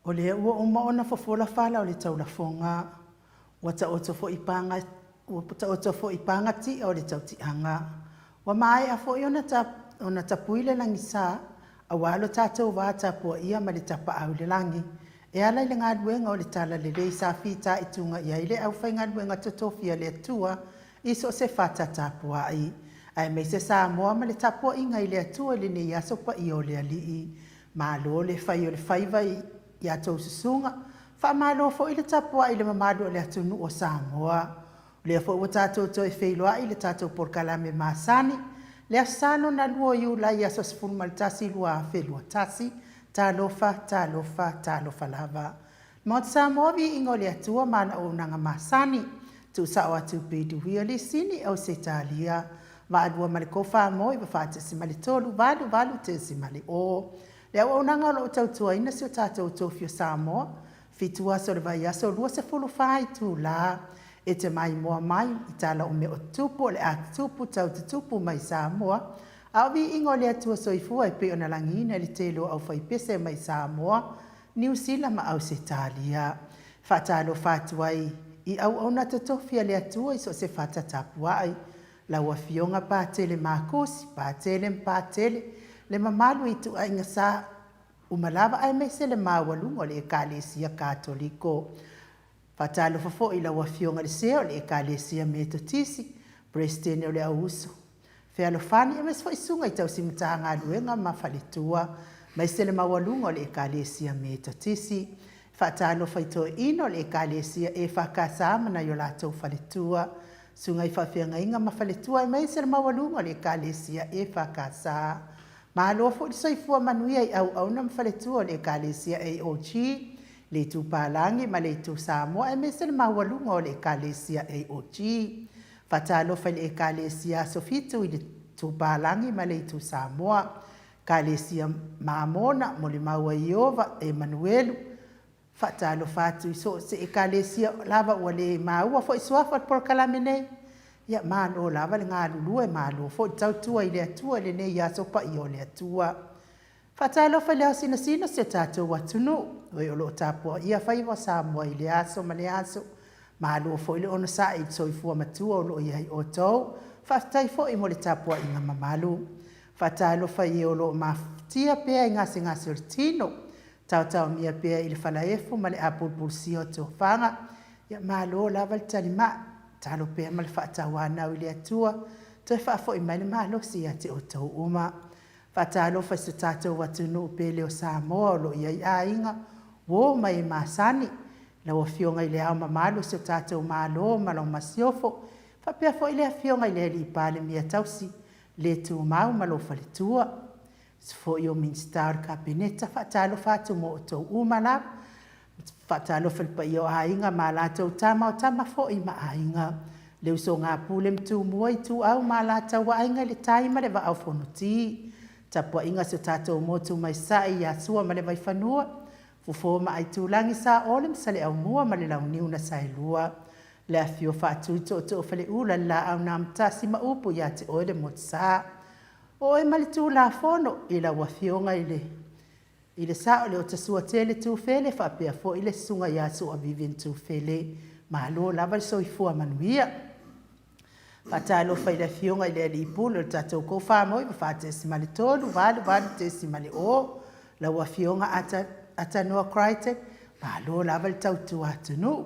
O lea ua uma ona fofola fala o le taulafoga, ua taoto foi paga, ua taoto foi paga ti'a o le tautiaga. Ua maea foi ona, ona tapui le lagisa, aua lo tatou va tapuaia ma le tapaau i le lagi, e ala i le galuega o le Talalelei sa fitaituga i ai le aufaigaluega totofi a le Atua i so o se fata tapuai, aemaise Samoa ma le tapuaiga i le Atua i lenei aso paia o le Alii. Malo le fai o le faiva i a outou susuga, faamalo foi le tapuai i le mamalu o le atunuu o Samoa. O lea foi ua tatou toe feiloai i le tatou polokalame masani, le Aso Sa lona lua o Iulai aso 11 2021. Talofa, talofa, talofa lava. Maota Samoa, viiga o le Atua ma ana auaunaga masani. Tuusao atu i Peduia, Lisini, Ausetalia, Vaalua ma le Kofa Mo 94.3, 88.0. Le auaunaga o lo o tautuaina si o tatou tofi o Samoa, 7 aso o le vaiaso, 24 itula. E te maimoa mai i tala o mea o tutupu o le a tutupu tau tutupu mai Samoa, a o viiga o le Atua Soifua e pei ona lagiina i le tele o aufaipese mai Samoa, Niu Sila ma Ausetalia. Faatalofa atu ai i auauna totofi a le Atua i so o se fata tapuai, lau Afioga Patele Makusi, Patele ma Patele, le mamalu i ituaiga sa uma lava aemaise le maualuga o le Ekalesia Katoliko. Faatalofa foi i lau Afioga i le Sea o le Ekalesia Metotisi, Peresetene o le Auuso Fealofani aemaise foi susuga i tausi Matagaluega ma faletua, aemaise le maualuga o le Ekalesia Metotisi. Faatalofa i toeaiina o le Ekalesia EFKS ma nai o latou faletua, susuga i faafeagaiga ma faletua aemaise le maualuga o le Ekalesia EFKS. Malo foi le soifua manuia i auauna ma faletua o le Ekalesia AOG, le Itu Palagi ma le Itu Samoa aemaise le maualuga o le Ekalesia AOG. Faatalofa i le Ekalesia Aso Fitu i le Itu Palagi ma le Itu Samoa, Ekalesia Mamona, Molimau a Ieova, Emanuelu. Faatalofa atu i so o se Ekalesia lava ua le maua foi suafa o le polokalame nei. Ia, malo lava le galulue, malo foi le tautua i le Atua i lenei aso paia o le Atua. Faatalofa i le ao sinasina o si o tatou atunuu, o e o lo o tapuaia faiva o Samoa i lea aso ma lea aso. Malo foi le onosai i le soifua matua o lo o i ai outou. Faafetai foi mo le tapuaiga mamalu. Faatalofa i e o lo o mafatia pea i gasegase o le tino, taotaomia pea i le falaefu ma le apulupulusia o tofaga. Ia malo lava le talimai, tatalo pea ma le faatauanau i le Atua, toe faafoi mai le malosi ia te outou uma. Faatalofa i so tatou atunuu pele o Samoa o lo o i ai aiga, uo ma e masani, lau Afioga i Le Ao Mamalu o si o tatou Malo ma lau Masiofo, faapea foi le Afioga i le Alii Palemia tausi le tumau ma lou faletua. Aemaise foi o Minisita o le Kapeneta, faatalofa atu mo outou uma lava. Faatalofa i le paia o aiga ma a latou tama, o tama foi ma aiga, le usoga a Pule ma Tumua, Ituau ma Alataua, Aiga i le Tai ma le Vaa o Fonoti. Tapuaiga a si o tatou motu mai Sasae ia Sua ma le Vaifanua, Fofo ma Aitulagi, Saole ma Saleaaumua ma le Launiu na Saelua. Le afifio o Faatui, Tootoo o Faleula, le Laau na Amotasi ma upu ia te oe le Motusa. O oe ma le Tulafono i lau Afioga i le I le sao o le Otasuatele Tufele faapea foi le Susuga ia Sua Vivian Tufele. Malo lava le soifua manuia. Faatalofa i le Afioga i le Alii Pule o le tatou Kofa 94.3, 88.0, lau Afioga Ata, Atanoa Crichton, malo lava le tautua atunuu.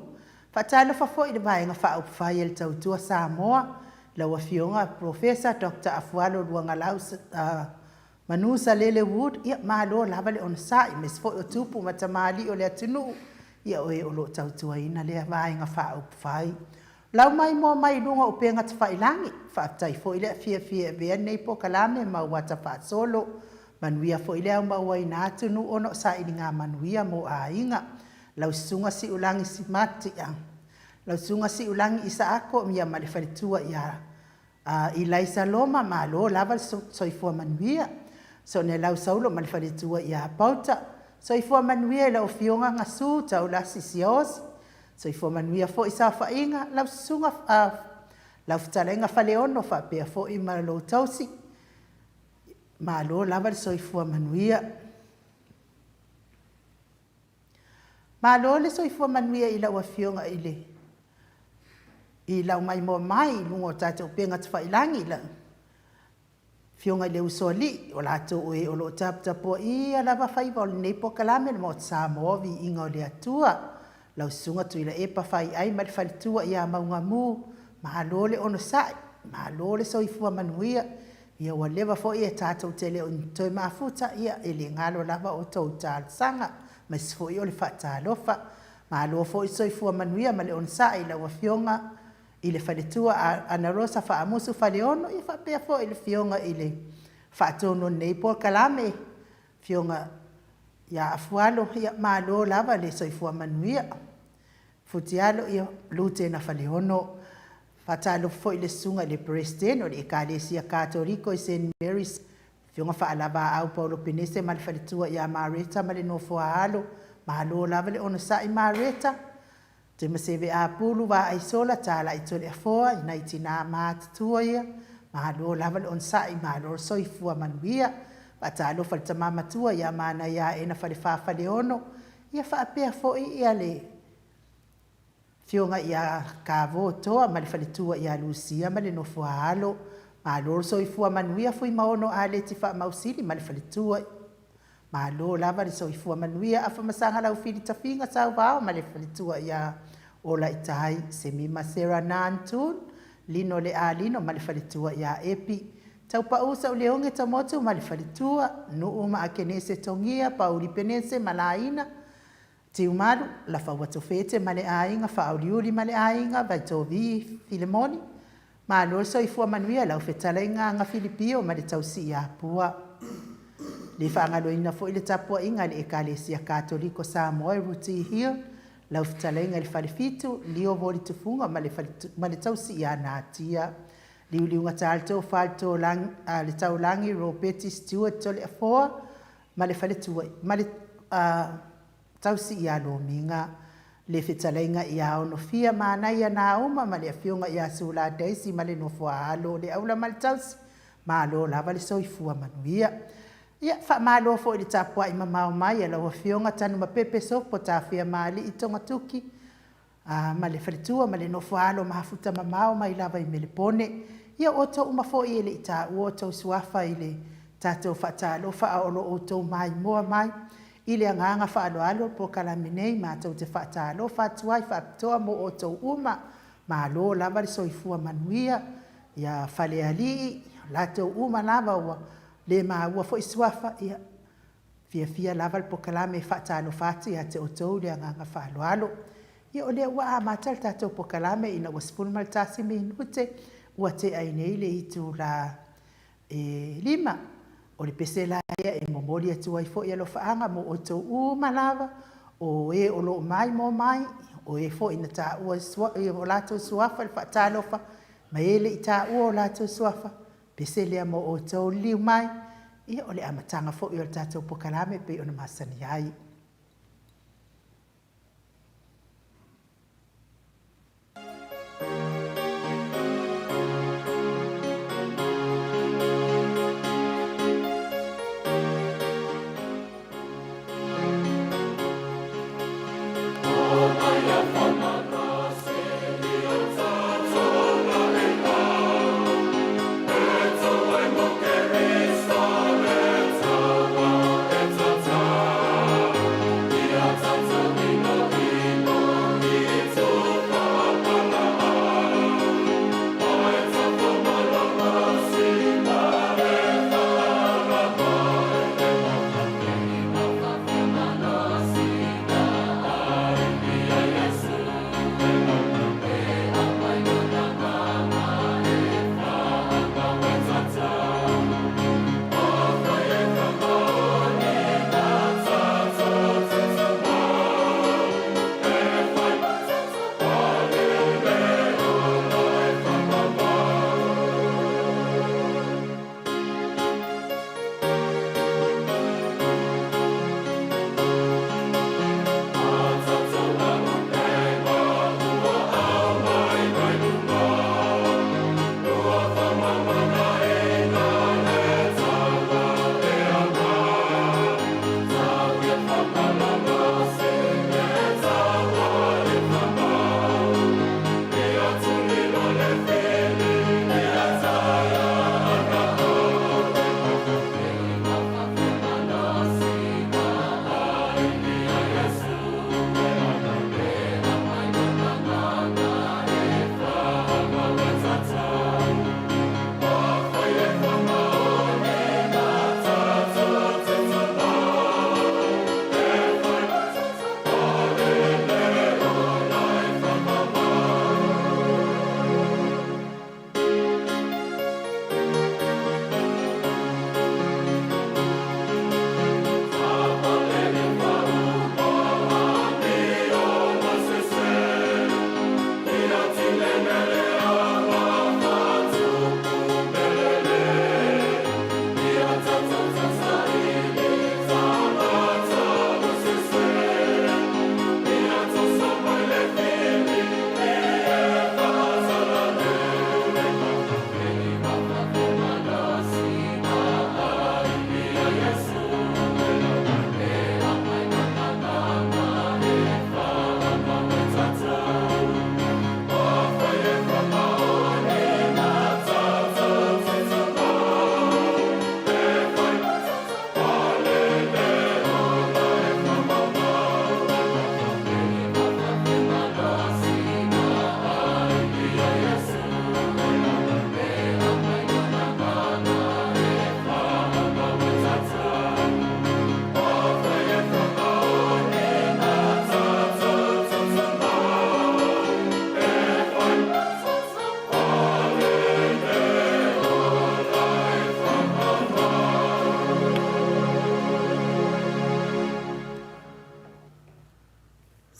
Faatalofa foi i le Vaega Faaupufai a le Tautua Samoa, lau Afioga Polofesa Dr. Afualo Luagalau Manu Salele Wood, ia malo lava le onosai, aemaise foi o tupu ma tamalii o le atunuu, ia o e o lo o tautuaina lea Vaega Faaupufai. Lau maimoa mai i luga o upega tafailagi, faafetai foi le afiafia e avea lenei polokalame ma ou ata faasolo. Manuia foi le aumauaina atunuu ona o sailiga manuia mo aiga. Lau Susuga Siulagi Simati, lau Susuga Siulagi Isaako ia ma le faletua ia Ilaisa Loma, malo lava le soifua manuia. Sonelau Saulo ma le faletua ia Pauta. Soifua manuia i lau Afioga Gasu Taulasi Siaosi. Soifua manuia foi saofaiga, lau susuga lau fetalaiga Faleono faapea foi ma lou tausi. Malo lava le soifua manuia. Malo le soifua manuia i lau Afioga i le i lau maimoa mai i luga o tatou upega tafailagi, lau Afioga i le Usoalii, o latou o e o lo o taputapuaia lava faiva o lenei polokalame le Maota Samoa, Viiga o le Atua. Lau Susuga Tuilaepa Faiai ma le faletua ia Maugamu, malo le onosai, malo le soifua manuia. Ia ua leva foi e tatou te le o toe mafuta, ia e le galo lava a outou talosaga aemaise foi o le faatalofa. Malo foi le soifua manuia ma le onosai i lau Afioga i le faletua Anarosa Faamusu Faleolo, ia faapea foi le Afioga i le Faatonu o lenei polokalame, Afioga ia Afualo, ia malo lava le soifua manuia. Futialo Lutena Faleolo. Faatalofa foi i le Susuga i le Peresetene o le Ekalesia Katoliko i Saint Mary's, Afioga Faalavaau Paulo Penese ma le faletua ia Mareta ma le nofo a alo, malo lava le onosai Mareta. Demaseve Apulu Vaaisola Talai Toleafoa i nai tina matutua ia, malo lava le onosai malo le soifua manuia. Faatalofa i le tama matua ia Manaia Falefa Faleolo, ia faapea foi le Afioga ia Kavo Toa ma le faletua ia Lusia ma le nofo a alo. Malo le soifua manuia Fuimaono Aleti Faamausili ma le faletua. Malo lava le soifua manuia Afamasaga Laufili Tafiga Sauvao ma le faletua ia Olaitai, Semima Sera Nantoon, Lino Le Alino ma le faletua ia Epi, Taupau Sauleoge Tamotu ma le faletua, Nuu ma Akenese Togia, Pauli Penese ma Laina, Tiumalu, Lafaua Tofete ma le aiga, Faauliuli ma le aiga, Vaitovi Filemoni, malo le soifua manuia lau fetalaiga Agafilipio ma le tausi ia Pua. Le faagaloina foi le tapuaiga a le Ekalesia Katoliko Samoa i Rooty Hill, lau fetalaiga i le Falefitu, Leo Volitufuga ma le, ma le tausi ia Natia. Liuliugata le tofa le Taulagi Ropeti Stewart Toleafoa ma le faletua ma le tausi ia Lomiga. Le fetalaiga ia Onofia Manaia Nauma ma le afioga ia Sula Daisy ma le nofo a alo o le aula ma le tausi, malo lava le soifua manuia. Ia, faamalo foi i le tapuai mamao mai a lau Afioga Tanumapepe Sopo Tafiamaalii Togatuki ma le faletua ma le nofo a alo mafuta mamao mai lava i Melepone. Ia, o outou uma foi e le i taua outou suafa i le tatou faatalofa a o lo o outou maimoa mai i le agaga faaaloalo le polokalame nei, matou te faatalofa atu ai faapitoa mo outou uma. Malo lava le soifua manuia ia Falealii, latou uma lava ua le maua foi suafa, ia fiafia lava le polokalame e faatalofa atu ia te outou i le agaga faaaloalo. Ia o lea ua amata le tatou polokalame ina ua 11 minute ua tea ai nei le itula e 5. O le pese la ia e momoli atu ai foi alofaaga mo outou uma lava, o e o lo o maimoa mai, o e foi na taua o latou suafa i le faatalofa, ma e le i taua o latou suafa, pese lea mo outou. Liliu mai, ia o le amataga foi o le tatou polokalame e pei ona masani ai.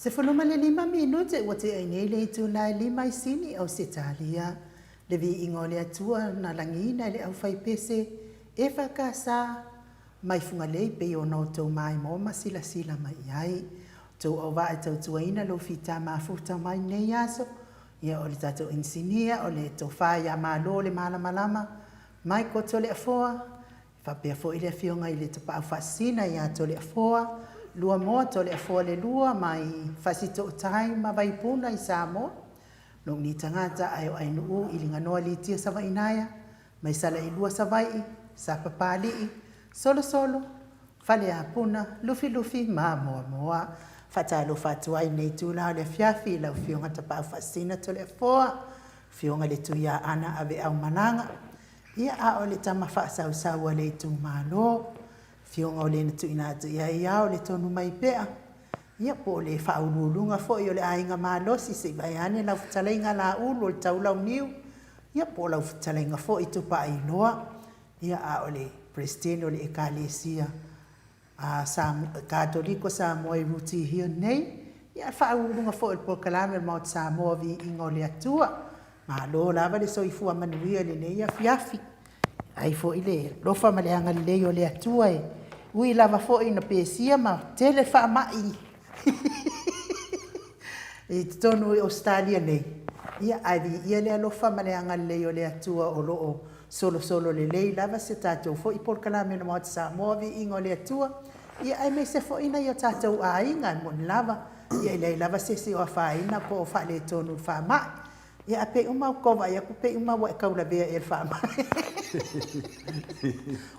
15 minute ua tea ai nei le itula e 5 i Sini, Ausetalia. Le viiga o le Atua na lagiina e le aufaipese EFKS mai Fugalei pei ona outou maimoa ma silasila mai i ai. Outou auvaa e tautuaina lou fita mafuta mai lenei aso, ia o le tatou inisinia o le Tofa ia Malo le Malamalama Michael Toleafoa, faapea foi le Afioga i le Tapaau Faasisina ia Toleafoa Luamoa Toleafoa le Lua mai Fasitootai ma Vaipuna i Samoa, lou nei tagata ae o Ainuu i Liganoa Litia Savainaea mai Salailua Savaii, Sapapalii, Solosolo, Faleapuna, Lufilufi ma Moamoa. Faatalofa atu ai i lenei itula o le afiafi i lau Afioga Tapaau Faasisina Toleafoa, Afioga i le Tuiaana Aveau Malaga, ia a o le tama faasausau a le itumalo, Afioga o le na tuuina atu i ai ao le tonu mai pea, ia po o le faauluuluga foi o le aiga malosi se i vaeane lau fetalaiga Laulu o le Taulauniu, ia po o lau fetalaiga foi Tupailoa, ia a o le Peresetene o le Ekalesia a Katoliko Samoa i Rutihia nei, ia a o le faauluuluga foi o le Polokalame o le Maota Samoa Viiga o le Atua. Malo lava le soifua manuia i lenei afiafi. Vaai foi le alofa ma le agalelei o le Atua e ui lava foi ina pesia ma tele faamai i totonu o Ausetalia nei, ia ae viia le alofa ma le agalelei o le Atua o lo o solosolo lelei lava se tatou foi polokalame o le Maota Samoa, viiga o le Atua, ia aemaise foi nai o tatou aiga, e moni lava, ia e leai lava se isi o afaina po o faaletonu i le faamai. Ia ae pei uma lava ou vaai atu pei uma ua e taulavea ea i le faamai.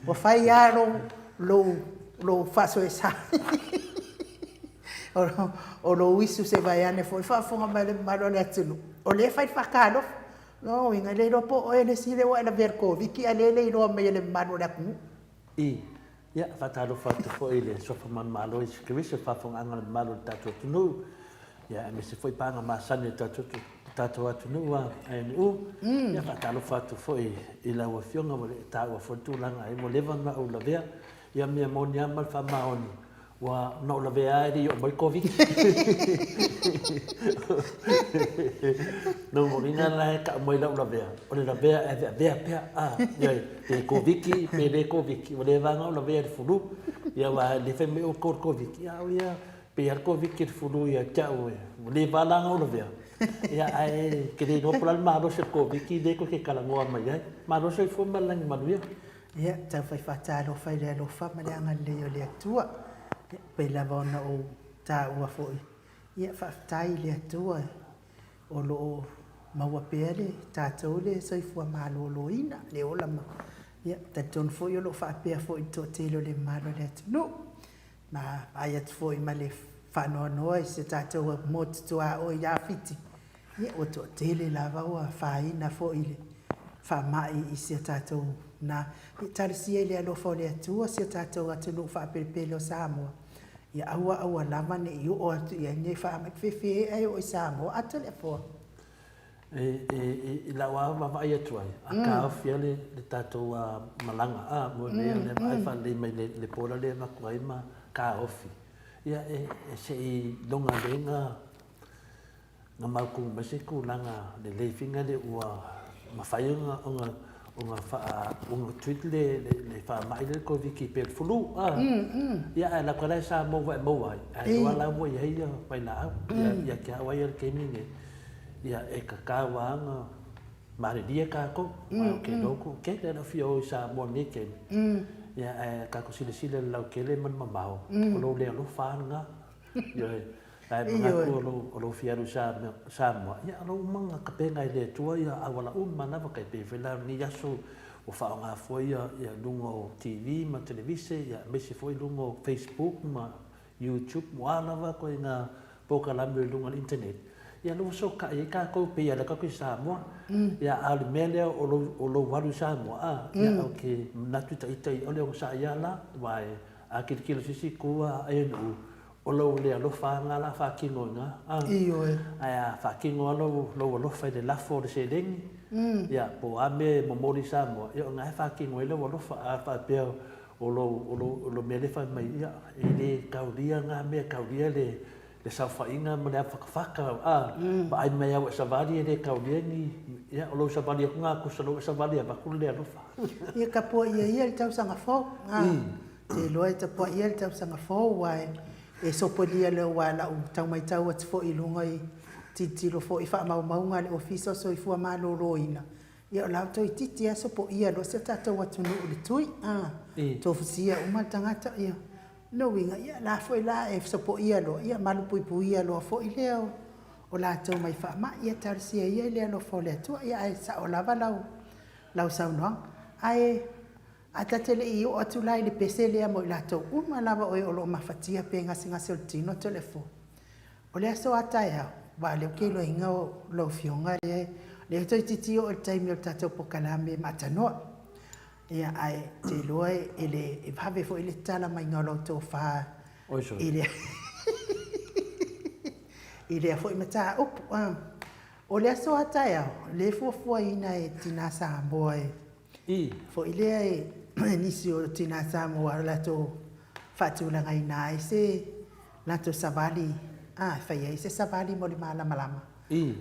Ua fai lava lou, lou faasoesa o lou isu se i vaeane foi le faafofoga mai a le mamalu o le atunuu, o lea e fai le faatalofa. O lona uiga, e le iloa po o oe le isi lea ua e lavea i le Koviti-19 a o lea e le iloa mai e le mamalu o le atunuu. I. Ia, faatalofa atu foi i le Suafa Manumalo o Iesu Keriso i le faafofogaaga a le mamalu o le tatou atunuu, ia aemaise foi paga masani o le tatou atunuu a ANU. Ia faatalofa atu foi i lau Afioga ua le taua foi le tulaga ai ua leva ona ou lavea. Ia mea moni lava ma le faamaoni, Ua na ou lavea lava e le i oo mai le Koviti. Lona uiga la e tau mai lau lavea, o le lavea e aveavea pea, a, ioe, pe Koviti pe le Koviti, ua leva lava ona ou lavea i le flu. Ia aua o lea e fai mai outou o le Koviti, a o ia, pei lava le Koviti o le flu ia te au, ua leva la ona ou lavea, ia ae ou te le iloa po o le a le malosi o le Koviti lea tou te talanoa mai ai. Malo le soifua ma le lagi manuia. Ia, taufai faatalofa i le alofa ma le agalelei o le Atua. Ia, pei lava ona ou taua foi, ia faafetai i le Atua o lo o maua pea le tatou le soifua maloloina, le ola ma, ia, talitonu foi o lo o faapea foi i le toatele o le mamalu o le atunuu. Ma vaai atu foi ma le faanoanoa i si o tatou motu tuaoi ia Fiti, ia ua toatele lava ua afaina foi i le faamai i si o tatou na. Ia talosia i le alofa o le Atua si o tatou atunuu faapelepele o Samoa, ia aua aua lava ne i oo atu i ai lenei faamai. Fefe ea e oo i Samoa, ata le afoa. I lau lava vaavaai atu ai, a taofi lava le tatou malaga, a, mo mea ia e vaai faalelei mai le border lea e avatu ai ma taofi, ia e se i loga lelei ona mautu mai se tulaga lelei foi lea ua mafai ona ona treat le faamai lea o le Koviti pei o le flu, a. Ia ae alu atu lava la i Samoa ua e maua ai, ae iloa la ua i ai vailaau. Ia te au lava ia i le taimi lenei, Ia, e tatau lava ona malilie tatou, aua ou te iloa ua toatele lava fia o i Samoa i lenei taimi, ia ae tatou silasila i le lautele ma le mamao, o lou le alofa lava lena. Ioe. Ae manatu o lou fia alu i Samoa, ia o lou uma tapena e le Atua ia auala uma lava, tai pei foi la o lenei aso ua faaaoga foi luga o TV ma televise, aemaise foi luga o Facebook ma YouTube, o a lava ituaiga polokalame i luga o le internet, ia lea ua fesootai ai tatou pei lava o lea tatou te i Samoa. Ia a o le mea lea o lou, o lou alu i Samoa, a, ia ou te manatu ita ia, o le onosai lava la, aua a tilotilo i se isi itu a ANU, o lou le alofa lava lena o le a faatino i ina, a. Ioe. Ae a faatino lava lou, lou alofa i le lafo o le seleni, ia po o a mea e momoli i Samoa, ia o lena e faatino ai lou alofa. A faapea o lou, o lou, o lou mea lea e fai mai, ia, e le taulia na mea, e taulia le, Le saofaiga ma le afatafata, a, vaai mai au e savali e le taulia ni, ia, o lou savali atu na tusa lou e savali e avatu le alofa. Ia tapuaia ia le tausaga fou, a, te iloa e tapuaia le tausaga fou, aua e sopolia lea aua lau tau matau atu foi i luga i tilotilo foi i faamaumauga a le Ofisa o Soifua Maloloina, ia o la ua toeitiiti lava sopoia loa si o tatou atunuu i le tui, a, tofusia uma le tagata, ia. Lona uiga, ia la foi la e fesopoia loa, ia malupuipuia loa foi lea o latou mai faamai. Ia talosia ia i le alofa o le Atua, ia ae sao lava lau, lau saunoaga. Ae a ta te le i oo atu la i le pese lea mo i latou uma lava o e o lo o mafatia pe gasegase o le tino Toleafoa, o le aso a taeao, aua o lea ou te iloaina o lau Afioga lea, lea toeitiiti oo i le taimi o le tatou polokalame maatanoa. Ia, ae ou te iloa e le e vave foi le tatala maiga o lau tofa i lea i lea foi mataupu. O le aso a taeao, lea e fuafuaina e Tina Samoa e foi lea e nisi o Tina Samoa o latou faatulagaina ai se latou savali, a, e fai ai se savali mo le malamalama.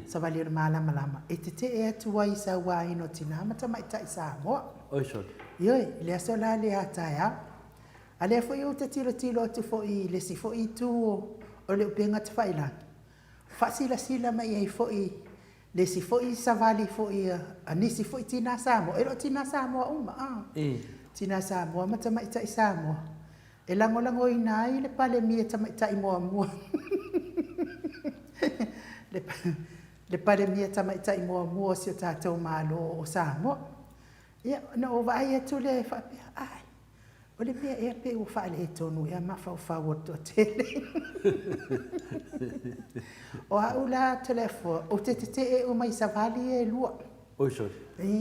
Savali o le malamalama e tetee atu ai i sauaina o tina ma tamaitai Samoa. Oi sole. Ioe, i le aso la lea a taeao. A lea foi ou te tilotilo atu foi i le isi foi itu o le upega tafailagi, faasilasila mai ai foi le isi foi savali foi a nisi foi tina Samoa, e le o tina Samoa uma, a. Tina Samoa ma tamaitai Samoa E lagolagoina ai le Palemia Tamaitai muamua le Palemia Tamaitai muamua o si o tatou Malo o Samoa. Ia, ona ou vaai atu lea e faapea, ai, o le mea ea pei ua faaletonu ea mafaufau o le toatele. O au la Toleafoa, ou te tetee uma i savali ia e lua. Oi sole.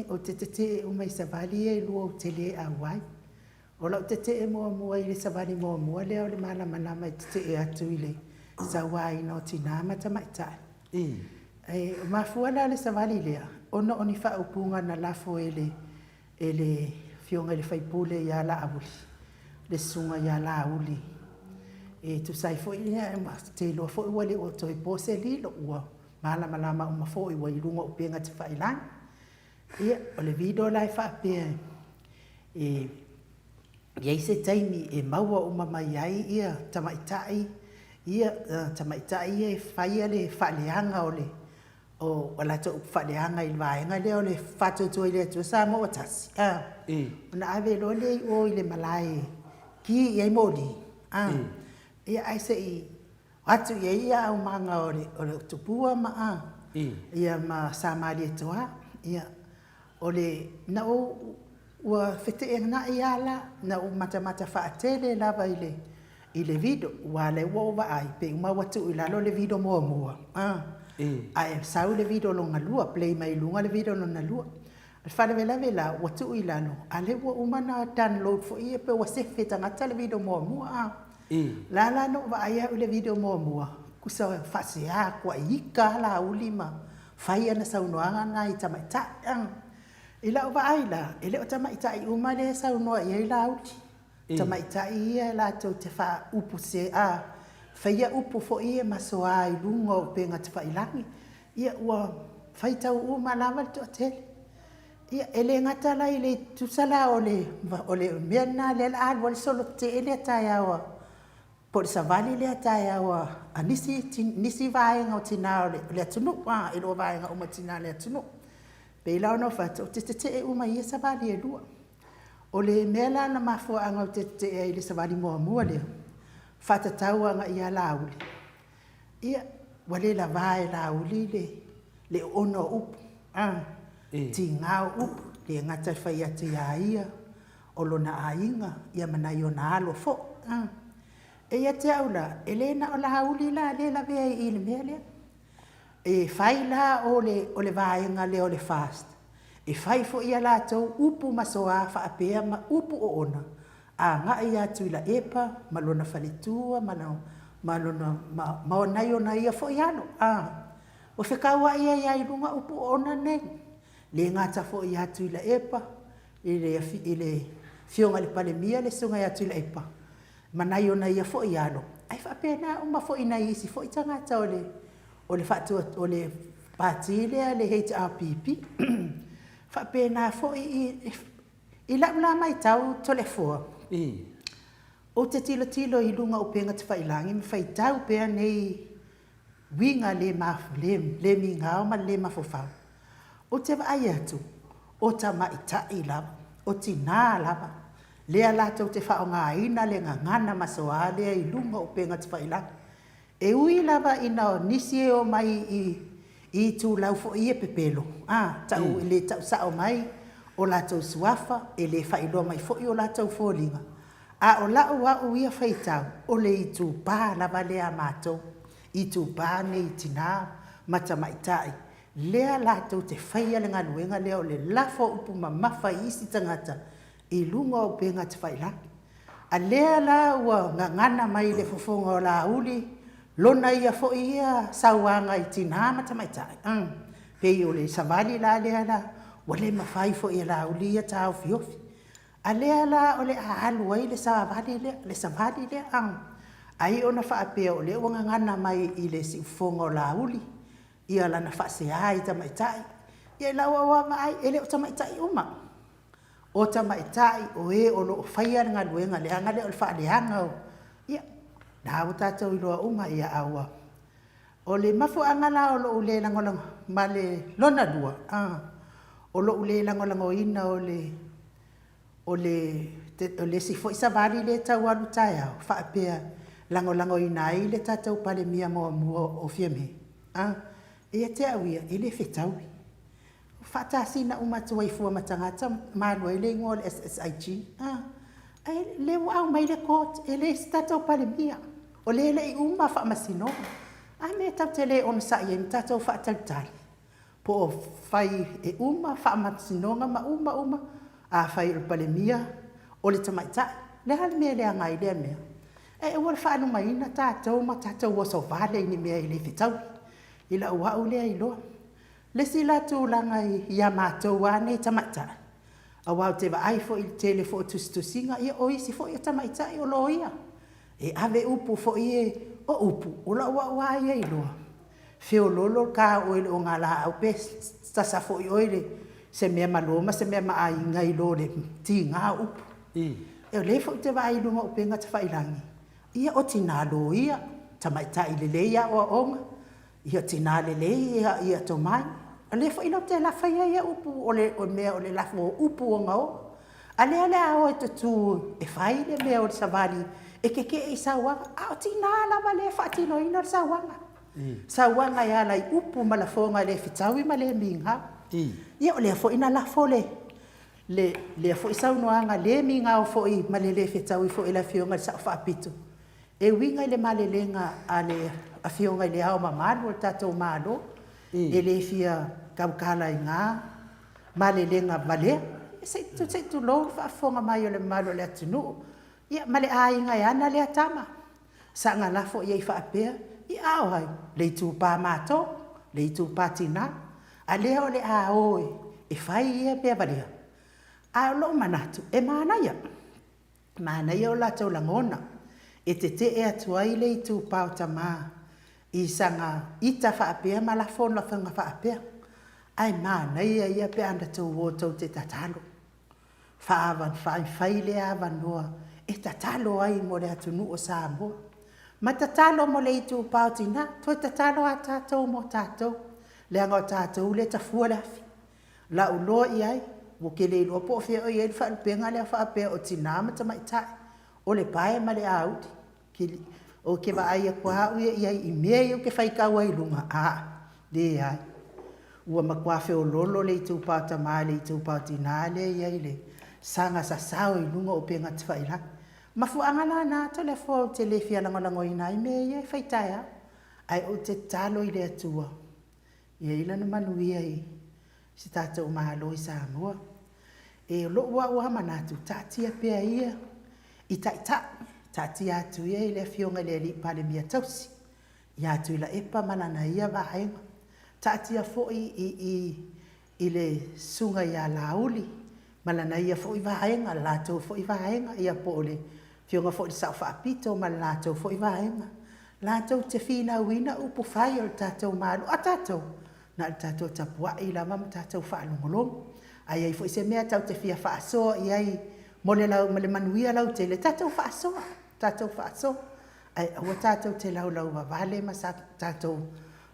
Ou te tetee uma i savali ia e lua ou te le auai. O lau tetee muamua i le savali muamua lea o le malamalama e tetee atu i le sauaina o tina ma tamaitai. E mafua la le savali lea ona o ni faaupuga na lafo e le e le Afioga i le Faipule ia Laauli, le Susuga ia Laauli. E tusa ai foi, ou te iloa foi ua le o toe po se lilo, ua malamalama uma foi ua i luga o upega tafailagi. Ia, o le video la e faapea e i ai se taimi e maua uma mai ai ia tamaitai ia tamaitai ia e faia le faaleaga o le o latou upu faaleaga i le vaega lea o le faatuatua i le Atua Samoa ua tasi a ona ave loa lea i o i le malae e ki i ai moli a ia ae se i atu i ai ia aumaga o le o le Tupua ma a ia ma Samalietoa ia O le, na ou, ua feteenai lava la, na ou matamata faatele lava i le, i le video, aua o lea ua ou vaai, pei uma ua tuu i lalo le video muamua, ae sau le video lona lua, play mai i luga le video lona lua. O le faalavelave la, ua tuu i lalo, a o lea ua uma ona download foi ia, pei ua sefe e tagata le video muamua. La la na ou vaai au i le video muamua, tusa faasea tuai ita lava Laauli ma fai ana saunoaga na i tamaitai. I lau vaai la, e le o tamaitai uma lea e saunoa i ai Laauli. O tamaitai ia latou te faaupu se, a faia upu foi ia masoa i luga o upega tafailagi, ia ua faitau uma lava le toatele. Ia, e le gata la i le tusa la o le, o le mea lena lea o le a alu ai le solo tetee lea taeao a, po o le savali lea taeao a nisi, nisi vaega o tina o le atunuu, a, e le o vaega uma o tina o le atunuu. E pei la ona ou fai atu, ou te tetee uma i ia savali e lua. O le mea la na mafuaaga ou te tetee ai i le savali muamua lea, faatatau agai ia Laauli, Ia, ua le lavā e Laauli le, le oona o upu, a, tiga o upu, le gata e fai atu iā ia, o lona aiga, ia ma nai ona alo foi, a. E ia te au la, e le na o Laauli la lea e lavea i i le mea lea. E fai la o le, o le vaega lea o le FAST, e fai foi ia latou upu masoa faapea ma upu oona, agai ia Tuilaepa ma lona faletua ma ma lona ma ma nai ona ia foi alo a ua fekauai ai lava i luga upu oona nei. Le gata foi ia Tuilaepa i le i le Afioga i le Palemia le Susuga ia Tuilaepa ma nai ona ia foi alo. Ae faapena uma foi i nai isi foi tagata o le o le faatua o le Pati lea le HRPP. Faapena foi i i lau la matau Toleafoa, ou te tilotilo i luga o upega tafailagi ma faitau pea nei uiga le le migao ma le le mafaufau, ou te vaai atu, o tamaitai lava, o tina lava, lea latou te faaaogaina le gagana masoa lea i luga o upega tafailagi. E ui lava ina o nisi e omai i itulau foi ia pepelo, a, tau e le tau sao mai o latou suafa, e le faailoa mai foi o latou foliga, a o lau au ia faitau, o le itupa lava lea a matou, itupa nei i tina ma tamaitai, lea latou te faia le galuega lea o le lafo o upu mamafa i isi tagata i luga o upega tafailagi. A lea la ua gagana mai i le fofoga o Laauli lona ia foi ia sauaga i tina ma tamaitai, pei o le savali la lea la ua le mafai foi e Laauli ia taofiofi. A lea la o le a alu ai le savali lea, le savali lea, ai ona faapea o lea ua gagana mai i le siufofoga o Laauli ia lana faasea i tamaitai. Ia i lau lava vaai, e le o tamaitai uma. O tamaitai o e o lo o faia le galuega leaga lea o le faaleaga o, ia, lena ua tatou iloa uma, a ua… O le mafuaaga la o lou le lagolagoina, ma le lona lua, o lou le lagolagoina o le isi foi savali lea e tau alu taeao, faapea e lagolagoina ai le tatou Palemia muamua o Fiame, ia te au ia, e le fetaui. Faatasina uma atu ai fua ma tagata ma alu ai le igoa o le SSIG. Ae o lea ua aumai le court, e leai se tatou Palemia, o lea e le i uma faamasinoga. A mea tatou te le onosai ai ma tatou faatalitali? Po o fai e uma faamasinoga ma uma uma, afai o le Palemia o le tamaitai. O le a le mea e leaga ai lea mea? Ae aua le faalumaina tatou ma tatou oso vale i ni mea e le fetaui, i lau au lea iloa. O le isi la tulaga ia matou lava nei tamaitai, aua ou te vaai foi i le tele foi o tusitusiga, ia o isi foi o tamaitai o loia, e ave upu foi ia, o upu, o lau au lava ia iloa, feoloolo le ta o oe i le ogalaau pe sasa foi oe i se meamalo ma se meaaiga nai lo le tiga o upu. O lea foi ou te vaai i luga o upega tafailagi, ia o tina loia, tamaitai lelei aoaoga, ia tina lelei tomai. O lea foi latou te faia ia upu, o le mea o le lafo o upu ogaoga. A o lea o le a o e tutu e fai le mea o le savali e tetee i sauaga, a o tina lava lea e faatinoina le sauaga, sauaga e ala i upu ma lafoga e le fetaui ma le migao. Ia o lea foi na lafo lea foi saunoaga le migao foi ma le le fetaui foi e le Afioga i le Sao Faapito e uiga i le malelega a le Afioga i Le Ao Mamalu o le tatou Malo, e le fia tautala i na malelega valea, se i tulou le faafofoga mai a le mamalu o le atunuu, ia ma le aiga e ana lea tama, saga lafo i ai faapea, ia a o ai? Le itupa matou, le itupa tina, a o lea o le a o e fai ia mea valea. A o lou manatu, e manaia, manaia o latou lagona e tetee atu ai le itupa o tama i saga ita faapea ma lafo lafoga faapea, ae manaia ia pe ana tou o tou te tatalo, fai lea avanoa e tatalo ai mo le atunuu o Samoa, ma tatalo mo le itupa o tina, toe tatalo lava tatou mo tatou, leaga o tatou lea e tafua le afi. Lau loa i ai, ou te le iloa po o fea o i ai le faalupega lea faapea o tina ma tamaitai, o le pae ma le auli. Ou te vaai atu lava au ia i ai i mea ia ou te faitau ai i luga, a, leai. Ua matua feoloolo le itupa o tama i le itupa o tina lea e i ai le saga sasao i luga o upega tafailagi. O mafuaaga la na Toleafoa ou te le fia lagolagoina ai mea ia e fai taeao, ae ou te tatalo i le Atua ia i ai Lana manuia i si tatou Malo i Samoa. E, o lou au lava manatu, taatia pea ia i taitai, taatia atu ia i le Afioga i le Palemia tausi, ia Tuilaepa ma lana ia vaega, taatia foi i i i le Susuga ia Laauli ma lana ia foi vaega, le latou foi vaega, ia po o le… Afioga foi i le Sao Faapito ma le latou foi vaega, latou te finauina upu fai o le tatou Malo. A tatou, na o le tatou tapuai lava ma tatou faalogologo. A i ai foi se mea tatou te fia faasoa i ai mo le manuia lautele, tatou faasoa, tatou faasoa, ae aua tatou te laulauvavale ma tatou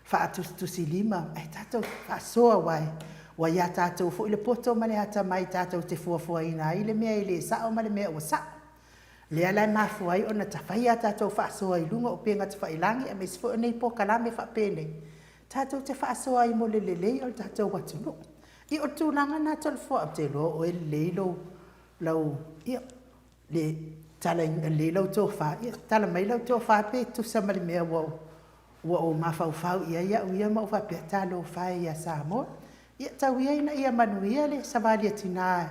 faatusitusilima, ae tatou faasoa aua ua ia tatou foi le poto ma le atamai tatou te fuafuaina ai le mea e le sao ma le mea ua sao. O lea la e mafua ai ona fai a tatou faasoa i luga o upega tafailagi aemaise foi o nei polokalame faapenei, tatou te faasoa ai mo le lelei o le tatou atunuu. Ia o le tulaga lena Toleafoa, ou te iloa o oe e lelei lou, lau, ia, le tala, lelei lau tofa, ia tala mai lau tofa pe tusa ma le mea ua ou mafaufau i ai au ia ma ou faapea, talofa e ia Samoa. Ia tau ia ina ia manuia le savali a tina,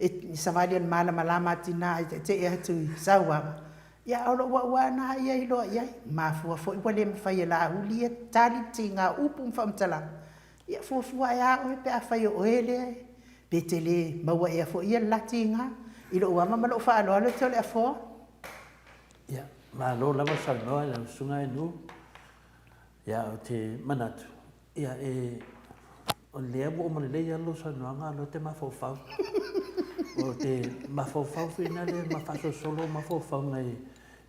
le savali a le malamalama a tina e tetee atu i sauaga, ia a o lou au lava lena ia iloa i ai. E mafua foi ua le mafai e Laauli ia tali le tiga o upu ma faamatalaga, ia fuafua ea lava oe pe afai o oe lea, pe te le maua ea foi le la tiga. I lou ava ma lou faaaloalo Toleafoa. Ia, malo lava saunoa i lau Susuga Enu. Ia, ou te manatu, ia, e, o lea ua uma lelei lava lou saunoaga, a o lea ou te mafaufau. Ou te mafaufau foi lea ma faasolosolo mafaufauga e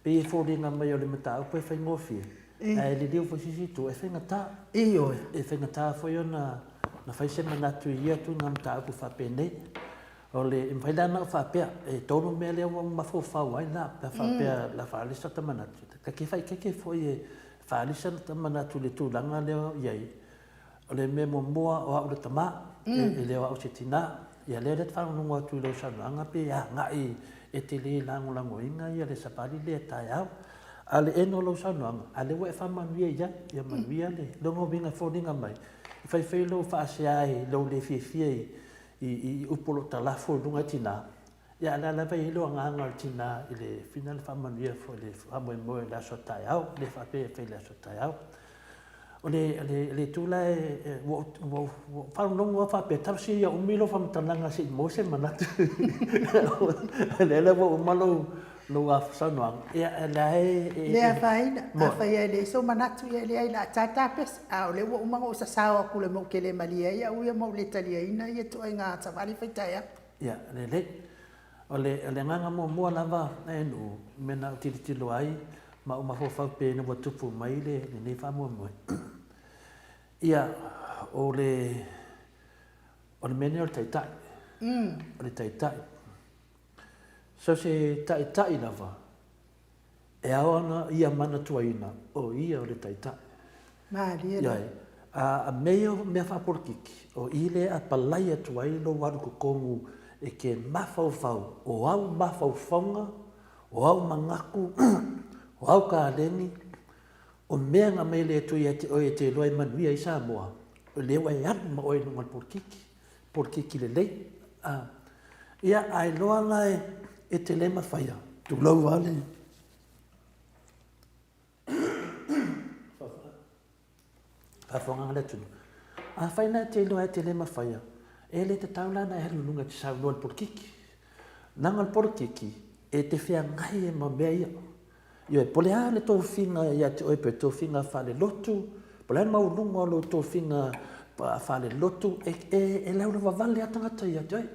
pei e foliga mai o le mataupu e faigofie, ae liliu foi i se isi itu, e faigata. Ioe. E faigata foi ona fai se manatu i ia ituaiga mataupu faapenei. O le, e mafai la ona ou faapea, e tolu mea lea ua ou mafaufau ai la, pe a faapea o le a faaali sota manatu. Ta te faaeteete foi e faaali sota manatu i le tulaga lea o i ai. O le mea muamua, o au le tama, e le o au se tina. Ia lea la e faalogologo atu i lau saunoaga pe agai e te le lagolagoina le savali lea taeao. A o le end o lau saunoaga, a lea ua e faamanuia i ai, ia manuia le lona uiga e foliga mai, e fai foi lou faasea i lou le fiafia i i upu o lo o talafo i luga tina, ia a o lea lava e i ai lou agaga o le tina i le fina le faamanuia foi i le faamoemoe i le aso a taeao, le faapea e fai i le aso a taeao. O le, le, le itu la e, ua ou faalogologo lava faapea, talosia ia umi lau faamatalaga se i maua se manatu. O lea la ua uma lou, lou saunoaga, ia o lea e... Le afaina, afai e leai sou manatu, ia leai o le a ta ta pese, a o lea ua uma ona ou sasao atu i le mea ou te le malie ai au ia ma ou le taliaina ia ituaiga savali fai taeao. Ia, lelei. O le, o le agaga muamua lava e Nu'u, i mea na ou tilotilo ai ma ou mafaufau pea ina ua tupu mai le, lenei faamoemoe, ia, o le, o le mea lenei o le taitai. O le taitai. So se taitai lava, E ao ana ia manatuaina o ia o le Taitai. Malie la. Ioe. A mea ia o mea faapolokiki, o i lea e apalai atu ai lou alu totonu e ke mafaufau o au mafaufauga, o au manatu, o au kaleni, o mea na aumai e le Atua ia te oe e te iloa e manuia ai Samoa, o lea ua e alu ma oe i luga o le polokiki, polokiki lelei. A, ia, a iloa la e te le mafaia, tulou lava le faafofogaaga a le atunuu. Afai la e te iloa e te le mafaia, e le tatau la ona e alu i luga e te saunoa i le polokiki. Leaga o le polokiki, e te feagai ai ma mea ia. Ioe, po o le a le tofiga ia te oe, pe tofiga faale-lotu, po o le a le maualuga o lou tofiga faale-lotu, e, e, e laulauavale lava tagata ia te oe,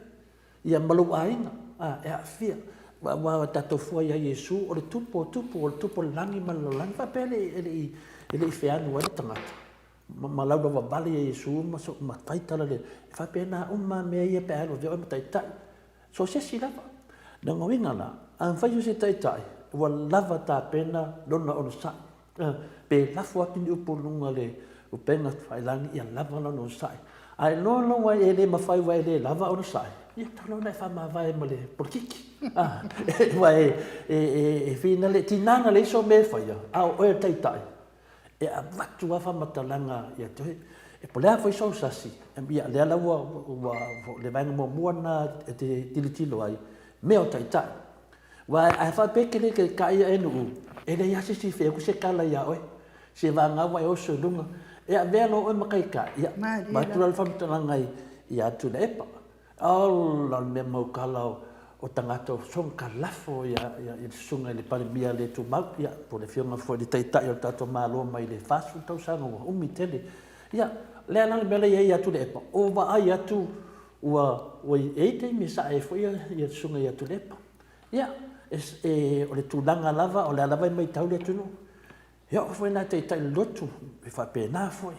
ia ma lou aiga, a, e aafia. Aua tatou fua ia Iesu, o le Tupu o tupu, o le Tupu o le lagi ma le lalolagi, faapea e le, e le i, e le i feanu ai le tagata. Ma, ma laulauavale ia Iesu ma, ma fai tala le, e faapena uma lava mea ia pe a alu avea oe ma taitai. So o se isi lava. Lona uiga la, a mafai o se taitai ua lava tapena lona onosai, pe lafo atu ni upu i luga o le upega tafailagi ia lava lona onosai. A e iloa lou ai e le mafai ua e le lava onosai, ia tatau ona e faamavae ma le polokiki. Aua e finale, tiga na leai sou mea e faia, a o oe o le taitai, e avatu lava faamatalaga ia te oe. E po o le a foi sou sasi, ia lea la ua, ua, le vaega muamua lena e te tilotilo ai, mea o taitai. Aua a faapea e te le taitai ia Nu'u, e leai lava se isi e fai atu se tala ia oe, seiavagana ua e oso i luga. E avea loa oe ma taitai, ia, vaeatu la le faamatalaga ia Tuilaepa. Ola, o le mea maukala o. o tagata o soga kalafo ia ia le susuga i le Palemia le tumau, ia po o le afioga foi i le Taitai o le tatou Malo mai le 40 tausaga ua umi tele. Ia, lea la le mea lea e i ai ia Tuilaepa, ua vaai atu ua ua e i ai taimi e sae ai foi ia le susuga ia Tuilaepa. Ia, e o le tulaga lava o lea lava e matau le atunuu, E oo foi la i taitai o le lotu, e faapena foi,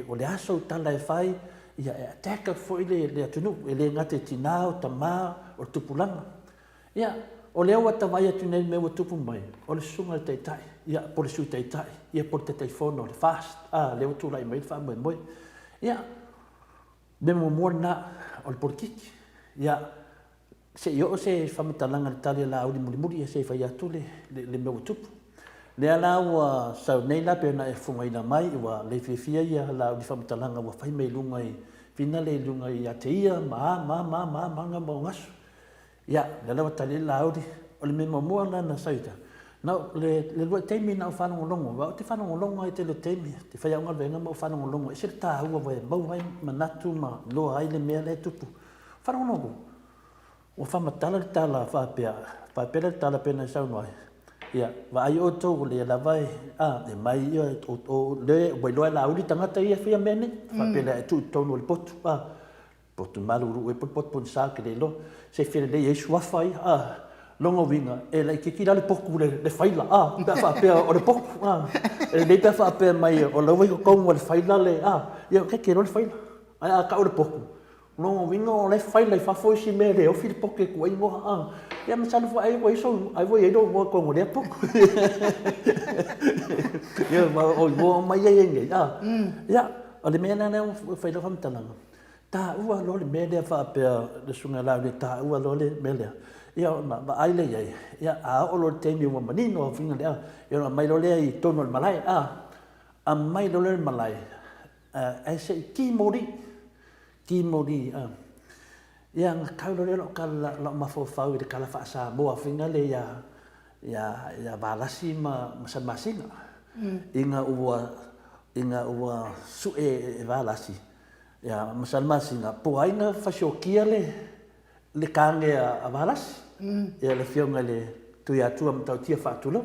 o le a sau tala e fai, ia e attack atu foi le atunuu, e le gata i tina, o tama, o le tupulaga. Ia, o lea ua ta vaai atu nei i le mea ua tupu mai, o le susuga i le Taitai, ia, po o le Sui Taitai, ia po o le Taitaifono o le FAST, a, lea ua tulai mai ai le faamoemoe. Ia, o le mea muamua lena, o le polokiki. Ia, Se i oo se faamatalaga i le tali a Laauli mulimuli ia se i fai atu le mea ua tupu. Lea la ua sau nei la pei ona e fofogaina mai ua le fiafia ia Laauli i faamatalaga ua fai mai i luga i finale i luga ia te ia ma a ma a ma a ma a ma ogasu. Ia, lea la ua tali ai Laauli. O le mea muamua lena na sau ia te au, na o le luai taimi na ou faalogologo, aua ou te faalogologo lava i le tele o taimi, ou te fai au galuega ma ou faalogologo, e ese le taua aua e maua ai manatu ma iloa ai le mea la e tupu. Faalogologo, ua faamatala le tala faapea, faapea lea le tala pei ona e saunoa ai, ia, vaai outou o lea lava e, a, e mai ia, o lea ua iloa e Laauli tagata ia e faia mea nei, faapea lea e tuu i totonu o le potu, a, potu malulu ea po o le potu pogisa ou te le iloa, se i fia lelei ai suafa ia, a. Lona uiga, e laitiiti la le potu le faila, a, pe a faapea o le potu, a. E lelei pe a faapea mai o la ua i totonu o le faila le, a, ia keke loa le faila. Ae a tau le potu, O lona uiga o la e faila i fafo isi mea e le ofi le poke e tuuai igoa a. Ia masalo foi ai ua i ai ai ua i ai lou igoa i totonu o lea potu. Ia ma o igoa uma ia e i ai nei a. Ia, o le mea la lea ua fai lau faamatalaga, taua loa le mea lea faapea le Susuga ia Laauli e taua loa le mea lea, ia ona vaai lea i ai, ia a oo loa i le taimi ua manino lava uiga lea, ia ona aumai loa lea i totonu o le malae a. Aumai loa lea i le malae, ae se i ki moli, ki moli, a. Ia ona tau loa lea o lau tala, lau mafaufau i le tala faa-Samoa foi lea ia, ia, ia Valasi ma, ma Salamasina. Ina ua, ina ua sue e Valasi, ia, ma Salamasina, po o ai na fasiokia le, le kāne a Valasi, ia le afioga i le Tuiatua Matautia Faatulou.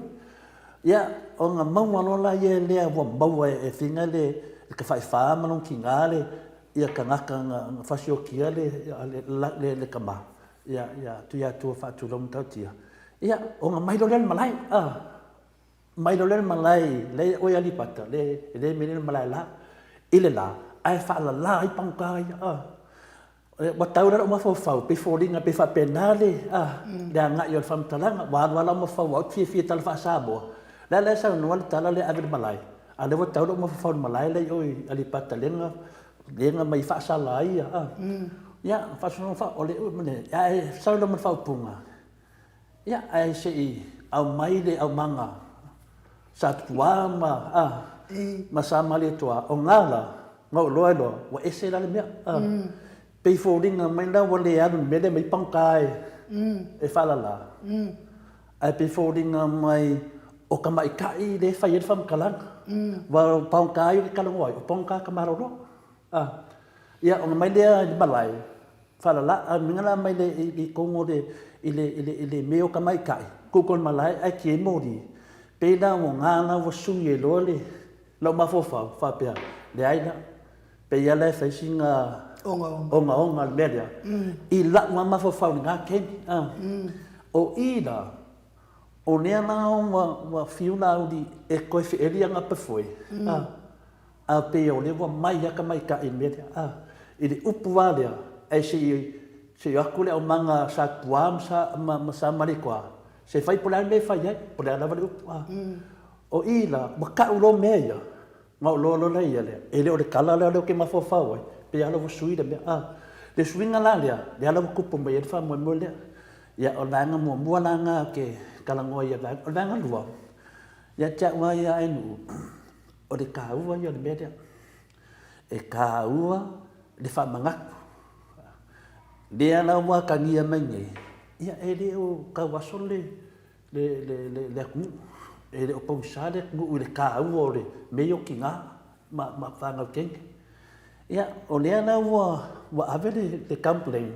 Ia, ona maua loa la ia lea ua maua e Figa le Tafaifa ma lona tiga le ia tagata na fasiokia le le tama, ia ia Tuiatua Faatulou Matautia. Ia, ona mai loa lea i le malae, a, mai loa lea i le malae lea oe Aleipata, le le mea lea le malae la, i le la, ae faalala ai pagota ia, a. Ua tau la lou mafaufau, pei foliga pei faapena le, a, le agai o le faamatalaga. Ua alu lava lau mafaufau aua ou te fiafia i tala faa-Samoa. O le a la e saunoa le tala lea e ave i le malae, a o lea ua tau lou mafaufau i le malae la i o i Aleipata lea na, lea na aumai faasala ai ia, a. Ia, faasologa, o le, ae sau loa ma le faaupuga, Ia, ae se i aumai le aumaga Sa Tupuā ma, a, ma Sa Malietoa, o na la, na ou iloa ai loa, ua ese la le mea, a. Pei foliga mai la ua le alu i le mea lea e aumai pagota e faalala, ae pei foliga mai o tamaitai lea e fai ai le faamatalaga. Aua o pagota ia ou te talanoa ai, o pagota tamaloloa, a. Ia, ona aumai lea i le malae, Faalala, a mea la mai le i totonu o le i le i le i le mea o tamaitai, tuu tonu malae ae tiai moli, pei la ua na la ua sui ai loa le lou mafaufau faapea, leai la, pei lava la e fai sina ogaoga ogaoga o le mea lea i la'u lava mafaufau i lena taimi a. O i la, o lea la ua ua fiu Laauli e toe feeli ana pefoe a. A pei o lea ua mai lava tamaitai i le mea lea, a, i le upu lava lea, ae se i, se i o atu le aumaga sa Tupua ma sa, ma, ma sa Malietoa, se i fai po o le a le mea e fai ai, po o le a lava le upu, a. O i la, ua tau loa mea ia, ona ou iloa loa lea ia, e le o le tala lea ou te mafaufau ai, pei lava ua sui le mea, a. Le suiga la lea, lea la ua tupu mai ai le faamoemoe lea. Ia, o le vaega muamua la lena ou te talanoa ai i le vaega. O le vaega lua, ia te au lava ia Ainuu, O le taua ia o le mea lea. E taua le faamanatu. Lea la ua atagia mai nei, ia e le o tauaso le, le, le, le, le atunuu. E le o pogisa le atunuu i le taua o le mea ia o tina ma, ma fanau teine. Ia, o lea la ua, ua ave le, le complaint.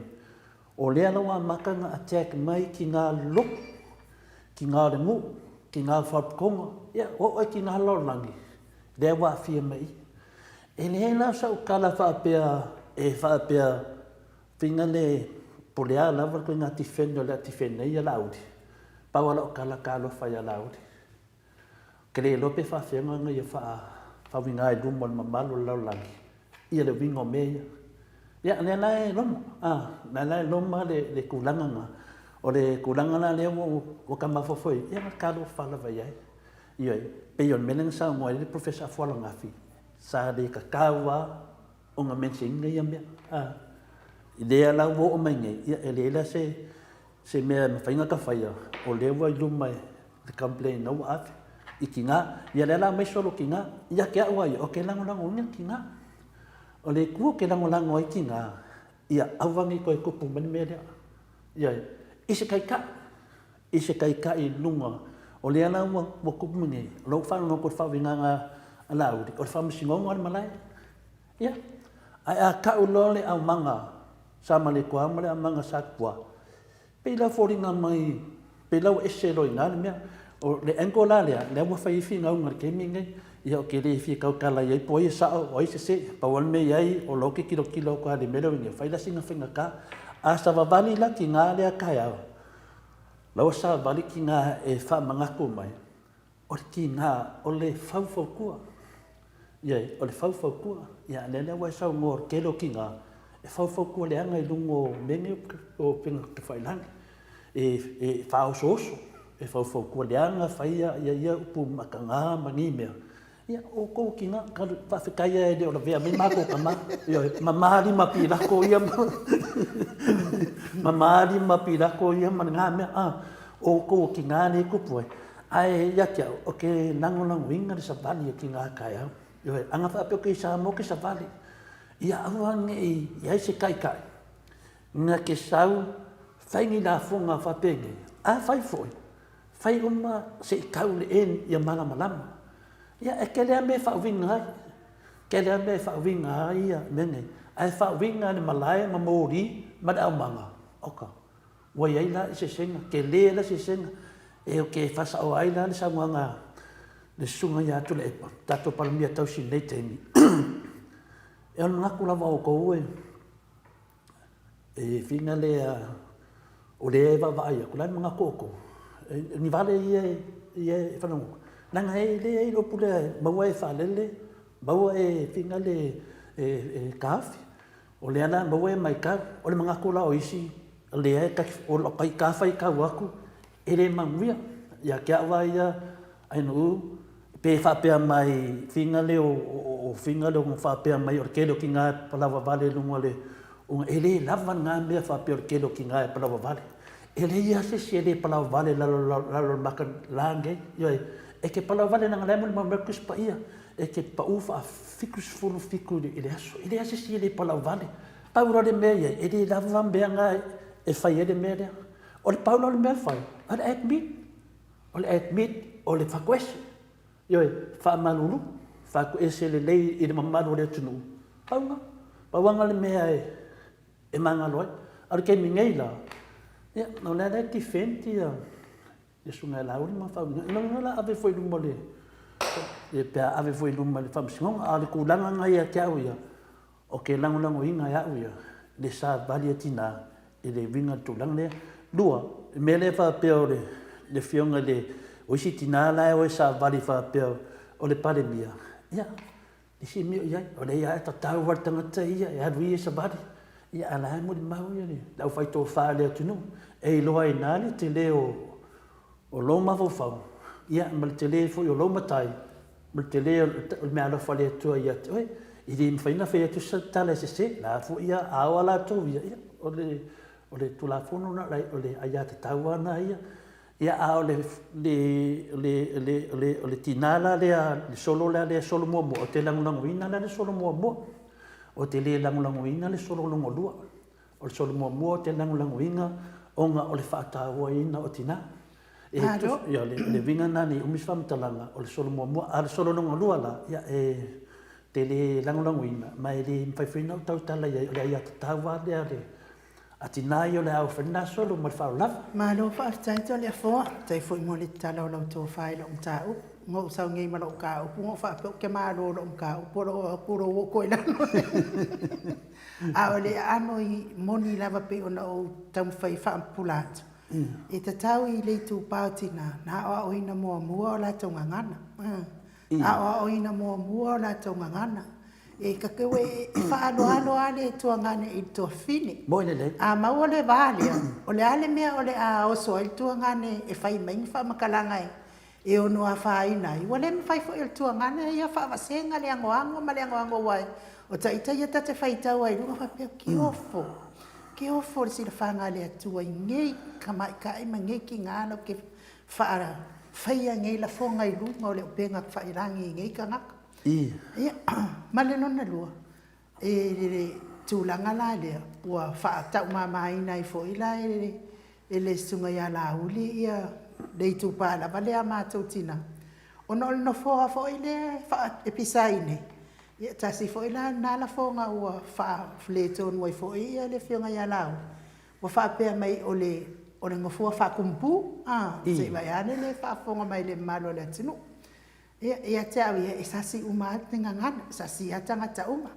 O lea la ua amata ona attack mai ki nga lotu, ki nga o le nuu, ki nga o faalapotopotoga, ia oo ai ki nga lalolagi, lea ua aafia mai i i. E leai la sau tala faapea e faapea faiga le po o le a lava le ituaiga defend o le a defend ai Laauli, pau lava lau tala talofa ia Laauli. Ou te le iloa pe faafefea ona ia faauiga i luma o le mamalu o le lalolagi ia le uiga o mea ia. Ia, o lea la e loma, a, o lea la e loma le tulaga lena. O le tulaga la lea ua ou ta mafaufau i ai, ia talofa lava i ai. Ioe, pei o le mea lea na saunoa ai le Professor Afualo ananafi, sa le tatau lava ona mention ina ia mea. A, lea la ua oo mai nei, ia e leai la se se mea e mafai ona ta faia, o lea ua i luma le complain na ua ave i tina. Ia lea la aumai solo tina, ia te au lava ia, ou te lagolagoina le tina. O le itu ou te lagolago ai tina, ia aua ne i toe tupu mai le mea lea. Ioe, i se taitai, i se taitai i luga, o lea la ua tupu mai nei, o lea ua faalogo atu i le faauigaga a Laauli, o le faamasinoga o le malae. Ia, ae a tau loa le aumaga Sa Malietoa ma le aumaga Sa Tupua, pei la foliga mai, pei la ua ese loa i ina le mea. O le angle la lea, lea ua fai ai finauga i le taimi lenei. Ia ou te le fia tautala i ai po o ai e sao o ai e sese. Pau lava le mea e i ai, o lea ou te tilotilo atu lava i le mea lea ua i ai nei, fai la sina faigata. A savavali la tina lea taeao, la ua savavali tina e faamanatu mai, O le tiga o le faufautua. Ioe, o le faufautua. Ia, lea la ua e saunoa o le tele o tiga e faufautua leaga i luga o mea nei o upega tafailagi. E faaosooso, e faufautua leaga, faia ia upu mataga ma ni mea. Ia, o outou o tina, faafetai lava e le o lavea mai matou tama. Ioe, mama lima Pilato ia ma mama lima Pilato ia ma lena mea. A, o outou o tina lea e tupu ai. Ae ia te au, ou te lagolagoina le savali a tina taeao. Ioe, ana faapea ou te i Samoa ou te savali, ia aua ne i i ai se taitai na te sau fai ni lafoga faapenei. A fai foi, fai uma se i tau i le end ia malamalama. Ia, e tele lava mea e faauiga ai, tele lava mea e faauiga ai ia mea nei, ae faauiga e le malae ma moli ma le aumaga, oka. Ua i ai la eseesega, tele la eseesega, e ou te faasaoa ai la le saunoaga a le Susuga ia Tuilaepa, le tatou Palemia tausi i lenei taimi, e ono manatu lava outou e fina lea o lea e vaavaai atu, o le a le manatu o outou? Ni vale ia e faalogologo, leaga e leai le upu lea, maua e faalele, maua e fina lea e taofi. O lea la maua e matau, o le manatu la o isi, lea e o lau ta faitau atu, e le manuia. Ia te au lava ia Ainuu, pe faapea mai fina lea o fina lea o faapea mai o le tele o tina e palaoa vale i luga o le, e le lava lena mea faapea o le tele o tina e palaoa vale. E leai lava se isi e le palaoa vale i lalo o le maka la nei. Ioe, e te palaoa vale leaga o la e molimau mai le Tusi Paia. E te pau faa-77 i le aso. E leai se isi e le palau vale. Pau la le mea e i ai, e le lava mea na e fai ai le mea lea. O le pau la o le mea e fai, o le admit. O le admit o le fatuese. Ioe, faamalulu, fatuese lelei i le mamalu o le atunuu. Pau lena. Pau lava lena o le mea e magalo ai. A o le taimi nei la, ia, o lea la e defend ia le Susuga ia Laauli ma Faauiga, ina ua la ave foi i luma o le, pe a ave foi i luma i le Faamasinoga. A o le tulaga lena ia te au ia, ou te lagolagoina e au ia le savali a tina i le uiga o le tulaga lea. Lua, le mea lea faapea o le Afioga i le, o isi tina la e o e savali faapea o le Palemia, ia, E si mea o i ai, o lea e tatau lava le tagata ia e alu ia e savali, ia a o la e molimau le aufaitofa a le atunuu, e iloa ai i ina le tele o lou mafaufau, ia ma le tele foi o lou matai, ma le tele o le meaalofa a le Atua ia te oe. E le mafai ona fai atu se tala e sese, la foi a o a latou ia, ia o le Tulafono lena, o le aiatatau lava lena ia. Ia, a o le, le, le, le, o le tina la lea, le solo la lea e solo muamua, ou te lagolagoina la le solo muamua. Ou te le lagolagoina le solo lona lua. O le solo muamua ou te lagolagoina ona o le faatauaina o tina. E, Malo. Ia, le, le uiga lena ne i umi se faamatalaga, o le solo muamua. A o le solo lona lua la, ia, e te le lagolagoina, ma e le mafai foi ona ou tautala i ai, o le aiatatau lava lea a le, A tinā ia o le ao fai lena solo ma le faaaloalo lava. Malo faafetai Toleafoa, faafetai foi mo le tatala o lau tofa i lau mataupu. Na ou sau nei ma lou mataupu na ou faapea ou te malo i lou mataupu o lo o atu lou oo i lalo. A o le aano i moni lava pei ona ou taumafai e faapupula atu, e tatau i le itupa o tina na aoaoina muamua o latou gagana. Aoaoina muamua o latou gagana. E faaaloalo lava le tuagane i le tuafafine. Moi lelei. A maua le va lea, o le a le mea o le a oso ai le tuagane e fai mai ni faamatalaga e ono afaina ai? Ua le mafai foi e le tuagane ia faavasega le anoano ma le anoano aua o ta ita ia ta te faitau ai i luga faapea, kiofo, kiofo le silafaga a le Atua i nei tamaitai ma nei tina latou te faafaia nei lafoga i luga o le upega tafailagi i nei tagata. Ia, ma le lona lua, i le tulaga la lea, ua faataumamaina ai foi la e le Susuga ia Laauli ia le itupa lava lea a matou tina, ona o le nofoa foi lea e pisa ai nei, ia tasi foi la lena lafoga ua faaletonu ai foi le Afioga ia Laauli, ua faapea mai o le nofoa faatumupu, a, se i vaeane le faafofoga mai a le mamalu o le atunuu. Ia, ia te au ia, e sasi uma lava le gagana, e sasi lava tagata uma.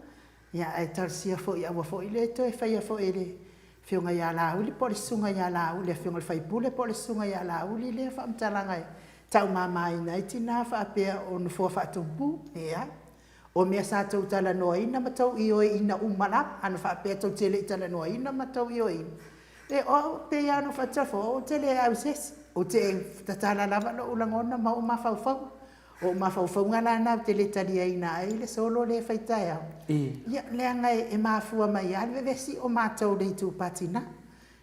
Ia, ae talosia foi aua foi le toe faia foi e le Afioga ia Laauli po o le Susuga ia Laauli, le Afioga i le sui usufono po o le Susuga ia Laauli lea faamatalaga e taumamaina ai tina faapea o nofoa faatupu. Leai. O mea sa tou talanoaina ma tou ioeina uma lava, ana faapea tou te le i talanoaina ma tou ioeina, e, o au, e pei lava ona ou fai atu, ou te le au i se isi, ou te tatala lava lou lagona ma ou mafaufauga. O ou mafaufauga la na ou te le taliaina ai le solo lea e fai taeao, ia, leaga e mafua mai lava le vevesi o matou i le itupa tina.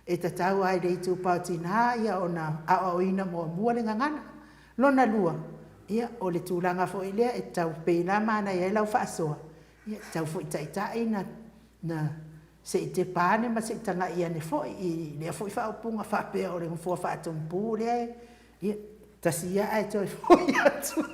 E tatau lava i le itupa o tina ia ona aoaoina muamua le gagana. Lona lua, ia, o le tulaga foi lea e tatau, pei la manaia ai lau faasoa, ia e tatau foi i taitai na se i tepa ane ma se i tagai ane foi i lea foi faaupuga faapea o le nofoa faatumupu lea e, ia, tasi ia ae toe foi atu.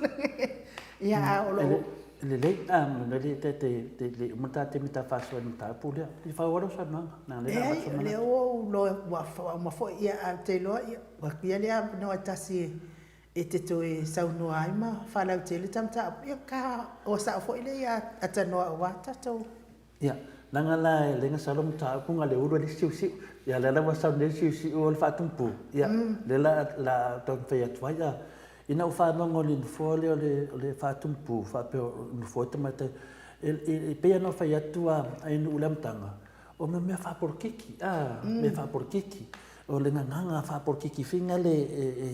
Ia, a o lo o. Lelei, a, lelei, te, te, te, le uma ta taimi ta faasoa i le mataupu lea. I faaauau lau saunoaga, leaga o lea o le a avatu Leai, o lea ua ou iloa ua uma foi, ia, ae ou te iloa, ia, ua atia le avanoa e tasi e te toe saunoa ai ma faalautele ta mataupu, ia, ta oa sao foi lea ia atanoa aua tatou. Ia, leaga la e leai na sau mataupu na le ulu ai le isi siusiu. Ia lea la ua sau nei le siusiu o le faatupu, ia, lea la la taumafai atu ai. A, ina ua faalogo i le nofoa lea o le o le faatupu faapea o le nofoa o tamaitai, e e pei lava ona fai atu a i nuu i le amataga, o mea mea faapolokiki, a, mea faapolokiki. O le gagana faapolokiki finale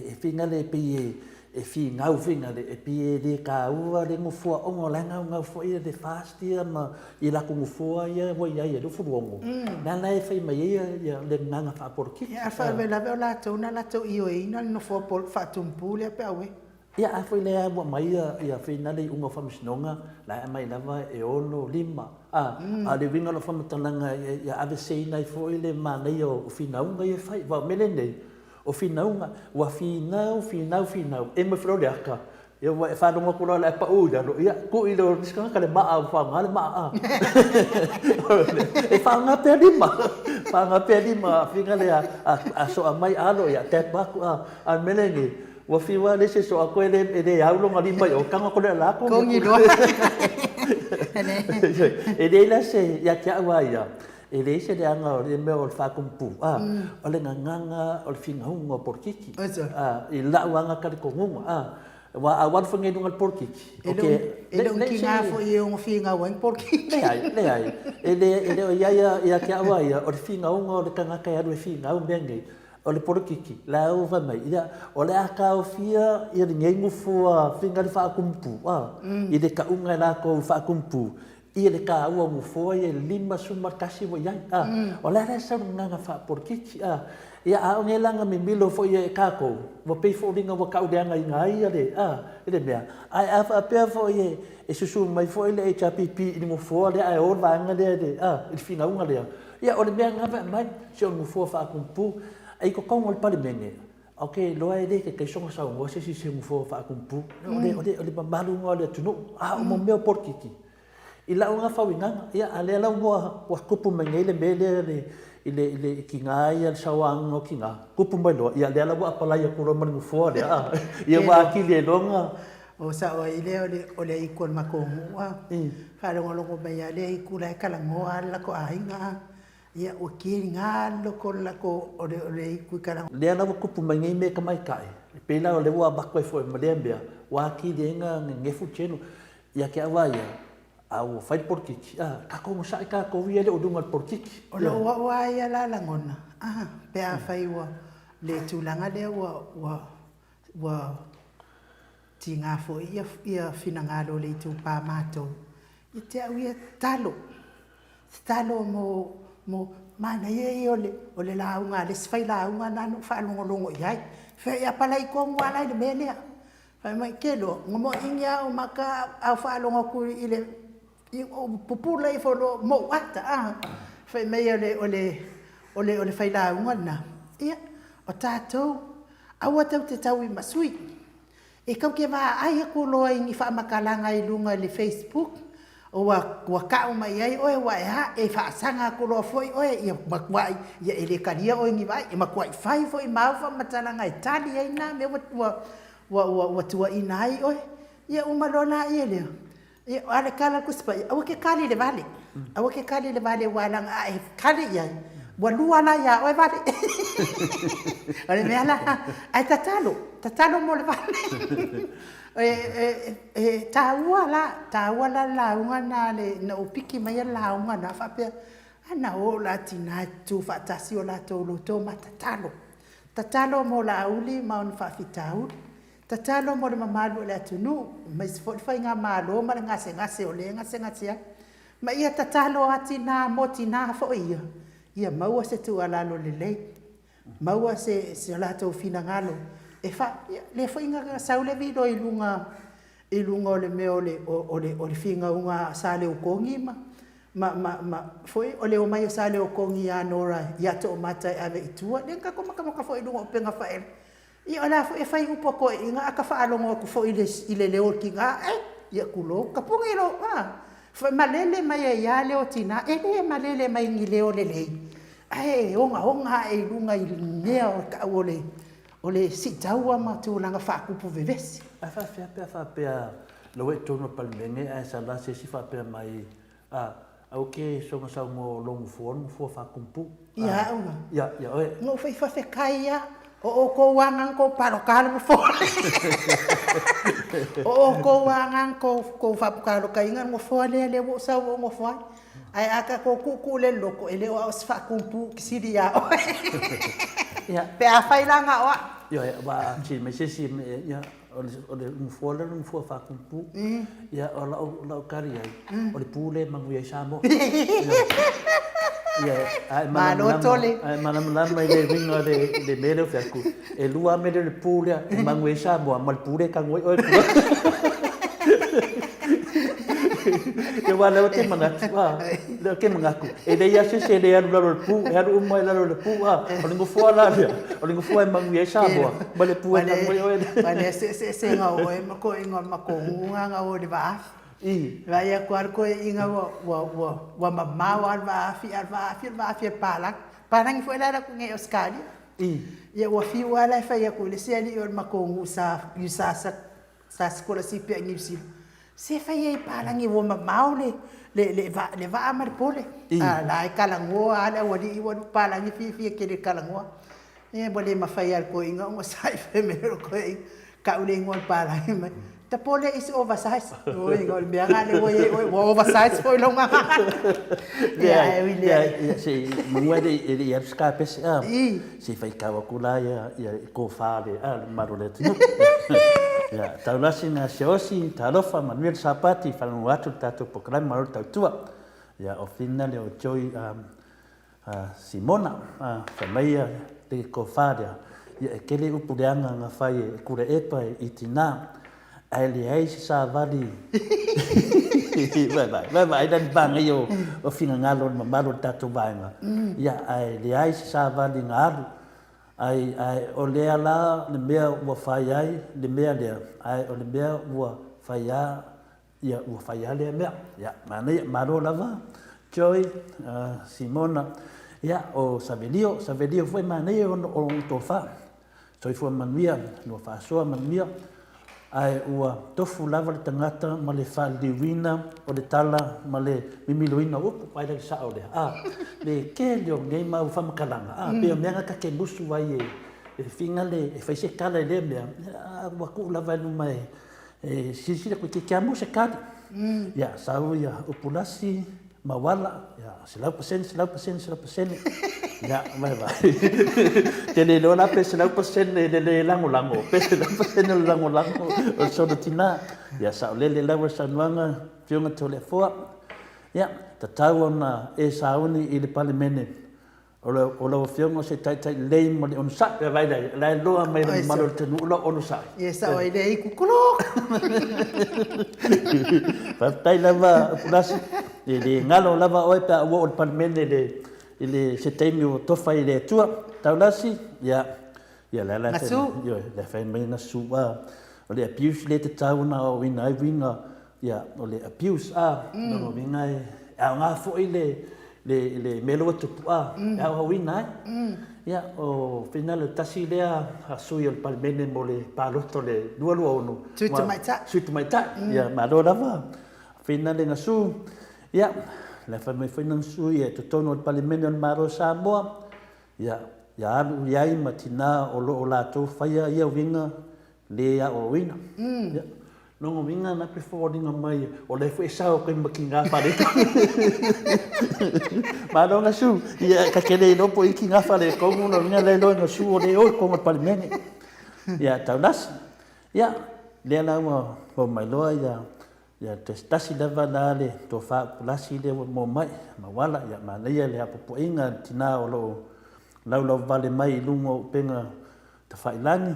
e finale e pei e finau finale e pei e le taua le nofoa ona o la e gaugau foi le FAST ia ma i latou nofoa ia ua i ai e 26. Lea la e fai mai ai le gagana faapolokiki. Ia, a faalavelave o latou na latou ioeina le nofoa faatumupu lea pe auē. Ia a foi lea ua aumai ia finale iuga o faamasinoga, la e aumai lava e 6, 5, a, a o le uiga o lau faamatalaga ia aveseina ai foi le manaia o finauga ia e fai. Aua o le mea lenei, o finauga, ua finau, finau, finau, emo ifo loa le ata, ia ua e faalogo atu loa o le a pau i lalo, ia tuu i le isi tagata le maa ua faaaoga le maa, a. E faaaoga pea lima, faaaoga pea lima, finale a soa mai alo, ia tap atu, a. A o le mea lenei, Ua fiu lava le isi e soa atu e le au lona lima i o, tago atu lea la kogi loa. E leai la se, ia te au lava ia, e leai se leaga o le mea o le faatumupu, a, o le gagana o le finauga o polokiki, a, i lau lava talitonuga, a, aua a ou alu foi nei i luga o le polokiki, E le o ni tiga foi e ono finau ai ni polokiki. Leai, leai, e le o i ai ia te au lava ia, o le finauga o le tagata e alu e finau mea nei, O le polokiki, la ua fai mai, ia, o le a taofia ia lenei nofoa faiga le faatumupu, a, i le tauga e latou faatumupu, ia le taua o nofoa ia e 51 ua i ai, a. O le a la e sau le gagana faapolokiki, a. Ia, a o nei la na mimilo foi e tatou, ua pei foliga ua tauleagaina ai ia le, a, le mea. Ae a faapea foi e susu mai foi le HRPP i le nofoa lea ae o le vaega lea i le, a, i le finauga lea, Ia, o le mea lena fai mai, se o le nofoa faatumupu. I totonu o le Palemene, ou te iloa e le taitai soona saunoa se isi i se nofoa faatumupu. O le, o le, o le mamalu lena o le atunuu. A o mea o polokiki, i lau lena faauigaga, ia, a o lea la ua, ua tupu mai nei le mea lea i le, i le, i le, i tiga ia, le sauaga o tiga, tupu mai loa, ia lea la ua apalai atu loa ma le nofoa lea, a, ia ua atili ai loa ona. O sao ai lea o le, o le aiku o le matou nuu a, faalogologo mai lava le aiku la e talanoa lava le latou aiga a, ia ua kiga le loto o le latou, o le, o le aiku i talanoa. Lea la ua tupu mai nei mea tamaitai, e pei la o lea ua avatu ai foi ma lea mea, ua atili ai ona nenefu le tino. Ia te au lava ia, A ua fai le polokiki, a, tatou onosai tatou ia e le o i luga o le polokiki. O lou au lava ia la lagona, a, pe afai ua le tulaga lea ua, ua, ua tiga foi ia, ia finagalo o le itupa matou, ia te au ia, tatalo, tatalo mo, mo, manaia ia o le, o le lauga a le isi failauga lena na ou faalogologo i ai, fai apalai tonu lava la i le mea lea. Fai mai, Ke loa, nga mo ingi a o maka au faalogo atu i le i o pupula ifo loa mou ata a. Fai mai o le o le o le o le failauga lena, ia, o tatou, aua tou te tau i ma sui. E tou te vaai atu loa i ni faamatalaga i luga i le Facebook, ua ua tau mai ai oe ua e a, e faasaga atu loa foi oe, ia matuai, ia e le talia oe i ni vaai, e matuai fai foi ma au faamatalaga e tali ai na mea ua ua Ua, ua, ua tuuaina ai oe. Ia uma loa laia lea. Ia, a o le tala a le Tusi Paia, aua e te kali i le vale. Aua e te kali i le vale aua leaga a e kali i ai, ua lua la iā oe vale. O le mea la, ae tatalo, tatalo mo le vale. E, e, e taua la, taua la le lauga lena a le, ina ua piki maia le lauga lena, faapea, a na o o la tina e tutu faatasi o latou loto ma tatalo. Tatalo mo Laauli ma ona faafitauli. Tatalo mo le mamalu o le atunuu, aemaise foi le faigamalo ma le gasegase o lea e gasegase ai. Ma ia tatalo a tina mo tina foi ia, ia maua se tuualalo lelei, maua se so latou finagalo e fa, ia, lea foi na sau le viloi i luga i luga o le mea o le, o le, o le finauga a Saleokogi ma, ma, ma, ma, foi, o le omai o Saleokogi ia Nora ia Toomata e ave i tua, lea na tatou matamata foi i luga o upega faele. Ia o la foi e fai upu a toeaiina a ta faalogo atu foi i le, i le leo o le tina, eh, ia tulou, tapuni lou, a, foi malele mai ai lava leo o tina, e le malele mai i ni leo lelei, ae ogaoga ae i luga i mea o tau o le, O le siitaua ma tulaga faatupu vevesi. Ae faafefea pe a faapea la ua i totonu o le Palemene ae sala se isi faapea mai, a, aua ke soona saunoa o lou nofoa o le nofoa faatumpu. Ia au la. Ia, ia oe. Na ou fai fafekai a, o outou a na tou paloka le nofoa. O outou a na tou faapalokaina le nofoa lea, lea ua ou sau ua ou nofo ai. Ae a tatou tuutuu le loto, e le o au o se faatumpu ou te sili ia oe. Pe afai la na o au. Ioe, aua a sili mai se isi, ia, o le nofoa lea o le nofoa faatumpu. Ia, o lau tali ai, o le pu lea e manuia ai Samoa. Ia, a e malamalama, a e malamalama i le uiga o le mea lea ou fai atu, E lua lava mea lea o le pu lea e manuia ai Samoa ma le pu lea e tago ai oe. Ia aua o lea ou te manatu, a, lea ou te manatu, e leai lava se isi e le alu i lalo o le pu, e alu uma i lalo o le pu, a, o le nofoa la lea, o le nofoa e manuia ai Samoa ma le pu e tago ai oe. Ma le eseesega o oe ma toeaiina o le matou nuu lena na o i le vaafi. Vaai atu lava le toeaina ua mamao lava le vaafi, a o le vaafi o le vaafi a le palagi. Palagi foi la e alu atu nei i Ausetalia. Ia ua fiu lava la e fai atu i le isi alii o le matou nuu sa sa sa sikolasipi ai i Niu Sila, se fai ai palagi ua mamao le le le vaa ma le pole. A la e talanoa lava le aualii ua alu palagi fiafia tele e talanoa. Ia ua le mafai lava e le toeaina ona sa'i fai mai o le toeaina, tau le igoa o le palagi mai, the pole is oversize. Oi, o le mea lena lea ua i ai oe, ua oversize foi lou gagana. Ia, ae ui lea. Ia, se i manu e le i alu se kapese, a, se i faitau atu la ia i tofa a le mamalu o le atunuu. Ia, taulasi na siaosi, talofa, manuia le Sapati, faalogo atu le tatou polokalame malo le tautua. Ia, o Fina lea o Joy A Simona, a, fai mai ia te tofa lea, ia e tele upu leaga na fai e Tuilaepa i tina, ae leai se savali vaevae, vaevae la ni vaega o, o finagalo o le mamalu o le tatou vaega, ia ae leai se savali na alu, ae, ae o lea la le mea ua fai ai le mea lea, ae o le mea ua fai a Ia, ua fai lava lea mea. Ia, manaia, malo lava, Joy, Simona. Ia, o Savelio, Savelio foi manaia ona o lona tofa. Soifua manuia, lua faasoa manuia, ae ua tofu lava le tagata ma le faaliliuina o le tala ma le mimiloina o upu, vaai la i le sao lea, a, le tele o nei mau faamatalaga, a, pei o mea na ta te musu ai e, e figa le, e fai se tala i lea mea, a, ua tuu lava i luma e, e silasila toeitiiti lava mo se tali. Ia, sau ia Upulasi, Mauala, ia, 100%, 100%, 100%. Ia, vai vai. Te le iloa la pe 100% le le lagolago, pe 100% o le lagolago o le solo tina. Ia, saolele lava le saunoaga, Afioga Toleafoa. Ia, tatau ona e sauni i le Palemene O lau Afioga o se taitai lelei ma le onosai. Ia vaai la, la e loa mai le mamalu o le atunuu lau onosai. Ia sao ai lea i kukuluk. Faafetai lava Upulasi, e le galo lava oe pe a ua oo i le Palemene i le se taimi ua tofa i le Atua. Taulasi, ia, ia la la Gasu. Ioe, la fai mai Gasu, o le abuse lea e tatau ona aoaoina ai uiga Ia, o le abuse a, lona uiga e aoga foi le le le mea lea ua tupu a, e aoaoina ai. Ia, o Finale tasi lea sui o le Palemene mo le palota o le 2026. Sui Tamaitai. Sui Tamaitai. Ia, malo lava. Finale Gasu. Ia, le fai mai foi na sui e totonu o le Palemene o le Malo o Samoa. Ia, ia alu i ai ma tina o lo o latou faia ia uiga le aoaoina. Ia, lona uiga na pe foliga mai o lea foi e sao atu ai ma tiga faaletonu. Malo Gasu, ia ta te le iloa po o i ai tiga faaletonu, lona uiga la e iloa e Gasu o lea e o i totonu o le Palemene. Ia, Taulasi, ia, lea la ua omai loa ia Ia, toe tasi lava la le tofa Upulasi lea ua moa mai, Mauala, ia manaia le hapopoiga a le tina o lo o laulauvale mai i luga o upega tafailagi,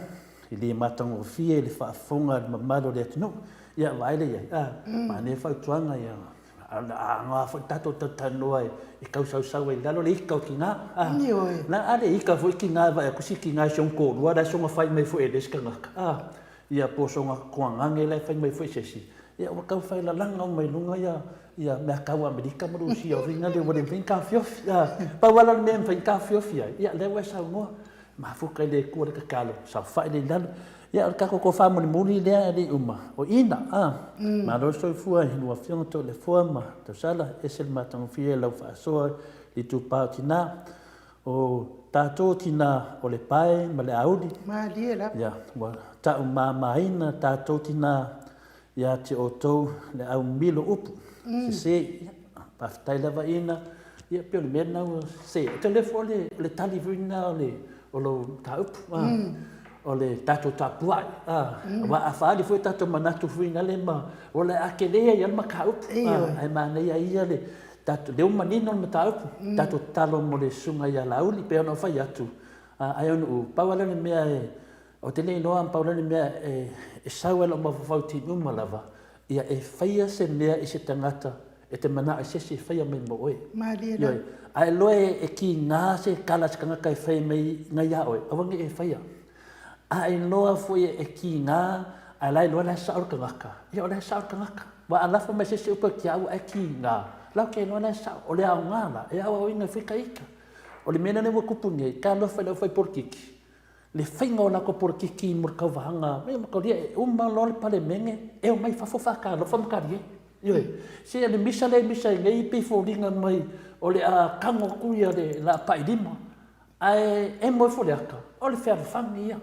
e le matagofie i le faafofoga a le mamalu o le atunuu. Ia, vaai lea i ai, a, manaia fautuaga, ia, a aoga foi le tatou talatalanoa e tau sausau ai i lalo le ika o tina, a, na a le ika foi tina e vaai atu si tina i si ona toalua la e soona fai mai foi e le isi tagata, a. Ia po o sona toagage la e fai mai foi se isi, ia ua tau fai lalaga uma i luga ia ia mea tau a Amerika ma Rusia, o uiga lea ua le mafai ona taofiofi. Pau lava la le mea e mafai ona taofiofi ai, ia lea ua e saunoa, mafuta i le Atua le tatalo, saofai lea i lalo. Ia o le tatou tofa mulimuli lea e le i uma, o Ina, a, malo le soifua i lua Afioga Toleafoa ma Tausala, e ese le matagofie i lau faasoa i le itupa o tina. O tatou tina o le pae ma le auli. Malie lava. Ia, ua taumamaina tatou tina ia te outou le au milo upu, sese. Ia, faafetai lava Ina. Ia, pei o le mea lena ua se. Ou te iloa foi o le tali foi lena o le o lou mataupu, o le tatou tapuai, aua a faaali foi tatou manatu foi nale ma o le a tele ai lava le mataupu, ae manaia ia le Tatou, lea ua manino le mataupu, tatou tatalo mo le susuga ia Laauli, pei ona ou fai atu, ai ona ou, pau lava lea o le mea e, ou te le iloa, pau lea o le mea e, e sau ai lou mafaufau i taimi uma lava, ia e faia se mea i se tagata e te manao i se isi e faia mai mo oe. Malie lava. Ioe. A e loa e kiga se tala a se tagata e fai mai nai ia oe, aua ne i e faia. A e iloa foi e kiga, ae la e iloa la e sao le tagata, ia o la e sao le tagata. Aua a lafo mai se isi upu e te au ae kiga, la ke iloa la e sao. O le aoga la, e aoaoina ai foi ta ita. O le mea lea ua tupu nei, talofa i le aufai polokiki, le faiga o latou polokiki mo le tauvaga, e mataulia e uma loa le Palemene, e omai fafo faatalofa ma talie. Ioe. Se o le misa lea e misa ai nei e pei e foliga mai o le a tago atu ia le laapai lima. Ae emo ifo le ata, o le fealofani ia.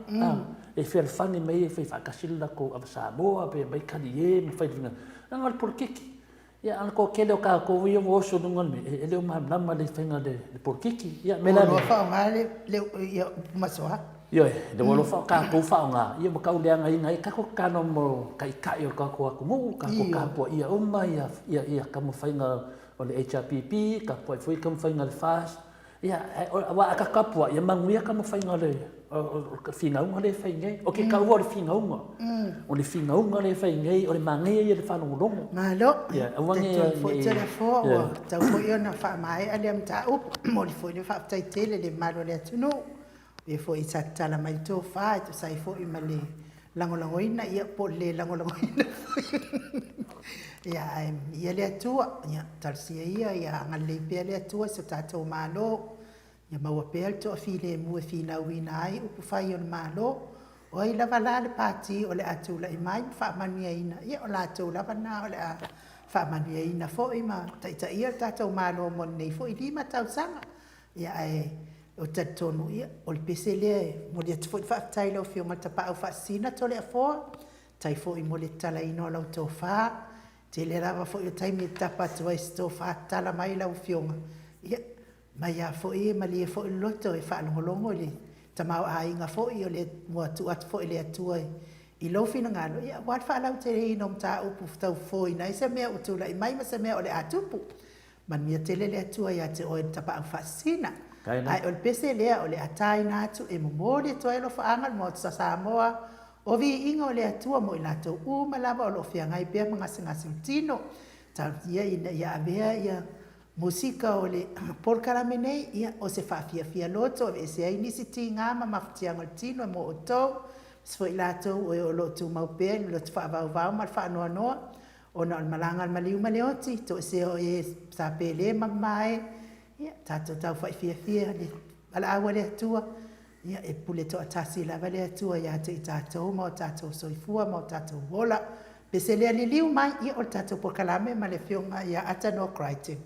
E fealofani mai e fai faatasi le latou ava Samoa pe aumai talie ma fai le leaga o le polokiki. Ia a o le toatele o tatou ia ua oso i luga o le mea, e le o malamalama i le faiga o le polokiki. Ia o le mea la lea. Ua faaaoga le upu masoa. Ioe, lea ua alofa tatou faaaoga, ia ua tauleagaina ai tatou tatalo mo taitai o le tatou atunuu, tatou tapuaia uma ia taumafaiga o le HRPP, tapuai foi taumafaiga a le FAST. Ia, aua a tatou tapuai, ia manuia taumafaiga o le finauga lea e fai nei. Ou te taua o le finauga. O le finauga lea e fai nei, o le manaia ia o le faalogologo. Malo. Ia, aua ne i... Talitonu foi Toleafoa ua tatau foi ona faamaea lea mataupu. E momoli foi le faafetai tele i le mamalu o le atunuu, o e foi sa tatala mai le tofa e tusa ai foi ma le lagolagoina, ia po o le le lagolagoina foi. Ia, ae viia le Atua, ia talosia ia ia agalelei pea le Atua i so tatou Malo. Ia maua pea le toafilemu e finauina ai upufai o le Malo. O ai lava la le Pati o le a tulai mai ma faamanuiaina, ia o latou lava na o le a faamanuiaina foi ma taitaia le tatou Malo mo lenei foi 5 tausaga. Ia ae ou te talitonu o le pese lea e momoli atu foi le faafetai i lau Afioga i le Tapaau Faasisina Toleafoa, faafetai foi mo le tatalaina o lau tofa. O le tele lava foi o taimi e tapa atu ai i se tofa tatala mai lau Afioga, ia mai lava foi e malie foi le loto e faalogologo i le tamaoaiga foi ua tuu atu foi e le Atua i lou finagalo aua le faalauteleina o mataupu e tau fofoina ai se mea ua tulai mai ma se mea o le a tupu. Manuia tele le Atua ia te oe le Tapaau Faasisina. Ae o le pese lea o le a taina atu e momoli atu ai alofaaga i le Maota o Samoa, o viiga o le Atua mo i latou uma lava o lo o feagai pea ma gasegase o le tino. Talosia ina ia avea ia musika o le polokalame nei, ia o se faafiafia loto e aveese ai nisi tiga ma mafatiaga o le tino mo outou, aemaise foi i latou o e o lo o tumau pea i le loto faavauvau ma le faanoanoa ona o le malaga a le maliu ma le oti, toesea o e sa pele ma mamae, ia tatou tau fiafia i le valaau a le Atua, ia e pule toatasi lava le Atua ia te i tatou ma o tatou soifua ma o tatou ola. Pese lea liliu mai, ia o le tatou polokalame ma le Afioga ia Ata Noah Crichton.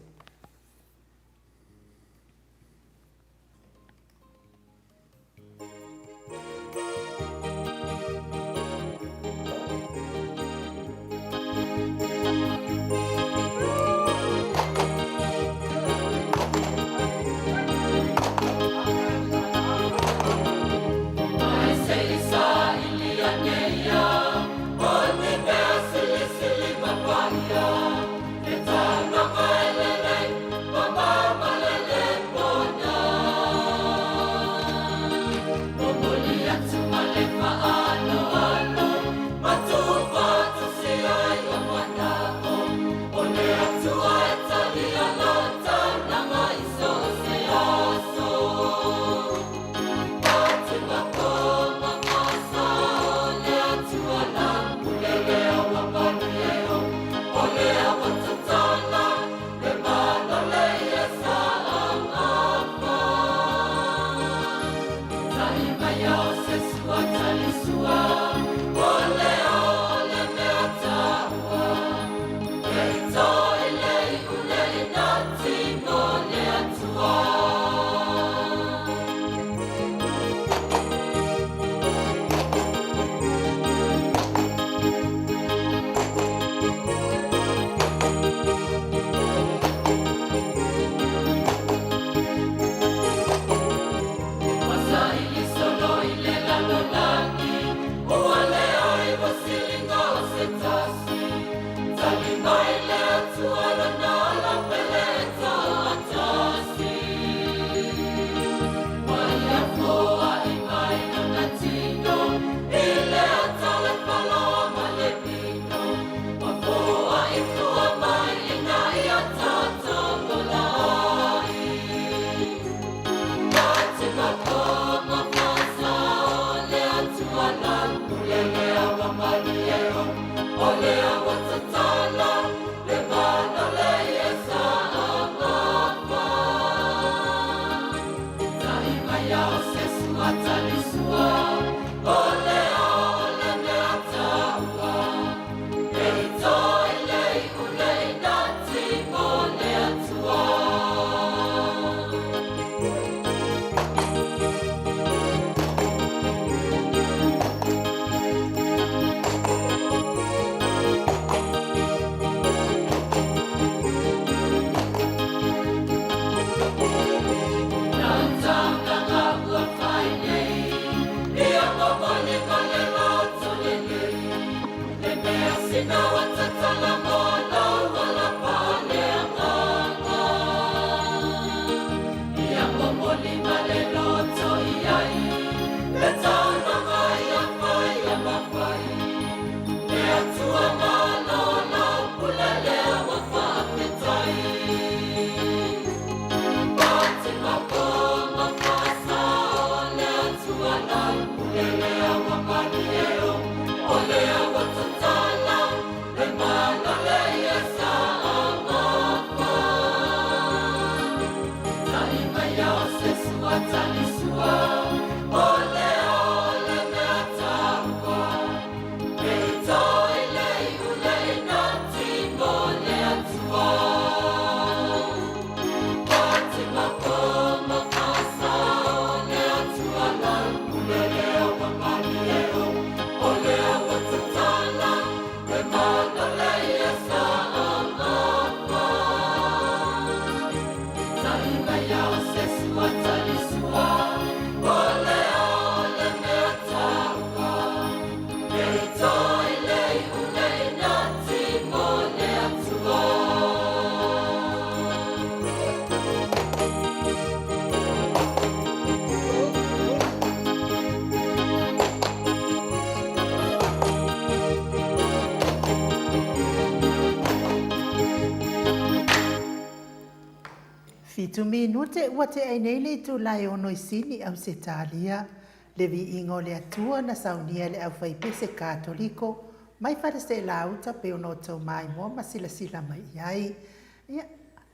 Fitu minute ua tea nei le itula e ono i Sini, Ausetalia, le viiga o le Atua na saunia e le aufaipese Katoliko mai Faleseelauta pei ona outou maimoa ma silasila mai i ai. Ia,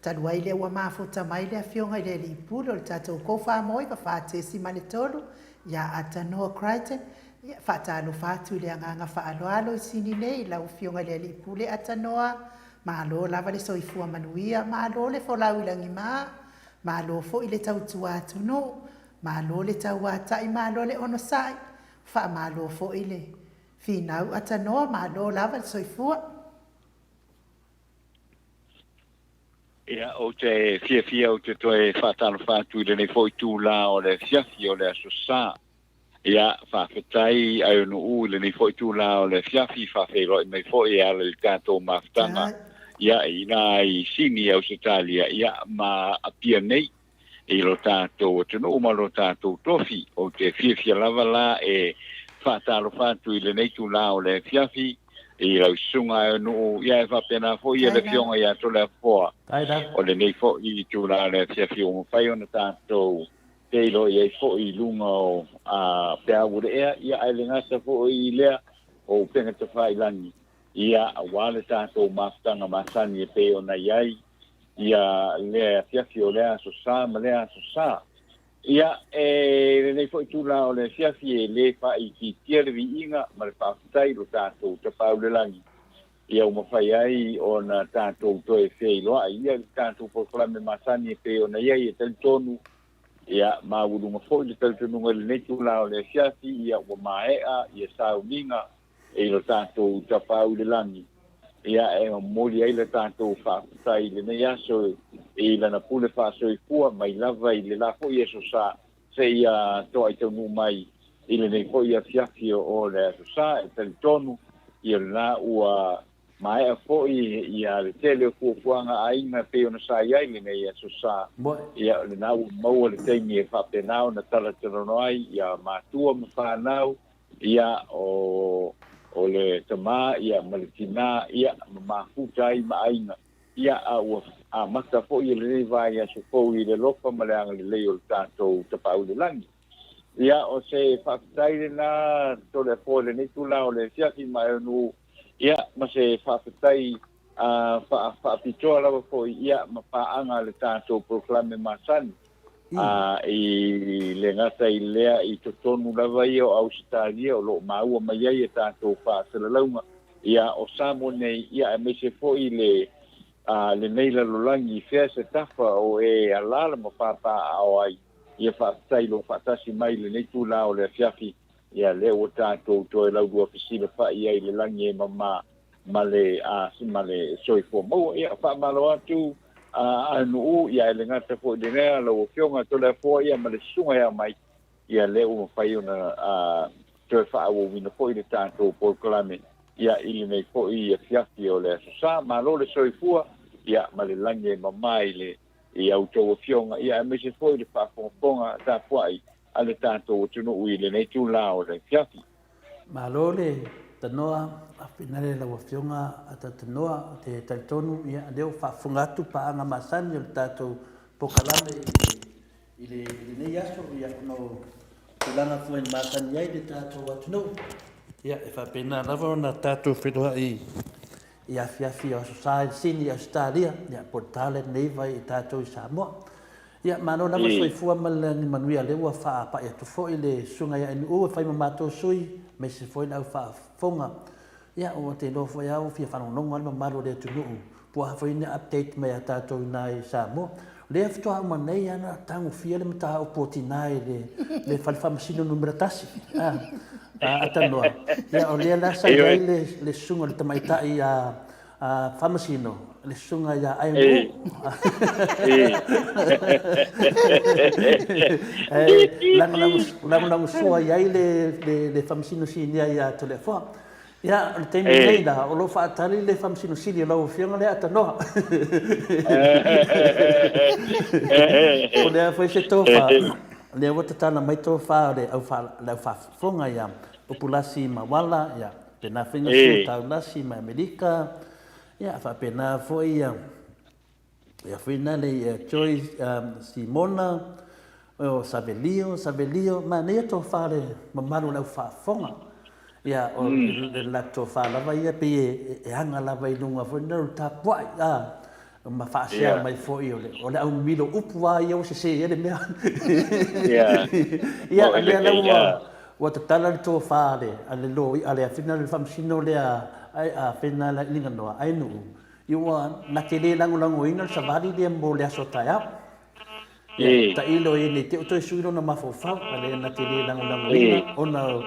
talu ai lea ua mafuta mai le Afioga i le Alii Pule o le tatou Kofāmoe 4.3 ia Atanoa Crichton, ia, faatalofa atu i le agaga faaaloalo i Sini nei i lau Afioga i le Alii Pule Atanoa. Malo lava le soifua manuia, malo le folau i lagima, malo foi le tautua atunuu, malo le tauata'i, malo le onosai, faamalo foi le finau Atanoa, malo lava le soifua. Ia, ou te fiafia ou te toe faatalofa atu i lenei foi itula o le afiafi o le Aso Sa. Ia, faafetai Aeonuu i lenei foi itula o le afiafi, faafeiloai mai foi e ala i le tatou mafutaga, ia, i ina i Sini, Ausetalia, ia, ma Apia nei i lo tatou atunuu ma lo tatou tofi. Ou te fiafia lava la e faatalofa atu i lenei itula o le afiafi i lau susuga Aeonuu, ia e faapena foi le Afioga ia Toleafoa. O lenei foi itula o le afiafi ua mafai ona tatou feiloai ai foi i luga o peau o le ea, ia ae le gata foi i lea o upega tafailagi, ia aua le tatou mafutaga masani e pei ona i ai ia lea afiafi o lea aso Sa ma lea aso Sa. Ia, e lenei foi itula o le afiafi e le faaitiitia le viiga ma le faafetai i lo tatou Tapaau i le Lagi, ia ua mafai ai ona tatou toe feiloai ia i le tatou polokalame masani e pei ona i ai. E talitonu, ia, maualuga foi le talitonuga i lenei itula o le afiafi, ia ua maea ia sauniga i lo tatou Tapaau i le Lagi, ia e momoli ai le tatou faafetai i lenei aso i lana pule faasoifua mai lava i le la foi Aso Sa seia toai taunuu mai i lenei foi afiafi o le Aso Sa. E talitonu ia lena ua maea foi ia le tele o fuafuaga a aiga e pei ona sa i ai lenei Aso Sa. Ia lena ua maua le taimi e faapena ona talatalanoa ai ia matua ma fanau, Ia, o, o le tama, ia, ma le tina, ia, ma mafuta ai ma aiga, ia, a ua amata foi lenei vaiaso fou i le alofa ma le agalelei o le tatou Tapaau i le Lagi. Ia, o se faafetai lena Toleafoa i lenei itula o le afiafi ma Aeonuu, ia, ma se faafetai a, faa, faapitoa lava foi, ia, ma paaga a le tatou polokalame masani. A i le gata i lea, i totonu lava ia o Ausetalia o lo o maua mai ai a tatou faasalalauga, ia, o Samoa nei, ia, aemaise foi le, a, lenei lalolagi i fea se tafa o e alaala ma papaaao ai, ia faafetai i lou faatasi mai i lenei itula o le afiafi, ia, lea ua tatou toe laulua fesilafai ai i le lagi e mama ma le, a, ma le soifua maua. Ia, faamalo atu. A nuu, ia e le gata foi i lea lau Afioga Toleafoa, ia ma le susuga ia mai, ia lea ua mafai ona toe faaauauina foi le tatou polokalame, ia i lenei foi afiafi o le Aso Sa. Malo le soifua, ia ma le lagi e mama i le i a outou afioga, ia aemaise foi le faafogafoga tapuai a le tatou atunuu i lenei itula o le afiafi. Malo le tanoa, faafetai i lau Afioga Atatanoa. Ou te talitonu ia lea ua faafofoga atu paaga masani o le tatou polokalame i le lenei aso ia ona o tulaga foi e masani ai le tatou atunuu. Ia e faapena lava ona tatou feiloai i afiafi o Aso Sa i Sini i Ausetalia, ia po o le ta lenei vai i tatou i Samoa. Ia, malo lava le soifua ma le lagi manuia, lea ua faapai atu foi le Susuga ia Aenuuu e fai ma matou sui, aemaise foi le au faafofoga. Ia, ua te iloa foi lava ua fia faalogologo lava le mamalu o le atunuu, po o a foi ni update mai a tatou i ina i Samoa. O lea faatoa uma nei lava ona tagofia le mataupu o tina i le, le fale faamasino numera tasi, a, a Atanoa. Ia, o lea la sa i ai le, le susuga i le tamaitai a, A Faamasino, le susuga ia Aenuuu. E lagolagosua i ai le Faamasino Sinia ia Toleafoa. Ia, o le taimi nei la, o lo o faatali le Faamasino Sili o lau Afioga lea Atanoa. O le a foi se tofa, o lea ua tatala mai tofa o le au faafofoga ia Upulasi Mawala, ia Pena foi na sui taulasi mai Amerika, ia faapena foi ia Ia foi na le ia Joyce Simona, o Savelio, Savelio, manaia tofa le mamalu o le au faafofoga. Ia o le latou tofa lava ia pei e aga lava i luga foi lea o le tapuai a ma faasea mai foi o le o le au milo upu lava ia ua sese ai le mea. Ia o lea la ua ua tatala le tofa a le a le loia a le afina le faamasino lea a fena la Iliganoa Ainuu Ia ua na te le lagolagoina le savali lea mo le aso taeao. Ia, tailo ai nei te o toe sui lona mafaufau, a lea na te le lagolagoina ona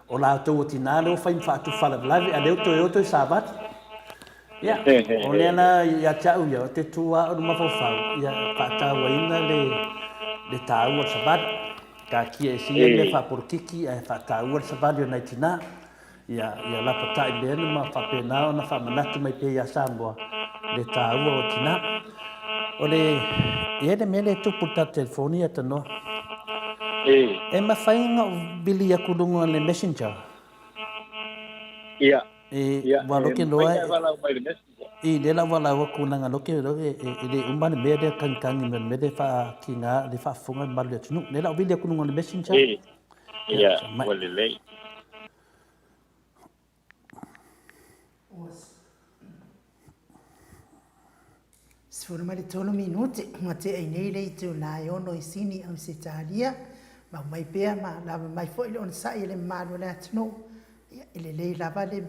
o latou o tina lea ua fai ma faatupu faalavelave, a lea ua toe o toe savali. Ia, o lea la ia te au ia, o te tu lava o le mafaufau, ia faatauaina le, le taua o le savali. Taatia e ese ia mea faapolokiki ae faataua le savali o nai tina. Ia, ia lapatai mea na ma faapena ona faamanatu mai pea ia Samoa le taua o tina. O le, e i ai le mea lea e tupu i le tatou telefoni ia Tanoa. E. E mafai ona ou vili atu i luga o le messenger? Ia. E, Ia, ua e loke mafai loa ona e valaau mai i le messenger. I, lea la ua valaau atu leaga loke loa e, e le uma le mea lea tagitagi mai o le mea lea e faakiga, le faafofoga le mamalu o le atunuu. Lea la ua vili atu i luga o le messenger. E. Ia, Ia, mai. ua lelei. 13 minute ua tea i nei le itula e 6 i Sini, Ausetalia. Mau mai pea ma lava mai foi le onosai e le mamalu o le atunuu. Ia, e lelei lava le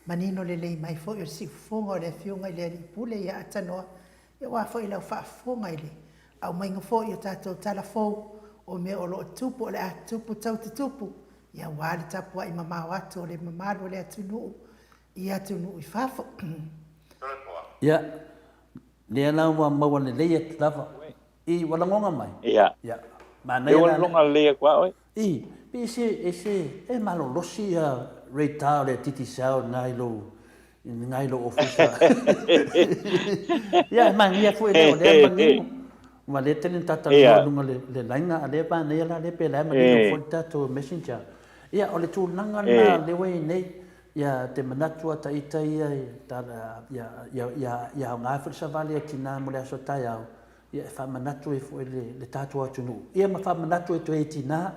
manino lelei mai foi o le siufofoga o le Afioga i le Alii Pule ia Atanoa, ia aua foi lau faafofoga i le aumaiga foi o tatou tala fou o mea o lo o tupu, o le a tupu tau tutupu, ia aua le tapuai mamao atu o le mamalu o le atunuu i atunuu i fafo. Ia, lea la ua maua lelei atu lava. I, ua lagona mai? Ia. Ia, Lea manaia ua la le. lagona lelei atu a oe. I, pe ese, ese, e malolosi ia rate o le Digicel na i lou, na i lou ofisa. Ia, e manaia foi lea, o lea e manino. Ua lea tele na talatalanoa i luga o le, le laina, a lea manaia la lea pe la e manino foi le tatou messenger. Ia, o le tulaga lena lea ua i ai nei, ia te manatu a ita ia, ia, ia, ia, ia aoga foi le savali a tina mo le aso taeao, Ia e faamanatu ai foi le, le tatou atunuu, ia ma faamanatu ai toe i tina,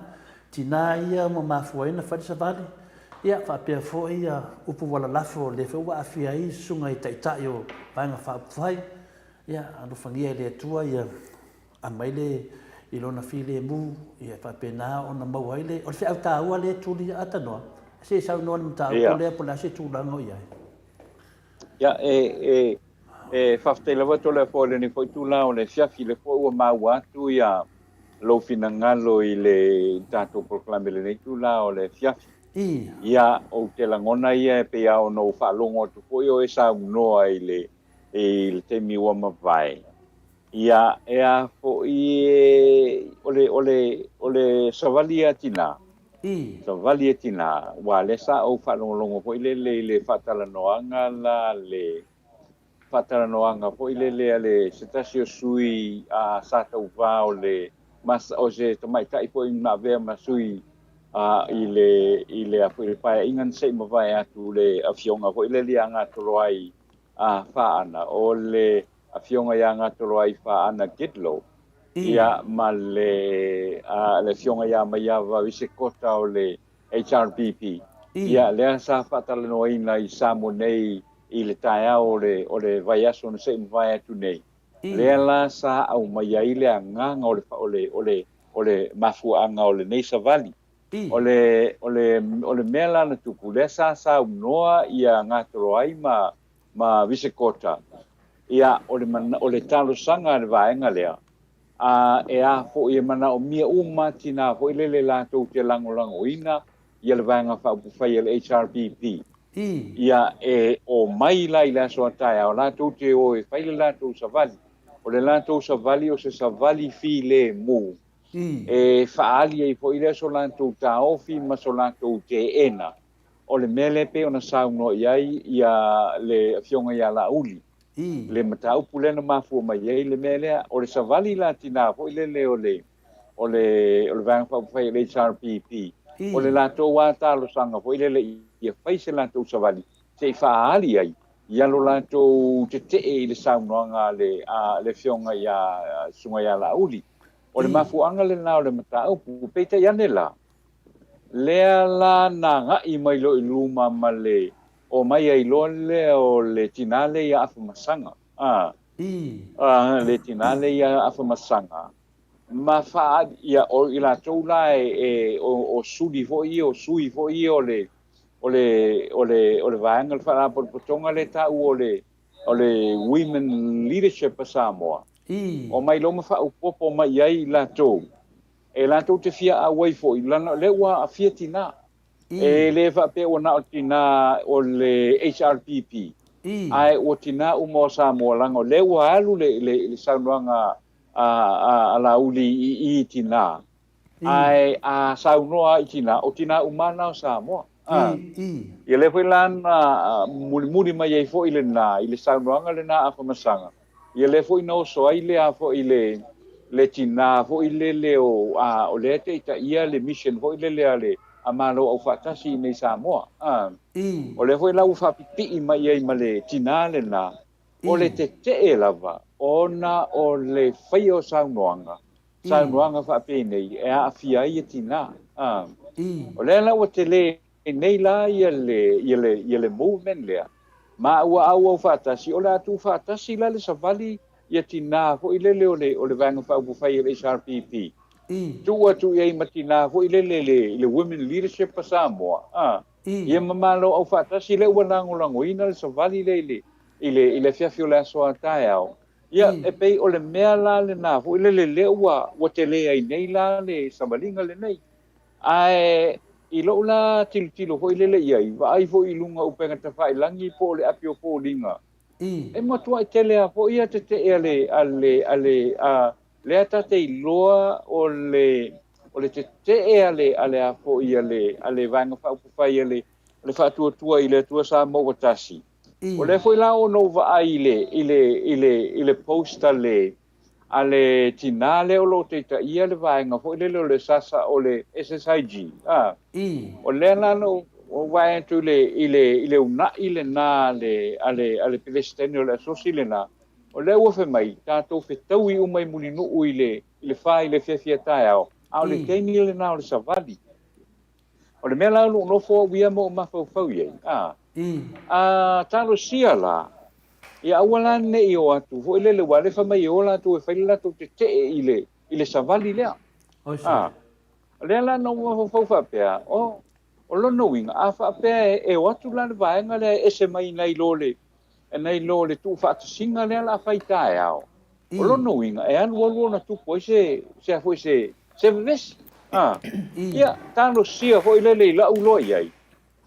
tina ia ua mafua ai ona fai le savali, ia faapea foi ia upu ua lalafo lea foi ua aafia ai susuga i taitai o Vaega Faaupufai, ia alofagia e le Atua ia aumai le i lona filemu, ia faapena ona maua ai le, o le feau taua lea e tuli ia Atanoa, se i saunoa i le mataupu lea po o le a se tulaga o i ai. Ia, e, e, e faafetai lava Toleafoa i lenei foi itula o le afiafi, lea foi ua maua atu ia lou finagalo i le tatou polokalame i lenei itula o le afiafi. Ia, ou te lagona ia e pei lava ona ou faalogo atu foi o e saunoa i le, i le taimi ua mavae. Ia, e a foi e, o le, o le, o le savali a tina, savali a tina, aua lea sa ou faalogologo foi lele i le faatalanoaga la le faatalanoaga foi lele a le se tasi o sui a sa tauva o le mas, o se tamaitai foi na avea ma sui a i le i le a foi le paeaiga na se i mavae atu le afioga foi lele ia Gatoloai a Faana o le Afioga ia Gatoloai Faana Gidlow, ia ma le a le Afioga ia Maiava Visekota o le HRPP. Ia lea sa faatalanoaina i Samoa nei i le taeao o le o le vaiaso na se i mavae atu nei. Lea la sa aumai ai le agaga o le o le o le o le mafuaaga o lenei savali. O le o le o le mea la na tupu, lea sa saunoa ia Gatoloai ma ma Visekota, ia, o le mana, o le talosaga a le vaega lea, a e a foi e manaomia uma tinā foi lele latou te lagolagoina ia le Vaega Faaupufai a le HRPP, ia e omai la i le aso a taeao latou te o e fai le latou savali. O le latou savali o se savali filemu e faaali ai foi lea so latou taofi ma so latou teena. O le mea lea e pei ona saunoa i ai ia le Afioga ia Laauli, le mataupu lea na mafua mai ai le mea lea, o le savali la tina foi lele o le o le o le Vaega Faaupufai o le HRPP, o le latou lava talosaga foi lele ia fai se latou savali se i faaali ai. Ia lo latou tete'e i le saunoaga a le a le Afioga ia Susuga ia Laauli. O le mafuaaga lena o le mataupu. Peitai ane la, lea la na agai mai loa i luma ma le omai ai loa lea o le tinā lea ia Afamasaga, a, a, le tinā lea ia Afamasaga, ma faaali, ia, o i latou la e, e o, o suli foi ia, o sui foi ia o le, o le, o le, o le vaega o le Faalapotopotoga lea e taua o le, o le Women Leadership a Samoa. Omai loa ma faaopoopo mai i ai i latou, e latou te fia auai foi, leaga o lea ua aafia tinā. E le faapea ua na o tinā o le HRPP, ae ua tinā uma o Samoa, leaga o lea ua alu le, le, le saunoaga a, a, a Laauli i i i tinā, Ae a saunoa i tinā, o tinā uma lava na o Samoa. Ia lea foi la na mulimuli mai ai foi lena i le saunoaga lena a Afamasaga, ia lea foi na oso ai le a foi le le tinā foi lele o a o lea e taitaia le mission foi lele a le a Malo Aufaatasi i inei i Samoa. O lea foi la ua faapipii mai ai ma le tinā lena, o le tetee lava ona o le faia o saunoaga, saunoaga faapenei e aafia ai tinā. O lea la ua tele nei la ia le, ia le, ia le movement lea, ma ua auau faatasi, o le a tuufaatasi la le savali ia tinā foi lele o le, o le Vaega Faaupufai o le HRPP, tuu atu i ai ma tinā foi lele le, le Women Leadership a Samoa, ia ma Malo Aufaatasi lea ua lagolagoina le savali lea i le, i le, i le afiafi o le aso a taeao. Ia, e pei o le mea la lena foi lele lea ua, ua tele ai nei la le savaliga lenei. Ae i lou la tilotilo foi lele i ai, vaai foi i luga o upega tafailagi po o le api o foliga, e matuai tele lava foi ia tetee a le, a le, a le, a, lea ta te iloa o le, o le tetee a le, a le a foi a le, a le Vaega Faaupufai a le, a le Faatuatua i le Atua Samoa ua Tasi. O lea foi la ona ou vaai i le, i le, i le, i le post a le, a le tinā lea o lo o taitaia le vaega foi lele o le SASA o le SSIG, a. O lea la na ou vaai atu i le, i le, i le una'i lena a le, a le, a le Peresetene o le Asosi lena, o lea ua fai mai, tatou fetaui uma i Mulinuu i le, i le fa i le afiafi a taeao, a o le taimi lena o le savali. O le mea la o lou nofo au ia ma ou mafaufau i ai, a, a talosia la, ia aua la ne i o atu foi lele, ua alefa mai e o latou e fai le latou tetee i le, i le savali lea. A, o lea la na ou mafaufau faapea, o, o lona uiga, a faapea e, e o atu la le vaega lea e ese mai nai lo le, nai lo le tuufaatasiga lea o le a fai taeao, o lona uiga, e alualu ona tupu ai se, se a foi se, se vevesi. A, ia, talosia foi lele i la'u loa i ai,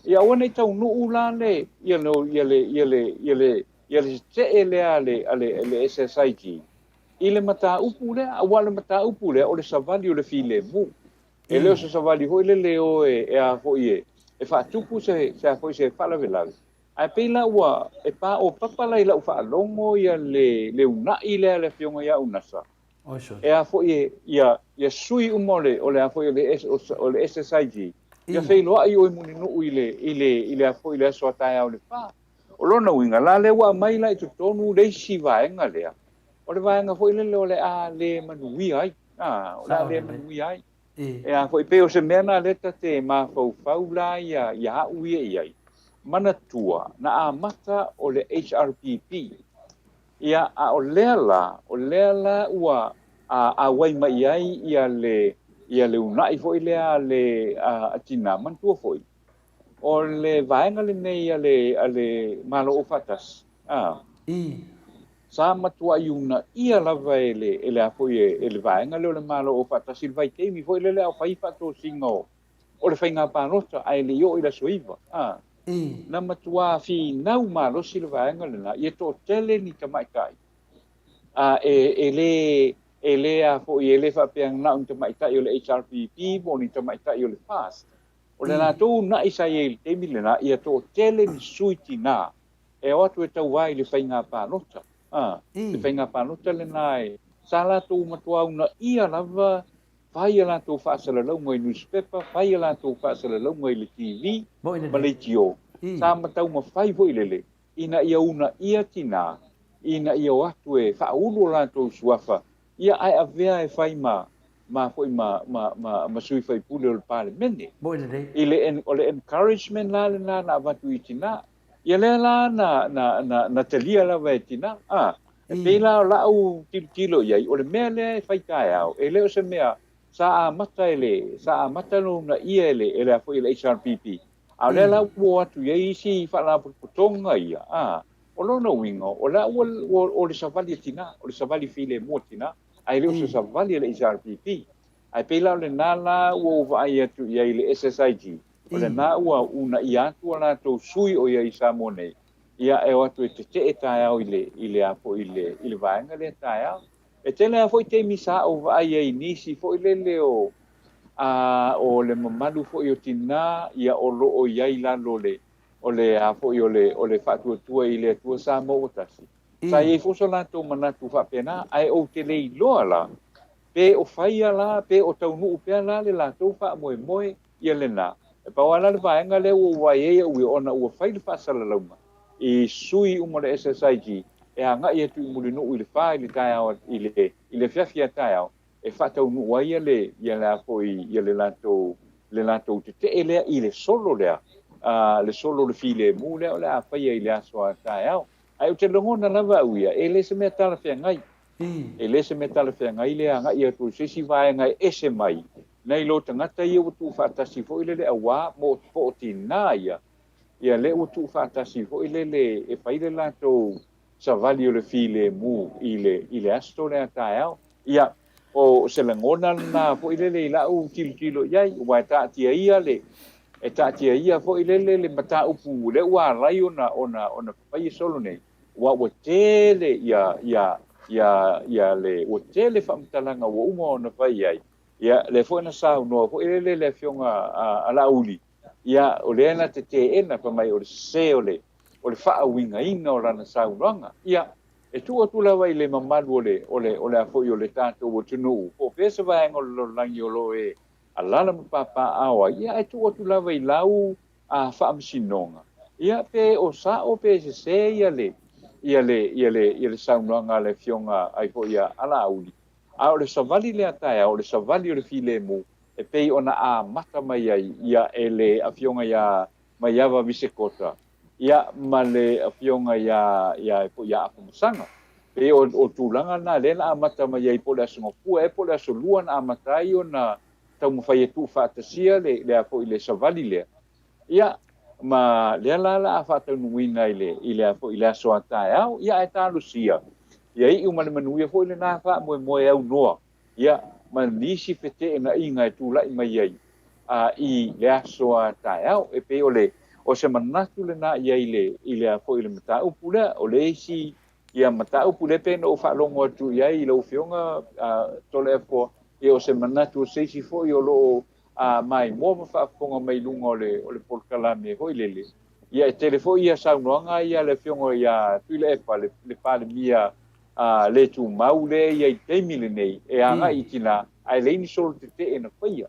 ia aua ne i taunuu la le, ia le, ia le, ia le, ia le, ia le tetee lea a le, a le, a le SSIG i le mataupu lea, aua o le mataupu lea o le savali o le filemu. E le o se savali foi lele e o e, e a foi e, e faatupu se, se a foi se faalavelave. Ae pei la ua e paopapa la i lau faalogo ia le le una'i lea a le Afioga ia Unasa, e a foi e ia ia sui uma o le o le a foi o le o le SSIG, ia feiloai oe Mulinuu i le i le i le a foi i le aso a taeao i le fa. O lona uiga la lea ua aumai la i totonu le isi vaega lea, o le vaega foi lele o le a le manuia ai, a, o le a le manuia ai. E a foi, pei o se mea lena lea ta te mafaufau la ia, ia a'u ia i ai. Manatua, na amata o le HRPP, ia, a o lea la, o lea la ua a, auai mai i ai ia le, ia le una'i foi lea a le, a, a tinā. Manatua foi, o le vaega lenei a le, a le Malo Aufaatasi, a, Sa matuai uunaia lava e le, e le a foi e, e le vaega lea o le Malo Aufaatasi i le vaitaimi foi lele a o fai faatosina o, o le faiga palota ae le i oo i le aso 9. A, na matuā finau malosi le vaega lena ia toatele ni tamaitai a e, e le, e le a foi, e le faapea na o ni tamaitai o le HRPP po o ni tamaitai o le FAST. O le latou uunai sa i ai i le taimi lena ia toatele ni sui tinā e o atu e tauā i le faiga palota. A, le faiga palota lena e, sa latou matuā uunaia lava, fai a latou faasalalauga i nusipepa, fai a latou faasalalauga i le TV ma leitio. Sa ma taumafai foi lele. ina ia uunaia tinā, ina ia o atu e faaulu o latou suafa, ia ae avea e fai ma, ma foi ma, ma, ma, ma sui faipule o le Palemene. Moʻi lelei. I le, o le encouragement la lena na avatu i tinā. Ia lea la na, na, na, na talia lava e tinā. A, e pei la o la'u tilotilo i ai, o le mea lea e fai taeao, e le o se mea sa amata e le, sa amata ona uunaia e le, e le a foi e le HRPP. A o lea la ua o atu i ai isi faalapotopotoga ia, a, o lona uiga, o la ua, ua, o le savali a tinā, o le savali filemu a tinā, ae le o se savali a le HRPP. Ae pei la o lena la ua ou vaai atu i ai i le SSIG, o lena ua uunaia atu a latou sui o i ai i Samoa nei, ia e o atu e tetee taeao i le, i le a foi, i le, i le vaega lea taeao. E tele lava foi taimi sa ou vaai ai i nisi foi lele o, a, o le mamalu foi o tinā, ia o lo o i ai i lalo o le, o le a foi, o le, o le Faatuatua i le Atua Samoa ua Tasi. Sa i ai foi so latou manatu faapena, ae ou te le iloa la, pe o faia la, pe o taunuu pea la le latou faamoemoe ia lena. E pau lava la le vaega lea ua ou vaai ai au ia, ona ua fai le faasalalauga i sui uma o le SSIG e agai atu i Mulinuu i le fa i le taeao i le i le afiafi a taeao e faataunuu ai ia le ia le a foi ia le latou le latou tetee lea i le solo lea a le solo o le filemu lea o le a faia i le aso a taeao. Ae ou te lagona lava au ia, e le se mea talafeagai. E le se mea talafeagai le agai atu i se isi vaega e ese mai nai lo tagata ia ua tuufaatasi foi lele auā mo po o tinā ia, ia lea ua tuufaatasi foi lele e fai le latou savali o le filemu i le, i le aso lea taeao. Ia, o se lagona lena foi lele i la'u tilotilo i ai, aua e taatia ia le, e taatia ia foi lele le mataupu lea ua alai ona, ona, ona faia solo nei, aua ua tele ia, ia, ia, ia le, ua tele faamatalaga ua uma ona fai ai. Ia, lea foi na saunoa foi lele le Afioga a, a Laauli, ia, o lea na te teena fai mai o le sese o le, o le faauigaina o lana saunoaga. Ia, e tuu atu lava i le mamalu o le, o le, o le a foi o le tatou atunuu, po o fea se vaega o le lalolagi o lo o e alala ma papaaao ai, ia, ae tuu atu lava i lau a faamasinoga, ia, pe o sa'o pe sese ia le, ia le, ia le, ia le saunoaga a le Afioga ai foi ia a Laauli. A o le savali lea taeao, o le savali o le filemu, e pei ona amata mai ai ia e le Afioga iā Maiava Visekota, ia, ma le Afioga iā, iā e foi iā Afamasaga. Pei o, o tulaga na lea na amata mai ai po o le Aso Gafua ea po o le Aso Lua na amata ai ona taumafai e tuufaatasia le, le a foi le savali lea. Ia, ma lea la la a faataunuuina i le, i le a foi i le aso a taeao, ia ae talosia, ia iu ma le manuia foi lena faamoemoe aunoa, ia, ma nisi feteenaiga e tulai mai ai a, i le aso a taeao. E pei o le, o se manatu lena i ai i le, i le a foi i le mataupu lea, o le isi ia mataupu lea pei ona ou faalogo atu i ai i lau Afioga Toleafoa, ia o se manatu o se isi foi o lo o maimoa ma faafofoga mai i luga o le, o le polokalame foi lele. Ia e tele foi ia saunoaga ia a le Afioga ia Tuilaepa, le, le Palemia le tumau lea e i ai i le taimi lenei, e agai i tinā, ae leai ni solo tetee na faia.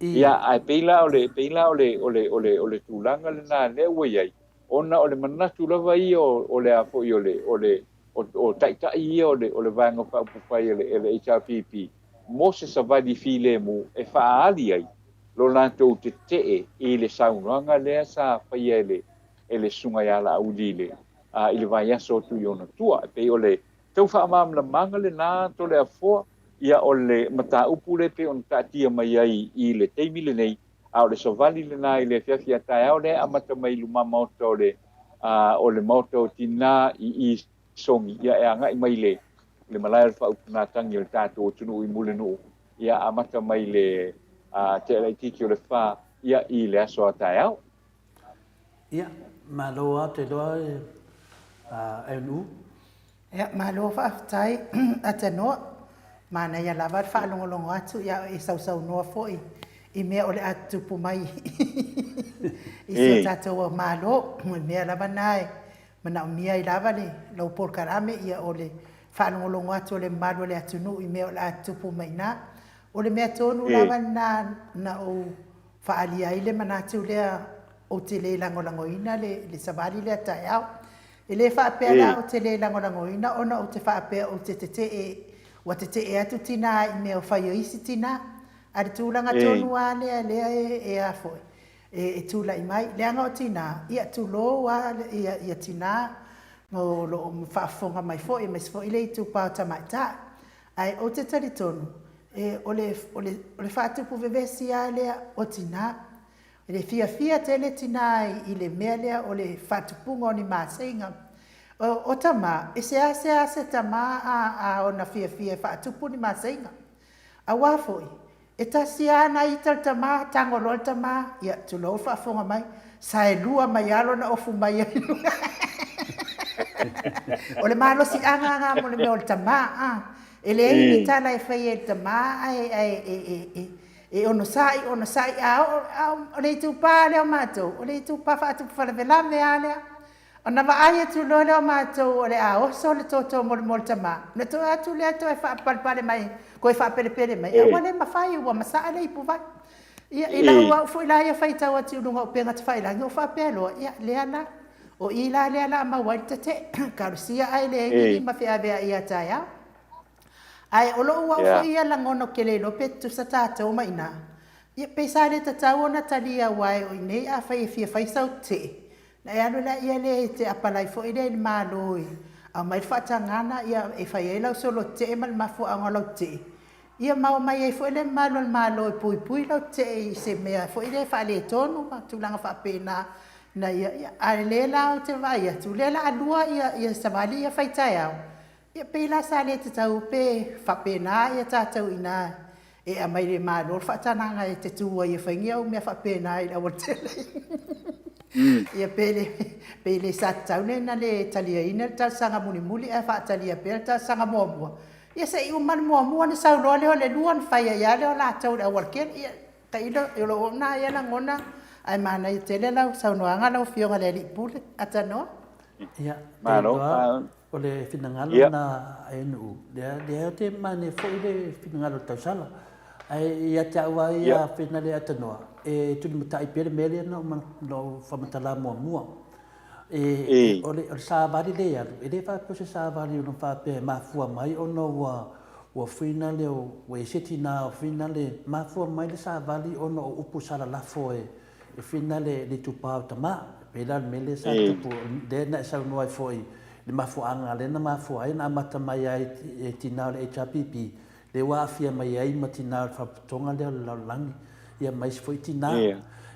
Ia, ae pei la o le, pei la o le, o le, o le, o le tulaga lena lea ua i ai, ona o le manatu lava ia o le a foi o le, o le, o, o taitai ia o le, o le Vaega Faaupufai a le, a le HRPP mo se savali filemu e faaali ai lo latou tetee i le saunoaga lea sa faia e le, e le Susuga ia Laauli i le, a, i le vaiaso atu i ona tua. E pei o le tau faamalamalamaga lena Toleafoa, ia o le mataupu lea e pei ona taatia mai ai i le taimi lenei, A o le savali lena i le afiafi a taeao lea e amata mai i luma maota o le, o le maota o Tinā i i Sogi, ia e agai mai i le, le malae o le faautugatagi o le tatou atunuu i Mulinuu, ia amata mai i le tea laitiiti o le fa, ia i le aso a taeao. Ia, malo lava, ou te iloa e Aunuu. Ia, malo faafetai Atanoa. Manaia lava le faalogologo atu ia e sausaunoa foi i mea o le a tutupu mai i si o tatou Malo. O le mea lava na e manaomia ai lava le lou polokalame, ia o le faalogologo atu o le mamalu o le atunuu i mea o le a tutupu mai i ina. O le mea tonu lava lena na ou faaalia ai le manatu lea ou te le lagolagoina le savali lea taeao. E le faapea la ou te le lagolagoina ona ou te faapea ou te tetee, ua tetee atu tinā i mea o fai o isi tinā. A le tulaga tonu lava lea lea e a foi, e tulai mai. Leaga o tinā, ia tulou lava ia tinā o lo o faafofoga mai foi aemaise foi le itupa o tamaitai. Ae ou te talitonu, o le faatupu vevesi lava lea o tinā. E le fiafia tele tinā i le mea lea o le faatupuga o ni maseiga. O tama, e seasea se tama a ona fiafia e faatupu ni maseiga. Aua foi, e tasi lava ana ita le tama, tago loa le tama, ia, tulou le faafofoga mai, saelua mai lava lona ofu mai ai i luga. O le malosiaga lena mo le mea o le tama, a. E leai ni tala e faia i le tama ae, ae e, e, e onosai, onosai, a oo, a o le itupa lea o matou, o le itupa faatupu faalavelave lava lea. Ona vaai atu loa lea o matou o le a oso le toto mo le tama, ona toe o atu lea toe faapalepale mai, toe faapelepele mai, a ua le mafai, ua masaa le ipuvai. Ia, i lau au foi la ia faitau atu i luga o upega tafailagi, ou faapea loa, ia, lea la, o i la lea o le a maua ai le tetee, talosia ae leai ni lima feaveai ia taeao. Ae o lou au foi ia lagona ou te le iloa pe tutusa tatou ma ina, ia pe sa le tatau ona talia aua e o i nei afai e fia fai sau tetee, ona e alu laia lea e te apalai foi lea i le Malo e aumai le faatagaga ia e fai ai lau solo tetee ma le mafuaaga o lau tetee, ia ma omai ai foi le mamalu o le Malo e puipui lau tetee i se mea foi lea e faaletonu ma tulaga faapena ina ia, a o lea la ou te vaai atu, o lea o le a lua ia savali ia fai taeao. Ia pei la sa le tatau pe faapena ia tatou ina e aumai le Malo le faatagaga e te tu ai e fai ni au mea faapena i le aualatele. Ia pe le pe le sa tatau ona le taliaina le talosaga mulimuli ae faatalia pea le talosaga muamua. Ia se i uma le muamua ona sau loa lea o le lua ona fai ai lava lea o latou i le aualatele. Ia tailo o lou na ia lagona ae manaia tele lau saunoaga lau Afioga i le Alii Pule. Atanoa. Ia, malo. O le finagalo lena a Aionuu, lea, lea ou te manaia foi le finagalo o le tausala. Ae ia te au lava ia Finale Atanoa, e tulimatai pea le mea lea na ou faamatala muamua. E, o le, o le savali lea e alu, e le faapea o se savali ona faapea e mafua mai ona ua, ua finale ua i ai se tina ua finale, mafua mai le savali ona o upu sa lalafo e, E whina le itupa o tama. E pei la o le mea lea sa tupu, lea na e saunoa ai foi i le mafuaaga lea na mafua ai ona amata mai ai e tina o le HRPP, lea ua aafia mai ai ma tina o le Faalapotopotoga lea o le Lalolagi, ia ma isi foi tina.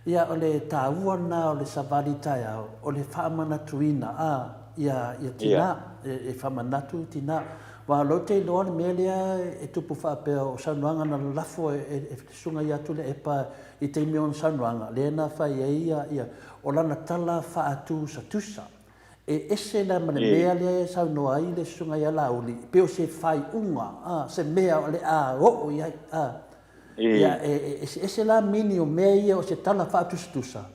Ia o le taua lena o le savali taeao, o le faamanatuina a ia ia tina, e faamanatu tina. Aua o lea ou te iloa le mea lea e tupu faapea o saunoaga na lalafo e le Susuga ia Tuilaepa I taimi o ana saunoaga, lea na fai ai ia, ia, o lana tala faatusatusa. E ese la ma le mea lea e saunoa ai le Susuga ia Laauli, pei o se faaiuga, a, se mea o le a oo i ai, a. Ia, e, e eseese la mini o mea ia o se tala faatusatusa,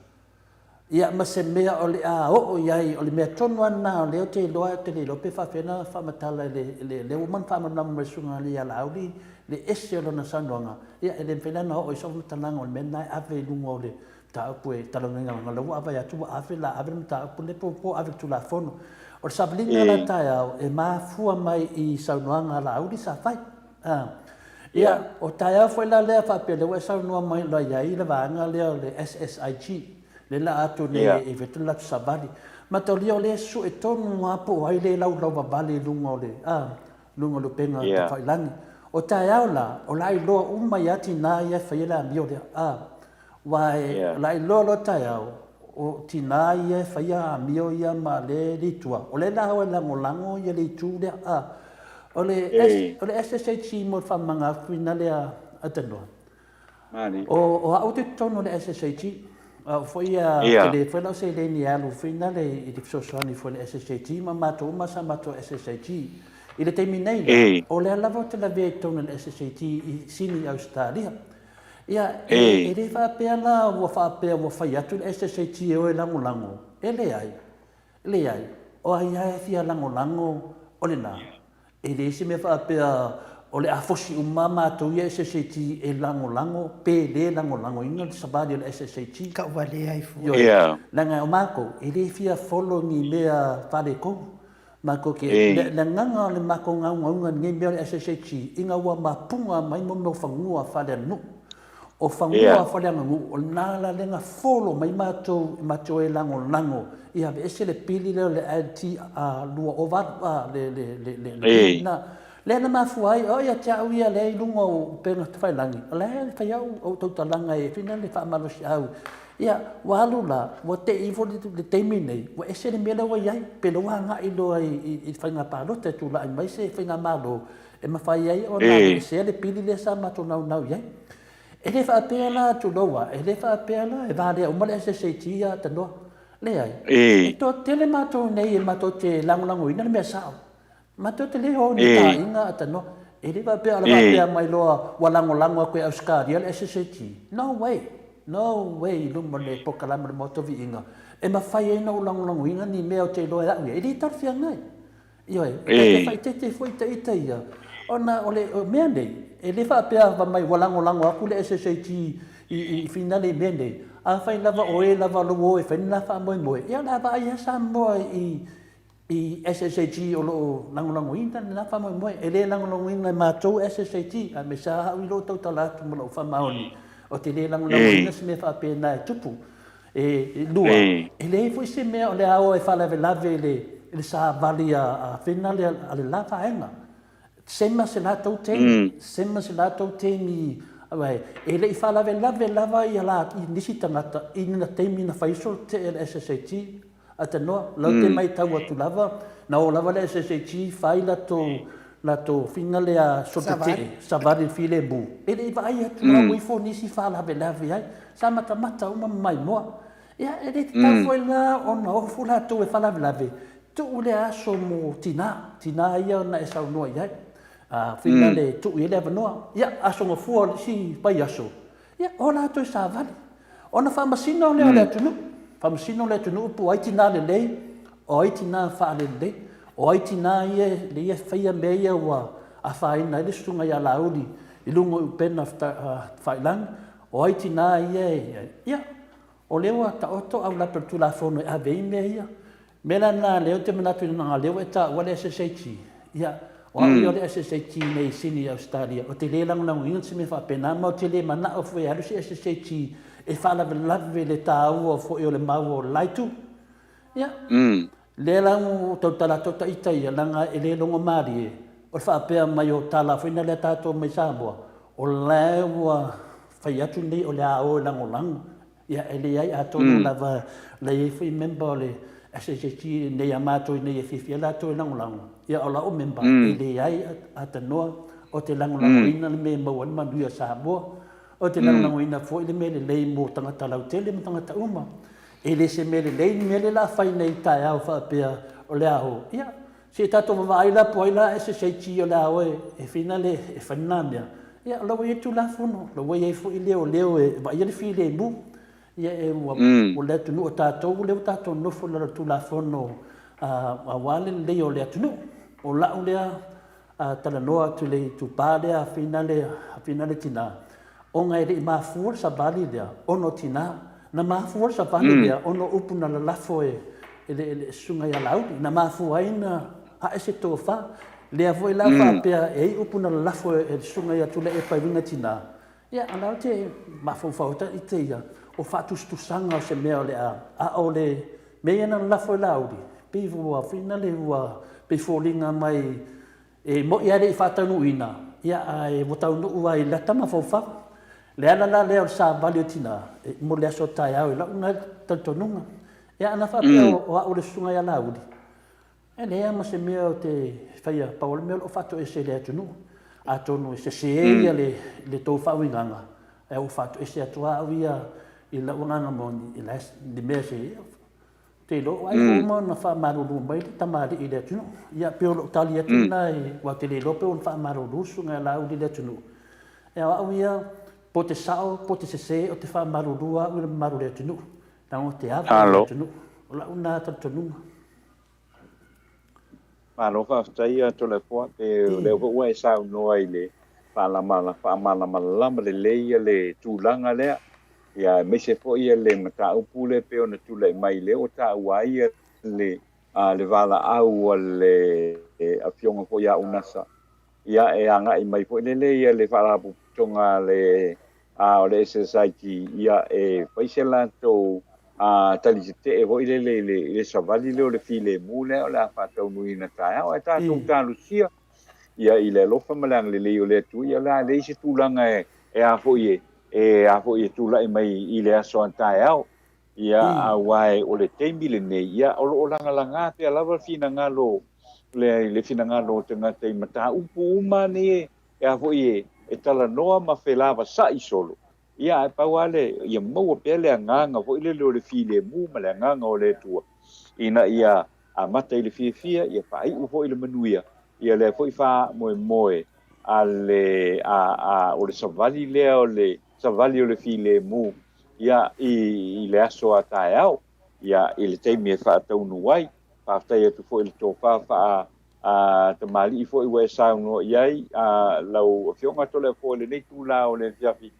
Ia, ma se mea o le a oo i ai, o le mea tonu lava lena o lea ou te iloa, ou te le iloa pe faapefea ona faamatala i le, le, lea ua uma ona faamalamalama mai e le Susuga ia Laauli le ese o lana saunoaga, ia, e le mafai la ona oo i sau faamatalaga o le mea lena e ave i luga o le mataupu e talanoaina leaga o lea ua vaai atu ua ave la ave le mataupu lea po po ave i le Tulafono. O le savaliga la taeao e mafua mai i saunoaga a Laauli sa fai. A. Ia, o taeao foi la lea faapea lea ua e saunoa mai o la e i ai le vaega lea o le SSIG, lea la atu nei e ave le latou savali. Mataulia o lea e sue tonu lava po o ai lea e laulauvavale i luga o le, a, luga o le upega tafailagi. O taeao la, o le a iloa uma ai lava tina ia e faia le amio lea, a. Aua o le a iloa loa taeao, o tina ia e faia amio ia ma le i tua, o lea la o e lagolago ia le itu lea. A, o le, o le SSHC mo le faamamaga atu ina lea Atanoa, o, o au ou te i totonu o le SSHC, o au foi ia, tele foi lau seleni e alu foi nale i le fesoasoani foi i le SSHC ma matou uma sa matou SSHC. I le taimi nei la, o lea lava ou te lavea i totonu o le SSHC i Sini i Ausetalia. Ia, e le faapea la ua faapea ua fai atu le SSAT e o e lagolago. E leai. Leai. O ai lava e fia lagolago o lena. E leai se mea faapea o le a fosi uma matou ia SSAT e lagolago pe le lagolagoina le savali a le SSAT. Tauvalea ai fua. Ioe. Leaga o matou e le fia follow ni mea faaletonu. Matou te, le, le agaga o le matou gaugauga i lenei mea o le SSAT ina ua mapuga mai mo mea o fanua faaleaganuu. O fanua faaleaganuu, o lena la lea na follow mai matou, matou e lagolago ia aveese le pili lea o le LT 208, le, le, le, le, le pili lena. Lea na mafua ai, o ia te au ia lea i luga o upega tafailagi, o la e fai au ou tautalaga e fina le faamalosiau. Ia, ua alu la, ua te i ifo le taimi nei, ua ese le mea lea ua i ai, pe lea ua agai loa i le faiga palota e tulai mai se faigamalo e mafai ai ona aveesea le pili lea sa matou naunau i ai. E le faapea la, tulou a, e le faapea la e valea uma le SSAT ia tanoa. Leai, e toatele matou nei e matou te lagolagoina le mea sao. Matou te le o i ni taaiga a tanoa. E le faapea a faapea mai loa ua lagolago atu e Ausetalia le SSAT. No way! No way i luma o le polokalame o le Maota o Viiga e mafai ai ona ou lagolagoina ni mea ou te iloa e au ia e le talafeagai. Ioe, e ta te faaeteete foi ita ita ia ona o le mea nei, e le faapea fai mai ua lagolago atu le SSAT i finale i mea nei. Afai lava o e lava o lo o o e fai le la faamoemoe, ia o le a vaai lava Samoa i I SSAT o lo o lagolagoina lena faamoemoe. E le lagolagoina e matou SSAT, aemaise lava au i lou tautala atu ma lou faamaoni, ou te le lagolagoina se mea faapena e tupu. E lua, e leai foi se mea o le a o e faalavelave i le savali a fena a le la vaega. Sema se latou taimi, sema se latou taimi, e le i faalavelave lava ia nisi tagata i lena taimi na fai ai solo tetee a le SSAT. A tanoa, lau te maitau atu lava, na o lava le SSAT fai latou latou fina lea sotetee, savali i le filemu, e le i vaai atu lava ua ifo nisi faalavelave ai. Sa matamata uma ma maimoa. Ia, e le tatau foi la ona ofo latou e faalavelave, tuu lea aso mo tina, tina ia na e saunoa i ai. A fina le tuu i ai le avanoa. Ia, aso gafua o le isi vaiaso, Ia, o latou e savali. Ona faamasino lea o le atunuu. Faamasino le atunuu po o ai tina lelei, o ai tina faalelelei, o ai tina ia e faia mea ia ua afaina ai le susuga ia Laauli i luga o upega tafailagi, o ai tina ia e... Ia, o lea ua taoto aulape o le Tulafono e ave ai mea ia. O le mea la lena lea ou te manatu leaga o lea ua e taua le SSAT, ia, o au ia o le SSAT nei i Sini i Ausetalia, ou te le lagolagoina se mea faapena, ma ou te le manao foi e alu se SSAT e faalavelave le taua foi o le mau o le la itu. Ia, lea la ua ou tautala atu au ita ia, leaga e le logomalie, o le faapea mai o tala foi na lea a tatou mai Samoa, o la e ua fai atu nei o le a o e lagolago. Ia, e leai, atonu lava la i ai foi member o le SSG nei a matou i inei e fiafia latou e lagolago, ia o lau member e leai atanoa ou te lagolagoina le mea e maua ai le manuia o Samoa, ou te lagolagoina foi le mea lelei mo tagata lautele ma tagata uma. E le se mea lelei le mea lea o le a fai nei i taeao faapea o le a o, ia, Se i tatou vavaai la po o ai la SSAG o le a o e finale e fai lena mea. Ia o la ua i ai Tulafono, o la ua i ai foi leoleo e vaaia le filemu. Ia e ua o le atunuu o tatou lea ua tatou nofo i lalo o le Tulafono aua le lelei o le atunuu. O lau lea talanoa atu i le itupa lea a Fina le tina, ona e le i mafua le savali lea ona o tina. Na mafua le savali lea ona o upu na lalafo e le Susuga ia Laauli. Na mafua ai ona ae se tofa. Lea foi la faapea e i ai upu na lalafo e le Susuga ia Tuilaepa e uiga i tina. Ia, o la ou te mafaufau ai ita ia, o faatusatusaga o se mea o le a, a o le mea ia na lalafo e Laauli, pei ua finale ua pei foliga mai E moni lava e le i faataunuuina, ia ae ua taunuu lava i lata mafaufau. Le ala la lea o le savali o tina mo le aso taeao i lau lena talitonuga. Ia ana faapea o au le susuga ia Laauli, e leai lava ma se mea ou te faia, pau lava le mea o lou faatoese i le atunuu. Atonu e sese ia le tou faauigaga, ae ua faatoese atu lava au ia i lau agaga moni, e leai le mea e Ou te iloa ua ai uma ona faamalulu mai le tamalii i le atunuu. Ia, pei o lou tali atu lena, aua ou te le iloa pe ua faamalulu le susuga ia Laauli i le atunuu. Ia, o au ia, po o te sao po o te sese, ou te faamalulu lava au i le mamalu o le atunuu, leaga ou te ava i le atunuu. O lau lena talitonuga. Malo faafetai a Toleafoa, pe o lea foi ua e saunoa i le faamalamalama lelei ia le tulaga lea, ia aemaise foi ia le mataupu lea pei ona tulai mai lea ua taua ai ia le le valaau a le afioga foi ia Unasa, ia e agai mai foi lele ia le faalapotopotoga a le o le SSIT, ia e fai se latou tali tetee foi lele i le savali lea o le filemu lea o le a faataunuuina taeao. Ae tatou talosia ia i le alofa ma le agalelei o le Atua, ia o le a leai se tulaga e a foi e a foi e tulai mai i le aso a taeao. Ia, aua o le taimi lenei, ia o lo o lagalaga pea lava finagalo le finagalo o tagata i mataupu uma nei e a foi e talanoa ma felavasa'i solo, ia ae pau lava le, ia maua pea le agaga foi lele o le filemu ma le agaga o le Atua, ina ia amata i le fiafia, ia faaiu foi i le manuia, ia lea foi faamoemoe a le, a, a, o le savali lea o le savali o le filemu, ia, i, i le aso a taeao, ia, i le taimi e faataunuu ai. Faafetai atu foi i le tofa faa A tamalii foi ua e saunoa i ai a lau Afioga Toleafoa i lenei itula o le afiafi,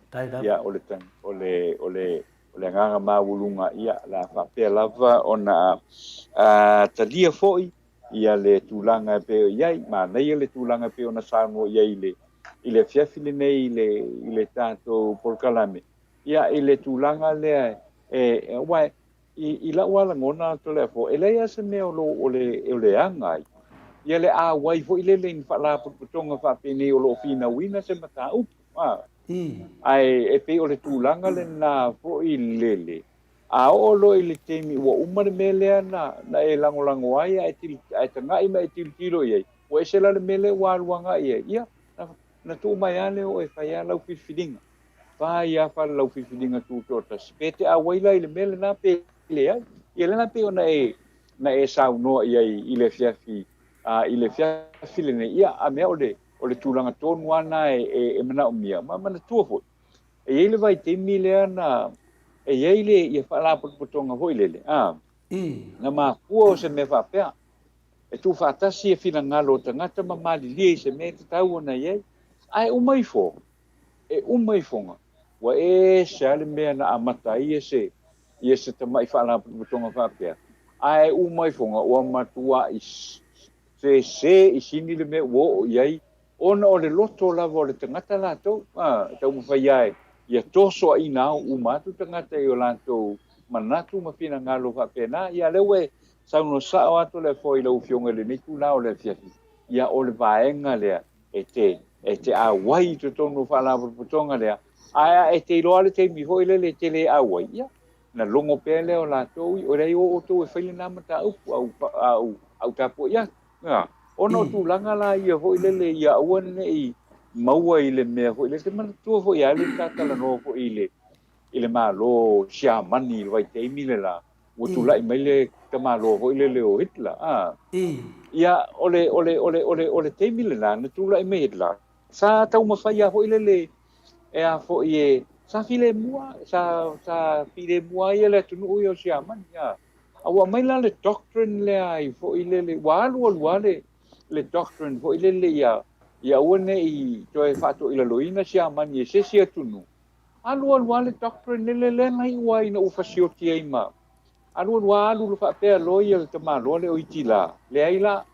ia, o le, o le, o le, o le agaga maualuga, ia, o le a faapea lava ona a, talia foi ia le tulaga e pei i ai. Manaia le tulaga e pei ona saunoa i ai i le, i le afiafi lenei i le, i le tatou polokalame, ia, i le tulaga lea e, aua I lau lava lagona Toleafoa, e leai lava se mea o lo o leaga ai ia le auai foi lele i ni faalapotopotoga faapenei o lo o finauina se mataupu. Ae e pei o le tulaga lena foi lele, a oo loa i le taimi ua uma le mea lea na e lagolago ai ae tagai ma e tilotilo i ai, ua ese la le mea lea ua alu agai i ai, ia, na tuu mai lava lea o oe e fai lava lau filifiliga. Fai lava lau filifiliga tutoatasi, pe te auai la i le mea lena pe leai. Ia lena pei ona e na e saunoa i ai i le afiafi i le afiafi lenei. Ia a mea o le o le tulaga tonu lava lena e manaomia ma manatua foi. E i ai le vaitaimi lea na e i ai le ia faalapotopotoga foi lele, a na mafua o se mea faapea e tuufaatasi e finagalo o tagata ma malilie i se mea e tatau ona i ai. Ae uma ifo, e uma ifoga, ua ese lava le mea na amata ai ia se, ia se tamai faalapotopotoga faapea, ae uma ifoga ua matuai sese i sini le mea ua oo i ai, ona o le loto lava o le tagata latou, a, e taumafai lava ia tosoaina uma atu tagata i o latou manatu ma finagalo faapena. Ia, lea ua e saunoa sao atu Toleafoa i lau Afioga i lenei itula o le afiafi, ia o le vaega lea e te, e te auai i totonu o faalapotopotoga lea, ae a e te iloa le taimi foi lele e te le auai, ia, na logo pea lea o latou, o leai o outou e fai lena mataupu, a ou, a ou, a ou tapuai atu. Ia, ona o tulaga la ia foi lele, ia aua ne i maua i le mea foi lele, te manatua foi lava le ta talanoa foi i le, i le Malo Siamani i le vaitaimi le la, ua tulai mai le tamaloa foi lele o Hitler, a. Ia, o le, o le, o le, o le, o le taimi lena na tulai mai Hitler, sa taumafai lava foi lele e a foi e, sa filemu lava, sa, sa filemu lava ia le atunuu ia o Siamani, a. A ua aumai la le doctrine lea ai foi lele, ua alu alu lava le, le doctrine foi lele ia, ia aua ne i toe faatoilaloina Siamani e se isi atunuu. Alu alu lava le doctrine lele lea na iu ai ina ua fasioti ai ma alu alu lava alu faapea loa ia le tamaloa lea o Hitila. Leai la,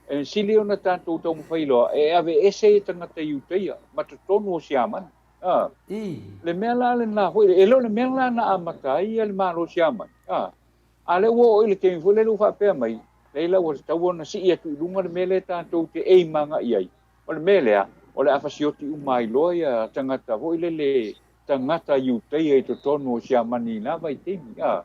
e sili ona tatou taumafai loa e aveese ia tagata Iutaia ma totonu o Siamani. A. Le mea la lena foi, e le o le mea la na amata ai ia le Malo Siamani. A. A lea ua oo i le taimi foi lele ua faapea mai, leai la ua tatau ona sii atu i luga le mea lea tatou te aim agai i ai. O le mea lea, o le a fasioti uma ai loa ia tagata foi lele, tagata Iutaia i totonu o Siamani i na vaitaimi. A,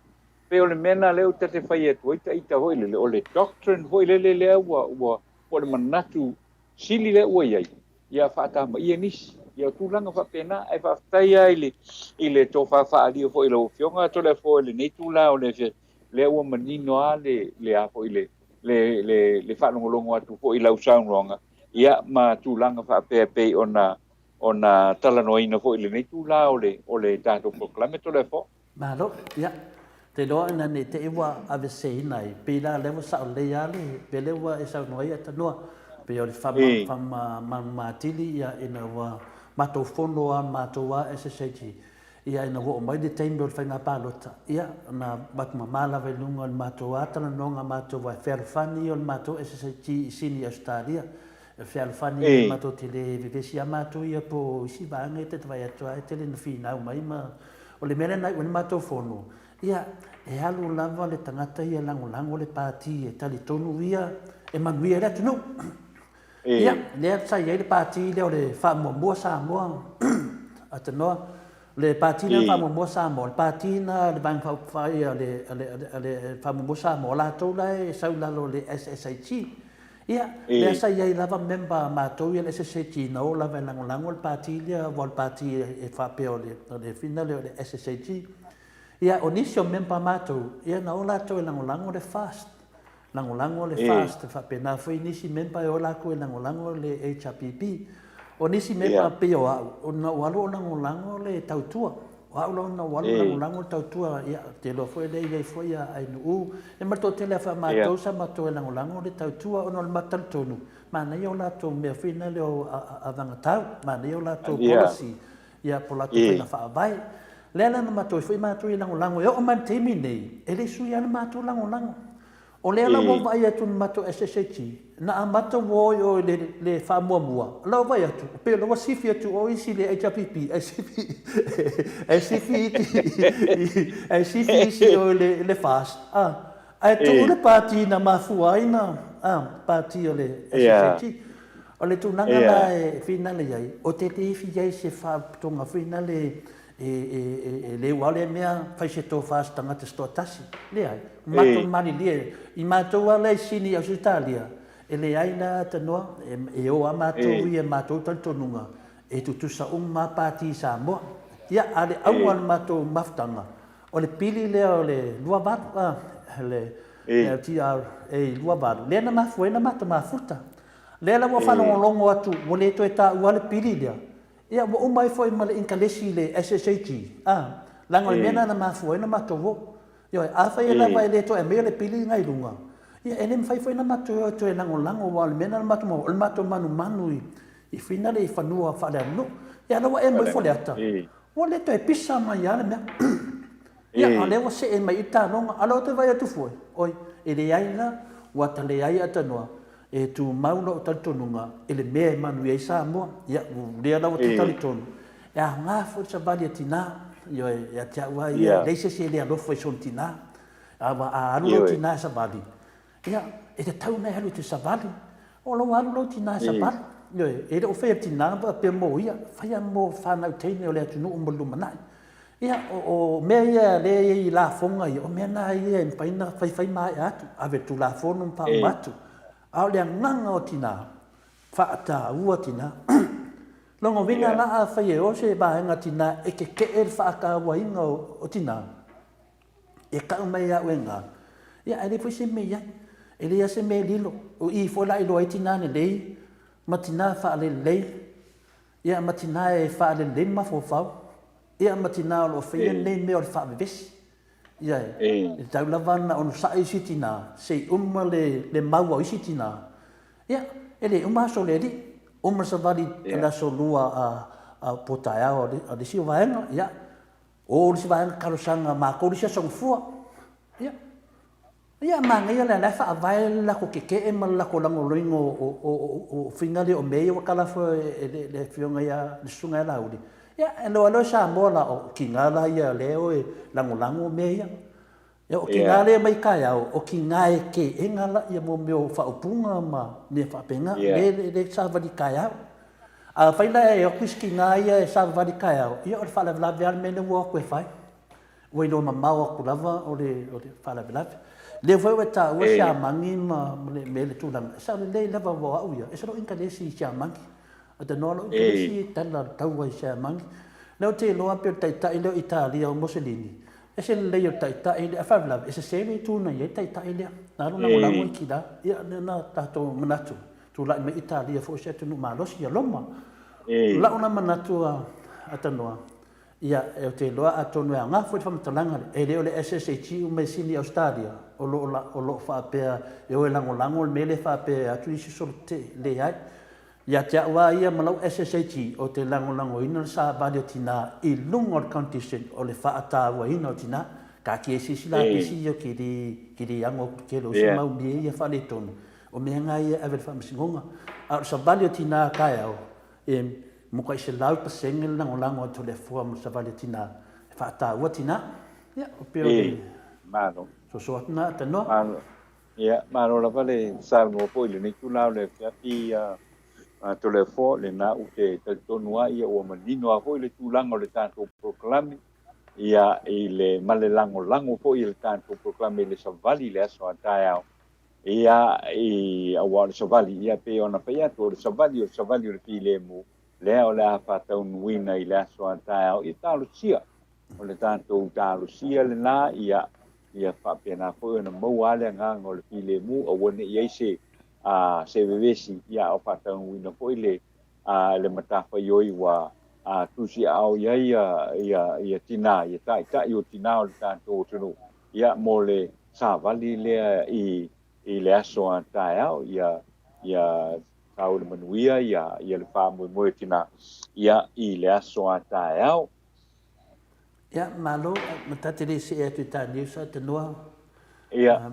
pei o le mea lena lea ou te fai atu ai taita foi lele, o le doctrine foi lele lea ua, ua, po o le manatu sili lea ua i ai, ia faatamaia nisi. Ia o tulaga faapena, ae faafetai lava i le, i le tofa faaalia foi i lau Afioga Toleafoa i lenei itula o le lea ua manino lava le, le a foi le, le, le, le faalogologo atu foi i lau saunoaga, ia, ma tulaga faapea e pei ona, ona talanoaina foi i lenei itula o le, o le tatou polokalame Toleafoa. Malo, ia. Te iloa ina ne i te i ua aveseseina ai, pei la lea ua sao lelei lava le mea lea ua e saunoa ai Atanua, pei o le faamalamalama atili ina ua matou fono lava matou lava SSIG, ia ina ua oo mai le taimi o le faiga palota, ia na avatu mama lava i luga o le matou lava talanoaga matou aua e fealofani ia o le matou SSIG i Sini i Ausetalia, e fealofani ia matou te le vevesi lava matou ia po o isi vaega ia ta te vaai atu lava e tele ina finau mai ma O le mea lea na iu ai le matou fono, ia, e alu lava le tagata ia e lagolago le Pati e talitonu ia e manuia ai le atunuu. Ia, lea sa i ai le Pati lea o le Faamuamua Samoa, Atanoa, le Pati lea o le Faamuamua Samoa, o le Pati lena a le Vaega Faaupufai a le Faamuamua Samoa, o latou la e sau i lalo o le SSIG. Ia, lea sa i ai lava member a matou ia le SSAG na o lava e lagolago le pati lea aua o le pati e faapea o le o le fina lea o le SSAG. Ia, o nisi o member a matou, ia na o latou e lagolago le FAST, lagolago le FAST, e faapena foi nisi member e o latou e lagolago le HRPP. O nisi member pei o au, na ou alu o lagolago le Tautua. O au la na ou alu lagolago le tautua, ia, ou te iloa foi lea e i ai foi a Ainuu, ia ma le toatele lava foi o matou sa matou e lagolago le tautua ona o le matou talitonu, manaia o latou mea foi na lea o avagatau, manaia o latou policy, ia po o latou faiga faavae. O lea la na matou o ai foi matou e lagolago, e oo mai i le taimi lenei, e le i suia lava le matou lagolago. O lea la ua ou vaai atu i le matou SSAG, na amata ua o i o i le faamuamua, o la ua vaai atu, pei o la ua sifi atu i o isi i le HRPP, ae sifi, ae sifi isi, ae sifi isi i o i le FAST, a, ae tuu le pati na mafua ai na, a, pati o le SSAG. O le tulaga la e finale i ai, ou te le fia i ai i se faapotoga foi lale E le ua lea mea fai se tofa a se tagata se toatasi. Leai. Matou malilie, i matou lava la i Sini i Ausetalia, e leai la tanoa, e o lava matou ia i matou talitonuga, e tutusa uma lava Pati i Samoa. Ia, a o le auga o le matou mafutaga, o le pili lea o le 28, a, le LTRA 28, lea na mafua ai ona matou mafuta. Lea la ua faalogologo atu ua le toe taua le pili lea, Ia, ua uma ai foi ma le inkalesi i le SSAG, a, leaga o le mea lena na mafua ai ona matou o. Ioe, afai lava e le toe aumaia le pili lena i luga, ia e le mafai foi ona matou o e toe lagolago aua o le mea lena na matou maua, o le matou manumanu i finale i fanua faaleaganuu. Ia a o lea ua e aumai Faleata, ua le toe pisa mai lava le mea. Ia, a o lea ua see mai i i le taaloga. A o lea ou te vaai atu foi, oi, e leai la, ua ta leai Atanoa, e tumau lou talitonuga i le mea e manuia ai Samoa. Ia, o lea la ua ta talitonu, e aoga foi le savali a tina, ioe, ia te au lava ia, e leai se isi e le alofa i sona tina. Aua a alu lou tina e savali, ia, e tatau ona e alu e te savali. O lou alu lou tina e savali. Ioe, e le o faia e le tina faapea mo ia, faia mo fanau teine o le atunuu mo le lumanai. Ia, o mea ia lea e i ai i lafoga ia, o mea na ia e mafai ona faifai maea atu, ave i le Tulafono ma faauma atu. A o le agaga o tina, faataua tina. Lona uiga la afai e o se vaega tina e tetee le faatauaina o tina, e tau mai ia au e na, ia ae leai foi se mea i ai. E leai lava se mea e lilo. O i foi la e iloa ai tina lelei ma tina faalelelei. Ia ma tina e faalelelei le mafaufau. Ia ma tina o lo o faia lenei mea o le faavevesi. Ia e tatau lava ona onosai isi tina se i uma le mau a isi tina. Ia e le uma aso o le alii. Uma le savali i le aso lua a po taeao a le isi vaega. Ia o le isi vaega talosaga a matou le isi aso gafua. Ia Ia, manaia lea, la e faavae le latou tetee ma le latou lagolagoina o faiga lea o mea ia ua talafua e le Afioga ia, le Susuga ia Laauli. Ia, e iloa loa e Samoa la, o tina la ia lea e o e lagolago mea ia. Ia, o tina lea e omai taeao, o tina e teena la ia mea o faaupuga ma mea faapena, lea e savali taeao. Afai la e o atu isi tina ia e savavali taeao, ia o le faalavelave lava le mea lea ua o atu e fai. Ua iloa mamao atu lava o le faalavelave. Lea foi ua e taua Siamani ma le mea le tulaga, e sao lelei lava aua o au ia, e ese lou inkalesi i Siamani. Ou te iloa lou inkalesi e tala le taua i Siamani. O lea ou te iloa pei o le taitai lea o Italia o Mussolini, e ese le lelei o le taitai lea, ae faalavelave e sese le itu na i ai le taitai lea. Na alu lagolago Hitler, ia lea na tatou manatu, tulai mai Italia foi o se atunuu malosi ia Roma. O lau la manatu a Tanoa, Ia, ou te iloa atonu e aoga foi le faamatalaga lea, e le o le SSHE uma i Sini Ausetalia o lo o o lo o faapea e o e lagolago le mea lea faapea e atu isi solo tetee. Leai. Ia te au lava ia ma lau SSHE, ou te lagolagoina le savali o tina i luga o le condition o le faatauaina o tina. Taatia i se isi lapisi ia ke le ke le ago atu tele o isi mau mea ia faaletonu, o mea na ia e ave i le faamasinoga. A o le savali o tina taeao, E matuai 100% le lagolago a Toleafoa ma le savali a tina e faataua tina. Ia, o pei o le Malo. soso atu na tanoa. Malo. Ia, malo lava le saunoa foi i lenei itula o le afiafi a Toleafoa, lena ou te talitonu lava ia ua manino lava foi le tulaga o le tatou polokalame, ia, i le, ma le lagolago foi i le tatou polokalame i le savali i le aso a taeao. Ia, i, aua o le savali, ia pei ona fai atu, o le savali, o le savali o le filemu, lea o le a faataunuuina i le aso a taeao, ia talosia, o le tatou talosia lena, ia, ia faapena foi ona maua lava le agaga o le filemu, aua ne i i ai se, a, se vevesi, ia, a o faataunuuina foi le, a, le matafaioi ua, a, tusiaao i ai ia, ia, ia tinā, ia taitai o tinā o le tatou atunuu, Ia, mo le savali lea i, i le aso a taeao, ia, ia tau le manuia, ia, ia le faamoemoe o tina, ia, i le aso a taeao. Ia, malo, ma ta te le see atu i ta news a tanoa. Ia.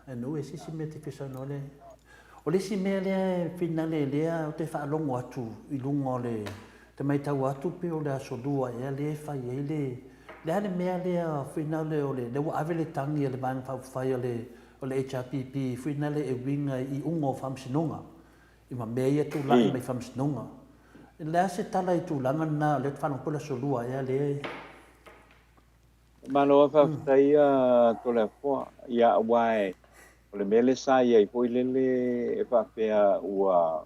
E nuu e se isi mea te fia saunoa le. O le isi mea lea e finale lea ou te faalogo atu i luga o le te matau atu pei o le aso lua ea lea e fai ai le le a le mea lea finale o le lea ua ave le tagi a le Vaega Faaupufai a le o le HRPP finale e uiga i iuga o Faamasinoga i ma mea ia tulai mai Faamasinoga. O le a se tala i tulaga lena lea ou te faalogo pei o le aso lua ea lea e Malo lava faafetai Toleafoa. Ia aua e o le mea lea sa i ai foi lele e faapea ua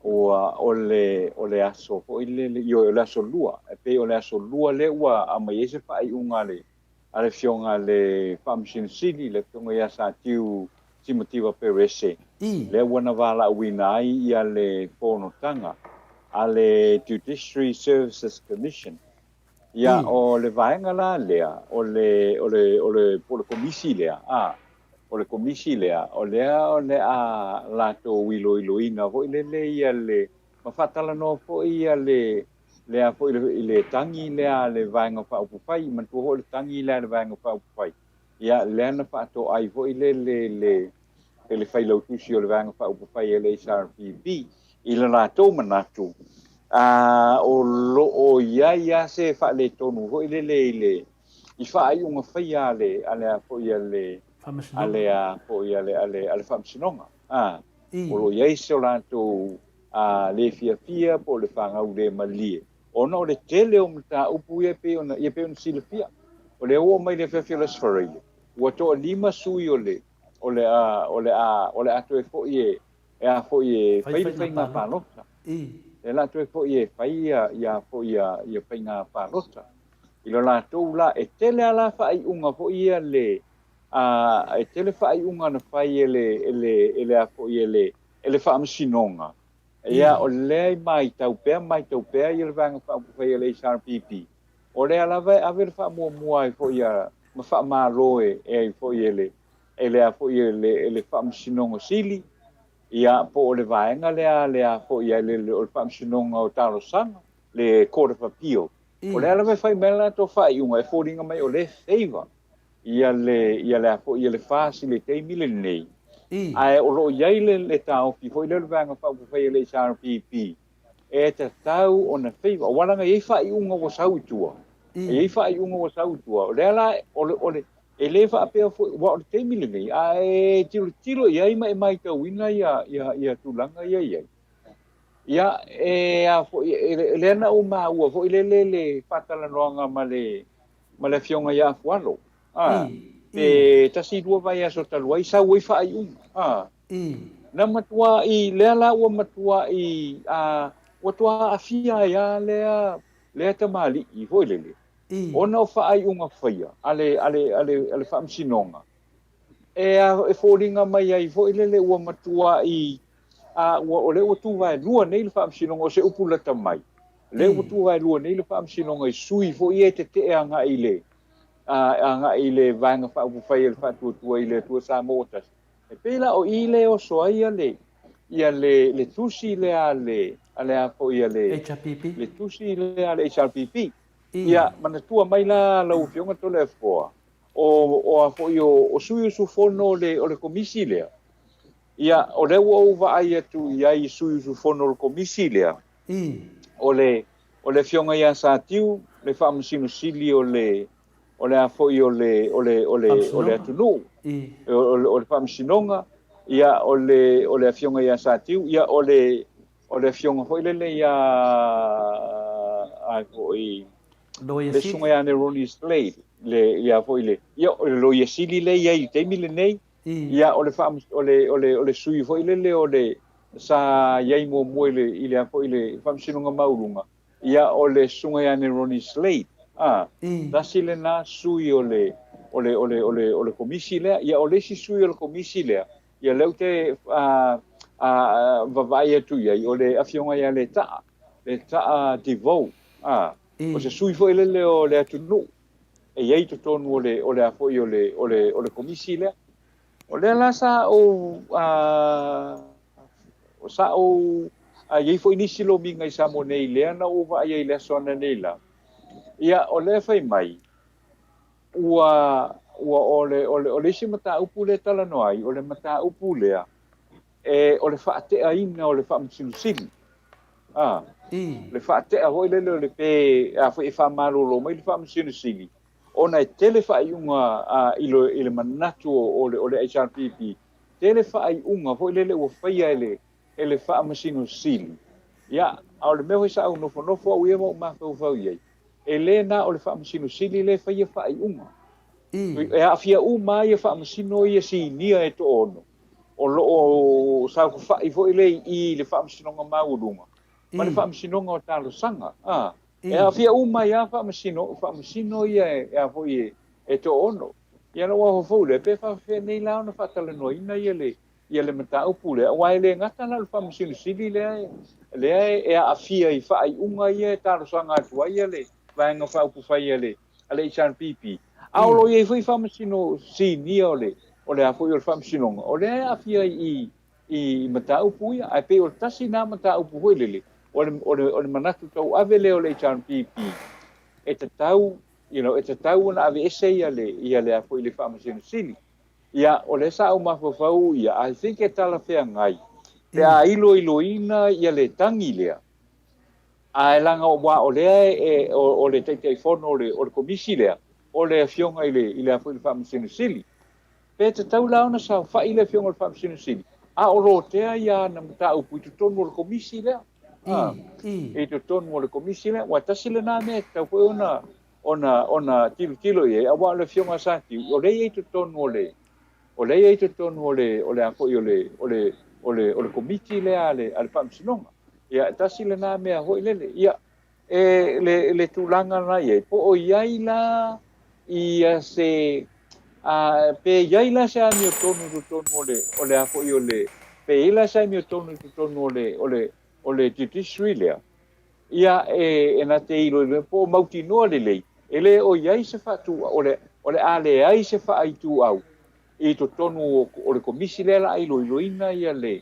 ua o le o le aso foi lele ioe o le aso lua e pei o le aso lua lea ua aumai ai se faaiuga a le a le afioga a le Faamasino Sili le afioga ia Satiu Simativa Perese lea ua na valaauina ai ia le fonotaga a le Judiciary Services Commission. Ia, o le vaega la lea, o le, o le, o le, po o le komisi lea, a, o le komisi lea, o lea o le a latou iloiloina foi lele ia le, ma faatalanoa foi ia le, le a foi le, le tagi lea a le Vaega Faaupufai, manatua foi o le tagi lea a le Vaega Faaupufai, ia, lea na faatoai foi lele le, e le Failautusi o le Vaega Faaupufai a le HRPP i le latou manatu, a, o lo o i ai lava se faaletonu foi lele i le i faaiuga faia a le a le a foi a le a le a foi a le a le a le Faamasinoga, a, o lo o i ai so latou a le fiafia po o le fagau le malie ona o le tele o mataupu ia e pei ona ia pei ona silafia. O lea ua oo mai le afiafi o le Aso Faraile, ua toalima sui o le o le a, o le a, o le a toe foi e, e a foi e fai le faiga palota. E la toe foi e fai ia, ia foi ia, ia faiga palota. I lo latou la, e tele a la faaiuga foi ia le, a, e tele faaiuga na fai e le, e le, e le a foi e le, e le Faamasinoga. Ia, o lea e maitau pea, maitau pea ia le Vaega Faaupufai a le HRPP. O lea lava e ave le faamuamua ai foi a, ma faamalo e, e ai foi e le, e le a foi e le, e le Faamasinoga Sili, ia, po o le vaega lea a le a foi a le, o le Faamasinoga o Talosaga, le Court of Appeal. O lea lava e fai mai le latou faaiuga e foliga mai o lea e favour ia le, ia le a foi, ia le FAS i le taimi lenei. Ae o lo o i ai le, le taofi foi lea o le Vaega Faaupufai a le HRPP, e tatau ona favour, aua leaga e i ai faaiuga ua sau i tua. E i ai faaiuga ua sau i tua. O lea la, o le, o le, e le faapea foi, aua o le taimi lenei, a e tilotilo i ai ma e maitauina ia, ia, ia tulaga ia e i ai, ia, e a foi, e, lea na ou maua foi lele le faatalanoaga ma le, ma le afioga ia Afualo, a, pe tasi lua vaiaso talu ai, sau ai faaiuga, a. Na matuai, lea la ua matuai, a, ua toa aafia ai lava lea, lea tamalii foi lele, ona o faaiuga faia a le, a le, a le, a le Faamasinoga, e, a, e foliga mai ai foi lele ua matuai, a, ua, o lea ua tuvaelua nei le Faamasinoga, o se upu lata mai. Lea ua tuvaelua nei le Faamasinoga i sui foi ia e tetee agai i le agai i le Vaega Faaupufai a le Faatuatua i le Atua Samoa ua Tasi. E pei la o i lea e oso ai ia le ia le le tusi lea a le a le a foi a le HRPP. Le tusi lea a le HRPP. Ia manatua mai la lau Afioga Toleafoa, o o a foi o o sui usufono o le o le Komisi lea. Ia o lea ua ou vaai atu i ai i sui usufono o le Komisi lea. O le o le Afioga ia Satiu, le Faamasino Sili o le o le a foi o le o le o le o le atunuu, o le o le Faamasinoga, ia o le o le Afioga ia Satiu, ia o le o le Afioga foi lele ia ai foi le Susuga ia Neroni Slade, le ia foi le ia o le Loia Sili lea e i ai i le taimi lenei. Ia o le o le o le o le sui foi lele o le sa i ai muamua i le i le a foi le Faamasinoga Maualuga, ia o le Susuga ia Neroni Slade, a, tasi lena sui o le o le o le o le o le Komisi lea. Ia o le isi sui o le Komisi lea, ia lea ou te a a vaavaai atu i ai, o le Afioga ia Letaa, Letaa Devoe, a, o se sui foi lele o le atunuu e i ai i totonu o le o le a foi o le o le o le Komisi lea. O lea la sa ou a sa ou a i ai foi nisi lomiga i Samoa nei lea na ou vaai ai i le aso ananei la. Ia o lea fai mai ua ua o le o le o le isi mataupu lea e talanoa ai o le mataupu lea e o le faateaina o le Faamasino Sili. A, le faatea foi lele o le pe a foi e faamalolo mai le Faamasino Sili ona e tele faaiuga a, i, lo, i le manatu o, o, le, o le HRPP, tele faaiuga foi lele ua faia e le, e le Faamasino Sili. Ia, a o le mea foi sa ou nofonofo au ia ma ou mafaufau i ai, e le na o le Faamasino Sili lea e faia faaiuga. E aafia uma lava ia Faamasino ia sinia e toaono. O lo o saofafai foi lea i i i le Faamasinoga Maualuga ma le Faamasinoga o Talosaga. A, e aafia uma ai lava Faamasino, Faamasino ia e a foi e toaono. Ia ona ou afaufau lea, pe faafefea nei la ona faatalanoaina ia le ia le mataupu lea, aua e le gata la o le Faamasino Sili lea lea e aafia i faaiuga ia e talosaga atu ai ia le Vaega Faaupufai a le a le HRPP, a o lo o i ai foi faamasino sinia o le, o le a foi o le faamasinoga, o lea e aafia i, i mataupu ia. Ae pei o le tasi lena mataupu foi lele, o le, o le, o le manatu tauave lea o le HRPP, e tatau, you know, e tatau ona aveese ia le, ia le a foi le Faamasino Sili. Ia, o lea sa ou mafaufau ia, I think e talafeagai pe a iloiloina ia le tagi lea, Ae leaga aua o lea e, o le Taitaifono o le, o le Komisi lea, o le Afioga i le, i le a foi le Faamasino Sili. Pe tatau la ona saofai le Afioga i le Faamasino Sili, a o lotea ia ana mataupu i totonu o le Komisi lea. A, i totonu o le Komisi lea. Aua e tasi lena mea e tatau foi ona, ona, ona tilotilo i ai, aua o le Afioga a Satiu, o lea e i ai i totonu o le, o lea e i ai i totonu o le, o le a foi o le, o le, o le, o le Komiti lea a le, a le Faamasinoga. Ia, e tasi lena mea foi lele. Ia, e, le, le tulaga la i ai, po o i ai la ia se, a, pe i ai la se amiotonu i totonu o le, o le a foi o le, pe i ai la se amiotonu i totonu o le, o le, o le judiciary lea, ia, e, e na te iloilo po o mautinoa lelei, e le o i ai se faatu, o le, o le a leai se faaituau i totonu o, o le komisi lea la a iloiloina ia le,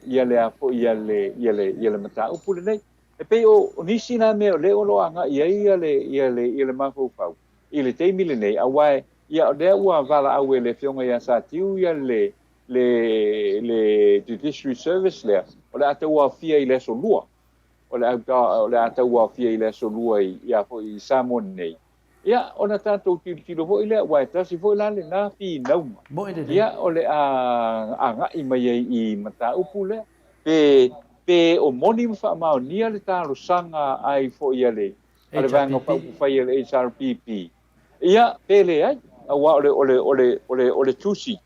ia le a foi ia le ia le ia le mataupu lenei. E pei o nisi na mea o lea o lo o agai i ai ia le ia le ia le mafaufau i le taimi lenei, aua ia o lea ua valaau e le Afioga ia Satiu ia le le le Judiciary Service lea, o le a tauaofia i le aso Lua. O le a o le a tauaofia i le aso Lua i ia foi i Samoa nei. Ia, ona tatou tilotilo foi lea, aua e tasi foi la lena finauga. Moe lelei. Ia, o le a agai mai ai i mataupu lea. Pe, pe o moni ma faamaonia le talosaga ai foi a le, a le Vaega Faaupufai a le HRPP. Ia, pe leai, aua o le, o le, o le, o le, o le tusi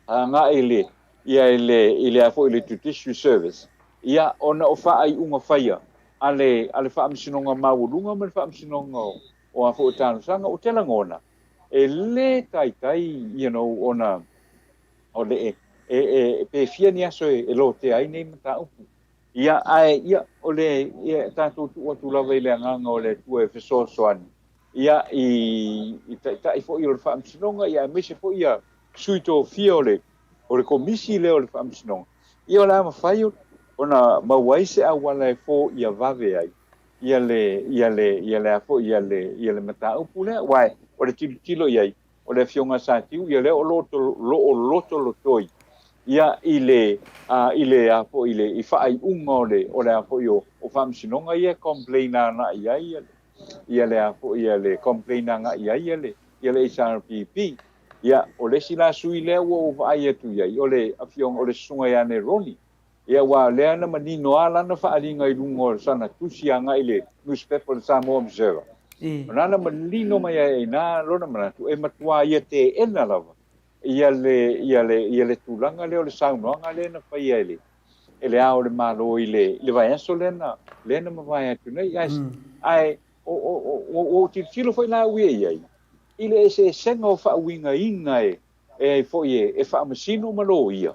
agai i le, ia i le, i le a foi le Judiciary Service, ia, ona o faaiuga faia a le, a le Faamasinoga Maualuga ma le Faamasinoga o, o a foi o Talosaga, ou te lagona, e lē taitai, you know, ona o le, e, e, e, pe fia ni aso e, e lotea ai nei mataupu. Ia, ae, ia, o le, ia, tatou tuu atu lava i le Agaga o le Atua e fesoasoani, ia, i, i Taitai foi o le Faamasinoga, ia, aemaise foi ia sui tofia o le, o le Komisi lea o le Faamasinoga, ia, o le a mafai ona maua ai se auala e foia vave ai ia le, ia le, ia le a foi, ia le, ia le mataupu lea. Aua o le tilotilo i ai, o le Afioga a Satiu, ia lea o lo o lotolotoi ia i le, a, i le a foi, i le, i faaiuga o le, o le a foi o, o Faamasinoga ia e complain agai i ai ia le, ia le a foi, ia le complain agai i ai ia le, ia le HRPP. Ia, o le isi la sui lea ua ou vaai atu i ai, o le Afioga, o le Susuga ia Neroni. Ia, aua o lea na manino lava lana faaaliga i luga o sana tusi agai i le nusipepa o le Samoa Observer. O lana manino mai ai i ina lona manatu, e matua ia teena lava ia le, ia le, ia le tulaga lea o le saunoaga lea na faia e le, e le Ao o le Malo i le, i le vaiaso lea na, lea na mavae atu nei. Ae, ae o, o, o, ua ou tilotilo foi la au ia i ai, i le eseesega o faauigaina e, e ai foi e, e faamasino ma loia.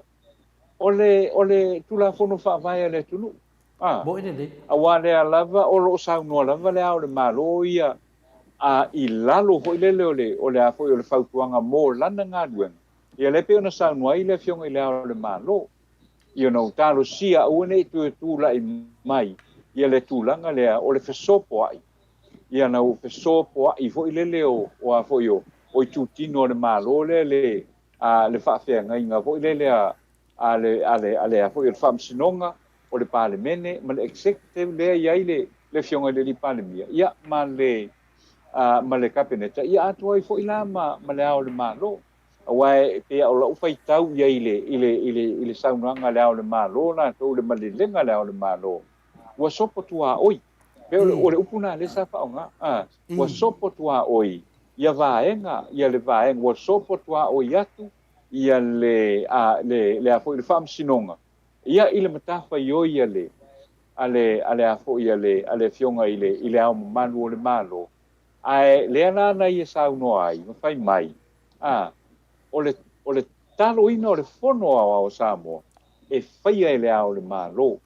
O le, o le Tulafono Faavae a le atunuu. A. Moe lelei. Aua lea lava, o lo o saunoa lava le Ao o le Malo ia, a, i lalo foi lele o le, o le a foi o le fautuaga mo lana galuega. Ia lea e pei ona saunoa ai le Afioga i le Ao o le Malo, ia ona ua talosia aua ne i toe tulai mai ia le tulaga lea o le fesopoai, ia na ua fesopoai foi lele o, o a foi o, o itutino o le Malo lea le, a le faafeagaiga foi lele a, a le, a le, a le a foi o le Faamasinoga, o le Palemene ma le Executive lea e i ai le, le Afioga i le Alii Palemia, ia, ma le, a, ma le Kapeneta, ia atoa ai foi la ma, ma le Ao o le Malo. Aua e pei o lau faitau i ai i le, i le, i le, i le saunoaga a le Ao o le Malo latou, le malelega a le Ao o le Malo, ua sopo tuaoi. Pei o le, o le upu lena lea sa faaaoga, a, ua sopo tuaoi ia vaega, ia le vaega ua sopo tuaoi atu ia le, a, le, le a foi, le Faamasinoga, ia i le matafaioi a le, a le, a le a foi, a le, a le Afioga i le, i le Ao Mamalu o le Malo. Ae lea la na ia saunoa ai ma fai mai, a, o le, o le taloina o le Fono Aoao a Samoa e faia e le Ao o le Malo.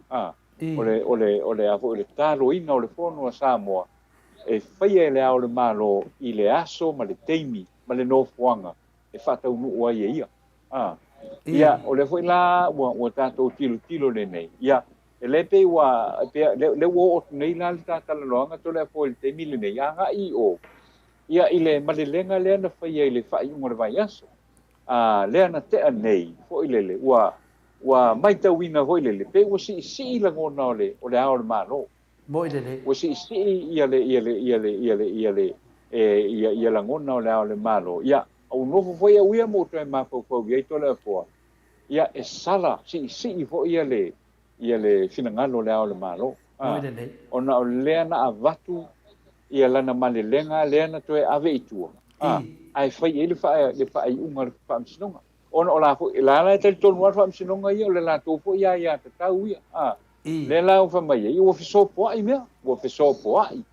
A, o le, o le, o le a foi, o le taloina o le Fono a Samoa e faia e Le Ao o le Malo i le aso ma le taimi ma le nofoaga e faataunuu ai e ia. A. Ia, o lea foi la ua, ua tatou tilotilo lenei. Ia, e le pei ua, pei, le, le ua oo atu nei la le ta talanoaga Toleafoa i le taimi lenei, agai i o, ia, i le malelega lea na faia i le faaiuga o le vaiaso. A, lea na tea nei, foi lele, ua, ua maitauina foi lele, pei ua siisii lagona o le, o Le Ao o le Malo. Moi lelei. Ua siisii ia le, ia le, ia le, ia le, ia le, e, ia, ia lagona o Le Ao o le Malo. Ia, a ua nofo foi au ia ma ou toe mafaufau i ai Toleafoa, ia, e sala siisii foi ia le, ia le finagalo o Le Ao o le Malo. A, Moi lelei. Ona o lea na avatu ia lana malelega lea na toe ave i tua, a, ae fai i ai le, faa, le faaiuga a le Faamasinoga. Ona o la foi, la la e talitonu lava le Faamasinoga ia, o le latou foi aiatatau ia, a. Lea la ua fai mai ai, ua fesopoai mea, ua fesopoai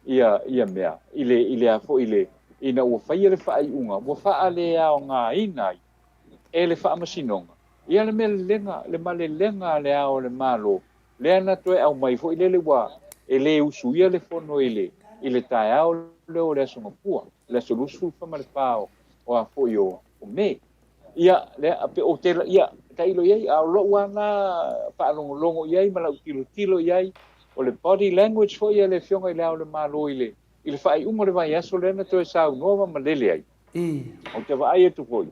ia, ia mea, i le, i le a foi, i le, ina ua faia le faaiuga, ua faaleaogaina ai e le Faamasinoga ia le melelega, le malelega a le Ao o le Malo, lea na toe aumai foi lele ua, e le usuia le fono i le, i le taeao lea o le Aso Gafua, le aso 24 o, o a foi o, o Me. Ia, lea, pe, ou te, ia, tailo i ai, a o lou lava na faalogologo i ai ma lau tilotilo i ai, o le body language foi a le Afioga i Le Ao o le Malo i le, i le faaiuga o le vaiaso lea na toe saunoa ma malele ai. Ou te vaai atu foi,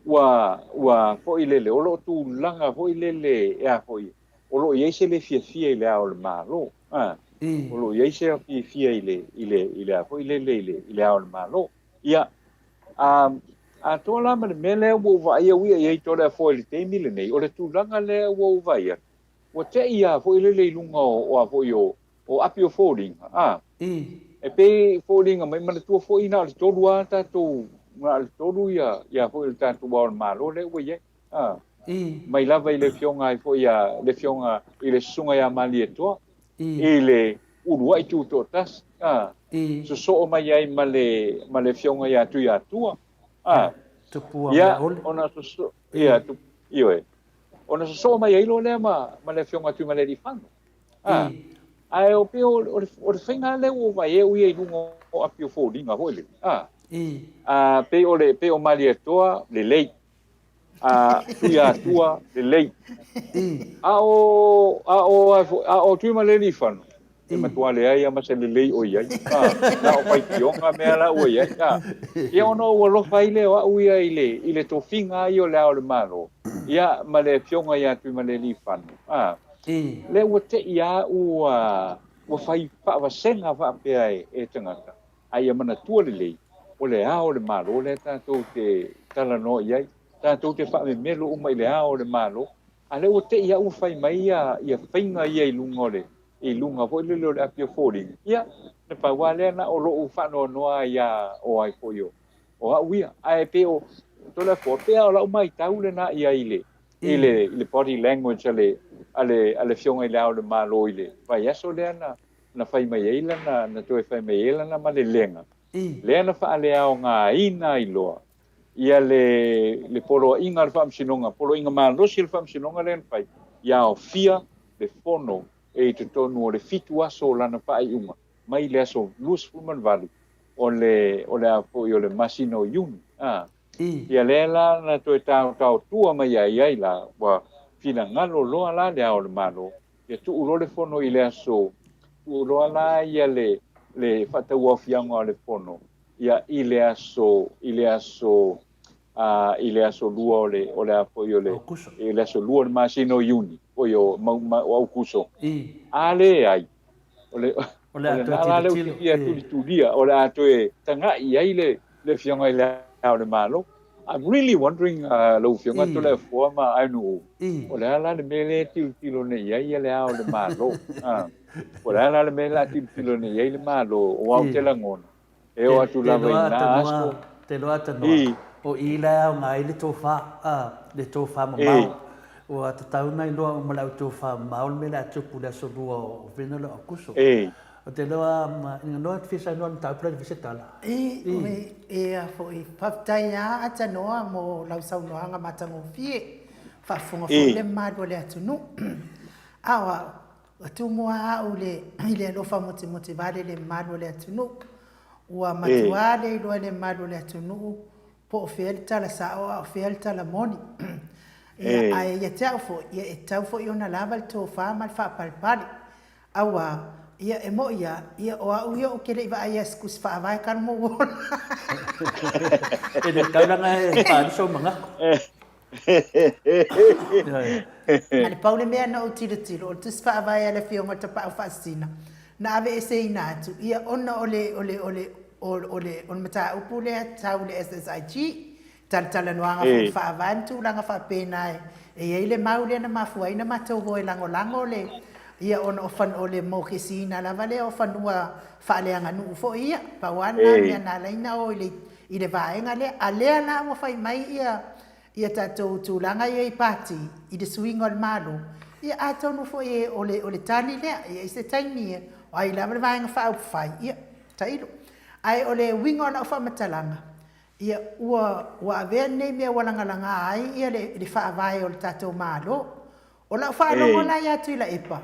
ua, ua foi lele, o loo tulaga foi lele, e a foi, o loo i ai se le fiafia i Le Ao o le Malo. A, o loo i ai se fiafia i le, i le, i le a foi lele, i le, i Le Ao o le Malo. Ia, a, atoa la ma le mea lea ua ou vaai au ia i ai Toleafoa i le taimi lenei, o le tulaga lea ua ou vaai atu, ua te i a foi lele i luga o, o a foi o, o api o foliga, a. E pei foliga mai, manatua foi na o le tolu lava tatou, na o le tolu ia, ia foi o le tatou Ao o le Malo lea ua i ai, a. Mai lava i le afioga ai foi ia, le afioga i le Susuga ia Malietoa, i le uluai tutoatasi, a, sosoo mai ai ma le, ma le afioga ia Tuiatua, a, Tupua ia, Meaole. ona sosoo, ia, tu, ioe. Ona sosoo mai ai loa lea ma ma le Afioga a Tuimalealiifano. A, ae o pei o le o le faiga lea ua ou vaai ai au ia i luga o api o foliga foi lele, a, a pei o le pei o Malietoa lelei, a Tuiatua lelei, a o a o a foi a o Tuimalealiifano, e matua leai lava ma se lelei o i ai, a, na o faitioga mea la ua i ai, a. Ia ona ou alofa ai lea o au ia i le i le tofiga lava ia o Le Ao o le Malo, ia ma le Afioga ia Tuimalealiifano, a. Lea ua te i lava ua ua fai faavasega faapea e e tagata, a ia manatua lelei, o Le Ao o le Malo lea tatou te talanoa i ai, tatou te faamemelo uma i Le Ao o le Malo, a lea ua te i lava ua fai mai ia ia faiga ia i luga o le i luga foi lele o le api o foliga, ia, na pau lava lea na o lou faanoanoa ai ia o ai foi o, o au ia. Ae pei o Toleafoa, pei lava o lau matau lena i ai i le, i le, i le body language a le, a le, a le Afioga i Le Ao o le Malo i le vaiaso lea na, na fai mai ai lana, na toe fai mai ai lana malelega, lea na faaleaogaina ai loa ia le, le poloaiga a le Faamasinoga, poloaiga malosi a le Faamasinoga lea na fai, ia aofia le Fono e i totonu o le fitu aso o lana faaiuga, mai le aso 28 o le, o le a foi o le masina o Iuni. A. Ia lea la na toe taotaotua mai ai ai la, ua finagalo loa la Le Ao o le Malo, ia tuu loa le Fono i le aso, tuu loa la ia le, le faatauaofiaga o le Fono, ia i le aso, i le aso, a, i le aso lua o le, o le a foi o le, i le aso lua o le masina o Iuni, oi o, mau, ma, o Aukuso. A leai, o le, o le lena la lea ou te fia tulitulia, o le a toe tagai i ai le, le Afioga i Le Ao o le Malo. I'm really wondering, lau Afioga Toleafoa ma Ainuu, o le a la le mea lea e tilotilo nei i ai Le Ao o le Malo? Po o le a la le mea o le a tilotilo nei i ai le Malo, aua ou te lagona, e oo atu lava i na aso. Te loa tanoa, o i la e aoga ai le tofa, le tofa mamao. Ua tatau ona iloa uma e le au tofa mamao le mea o le a tupu i le aso lua o Vena le o Aukuso. O te loa, ina noa te fia saunoa i le mataupu la i le fia se tala. E a foi, faafetai lava Atanoa mo lau saunoaga matagofie, faafofoga foi le mamalu o le atunuu. A o au, Ua tumu lava au i le alofa motemote vale le mamalu o le atunuu. Ua matua le iloa e le mamalu o le atunuu po o fea le tala sao a o fea le tala moni. Ia, ae ia te au foi, ia e tatau foi ona lava le tofa ma le faapalepale. Auā, ia e moʻi lava, ia o au ia ou te le i vaai i se tusi faavae talu ma ou ola. E le tatau leaga e faaali sou manatu. Na le pau le mea na ou tilotilo, o le tusi faavae a le Afioga i le Tapaau Faasisina, na aveeseina atu, ia, ona o le, o le, o le, o, o le, o le mataupu lea tau i le SSIG, talatalanoaga foi i le faavae ma tulaga faapena e, e i ai le mau lea na mafua ai ona matou o e lagolago le, ia, ona o, o le mokesiina lava lea o fanua faaleaganuu foi ia. Pau lava lena mea na ala ai ona o i le, i le vaega lea. A lea la ua fai mai ia ia tatou tulaga ia i pati i le suiga o le Malo, ia atonu foi e o le o le tali lea, e i ai se taimi e o ai lava le Vaega Faaupufai, ia, tailo. Ae o le uiga o lau faamatalaga, ia ua ua avea lenei mea ua lagalaga ai ia le le faavae o le tatou Malo. O lau faalogo la ia Tuilaepa,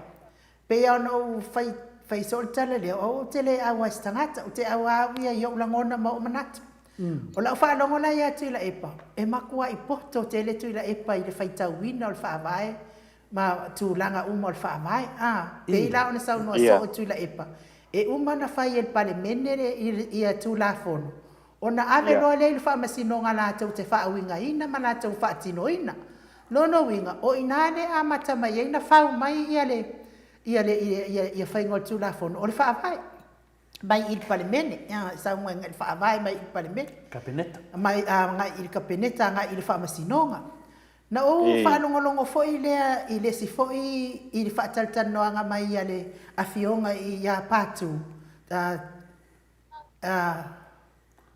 Pei lava ona ou fai, fai soo le tala lea, o au ou te le auā i se tagata, ou te auā au ia i ou lagona ma ou manatu. O lau faalogo la ia Tuilaepa, e matuai poto tele Tuilaepa i le faitauina o le Faavae ma tulaga uma o le Faavae. A, pei la ona saunoa soo Tuilaepa, e uma ona fai e le Palemene le, ia Tulafono, ona ave loa lea i le Faamasinoga latou te faauigaina ma latou faatinoina. Lona uiga, o i ina lea e amata mai ai na fau mai ia le, ia le, ia, ia faiga o le Tulafono, o le Faavae mai i le Palemene, ia, sau agai i le Faavae mai i le Palemene. Kapeneta. Mai agai i le Kapeneta agai i le Faamasinoga. Na ou faalogologo foi lea i le isi foi i le faatalatalanoaga mai a le Afioga ia Patu,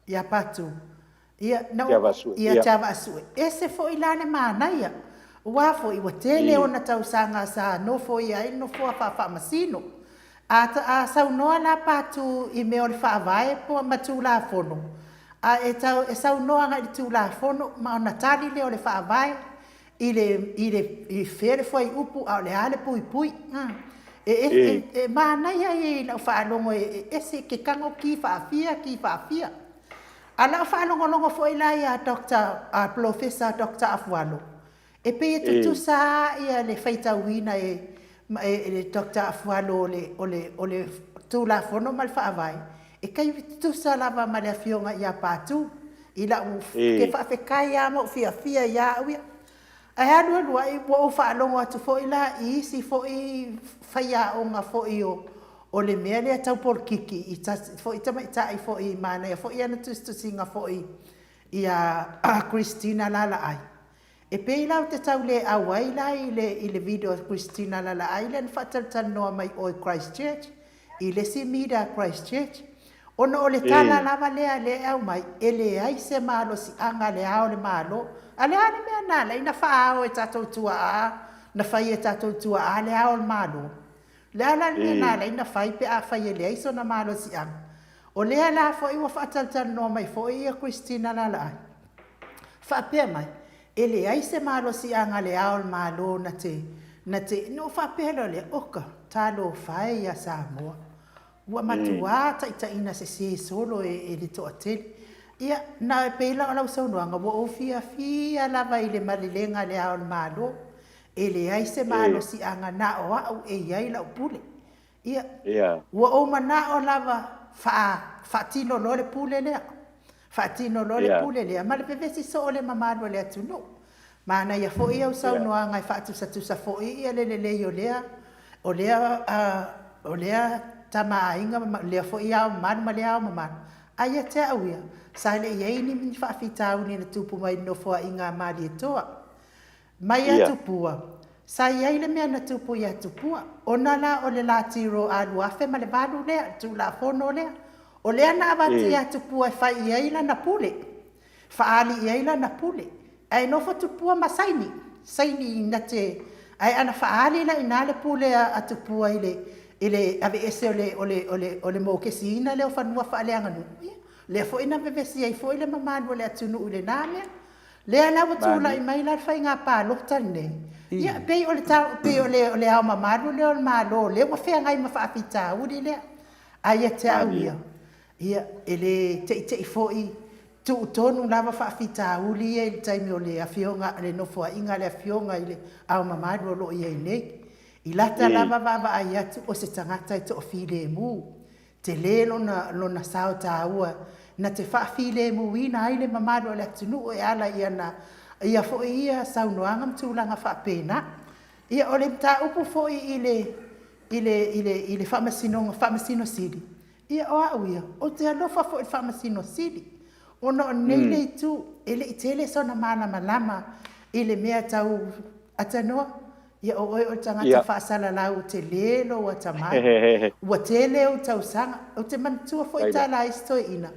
ia Patu, ia, na ou, ia Tiavaasue. Ese foi la le manaia, aua foi ua tele ona tausaga sa nofoia ai le nofoa faafaamasino. A, a saunoa la Patu i mea o le Faavae po ma Tulafono, a e tau, e saunoa agai i le Tulafono ma ona tali lea o le Faavae. i le, i le, i fea le fuaiupu a o le a le puipui. E, e, e, e manaia ia i lau faalogo e, e ese ke tago ki faafia, ki faafia. A lau faalogologo foi la ia Doctor, a Polofesa Doctor Afualo, e pei e tutusa lava ia le faitauina e, e le Doctor Afualo o le, o le, o le Tulafono ma le Faavae, e tai tutusa lava ma le Afioga ia Patu, i lau, ke faafetai lava ma ou fiafia ia au ia. Ae alu alu ai, ua ou faalogo atu foi la i isi foi faiaoga foi o, o le mea lea tau polokiki, i tasi foi tamaitai foi manaia foi ana tusitusiga foi ia Christina Lalaai. E pei la ou te tau le auai la i le, i le video a Christina Lalaai lea na faatalatalanoa mai o i Christchurch, i le isi meet a Christchurch, ona o le tala lava lea lea e aumai, e leai se malosiaga a le Ao o le Malo. A le a le mea na ala ai na faaao e tatou tuaa, na fai e tatou tuaa le Ao o le Malo? Le a la le mea na ala ai na fai pe afai e leai sona malosiaga? O lea la foi ua faatalatalanoa mai foi ia Christina Lalaai, faapea mai, E leai se malosiaga a le Ao o le Malo na te, na te, na ou faapea loa lea, oka, talofa e ia Samoa. Ua matuā taitaiina sesē solo e, e le toatele. Ia, na e pei la o lau saunoaga, ua ou fiafia lava i le malelega a le Ao o le Malo. E leai se malosiaga na o au e i ai lau pule. Ia, ua ou manao lava faa, faatino loa le pule lea. Faatino loa le pule lea ma le vevesi soo o le mamalu o le atunuu. Manaia foi au saunoaga e faatusatusa foi ia le lelei o lea, o lea, o lea Tama a Aiga ma lea foi Ao mamalu ma lea Ao mamalu. Ae ia te au ia, sa le i ai ni faafitauli na tupu mai i le Nofoaiga a Malietoa. Mai a Tupua, sa i ai le mea na tupu ia Tupua, ona la o le Latiro a 2008 lea, le Tulafono lea, o lea na avatu ia Tupua e fai i ai lana pule, faaali i ai lana pule, ae nofo Tupua ma saini, saini na te, ae ana faaali la i na le pule a Tupua i le, i le aveese o le, o le, o le, o le mokesiina lea o fanua faaleaganuu, ia, lea foi na vevesi ai foi le mamalu o le atunuu i lena mea. Lea la ua tulai mai la le faiga palota lenei, ia pei o le pei o le o le ao mamalu lea o le Malo lea ua feagai ma faafitauli lea. Ae ia te au ia, ia e le teitei foi tuu tonu lava faafitauli ia i le taimi o le afioga le nofoaiga a le afioga i le Ao Mamalu o lo o i ai nei. I lata lava vaavaai atu o se tagata e toafilemu Tele lona, lona sao taua na te faafilemuina ai le mamalu o le atunuu e ala i ana, ia foi ia saunoaga ma tulaga faapena. Ia, o le mataupu foi i le, i le, i le, i le Faamasinoga, Faamasino Sili, ia o au ia, ou te alofa foi i le Faamasino Sili, ona o lenei le itu, e le i tele sona malamalama i le mea tau atanoa. Ia o oe o le tagata faasalalau ua tele lou atamai. Ua tele ou tausaga. Ou te manatua foi tala a isi toeaina,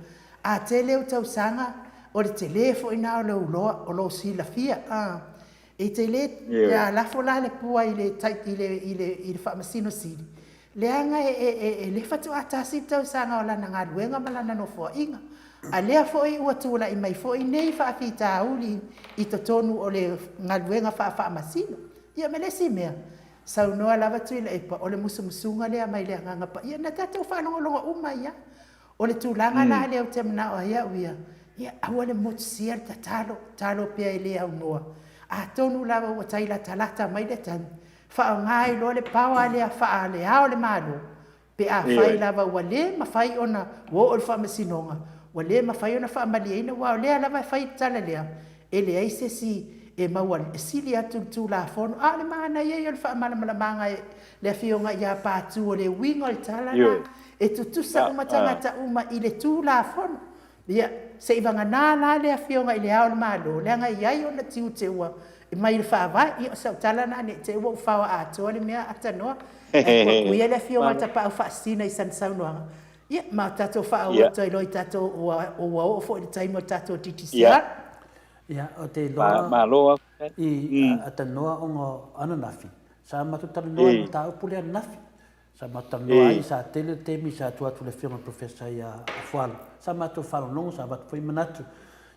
a tele ou tausaga, o le tele foi na o lou loa, o lou silafia. E te le, a lafo la le pua i le, i le, i le, i le Faamasino Sili, leaga e, e, e, e le faatoa tasi le tausaga o lana galuega ma lana nofoaiga. A lea foi ua tulai mai foi nei faafitauli i totonu o le galuega faafaamasino. Ia ma le isi mea, saunoa lava Tuilaepa, o le musumusuga lea mai le Agaga Paia. Na tatou faalogologo uma ai lava. O le tulaga la lea ou te manao ai au ia, ia aua le motusia le tatalo, tatalo pea e le aunoa. Atonu lava ua tai latalata mai le taimi, faaaoga ai loa le power lea faale-Ao o le Malo, Pe afai lava ua le mafai ona ua oo i le faamasinoga, ua le mafai ona faamalieina, aua o lea lava e fai le tala lea, e leai se isi e maua e sili atu i le Tulafono. A o le manaia ia o le faamalamalamaga e le Afioga ia Patu o le uiga o le tala lena, e tutusa uma tagata uma i le Tulafono. Ia, seivagana la le Afioga i Le Ao o le Malo, leaga e i ai ona tiute ua mai le Faavae. Ia, o sau tala lena ne i te i ua ou faoa atoa le mea atanoa, ae tuu atu ia le Afioga i le Tapaau Faasisina i sana saunoaga. Ia, ma tatou faaoo atu ai loa i tatou, ua oo foi i le taimi o le tatou Digicel. Ia, ou te iloa i atanoa ona o ananafi, sa matou talanoa i le mataupu lea ananafi. Sa matou talanoa ai, sa tele le taimi sa tuu atu i le Afioga i le Professor ia Afualo. Sa matou faalogologo, sa avatu foi manatu.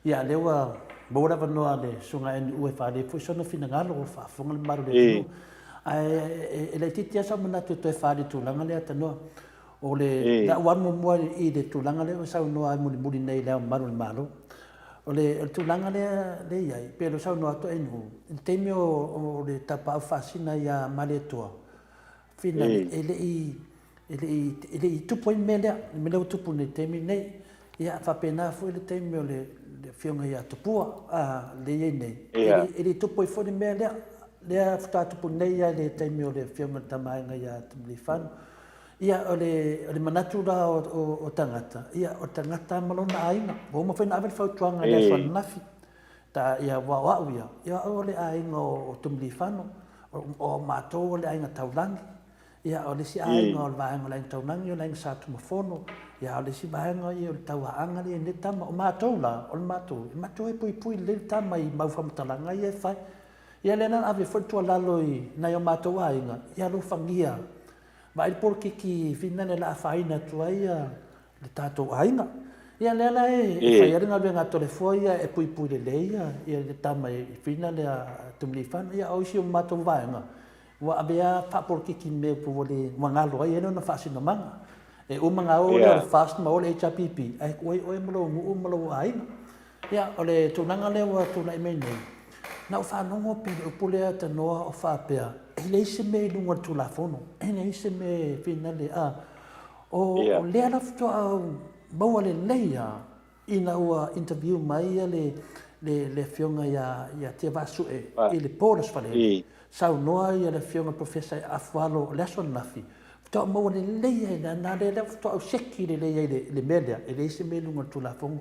Ia, lea ua maua le avanoa a le Susuga NU e faaali ai foi sona finagalo, ua faafofoga le mamalu o le atunuu. Ae e laitiiti lava sau manatu e toe faaali i le tulaga lea Tanoa. O le lau alu muamua i le tulaga lea ua saunoa ai mulimuli nei i Le Ao Mamalu o le Malo. O le tulaga lea e i ai, pei ona saunoa atu NU, i le taimi o le tapaau faasina ia Malietoa, Finale, e le i E le i, e le i tupu ai le mea lea, le mea lea ua tupu nei i le taimi lenei. Ia, faapena foi le taimi o le, le Afioga ia Tupua, a, lea e i ai nei, e le, e le i tupu ai foi le mea lea, lea faatoa tupu nei lava i le taimi o le Afioga i le Tama a Aiga ia Tuimalealiifano. Ia, o le, o le manatu la o, o, o tagata, ia, o le tagata lava ma lona aiga. Ua uma foi ona ave le fautuaga i le aso ananafi, ta, ia, aua o au ia, ia o au o le aiga o, o Tuimalealiifano, o, o matou o le aiga taulagi. Ia, o le isi aiga o le vaega o le Aiga Taulagi o le Aiga Sa Tumafono, ia, o le isi vaega ia o le Tauaaga lea i nei tama. O matou la, o le matou, e matou e puipui lelei le tama i mau faamatalaga ia e fai. Ia, lea la na ave foi le tuualalo i nai o matou aiga, ia alofagia, vaai le polokiki finale o le a afaina atu ai le tatou aiga. Ia, lea la e fai ai le galuega a Toleafoa ia e puipui lelei le tama i finale a Tuimalealiifano. Ia, o isi o matou vaega, Ua avea faapolokiki mea ua le ua galo ai lona faasinomaga. E uma ona o lea o le FAST ma o le HRPP, ae tuu ai oe ma lou nuu ma lou aiga. Ia, o le tulaga lea ua tulai mai nei, na ou faalogo pei o le upu lea tanoa o faapea, e leai se mea i luga o le Tulafono, e leai se mea e finale, a o lea la faatoa ou maua lelei lava Ina ua interview mai le le afioga ia ia Tiavaasue i le po o le Aso Faraile, saunoa ia le afioga i le Professor ia Afualo o le aso ananafi, faatoa ou maua lelei ai lea na lea faatoa ou seki lelei ai i le mea lea, e leai se mea i luga o le Tulafono.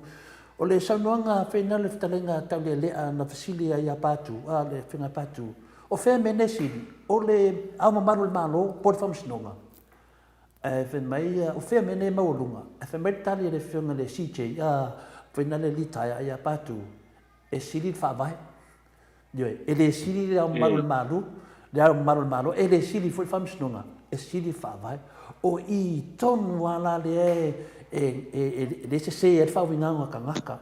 O le saunoaga feinala le fetalaiga Taulealea na fesili ai ia Patu, a le afioga ia Patu, o fea mea nei sili, o le Ao Mamalu o le Malo po o le Faamasinoga? Ae fai mai ia, o fea mea nei maualuga? Ae fai mai le tali a le afioga i le CJ, a, fai na le litaea ia Patu, e sili le faavae. Ioe, e le sili le Ao Mamalu o le Malo, le Ao Mamalu o le Malo, e le sili foi le Faamasinoga, e sili le faavae. O i tonu lava la lea e, e, e, e le sese ai le faauigaga o tagata.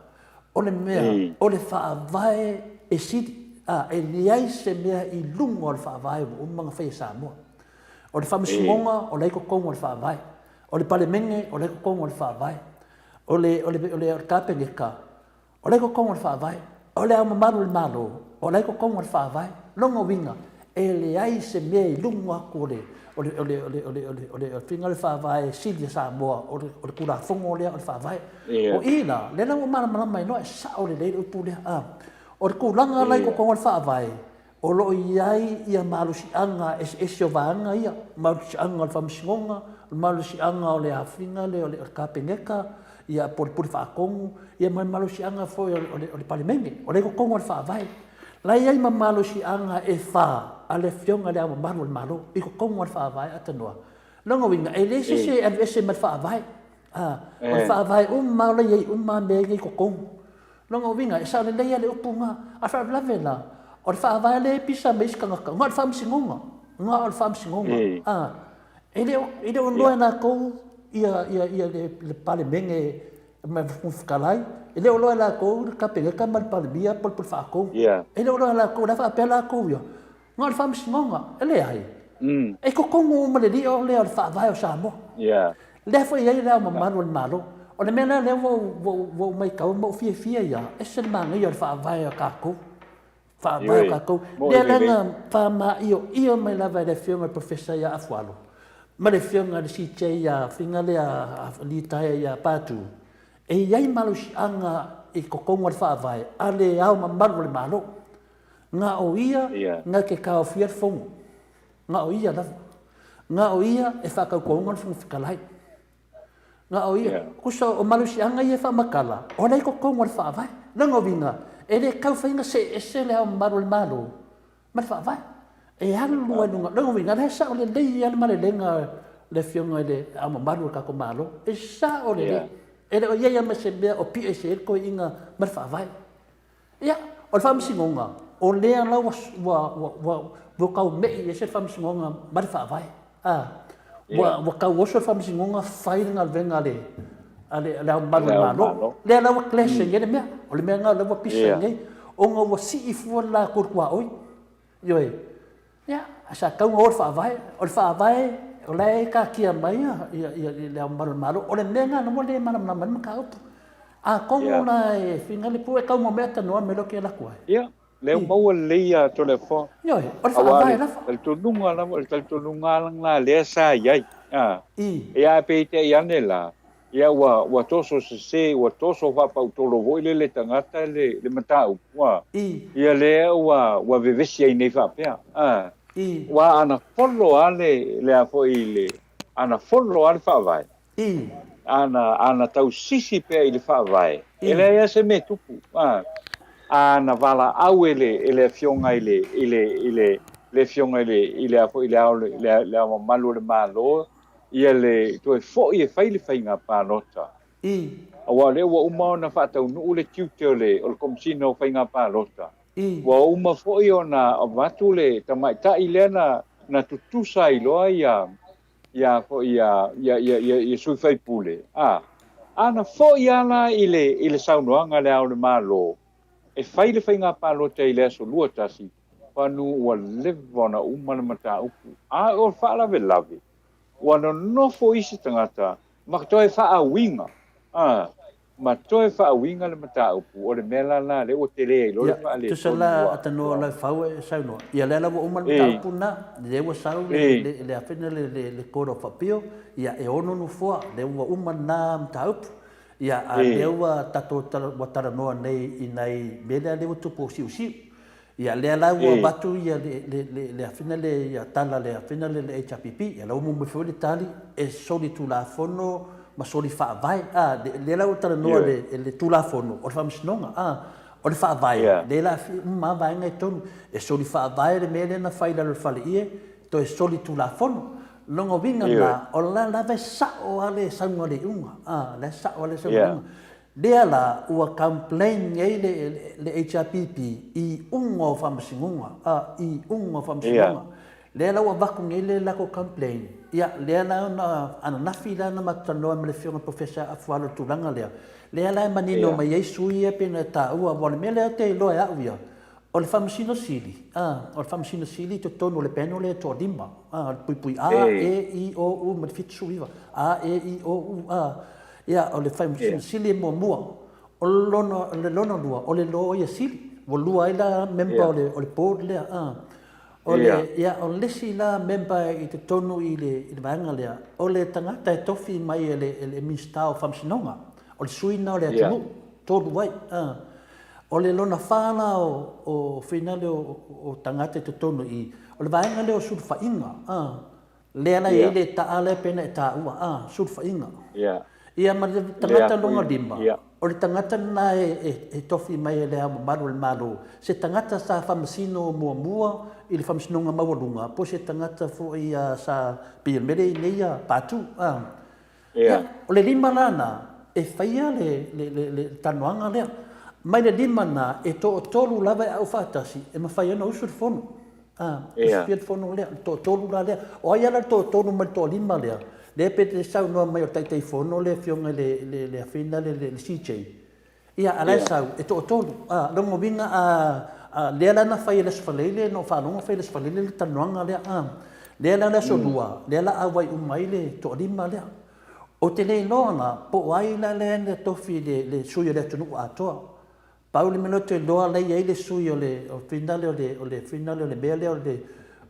O le mea, o le faavae e sili, a, e leai se mea i luga o le faavae ua uma ona fai e Samoa. O le Faamasinoga, o la e i totonu o le Faavae. O le Palemene, o la e i totonu o le Faavae. O le, o le, o le Kapeneta, o la e i totonu o le Faavae. O le Ao Mamalu o le Malo, o la e i totonu o le Faavae. Lona uiga, e leai se mea i luga atu o le, o le, o le, o le, o le, o le, o le faiga o le Faavae e sili a Samoa, o le, o le Tulafono lea o le Faavae. O i la, lea la ua malamalama ai loa, e sao lelei le upu lea. O le tulaga la i totonu o le Faavae, O lo o i ai ia malosiaga eseese o vaega ia, malosiaga o le Faamasinoga, o le malosiaga o le afiga lea o le Kapeneta, ia po o le Pule Faatonu, ia ma le malosiaga foi o le Palemene, o la e i totonu o le Faavae. O la e i ai ma malosiaga e fa a le Afioga i Le Ao Mamalu o le Malo i totonu o le Faavae Atanoa. Lona uiga, e leai se isi e alu ese mai le Faavae. O le Faavae uma lava o la e i ai uma mea ia i totonu. Lona uiga, e sao lelei lava le upu na. A faalavelave la, o le faavae lea e pisa mai isi tagata, na o le faamasinoga, na o le faamasinoga. A, e le o, e le o iloa e latou ia, ia, ia le, le Palemene ma le Fofoga Fetalai, e le o iloa e latou le Kapeneta ma le Palemia po o le Pule Faatonu. E le o iloa e latou, o la e faapea latou ia, Na o le faamasinoga, e leai. E totonu uma le lio lea o le Faavae o Samoa. Lea foi e i ai le Ao Mamalu o le Malo. O le mea la lea ua ou matau ma ou fiafia ai lava, e ese le manaia o le Faavae a tatou. Faavae a tatou. Lea la na faamaioio mai lava e le Afioga i le Professor ia Afualo ma le Afioga i le CJ ia Figa lea Litaea ia Patu, e i ai malosiaga i totonu o le Faavae a le Ao Mamalu o le Malo. Na o ia na te taofia le fono. Na o ia lava. Na o ia e faatautauga le Fofoga Fetalai. Na o ia. Tusa o malosiaga ia e faamatala, o la e i totonu o le Faavae. Lona uiga, e le tau fai na see ese le Ao Mamalu o le Malo ma le Faavae. E alu lava i luga. Lona uiga, o la e sao lelei lava le malelega a le Afioga i le Ao Mamalu o le tatou Malo. E sao lelei. E le o i ai lava ma se mea o pie ese ai le toeaina ma le Faavae. Ia, o le Faamasinoga, o lea la ua, ua, ua, ua, ua tau me'i ese le Faamasinoga ma le Faavae. A, ua, ua tau oso le Faamasinoga fai le galuega a le, a le, le Ao Mamalu o le Malo. Lea la ua clash ai nei le mea. O le mea lena lea ua pisa ai nei, ona ua sii fua le latou tuaoi. Ioe. Ia, sa tatau ona o le Faavae. O le Faavae, o la e taatia mai ia, ia, le Ao Mamalu o le Malo. O le mea lena ua le malamalama ai le mataupu. Atonu la e finagalo le pule, e tau mamea tanoa le mea lea ou te alu atu ai. Ia, lea ua maua lelei ia Toleafoa. Ioe, o le Faavae lava. Aua le talitonuga lava, o le talitonuga lava lena lea sa i ai. Ia, ae peitai ane la, Ia ua ua toso sese, ua toso faapautolo foi lele tagata le le mataupu, a. Ia lea ua ua vevesi ai nei faapea, a. Aua ana follow lava le le a foi le ana follow lava le Faavae, ana ana tausisi pea i le Faavae, e leai lava se mea e tupu, a. Ana valaau e le e le Afioga i le i le i le le Afioga i le i le a foi i le Ao le le Ao Mamalu o le Malo, ia le toe foi e fai le faiga palota. Aua o lea ua uma ona faataunuu le tiute o le o le Komesina o Faiga Palota. Ua uma foi ona avatu le tamaitai lea na na tutusa ai loa ia ia foi ia ia ia ia, ia sui faipule. A ana foi lava la i le i le saunoaga a Le Ao o le Malo e fai le faiga palota i le aso 21 Panu ua leva ona uma le mataupu, a o le faalavelave, ua nonofo isi tagata ma toe faauiga, a, ma toe faauiga le mataupu, o le mea la lena lea ua tele ai loa le Ia, tusa faaletonu la ua, atanoa ua. Laufau e saunoa, ia lea la ua uma le mataupu lena, lea ua sau le, le, le afena le, le, le Court of Appeal, ia e ono nofoa, lea ua uma lena mataupu. Ia, a lea ua tatou ua talanoa nei i nai mea lea lea ua tupu o siusiu. Ia, lea la ua avatu ia le, le, le, le afina le, ia tala le afina le, le HRPP, ia la ua muamua foi le tali e soli tulafono ma soli faavae. A, le, lea la ua talanoa le, le tulafono o le faamasinoga, a, o le faavae, lea la aafia uma lava vaega e tolu. E soli faavae le mea lea na fai i lalo o le faleie, toe soli tulafono. Lona uiga la, o la lava e sao lava le sauga o le iuga, a, la e sao lava le sauga o le iuga. Lea la ua complain nei le, le HRPP i iuga o faamasinoga, a, i iuga o faamasinoga. Lea la ua avatu nei le latou complain, ia, lea la na ananafi la na matou talanoa ai ma le Afioga i le Professor Afualo i le tulaga lea, lea la e manino mai ai sui ia pei ona e taua, aua o le mea lea ou te iloa e au ia, O le Faamasino Sili, a, o le Faamasino Sili i totonu o le panel lea e toalima, a, o le puipui A, E, I, O, U ma le 79, A, E, I, O, U, a. Ia, o le Faamasino Sili e muamua. O le lona, o le lona lua, o le Loia Sili. Ua lua ai la member o le, o le board lea, a. O le, ia, o le isi la member i totonu i le, i le vaega lea, o le tagata e tofi mai e le, e le Minisita o Faamasinoga. O le sui lena o le atunuu, tolu ai, a. O le lona fa la o, o finale o, o tagata i totonu i i, o le vaega lea o sulufaiga, a, lea la e i ai le taa lea pei ona e taua, a, sulufaiga. Ia ma le tagata lona lima, o le tagata lena e, e, e tofi mai e Le Ao Mamalu o le Malo, se tagata sa faamasino muamua i le Faamasinoga Maualuga, po o se tagata foi sa, pei o le mea lea e i ai nei a Patu, a. Ia, o le lima la na e faia le, le, le, le talanoaga lea. Mai le lima na, e toatolu lava e aufaatasi e mafai ai ona usu le fono. A, usufia le fono lea, le toatolu la lea. O ai lava la le toatolu mai le toalima lea, lea pe te saunoa mai o le Taitaifono le Afioga i le, le, le Afina le, le, le CJ. Ia, a la e sau, e toatolu. A, lona uiga, a, a, lea la na fai e le Aso Faraile, na ou faalogo fai e le Aso Faraile le talanoaga lea, a. Lea la le Aso Lua, lea la auai uma ai le toalima lea. Ou te le iloa la, po o ai la lea na tofi i le, le sui o le atunuu atoa. Pau le mea lea ou te iloa la e i ai le sui o le, o finale o le, o le finale o le mea lea o le,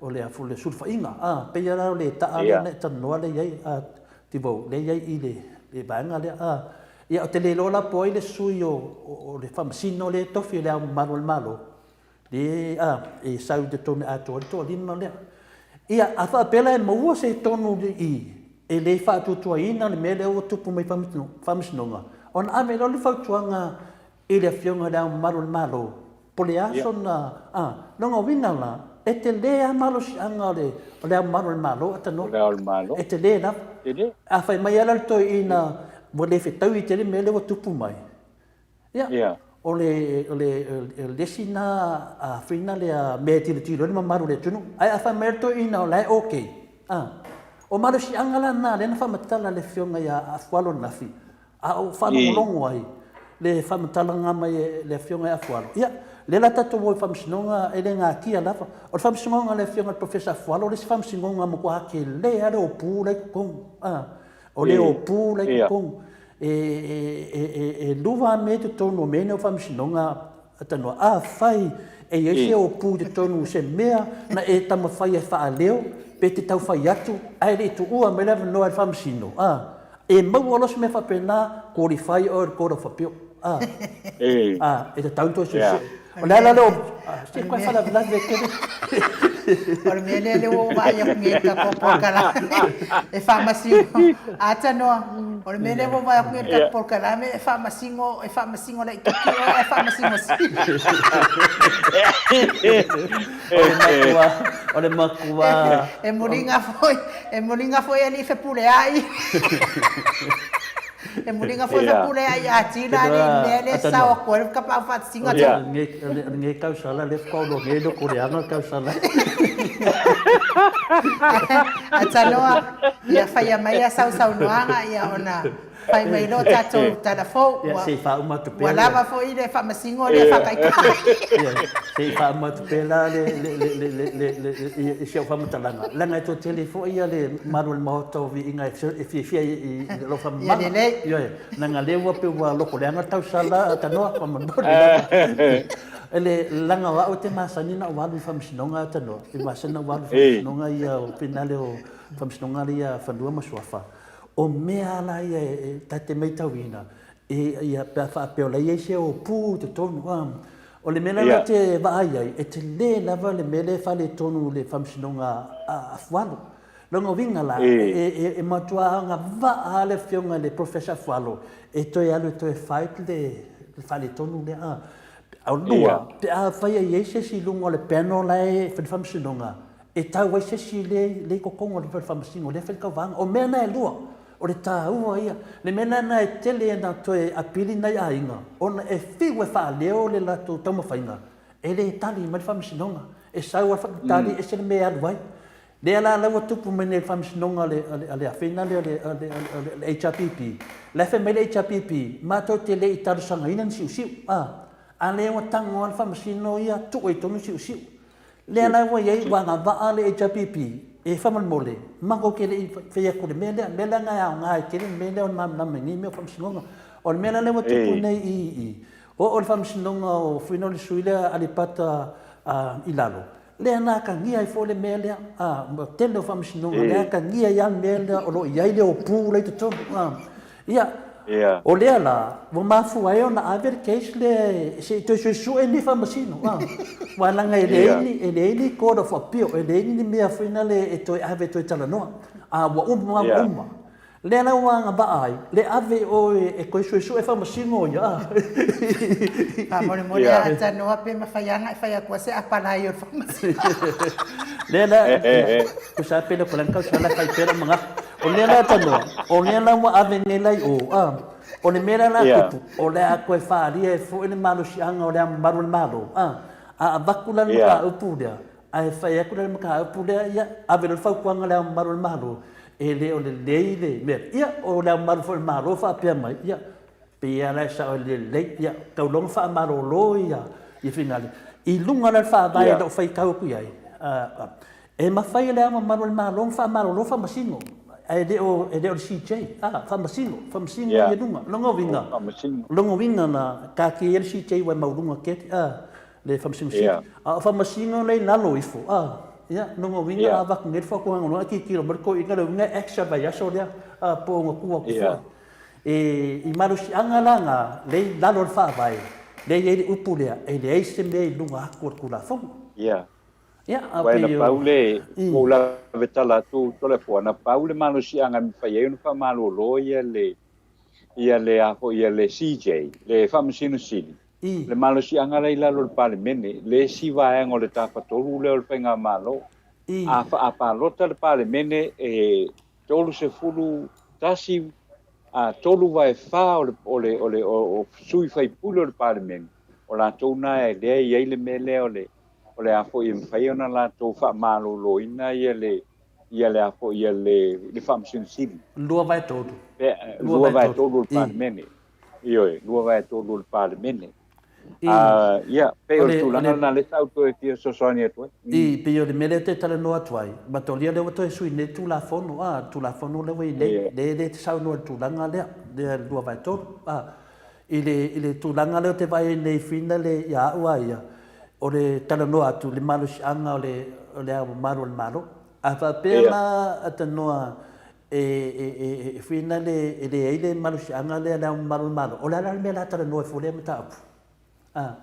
o le, o le sulufaiga, a, pei la o le taa lea na e talanoa lea i ai, a, Tivou, lea e i ai i le, le vaega lea, a. Ia, ou te le iloa la po o ai le sui o, o le Faamasino lea e tofi e Le Ao Mamalu o le Malo, le, a, e sau i totonu e atoa ai le toalima lea. Ia, a faapea la e maua se tonu i, e le faatuatuaina le mea lea ua tupu mai i Faamasinoga, ona ave loa le fautuaga i le Afioga i Le Ao Mamalu o le Malo, Po le a sona, a, lona uiga la, e tele a malosiaga o le, o le Ao Mamalu o le Malo, Atanoa. O le Ao o le Malo. E tele lava. Tele. A fai mai lava la le toeaina, ua le fetaui tele mea lea ua tupu mai, ia, Ia. o le, o le, o le isi na afina lea mea e tilotilo ai le mamalu o le atunuu. Ae a fai mai lava le toeaina o la e okay, a, o malosiaga la na lea na faamatala e le Afioga ia Afualo ananafi. A ou faalogologo ai le faamatalaga mai e le Afioga ia Afualo, ia, lea la tatou o i Faamasinoga e le natia lava. O le Faamasinoga a le Afioga i le Professor Afualo le isi Faamasinoga matua tele lava le opu la i totonu. A, o le opu la i totonu. E, e, e, e lua lava mea i totonu o mea nei o Faamasinoga Tanoa, afai e i ai se opu i totonu o se mea na e taumafai e faaleo pe te tau fai atu ae le i tuua mai le avanoa e le Faamasino, a, e maua loa se mea faapena, qualify oe i le Court of Appeal, a, a, e tatau ona toe suesue. O le ala lea o, a, se koe faalavelave tele. O le mea lea lea ua ou vaai atu nei i le tatou polokalame e faamasino. A Tanoa, o le mea lea ua ou vaai atu nei i le tatou polokalame e faamasino, e faamasino laitiiti oe ae faamasino sili. O le matua, o le matua. E muliga foi, e muliga foi alii fepuleai. E muliga foi fepuleai ia Tina alii mea lea e sao atu ai le tapaau faatitiga. O lenei tausala lea faatoa ou iloa nei lotoleaga le tausala. A Tanoa, ia faia mai a sausaunoaga ia ona Fai mai loa tatou tala fou, ua, se i faauma atu pea ua lava foi le faamasino lea faataitai. Ia, se i faauma atu pea la le, le, le, le, le, le, le, le, si au faamatalaga, leaga e toatele foi ia le mamalu o le Maota o Viiga e fiafia i lou faamamaga. Ia lelei. Ioe, leaga lea ua pei ua lokoleaga le tausala tanoa, faamolemole lava. Ele, leaga o au e te masani na ou alu i faamasinoga tanoa, e masani na ou alu i faamasinoga ia o finale o faamasinoga ia fanua ma suafa. O mea a la ia e ta te maitauina, e, ia, pe a faapea o la e i ai se ōpū i totonu, a. O le mea la ou te vaai ai, e tele lava le mea lea e faaletonu i le Faamasinoga a Afualo. Lona uiga la, e, e matua agavaa lava le Afioga i le Professor Afualo e toe alu e toe fight le, le faaletonu lea, a. O lua, pe afai e i ai se isi i luga o le panel la e fai le Faamasinoga, E tau ai se isi le le i totonu o le Fale Faamasino, lea e fai le tauvaga. O mea na e lua, o le taua ia. Le mea lena e tele ona toe apili nai aiga, ona e fiu e faaleo le latou taumafaiga, e le tali mai le Faamasinoga. E sau lava le faatalitali, ese le mea e alu ai. Lea la la ua tupu mai nei i le Faamasinoga a le a le afeina lea a le a le HRPP, la e fai mai le HRPP, matou te le i talosagaina ni siusiu, a, a lea ua tago lava le Faamasino ia, tuu ai i totonu siusiu. Lea la ua i ai, ua agavaa le HRPP e faamolemole, matou te le i fai atu i le mea lea, mea lea na e aoga ai tele le mea lea o le malamalama i nei mea o faamasinoga. O le mea la lea ua tupu nei i i, oo i le faamasinoga o Fuina o le sui lea Aleipata i lalo, lea na atagia ai foi le mea lea, a, tele o faamasinoga lea atagia ai lava le mea lea o lo o i ai le opu la i totonu. Ia, o lea la, ua mafua ai ona ave le case lea se i toe suesue ni faamasino, a. Aua leaga e leai ni, e leai ni Court of Appeal, e leai ni mea foi nale e toe ave e toe talanoa. A ua uma lava ua uma. Lea la ua agavaa ai, le ave oe e toe suesue faamasino ia, a. Faamolemole a tanoa pe mafai lava ona e fai atu se apalai o le faamasino. Lea la, tusa pe le o le tausaga e fai pea lou manatu. O lea la tanoa, o lea la ua ave nei la i o, a, o le mea lea la tupu, o le a toe faaalia ai foi le malosiaga o le Ao Mamalu o le Malo, a, a avatu la le mataupu lea, ae fai atu la le mataupu lea, ia, ave loa le fautuaga a le Ao Mamalu o le Malo, e le o lelei le mea lea. Ia, o le Ao Mamalu foi o le Malo faapea mai, ia, pei lava la e sao e le lelei, ia, tau loa ona faamalolo ia, ia finale. I luga la o le faavae o lo o faitau atu i ai, a, E mafai e Le Ao Mamalu o le Malo ona faamalolo faamasino, ae le o, e le o le CJ, a, faamasino, faamasino ia luga. Lona uiga, lona uiga na taatia ai le CJ ua e maualuga keti, a, le Faamasino Sili. A o faamasino la e i lalo ifo, a, ia, lona uiga a avatu nei le fautuaga loa, tilotilo mai le toeaina, lona uiga e action le vaiaso lea, a, po o ona tu atu foi. E, i malosiaga la na, lea i lalo o le Faavae, lea e i ai le upu lea, e leai se mea i luga atu o le Tulafono. Ia, a Aua na pei o... pau le, ua ou lave tala atu Toleafoa, na pau le malosiaga e mafai ai ona faamalolo ia le, ia le a foi, ia le CJ, le Faamasino Sili, le malosiaga la i lalo o le Palemene, le isi vaega o le Tafatolu lea o le Faigamalo. A, a palota le Palemene e 31 a 3/4 o le, o le, o le, o, o sui faipule o le Palemene, o latou na e lea e i ai le mea lea o le, o le a foi e mafai ona latou faamaloloina ia le, ia le a foi, ia le, le Faamasino Sili. 2/3. Pe, 2/3 o le Palemene. Ioe, 2/3 o le Palemene. Ia, pei o le tulaga lena lea sa ou toe fia fesoasoani atu ai. I, pei o le mea lea ou te talanoa atu ai, matolia lea ua toe sui nei le Tulafono, a, le Tulafono lea ua i ai nei, lea e le te saunoa i le tulaga lea, lea 2/3, a. I le, i le tulaga lea ou te vaai ai nei finally ia au a ia, o le talanoa atu i le malosiaga o le, o le Ao Mamalu o le Malo. A faapea la a tanoa e, e, e, e finally e leai le malosiaga lea le Ao Mamalu o le Malo, o le a la le mea o le a talanoa ai fua lea mataupu? A.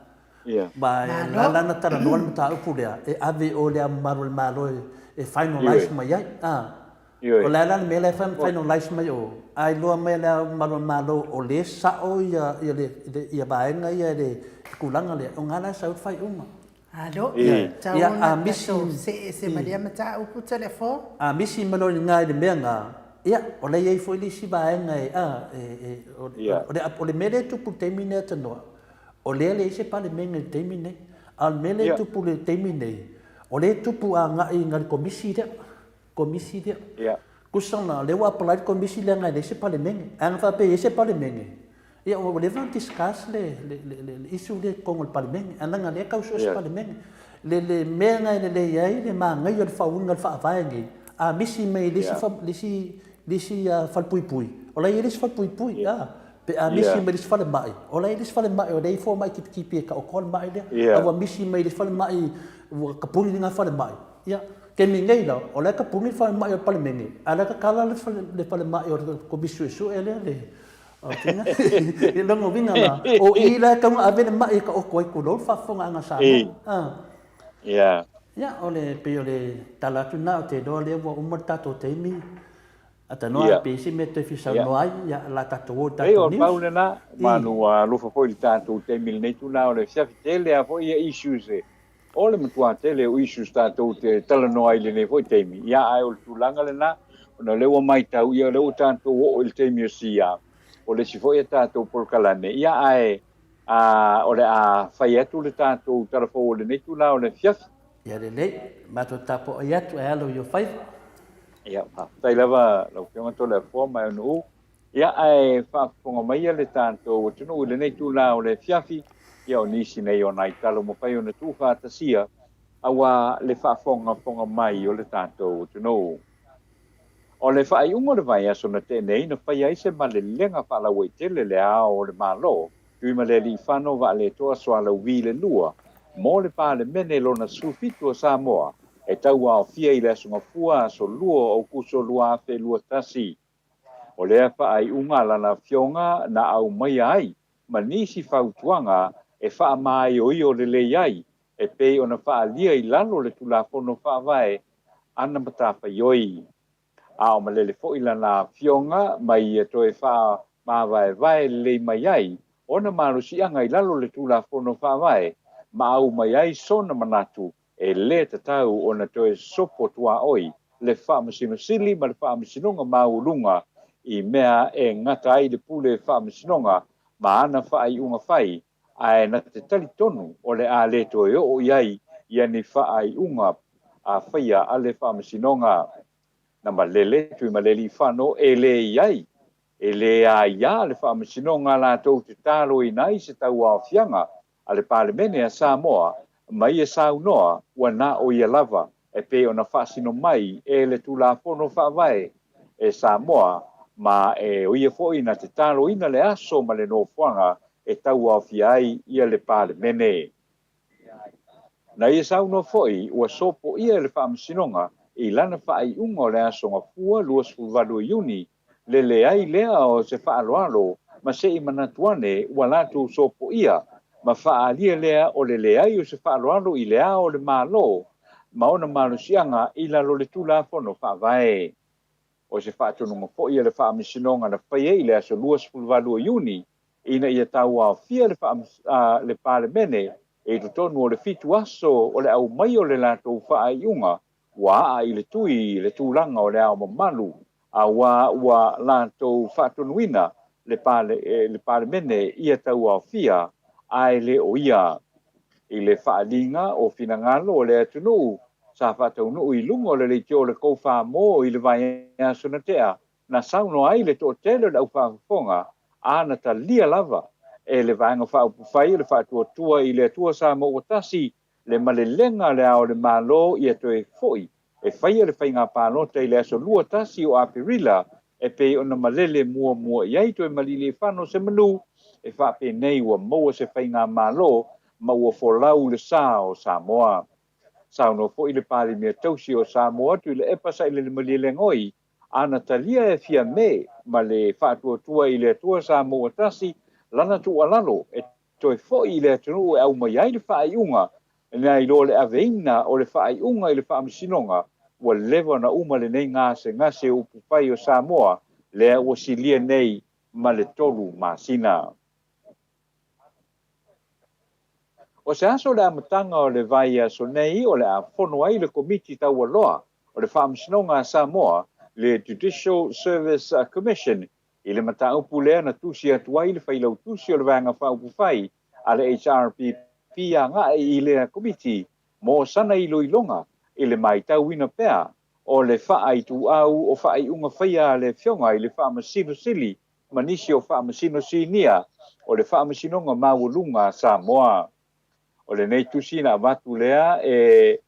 Ma e ala la ona talanoa le mataupu lea, e ave i o i le Ao Mamalu o le Malo e, e finalize mai ai. A. O le a la le mea la e finalize mai o, a iloa mai e le Ao Mamalu o le Malo o lea e sao ia, ia le, ia vaega ia i le tulaga lea, o ga la e sau ai le faaiuga. Alo, ia tau ona tatou see ese ma lea mataupu telefo. A misi mai loa i ga i le mea ga, ia, o la e i ai foi le isi vaega e, a, e, e, o, o le, o le mea lea e tupu i le taimi nei Atanoa, o lea e leai se Palemene i le taimi nei. A o le mea lea e tupu i le taimi nei, o lea e tupu agai i ga le Komisi lea. Komisi lea. Tusa na, o lea ua apply le Komisi leaga e leai se Palemene. Ae ana faapea e i ai se Palemene, ia ua leva ona discuss le, le, le, le, le issue lea i totonu o le Palemene. Ae leaga o lea e tau sue se Palemene. Le, le mea na e lelei ai le manaia o le faauiga o le Faavae nei, a misi mai le isi, le isi, le isi falepuipui, o la e i ai le isi falepuipui, a. Pe a misi mai le isi falemai, o la e i ai le isi falemai o lea e i ai fomai tipitipi e taotoa le mai lea. A ua misi mai le isi falemai, ua tapuni lena falemai, ia, taimi nei la, o la e tapuni le falemai o le Palemene, a o la e tatala le falemai o le Komisi Suesue lea, le I lona uiga la, o i la e tatau ona ave le mai e taoto ai, tulou le faafofogaaga a Samoa. Ia, o le, pei o le tala atu lena, ou te iloa o lea ua uma le tatou taimi. Atanoa, pe i ai se mea e toe fia saunoa ai, ia, o le a tatou o i le tatou news. Pei o le pau lena, manu ua alofa foi i le tatou taimi i lenei itula o le afiafi tele lava foi ia issues e, o le matua tele o issues tatou te talanoa ai i lenei foi taimi, ia ae o le tulaga lena, ona o lea ua matau, ia o lea ua tatou oo i le taimi o sia, o le isi foi a tatou polokalame, ia ae a, o le a fai atu le tatou tala fou o lenei itula o le afiafi. Ia lelei, matou tapuai atu ae alo i ou faiva. Ia, faafetai lava lau Afioga Toleafoa ma Eunu'u. Ia, ae faafofoga maia le tatou atunuu i lenei itula o le afiafi, ia o nisi nei o nai tala ua mafai ona tuufaatasia aua le faafogafoga mai o le tatou atunuu. O le faaiuga o le vaiaso na tea nei na faia ai se malelega faalauaitele le Ao o le Malo, Tuimalealiifano Vaaletoa Sualauvi le Lua, mo le Palemene lona 17 o Samoa, e tauaofia i le Aso Gafua aso 2 o Aokuso 2021. O lea faaiuga a lana afioga na aumaia ai ma nisi fautuaga e faamaioio lelei ai e pei ona faaalia i lalo o le Tulafono Faavae ana matafaioi. A o malele foi lana afioga ma ia toe faamavaevae lelei mai ai ona malosiaga i lalo o le Tulafono Faavae ma aumai ai sona manatu e le tatau ona toe sopo tuaoi le Faamasino Sili ma le Faamasinoga Maualuga i mea e gata ai le pule Faamasinoga ma ana faaiuga fai, ae na te talitonu o le a le toe oo i ai ia ni faaiuga a faia a le Faamasinoga. Na malele Tuimalealiifano e le i ai, e le aia le Faamasinoga latou te taloina ai se tauaofiaga a le Palemene a Samoa ma ia saunoa ua na o ia lava e pei ona faasino mai e le Tulafono Faavae e Samoa ma e o ia foi na te taloina le aso ma le nofoaga e tauaofia ai ia le Palemene. Na ia saunoa foi ua sopoia e le Faamasinoga i lana faaiuga o le aso Gafua 28 o Iuni le leai lea o se faaaloalo ma se i manatu ane ua latou sopoia ma faaalia lea o le leai o se faaaloalo i le Ao o le Malo ma ona malosiaga i lalo o le Tulafono Faavae. O se faatonuga foi a le Faamasinoga na faia i le aso 28 o Iuni ina ia tauaofia le le Palemene i totonu o le fitu aso o le aumai o le latou faaiuga ua aa i le tui le tulaga o le Ao Mamalu, auā ua latou faatonuina le le Palemene ia tauaofia, ae le o ia. I le faaaliga o finagalo o le atunuu sa faataunuu i luga o le leitio o le Koufa Mo i le vaiaso na tea, Na saunoa ai le toatele o le aufaafofoga, a na talia lava e le Vaega Faaupufai o le Faatuatua i le Atua Samoa ua Tasi le malelega a Le Ao o le Malo ia toe foi e faia le faiga palota i le aso 21 o Aperila e pei ona malele muamua i ai Tuimalealiifano Semanu e faapenei ua maua se faigamalo ma ua folau le sa o Samoa. Saunoa foi le Palemia tausi o Samoa Tuilaepa Sailele Malielegaoi a na talia e Fiame ma le Faatuatua i le Atua Samoa ua Tasi lana tuualalo e toe foi i le atunuu e aumai ai le faaiuga nai lo le aveina o le faaiuga i le Faamasinoga ua leva ona uma lenei gasegase o upufai o Samoa lea ua silia nei ma le 3 masina. O se aso le amataga o le vaiaso nei o le a fono ai le Komiti Taualoa o le Faamasinoga a Samoa, le Judicial Service Commission, i le mataupu lea na tusi atu ai le Failautusi o le Vaega Faaupufai a le HRPP agai i lea Komiti mo sana iloiloga i le matauina pea o le faaituau o faaiuga faia a le Afioga i le Faamasino Sili ma nisi o Faamasino Sinia o le Faamasinoga Maualuga a Samoa. O lenei tusi na avatu lea e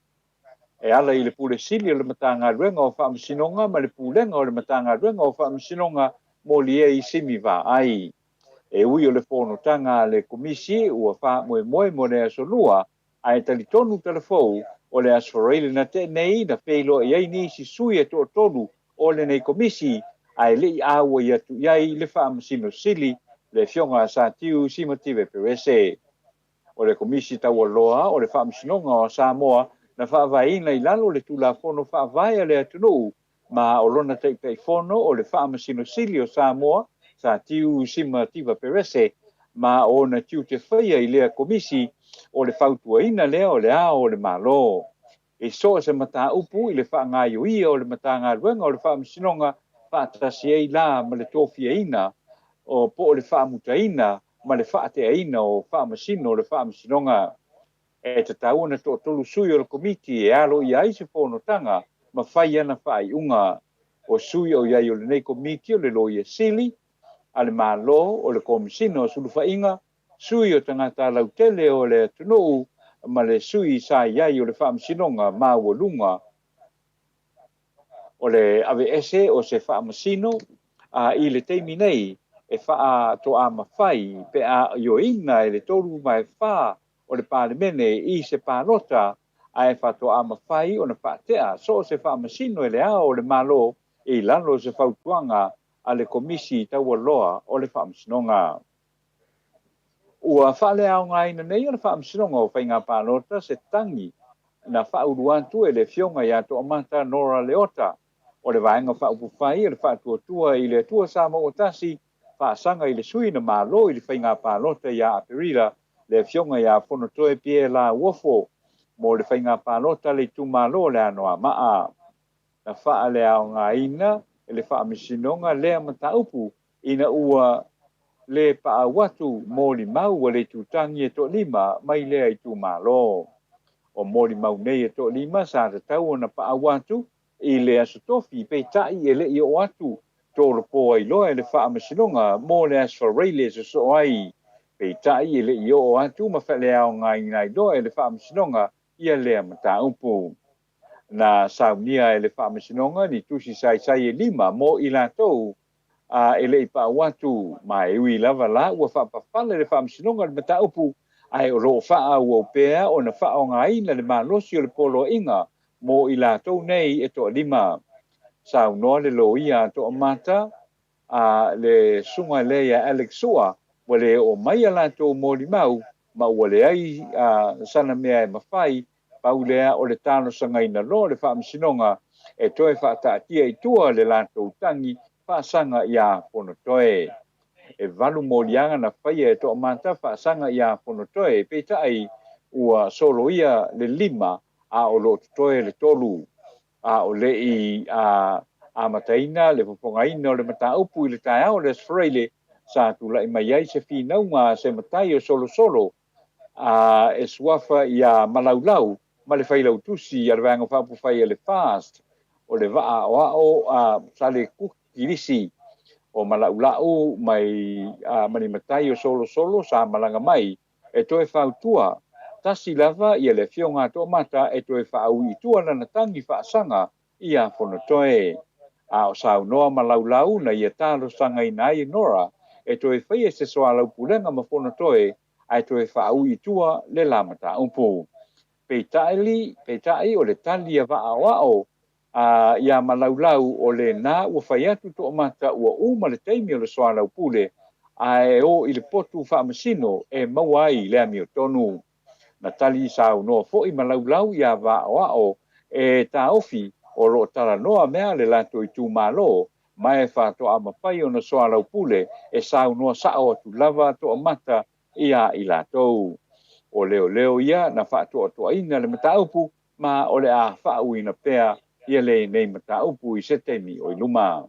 e ala i le Pule Sili o le Matagaluega o Faamasinoga ma le Pulega o le Matagaluega o Faamasinoga mo Liei Simi Vaai. E ui o le fonotaga a le Komisi ua faamoemoe mo le aso Lua, ae talitonu talafou o le Aso Faraile na tea nei na feiloai ai nisi sui e toatolu o lenei Komisi ae le i auai atu i ai le Faamasino Sili, le Afioga a Satiu Simative Perese. O le Komisi Taualoa o le Faamasinoga o Samoa na faavaeina i lalo o le Tulafono Faavae a le atunuu ma o lona Taitaifono o le Faamasino Sili o Samoa, Satiu Simativa Perese, ma o ona tiute faia i lea Komisi o le fautuaina lea o le Ao o le Malo. I so o se mataupu i le faagaioia o le Matagaluega o le Faamasinoga faatasi ai la ma le tofiaina o po o le faamutaina ma le faateaina o Faamasino o le Faamasinoga. E tatau ona toatolu sui o le Komiti e alo ia ai se fonotaga ma fai ana faaiuga. O sui o i ai o lenei Komiti o le Loia Sili a le Malo, o le Komesina o Sulufaiga, sui o tagata lautele o le atunuu ma le sui sa i ai o le Faamasinoga Maualuga o le aveese o se faamasino a i le taimi nei e faatoamafai pe a ioeina e le 34 o le Palemene i se palota ae faatoamafai ona faatea so o se faamasino e le Ao o le Malo i lalo o se fautuaga a le Komisi Taualoa o le Faamasinoga. Ua faaleaogaina nei o le Faamasinoga o Faiga Palota se tagi na faaulu atu e le Afioga ia Toamata Nora Leota o le Vaega Faaupufai o le Faatuatua i le Atua Samoa ua Tasi faasaga i le sui na malo i le Faiga Palota ia Aperila le Afioga ia Fonotoe Pierre Lauofo mo le Faiga Palota a le itumalo o le Anoamaa. Na faaleaogaina e le Faamasinoga lea mataupu ina ua le paau atu molimau a le itutagi e toalima mai lea itumalo. O molimau nei e toalima sa tatau ona paau atu i le Aso Tofi peitai e le i oo atu tolopo ai loa e le Faamasinoga mo le Aso Faraile e sosoo ai, peitai e le i oo atu ma faaleaogaina ai loa e le Faamasinoga ia lea mataupu. Na saunia e le Faamasinoga ni tusi saisai e lima mo i latou a e le i paau atu, ma e ui lava la ua faapafala le Faamasinoga i le mataupu, ae o lo o faaauau pea ona faaaogaina le malosi o le poloaiga mo i latou nei e toalima. Saunoa le loia a Toamata, a le susuga lea ia Alex Sua, ua le oo mai a latou molimau ma ua leai sana mea e mafai, pau lea o le talosagaina loa o le Faamasinoga e toe faataatia i tua le latou tagi faasaga iā Fonotoe. E 8 moliaga na faia e Toamata faasaga iā Fonotoe, peitai ua soloia le 5 a o lo o totoe le 3. A o le i amataina le fofogaina o le mataupu i le taeao o le Aso Faraile, sa tulai mai ai se finauga a se matai o Solosolo a e suafa iā Malaulau ma le failautusi a le Vaega Faaupufai a le FAST o le vaa aoao a Sale Kilisi. O Mala'ula'u mai ma ni matai o Solosolo sa malaga mai e toe fautua, tasi lava ia le afioga a Toomata e toe faaui i tua lana tagi faasaga ia Fonotoe. A o saunoa ma laulau na ia talosagaina ai e Nora e toe faia se soalaupulega ma Fonotoe ae toe faaui i tua le la mataupu. Peitai, peitai o le tali a Vaaoao a iā Malaulau o lena ua fai atu Toomata ua uma le taimi o le soalaupule ae o i le potu faamasino e maua ai le amiotonu. Na tali saunoa foi Malaulau iā Vaaoao e taofi o lo o talanoa mea le latou itumalo ma e faatoa mafai ona soalaupule e saunoa sao atu lava Toomata iā i latou. O leoleo ia na faatoatoaina le mataupu ma o le a faauuina pea ia lenei mataupu i se taimi o i luma.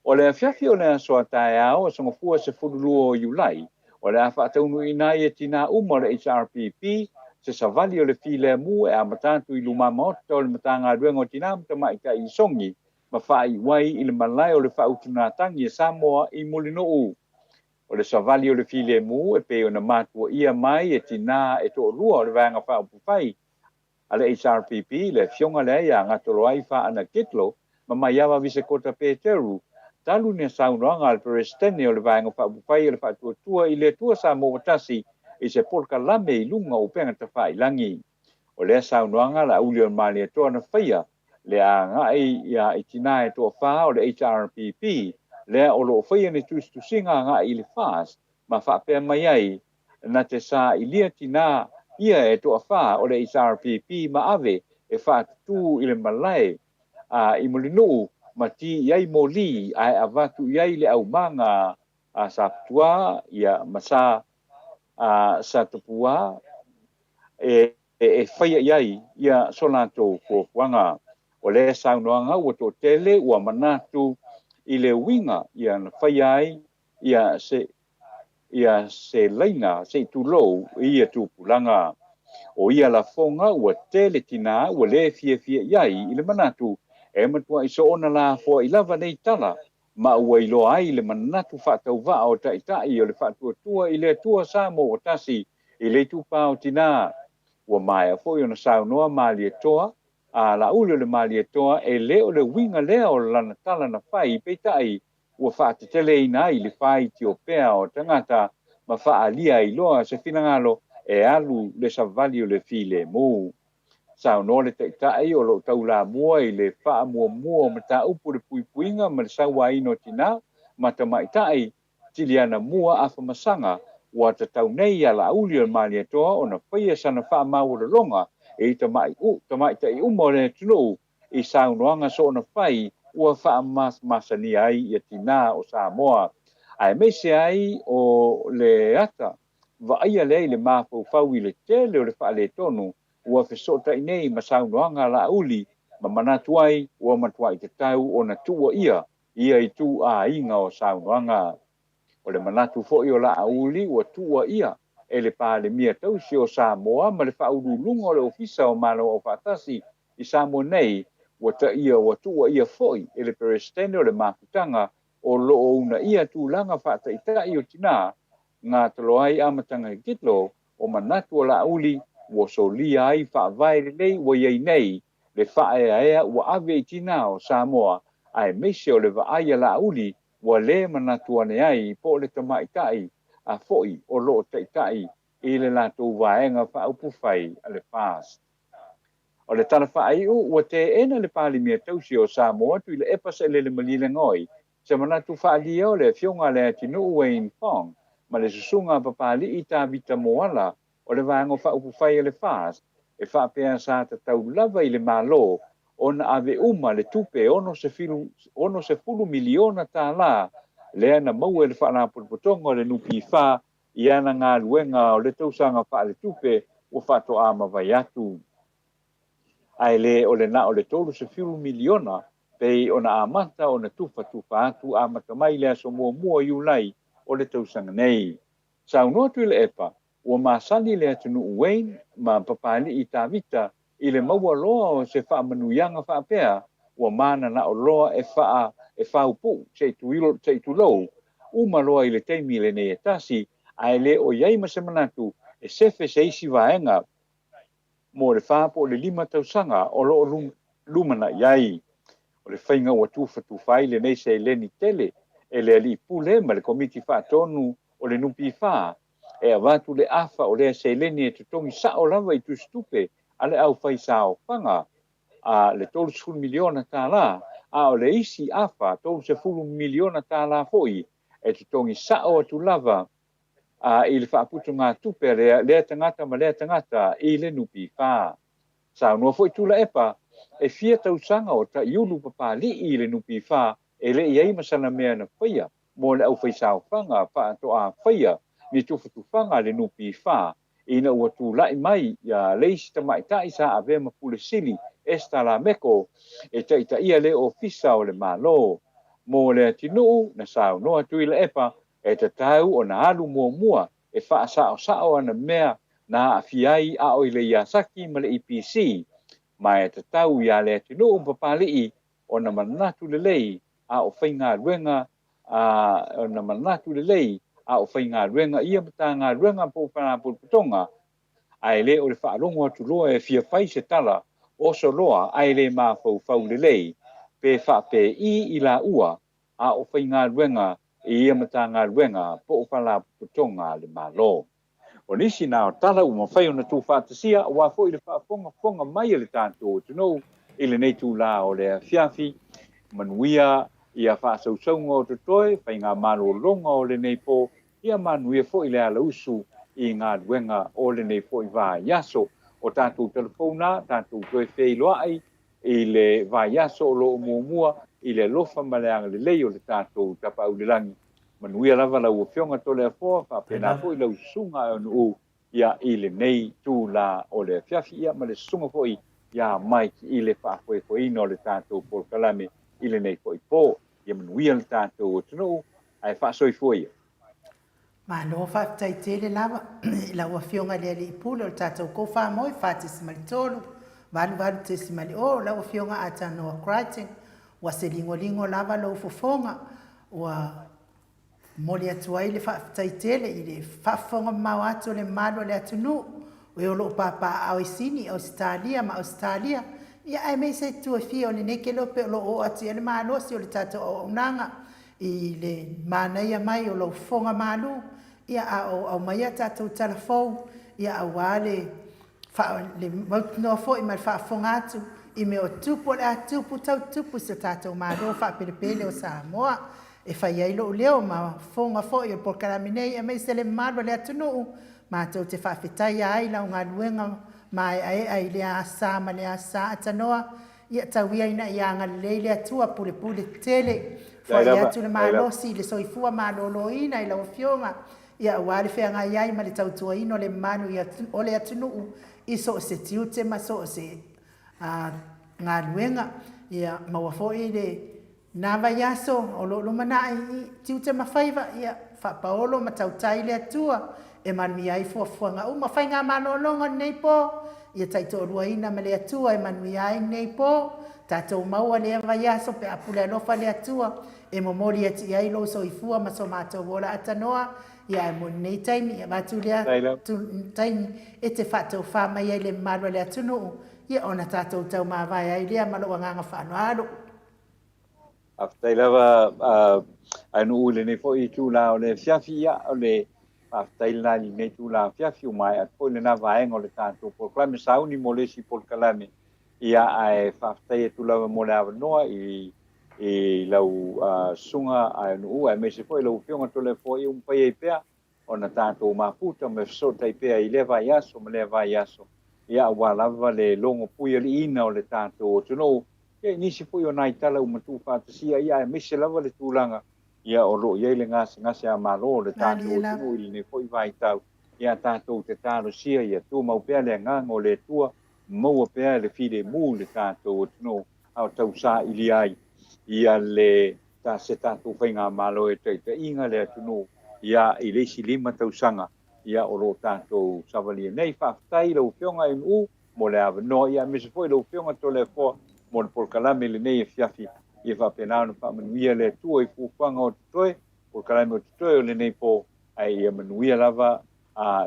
O le afiafi o le aso a taeao, aso Gafua 12 o Iulai, o le a faataunuuina ai e tinā uma o le HRPP se savali o le filemu e amata atu i lumamaota o le Matagaluega o Tinā ma Tamaitai i Sogi ma faaiu ai i le malae o le faautugatagi a Samoa i Mulinuu. O le savali o le filemu e pei ona matuaia mai e tinā e toalua o le Vaega Faaupufai a le HRPP, le afioga lea ia Gatoloai Faana Gitlo ma Maiava Visekota Peteru, talu ni saunoaga a le Peresetene o le Vaega Faaupufai o le Faatuatua i le Atua Samoa ua Tasi i se polokalame i luga o upega tafailagi. O lea saunoaga Laauli o le Malietoa na faia le agai ia i tinā e toafa o le HRPP lea o lo o faia ni tusitusiga agai i le FAST ma faapea mai ai, na te sailia tinā ia e toafa o le HRPP ma ave e faatutū i le malae a i Mulinuu ma tī i ai moli ae avatu i ai le aumaga a Saputuā ia ma sa a Satapuā e e faia i ai ia so latou fuafuaga. O lea saunoaga ua toatele ua manatu i le uiga ia na faia ai ia se ia se laina se i tulou i ia tupulaga. O ia lafoga ua tele tinā ua le fiafia i ai i le manatu e matuai soona lafoai lava nei tala ma ua iloa ai le manatu faatauvaa o Taitai o le Faatuatua i le Atua Samoa ua Tasi i le itupa o tinā. Ua maea foi ona saunoa Malietoa, a Laauli o le Malietoa e le o le uiga lea o lana tala na fai, peitai ua faateteleina ai le faitio pea o tagata ma faaalia ai loa se finagalo e alu le savali o le filemu. Saunoa le Taitai o lo o taulamua i le faamuamua o mataupu le puipuiga ma le sauaina o tinā ma tamaitai, Tiliana Mua Afamasaga, ua tatau nei iā Laauli o le Malietoa ona faia sana faamaualaloga i tamaitai uma o le atunuu i saunoaga soona fai ua faamasamasania ai ia tinā o Samoa, aemaise ai o le ata vaaia lea i le mafaufau i le tele o le faaletonu ua fesootai nei ma saunoaga a Laauli ma manatu ai ua matuai tatau ona tuuaia ia ituaiga o saunoaga. O le manatu foi o Laauli ua tuuaia e le Palemia tausi o Samoa ma le Faauluuluga o le Ofisa o Malo Aufaatasi i Samoa nei ua taia ua tuuaia foi e le Peresetene o le Mafutaga o lo o uunaia tulaga faataitai o tinā Gatoloai Amataga Gitlo o manatu o Laauli ua solia ai faavae lelei ua i ai nei le faaeaea ua ave i tinā o Samoa aemaise o le vaai a Laauli ua le manatu ane ai po o le tamaitai a foi o lo o taitai i le latou vaega faaupufai a le FAST. O le tala faaiu, ua teena le Palemia tausi o Samoa Tuilaepa Sailele Malielegaoi se manatu faaalia o le afioga a Leatinuu Wayne Fong ma le susuga a Papalii Tavita Moala o le Vaega Faaupufai a le FAST e faapea sa tatau lava i le Malo ona ave uma le tupe e $60 miliona tālā lea na maua e le Faalapotopotoga o le NPF i ana galuega o le tausaga faaletupe ua faatoa mavae atu. Ae le o le na o le $30 miliona pei ona amata ona tufatufa atu amata mai le aso 1 o Iulai o le tausaga nei. Saunoa Tuilaepa, ua masani le atunuu Wayne ma Papalii Tavita i le maua loa o se faamanuiaga faapea Ua mananao loa e faa e faupuu se i tuilo se i tulou uma loa i le taimi lenei e tasi, ae le o i ai ma se manatu e sefe se isi vaega mo le fa po o le lima tausaga o lo o lumanai ai. O le faiga ua tufatufa ai lenei seleni tele e le Alii Pule ma le Komiti Faatonu o le NPF e avatu le afa o lea seleni e totogi sao lava i tusitupe a le aufaisaofaga a le $30 miliona, a o le isi afa $30 miliona foi e totogi sao atu lava i le faaputugatupe a lea tagata ma lea tagata i le NPF. Saunoa foi Tuilaepa e fia tausaga o Taiulu Papalii i le NPF e le i ai ma sana mea na faia mo le aufaisaofaga faatoa faia ni tufatufaga a le NPF ina ua tulai mai le isi tamaitai sa avea ma Pule Sili Esther Lameko e taitaia le Ofisa o le Malo. Mo le atinuu na saunoa Tuilaepa e tatau ona alu muamua e faasaosao ana mea na aafia ai a o i le Iasaki ma le EPC, ma e tatau iā le atinuu ma Papalii ona manatu lelei a o faigaluega a ona manatu lelei a o faigaluega ia Matagaluega po o Faalapotopotoga, ae le o le faalogo atu loa e fia fai se tala oso loa ae le mafaufau lelei pe faapei i laua a o faigaluega i ia Matagaluega po o Faalapotopotoga a le Malo. O nisi na o tala ua mafai ona tuufaatasia aua foi le faafogafoga mai a le tatou atunuu i lenei itulā o le afiafi. Manuia ia faasausauga o totoe, faigamalologa o lenei po, ia manuia foi le alausu i galuega o lenei foi vaiaso. O tatou telefona, tatou toe feiloai i le vaiaso o lo o muamua i le alofa ma le agalelei o le tatou Tapaau i le Lagi. Manuia lava lau Afioga Toleafoa, faapena foi lau susuga Aeonuu ia i lenei itulā o le afiafi, ia ma le susuga foi iā Mike i le faafoefoeina o le tatou polokalame i lenei foi po. Ia manuia le tatou atunuu ae faasoifua ia. Malo faafetai tele lava i lau Afioga i le Alii Pule o le tatou Kofa Moe 4.3 88.0 lau Afioga Atanoa Crichton ua se ligoligo lava lou fofoga ua momoli atu ai le faafetai tele i le faafofoga mamao atu o le mamalu o le atunuu o e o lo o papaaao i Sini, Ausetalia ma Ausetalia, ia aemaise itu e fia o lenei kelope o lo o oo atu i ai le malosi o le tatou auaunaga i le manaia mai o lou fofoga malu, ia a o aumaia tatou tala fou, ia aua le le mautinoa foi ma le faafofoga atu i mea o tupu o le a tupu tau tupu i so tatou Malo faapelepele o Samoa. E fai ai lou leo ma fofoga foi o le polokalame nei aemaise le mamalu o le atunuu matou te faafetaia ai lau galuega maeaea i lea asa ma lea asa atanoa Ia tau ia ina ia agalelei le Atua pulepule tetele, Faafetai foai lava, atu le faafetai lava. malosi i le soifua maloloina i lau Afioga, ia aua le feagai ai ma le tautuaina o le mamalu i o le atunuu i so o se tiute ma so o se galuega. Ia maua foi le Na vaiaso o lo o lumanai i tiute ma faiva, ia, faapaolo ma tautai le Atua e manuia ai fuafuaga uma. Faigamalologa o lenei po, ia taitoaluaina ma le Atua e manuia ai lenei po. Tatou maua lea vaiaso pe a pule alofa le Atua e momoli atu i ai lou soifua ma so matou ola atanoa, ia ae mo lenei taimi, ia avatu lea Faafetai lava. taimi e te faataufa mai ai le mamalu o le atunuu, ia ona tatou taumavae ai lea ma lou agaga faaaloalo. Faafetai lava Aenuu i lenei foi itulā o le afiafi. Ia, o le faafetai lena i lenei itulā afiafi, ua maea atu foi lena vaega o le tatou polokalame sauni mo le isi polokalame. Ia, ae faafetai atu lava mo le avanoa i i lau susuga Aenuu aemaise foi lau Afioga Toleafoa, ia ua mafai ai pea ona tatou mafuta ma fesootai pea i lea vaiaso ma lea vaiaso, ia aua lava le logo puialiiina o le tatou atunuu, ia i nisi foi o nai tala ua tuufaatasia, ia aemaise lava le tulaga ia o lo o i ai le gasegase a Malo o le Malie tatou lava. atunuu i lenei foi vaitau, ia tatou te talosia ia tumau pea le agaga o le Atua, maua pea le filemu i le tatou atunuu, a o tausaili ai ia le ta se tatou faigamalo e taitaiga le atunuu ia i le isi 5 tausaga ia o lo o tatou savalia nei. Faafetai i lau Afioga MU mo le avanoa ia aemaise foi lau Afioga Toleafoa mo le polokalame i lenei afiafi, ia faapena ona faamanuia le Atua i fuafuaga o totoe, polokalame o totoe o lenei po, ae ia manuia lava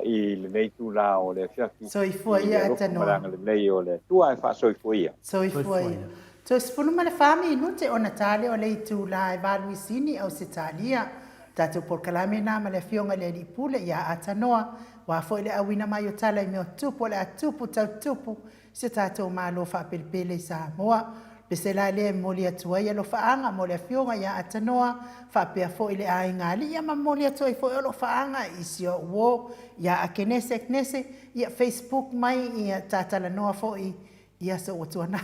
i lenei itula o le afiafi. Soifua i le ia alofa ma Atanoa. le agalelei o le Atua, ae faasoifua ia. Soifua ia. Toe 14 minute ona ta lea o le itula e valu i Sini, Ausetalia. O tatou polokalame na ma le Afioga i le Alii Pule ia Atanoa, aua foi le auina mai o tala i mea o tupu o le a tupu tau tupu i se tatou Malo faapelepele i Samoa. Pese la lea e momoli atu ai alofaaga mo le Afioga ia Atanoa faapea foi le aiga alii ia ma momoli atu ai foi alofaaga i si ou uo ia Akenese Akenese ia Facebook mai ia ta talanoa foi i aso ua tuanai.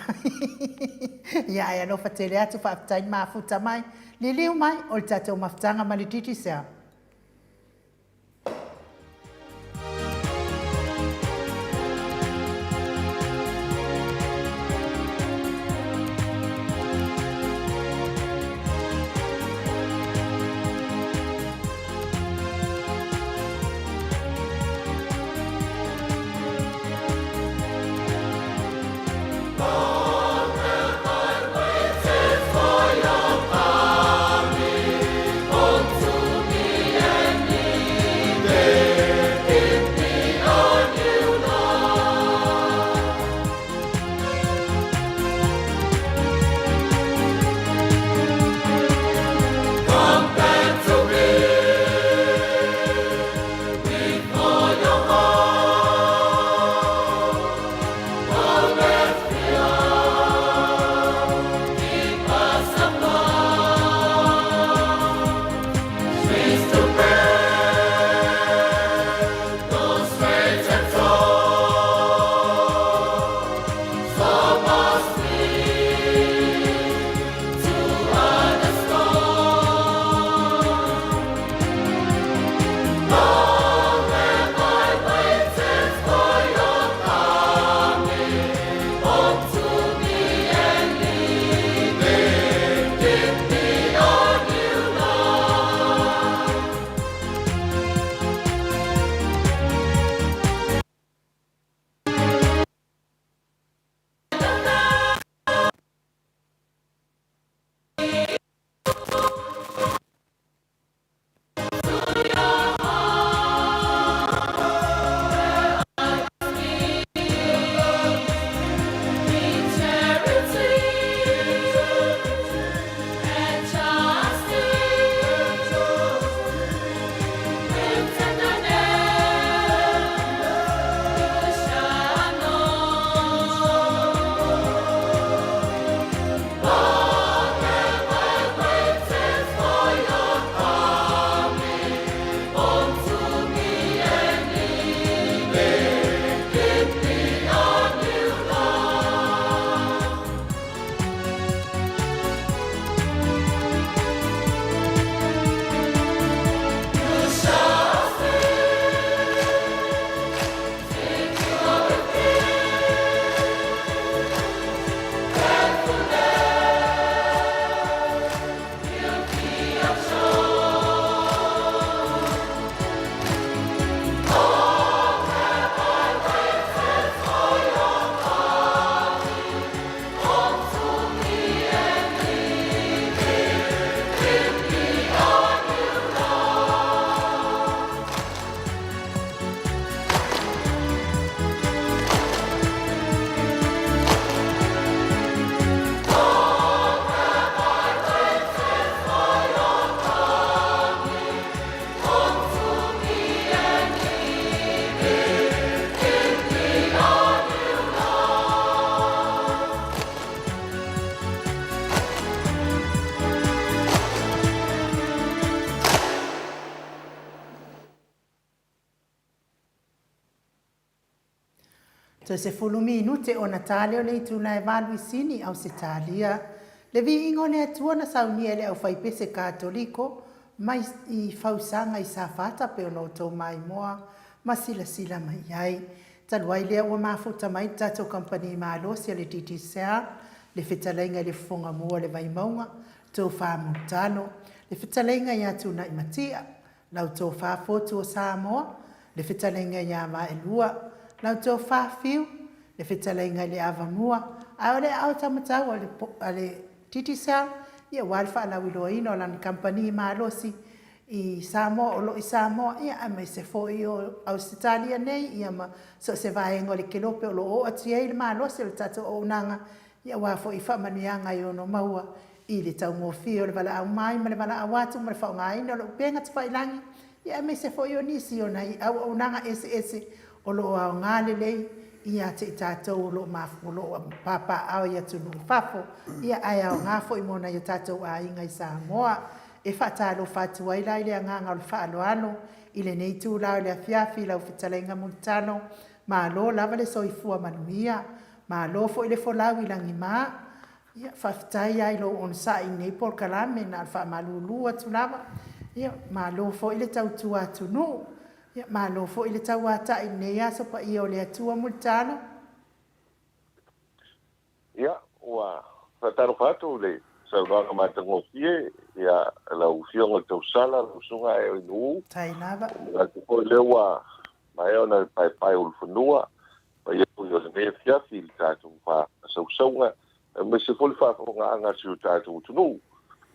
Ia ae alofa tele atu faafetai le mafuta mai. Liliu mai o le tatou mafutaga ma le Digicel. Toe 10 minute ona ta lea o le itula e valu i Sini, Ausetalia. Le viiga o le Atua na saunia e le aufaipese Katoliko mai i Fausaga i Safata pei ona outou maimoa ma silasila mai ai. Talu ai lea ua mafuta mai le tatou kamupani malosi a le Digicel, le fetalaiga i le Fofoga Mua o le Vaimauga, Tofa Mulitalo, le fetalaiga ia Tunaimatia, Lau Tofa Fotu o Samoa, le fetalaiga ia Vaelua, Lau Tofa Fiu, le fetalaiga i le Avamua, Ae o le aao taumatau a le a le Digicel, ia aua le faalauiloaina o lana kamupani malosi i Samoa o lo o i Samoa, ia aemaise foi o Ausetalia nei, ia ma so o se vaega o le kelope o lo o oo atu i ai le malosi o le tatou auaunaga, ia aua foi faamanuiaga e ono maua i le taugofie o le valaau mai ma le valaau atu ma le faaaogaina o le upega tafailagi, ia aemaise foi o nisi o nai auaunaga eseese o lo o aoga lelei ia te i tatou o lo o o lo o papaaao i atunuu i fafo, ia ae aoga foi mo nai o tatou aiga i Samoa. E faatalofa atu ai la i le agaga o le faaaloalo i lenei itula o le afiafi i lau fetalaiga Mulitalo, malo lava le soifua manuia, malo foi le folau i lagima. Ia, faafetai lava i lou onosai i lenei polokalame, na o le faamalulu atu lava. Ia, malo foi le tautua atunuu. Ia, malo foi le tauatai i lenei aso paia o le Atua Mulitalo. Ia, ua faatalofa atu i le saunoaga matagofie, ia, lau Afioga i le Tausala, lau Susuga Aeoinu'u. Tai lava. Ua manatu foi lea ua maea ona paepae ulufanua paia foi o lenei afiafi i le tatou faasausauga, aemaise foi le faafofogaaga a si o tatou atunuu.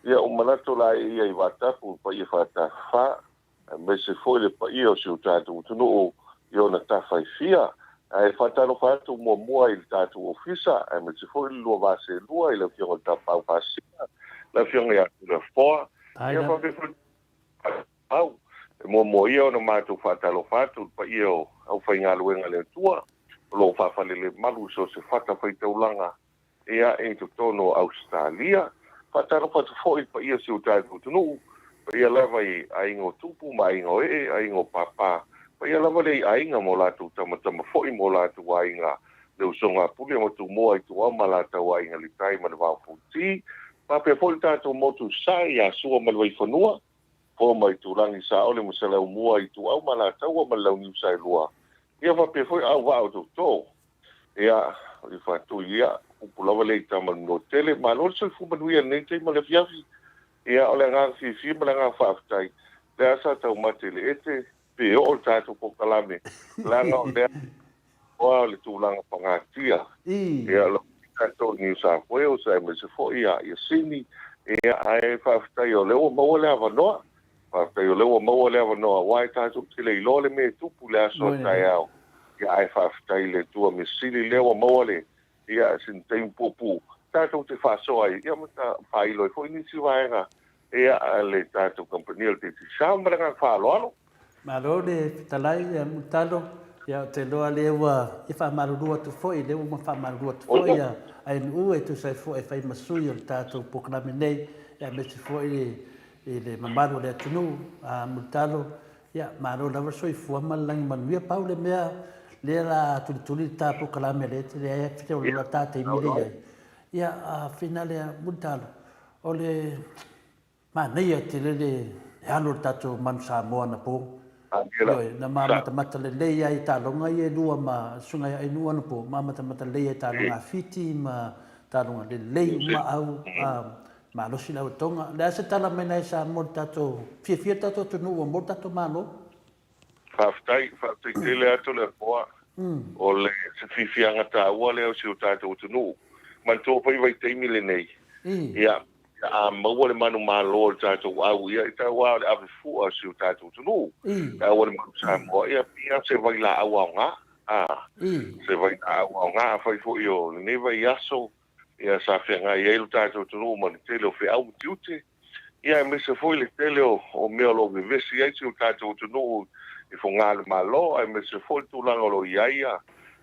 Ia, ua manatu la ia i vaatapu le paia faatafafa, aemaise foi le paia o si o tatou atunuu i ona tafa e fia. Ae faatalofa atu muamua i le tatou Ofisa, aemaise foi le lua vaselua i le Afioga i le Tapaau Faasisina, le Afioga ia Tuilafoa, ia faapea foi le Au. E muamua ia ona matou faatalofa atu i le paia o aufaigaluega a le Atua o lo o faafalelemalu i so o se fatafaitaulaga ia i totonu o Ausetalia. Faatalofa atu foi i le paia o si o tatou atunuu, paia lava i aiga o tupu ma aiga o ee, aiga o pāpā, paia lava lea i aiga ma o latou tamatama foi ma o latou aiga, le usoga a Pule ma Tumua i Tuua ma latou aiga Litai ma le Vao Fonti, faapea foi le tatou motu i Sasae ia Sua ma le Vaifanua, Fofo ma Itulagi, Saole ma Saleaaumua, Ituau ma Alataua ma le Launiu Saelua, ia faapea foi auvaa o Tootoo. Ia, o le Faatui, ia, upu lava lea i tama le manoa tele. Malo le soifua manuia i lenei taimi o le afiafi. Ia, o le agaga fiafia ma le agaga faafetai, lea sa taumate i le ete, pe oo le tatou polokalame, leaga o lea o le tulaga pagatia. Ia, o lo tatou i New South Wales, aemaise foi ia Sini, ia, ae faafetai o lea ua maua le avanoa. Faafetai o lea ua maua le avanoa, aua e tatou te le iloa le mea e tupu i le aso a taeao. Ia, ae faafetai i le Atua mea sili lea ua maua le, ia, sina taimi puupuu tatou te faasoa ai, ia, ma faailo ai foi nisi vaega, ia, a le tatou kamupani o le Digicel. Ma le agaga faaaloalo. Malo le fetalai ia Mulitalo, ia ou te iloa lea ua ia faamalulu atu foi, lea ua faamalulu atu foi ia ANU e tusa ai foi e fai ma sui o le tatou polokalame nei, ia aemaise foi i le mamalu o le atunuu. A Mulitalo, ia malo lava le soifua ma le lagi manuia. Pau le mea lea la tulituli le ta polokalame lea e leai lava se o ta taimi lea i ai. Ia a fina lea Mulitalo, o le Manaia tele le alu o le tatou Manu Samoa anapo. Ioe, na ma matamata lelei ai i taaloga ia e lua ma Susuga ia Ainuu anapo, ma matamata lelei ai i taaloga a Fiti ma taaloga lelei uma au, malosi le au etoga. O le a se tala mai nai Samoa i le tatou, fiafia le tatou atunuu ua maua le tatou Malo? Faafetai, faafetai tele atu le Atua. O le se fiafiaga taua lea o si o tatou atunuu. Manatua foi vaitaimi lenei, ia, a maua le manumalo o le tatou au, ia, e tau lava o le ave fua o si o tatou atunuu. E aua le manu Samoa, ia, pei lava se vailaau aoga, a, se vailaau aoga. Afai foi o lenei vaiaso, ia, sa feagai ai lo tatou atunuu ma le tele o feau ma tiute, ia aemaise foi le tele o mea o lo o vevesi ai si o tatou atunuu i fogalemalo, aemaise foi le tulaga o lo o i ai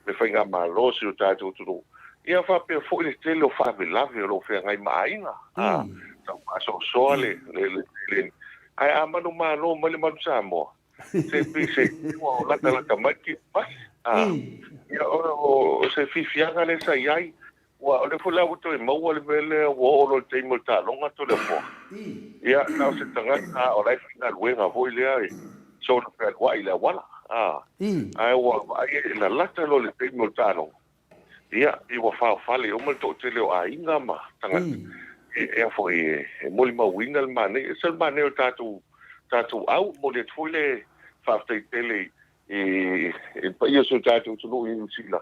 le faigamalo o si o tatou atunuu, ia faapea foi le tele o faalavelave o lo o feagai ma aiga, a tau faasoasoa le seleni. Ae a manumalo mai le Manu Samoa, se pei se ua latalata mai le Kirisimasi, a, ia o se fiafiaga lea sa i ai. Ua, o lea foi la ua toe maua le mea lea ua oo loa i le taimi o le taaloga Toleafoa. Ia, na o se tagata lava o la e faigaluega foi lea e soona fealuai i le auala, a, ae ua vaai e lalata loa i le taimi o le taaloga, ia, pei ua faofale uma le toatele o aiga ma tagata e, e a foi, e molimauina le manaia. E se le manaia o le tatou, tatou au, momoli atu foi le faafetai tele i, i le paia o si o tatou atunuu i Niu Sila.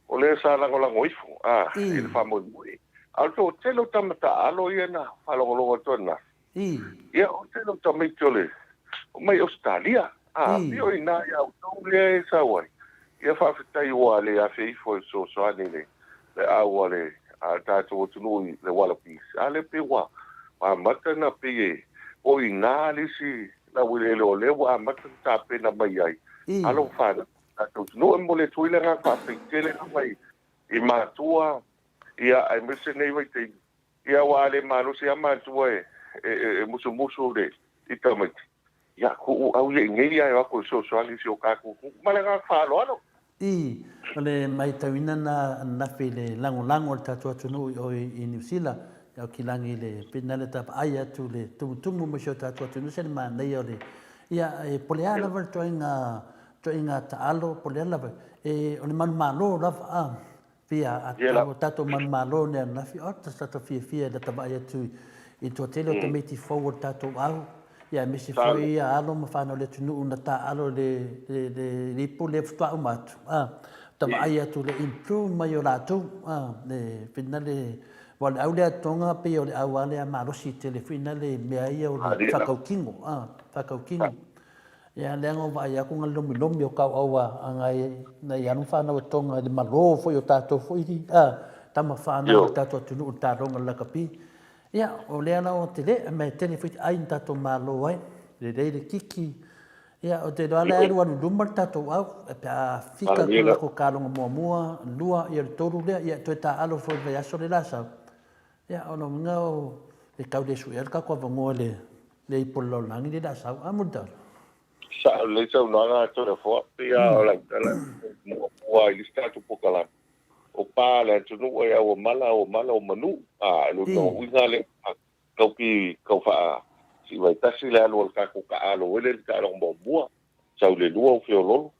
O lea sa lagolago ifo, a, i le faamoemoe. A o le toatele o tama taaalo ia na faalogologo atu ananafi, ia, o le tele o tamaiti o le, mai Ausetalia, a, pei o i ina ia outou lea e sau ai, ia faafetai ua le afe ifo e fesoasoani i le, le au a le, a le tatou atunuu i le Wallabies, a lea pei ua amata na pei e, o i ina le isi laueleele o lea ua amata ona tapena mai ai alo ma fanau. Tatou atunuu e momoli atu ai le agaga faafetai tele lava i matua, ia, aemaise lenei vaitaimi, ia, aua a le malosi lava matua e, e, e musumusu le, i tamaiti, ia, tuu au ia i nei ae o atu e fesoasoani i si o tatou atunuu. Ma le agaga faaaloalo. Ii, O le maitauina na ananafi i le lagolago a le tatou atunuu i o i Niu Sila, i Aukilagi i le pina lea vaai atu le tumutumu mai si o tatou atunuu se le manaia o le, ia, e po o le a lava le ituaiga ituaiga taalo po o le a lava, e, o le manumalo lava, a, pei a, a, o tatou manumalo nei ananafi, o, tatou fiafia i lata vaai atu i le toatele o tamaiti fou o le tatou au, ia aemaise foi ia alo ma fanau o le atunuu na taaalo i le, le, le lipo lea faatoa uma atu, a, ta vaai atu i le improve mai o latou, a, le, whina le, aua o le au lea Tonga pei o le au lava lea malosi tele foi na le mea ia o le faatautino, a, faatautino. Ia leaga ua vaai atu na lomilomi o tauau a nai nai alo ma fanau a Tonga i le malo foi o tatou foi a tama fanau o le tatou atunuu i le taaloga o le lakapi. Ia o lea la ua tele ma e tele foi ai na tatou malo ai, lelei le kiki. Ia ou te iloa la e alualu i luma le tatou au pe a fika atu le latou taaloga muamua, lua, ia le tolu lea, ia toe taaalo foi i le vaiaso lea o le a sau. Ia, o lona uiga o e tau le suea le tatou avanoa i le le ipu o le lalolagi lea o le a sau. A Mulitalo? Sao lelei saunoaga a Toleafoa. Pei lava o lau tala muamua i le isi tatou polokalame, o pa a le atunuu e auomala, auomala, o manu. A, o lona uiga lea, tau pi, tau faa siivaitasi le alu a le tatou taaalo ai lea i le taaloga muamua, sau i le lua o feololo.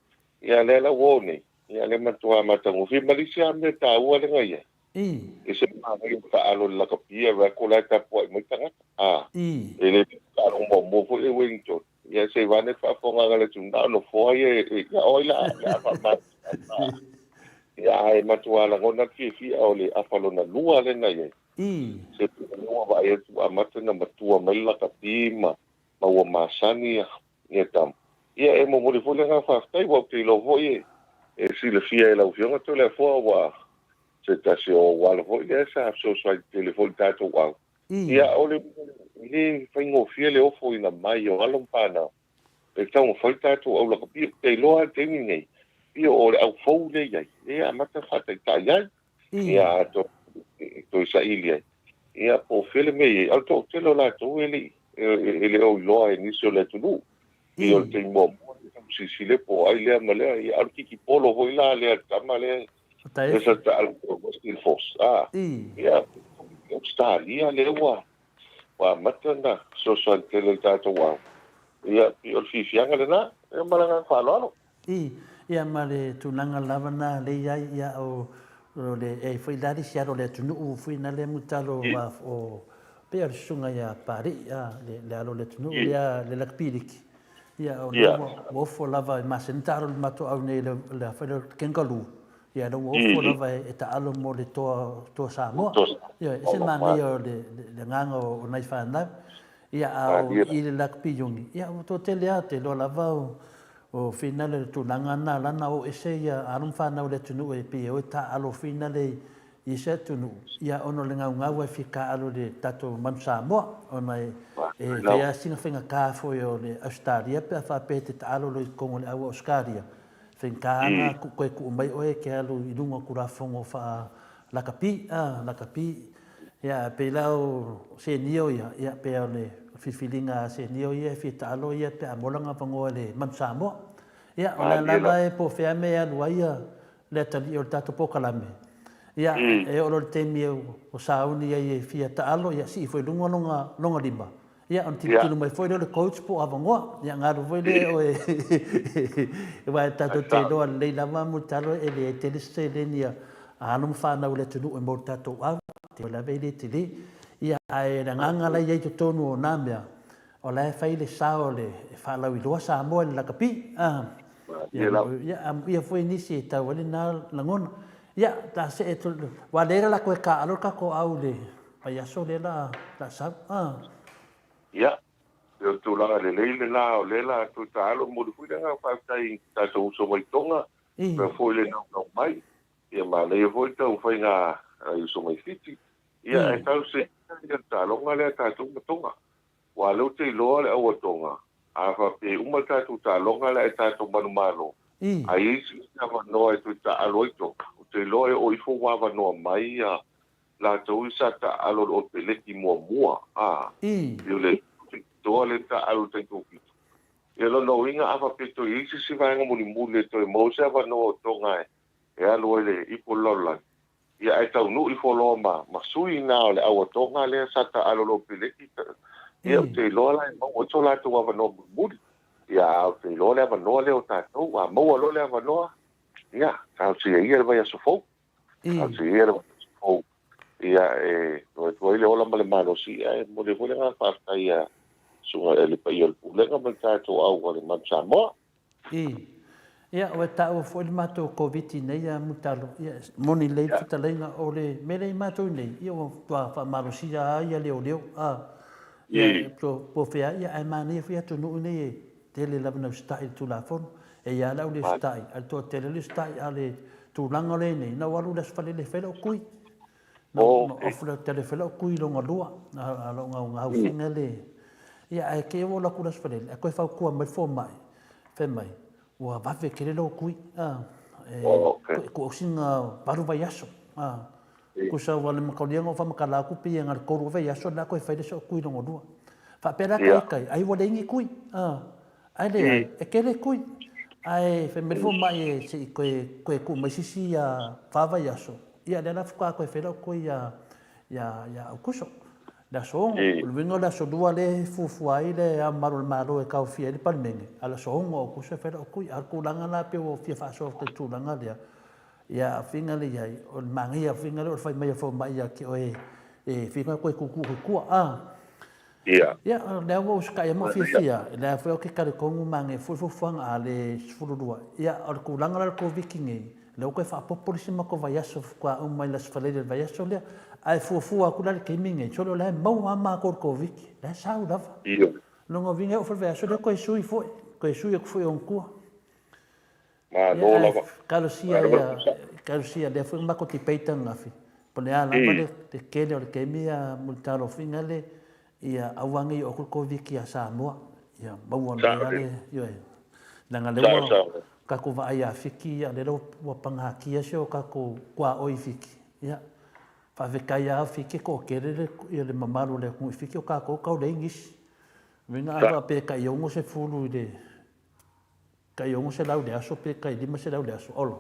Ia, lea la ua o nei, ia lea matua matagofie. Ma le isi lava mea taua lea na i ai, E se manaia o taaalo i le lakapi ae vaai atu la e tapuai mai tagata. A, e le taaloga muamua foi le Wellington. Ia se i vaeane le faafofogaaga a le atunuu, na o nofoa ia e, ia o ai la o le a faamalosia. Ia ae matua lagona le fiafia o le afa lona lua lea na i ai. Se ua vaai atu ua amata ona matua mai le lakapi ma ua masani ia tama. Ia e momoli foi le agaga faafetai aua ou te iloa foi e silafia e lau Afioga Toleafoa ua se tasi o auala foi lea sa fesoasoani tele foi i le tatou au. Ia o le e le faigofie le ofoina mai o alo ma fanau e taumafai le tatou au lakapi. Ou te iloa lava i le taimi lenei, ia o le au fou lea e i ai, lea e amata ona faataitai ai, ia toe saili ai, ia po o fea le mea e i ai. A o le toatele o latou e le i e le o iloa e nisi o le atunuu. Pei o le taimi muamua lea sa silasila po o ai lea ma lea, ia a o le kikipolo foi la lea a le tama lea lea sa taalo i Western Force. A, ia, Ausetalia lea ua ua amata ona fesoasoani tele i le tatou au. Ia, pei o le fiafiaga lena. Ia ma le agaga faaaloalo. I, ia ma le tulaga lava na lea i ai, ia o, o le, e foi la le isi alo o le atunuu foi na lea mutalo o, o, pei o le susuga ia Papalii, a, le, le alo o le atunuu lea, le lakapiliki, ia o lea ua, ua ofo lava e masani taalo i le matou au nei le, le a foi le kangaroo, ia lea ua ofo lava e, e taalo mo le toa, toa Samoa. Ia, e ese le manaia o le, le, le agaga o, o nai fanau. Ia, a o i le lakapi iuni, ia ua toatele lava, te iloa lava o, O finale le tulaga na lana o ese ia alo ma fanau le atunuu e pei e o e taaalo finale i isi atunuu ia ona o le gaugau ai fia taaalo i le tatou manu Samoa ona e e fai a sina faigata foi o le Ausetalia pe a faapea e te taaalo loa i totonu o le au Ausetalia faigata ana toe tuu mai oe e te alu i luga o Tulafono faa lakapi a lakapi Ia, pei la o Senio ia, ia pei o le filifiliga a Senio ia e fia taalo ia pe a maua lana avanoa i le Manu Samoa. Ia, o lea lava e po o fea mea e alu ai ia le atalii o le tatou polokalame. Ia, e oo loa i le taimi o sauni ai e fia taalo, ia sii foi i luga lona lima. Ia, ona tilotilo mai foi lea o le coach po o avanoa. Ia, ona alu foi lea oe aua e tatou te iloa lelei lava Mulitalo e leai tele se seleni a alo ma fanau a le atunuu e maua i le tatou au, te lava e le tele. Ia, ae o le agaga la e i ai i totonu o na mea, o la e fai le sao e faalauiloa Samoa i le lakapi. Ia, amuia foi nisi e tau ai lena lagona. Ia, ta see atu, aua lea la koe taaalo le tatou au i le vaiaso lea la a sau. A. Ia, o le tulaga lelei lena o lea la toe taaalo. E momoli foi le agaga faafetai i tatou uso mai Toga, faapea foi le naunau mai. Ia manaia foi le taumafaiga a nai uso mai Fiti. Ia, ae talosia ia le taaloga lea a tatou ma Toga. Aua o lea ou te iloa le au a Toga, a faapea e uma le tatou taaloga lea ae tatou manumalo, a i ai se isi avanoa e toe taaalo ai Toga, ou te iloa e oo ifo ua avanoa mai latou ia sa taaalo i le Olepeleki muamua, a, i le toa lea na taaalo i le taitoafitu. Ia lona uiga a faapea e toe i ai se isi vaega mulimuli e toe maua se avanoa o Toga e alu ai i le ipu o le lalolagi, Ia ae taunuu ifo loa ma ma sui na o le au a Toga lea sa taaalo i le Opeleki, ia ou te iloa la e maua ai so latou avanoa mulimuli. Ia a ou te iloa le avanoa lea o tatou, a maua loa le avanoa, ia talosia ia le vaiaso fou. Talosia ia le vaiaso fou. Ia e tuu atu ai le ola ma le malosi, ae momoli ai foi le agaga faafetai ia Susuga i le paia o le Pulega ma le tatou au a le Manu Samoa. I. Ia, ua taua foi le matou Koviti nei a Mulitalo. Ia, e moni lelei le fetalaiga o le mea lea i matou nei, ia ua matua faamalosia lava ia leoleo, a. Ia, po o fea, ia ae manaia foi atunuu nei e tele lava ina usitai i le Tulafono. E i ai lava le au le usitai, a o le toatele le usitai, a o le tulaga lea e i ai nei, na ou alu i le Aso Faraile e fai lau kui. Na off le tele lau kui longa lua, a lou gaugau finga le, ia ae te i ua alu atu i le Aso Faraile, ae toe fautua mai le fomai, fai mai, ua vave tele lou kui, a, e tuu atu sina 8 vaiaso, a, tusa ua le mataulia na ou faamatala atu pei e na o le 3 vaiaso la toe fai le isi ou kui lona lua. Faapea la taitai, ai ua leai ni kui, a, Ae leai, e tele kui. Ae fai mai le fomai e se i toe, toe tuu mai se isi fa vaiaso, ia lea la faatoa toe fai lau toe ia, ia, ia Aokuso, le aso 6. O le uiga o le aso 2 lea e fuafua ai le Ao Mamalu o le Malo e taofia ai le Palemene, a o le aso 6 o Aokuso e fai lau kui. A o le tulaga la pei ua fia faasoa atu i le tulaga lea, ia finga lea i ai, o le manaia finga lea o le fai mai o le fomai ia te oe e finga toe tuutuu atu i tua, a. Ia. Ia, o lea ua usitai ai ma ou fiafia, o lea foi ou te talitonu manaia foi le fuafuaga a le 12. Ia, o le tulaga la o le Koviti nei, o lea ua toe faaopoopo le isi matou vaiaso faatoa uma i le Aso Faraile o le vaiaso lea. Ae fuafua atu la i le taimi lenei, sole o la e maua lava matou i le Koviti, o la e sau lava. Ia. O lona uiga e oo foi i le vaiaso lea toe sui foi, toe sui atu foi i ona tua. Malo lava. Talosia ia, talosia lea foi na matou debate ananafi, po o le a lava le tele o le taimi a Mulitalofiga le, ia aua ne i oo atu le Koviti ia Samoa, ia maua lelei lava le, ioe. Leaga lea ua tatou vaai ia Fiti, ia lea ua pagatia si o tatou tuaoi i Fiti, ia faafetai lava Fiti e toatele le mamalu o le atunuu i Fiti, o tatou tau leai nisi. Uiga a faapea e tai 60 i le Tai 600 i le aso pe tai 500 i le aso, ola.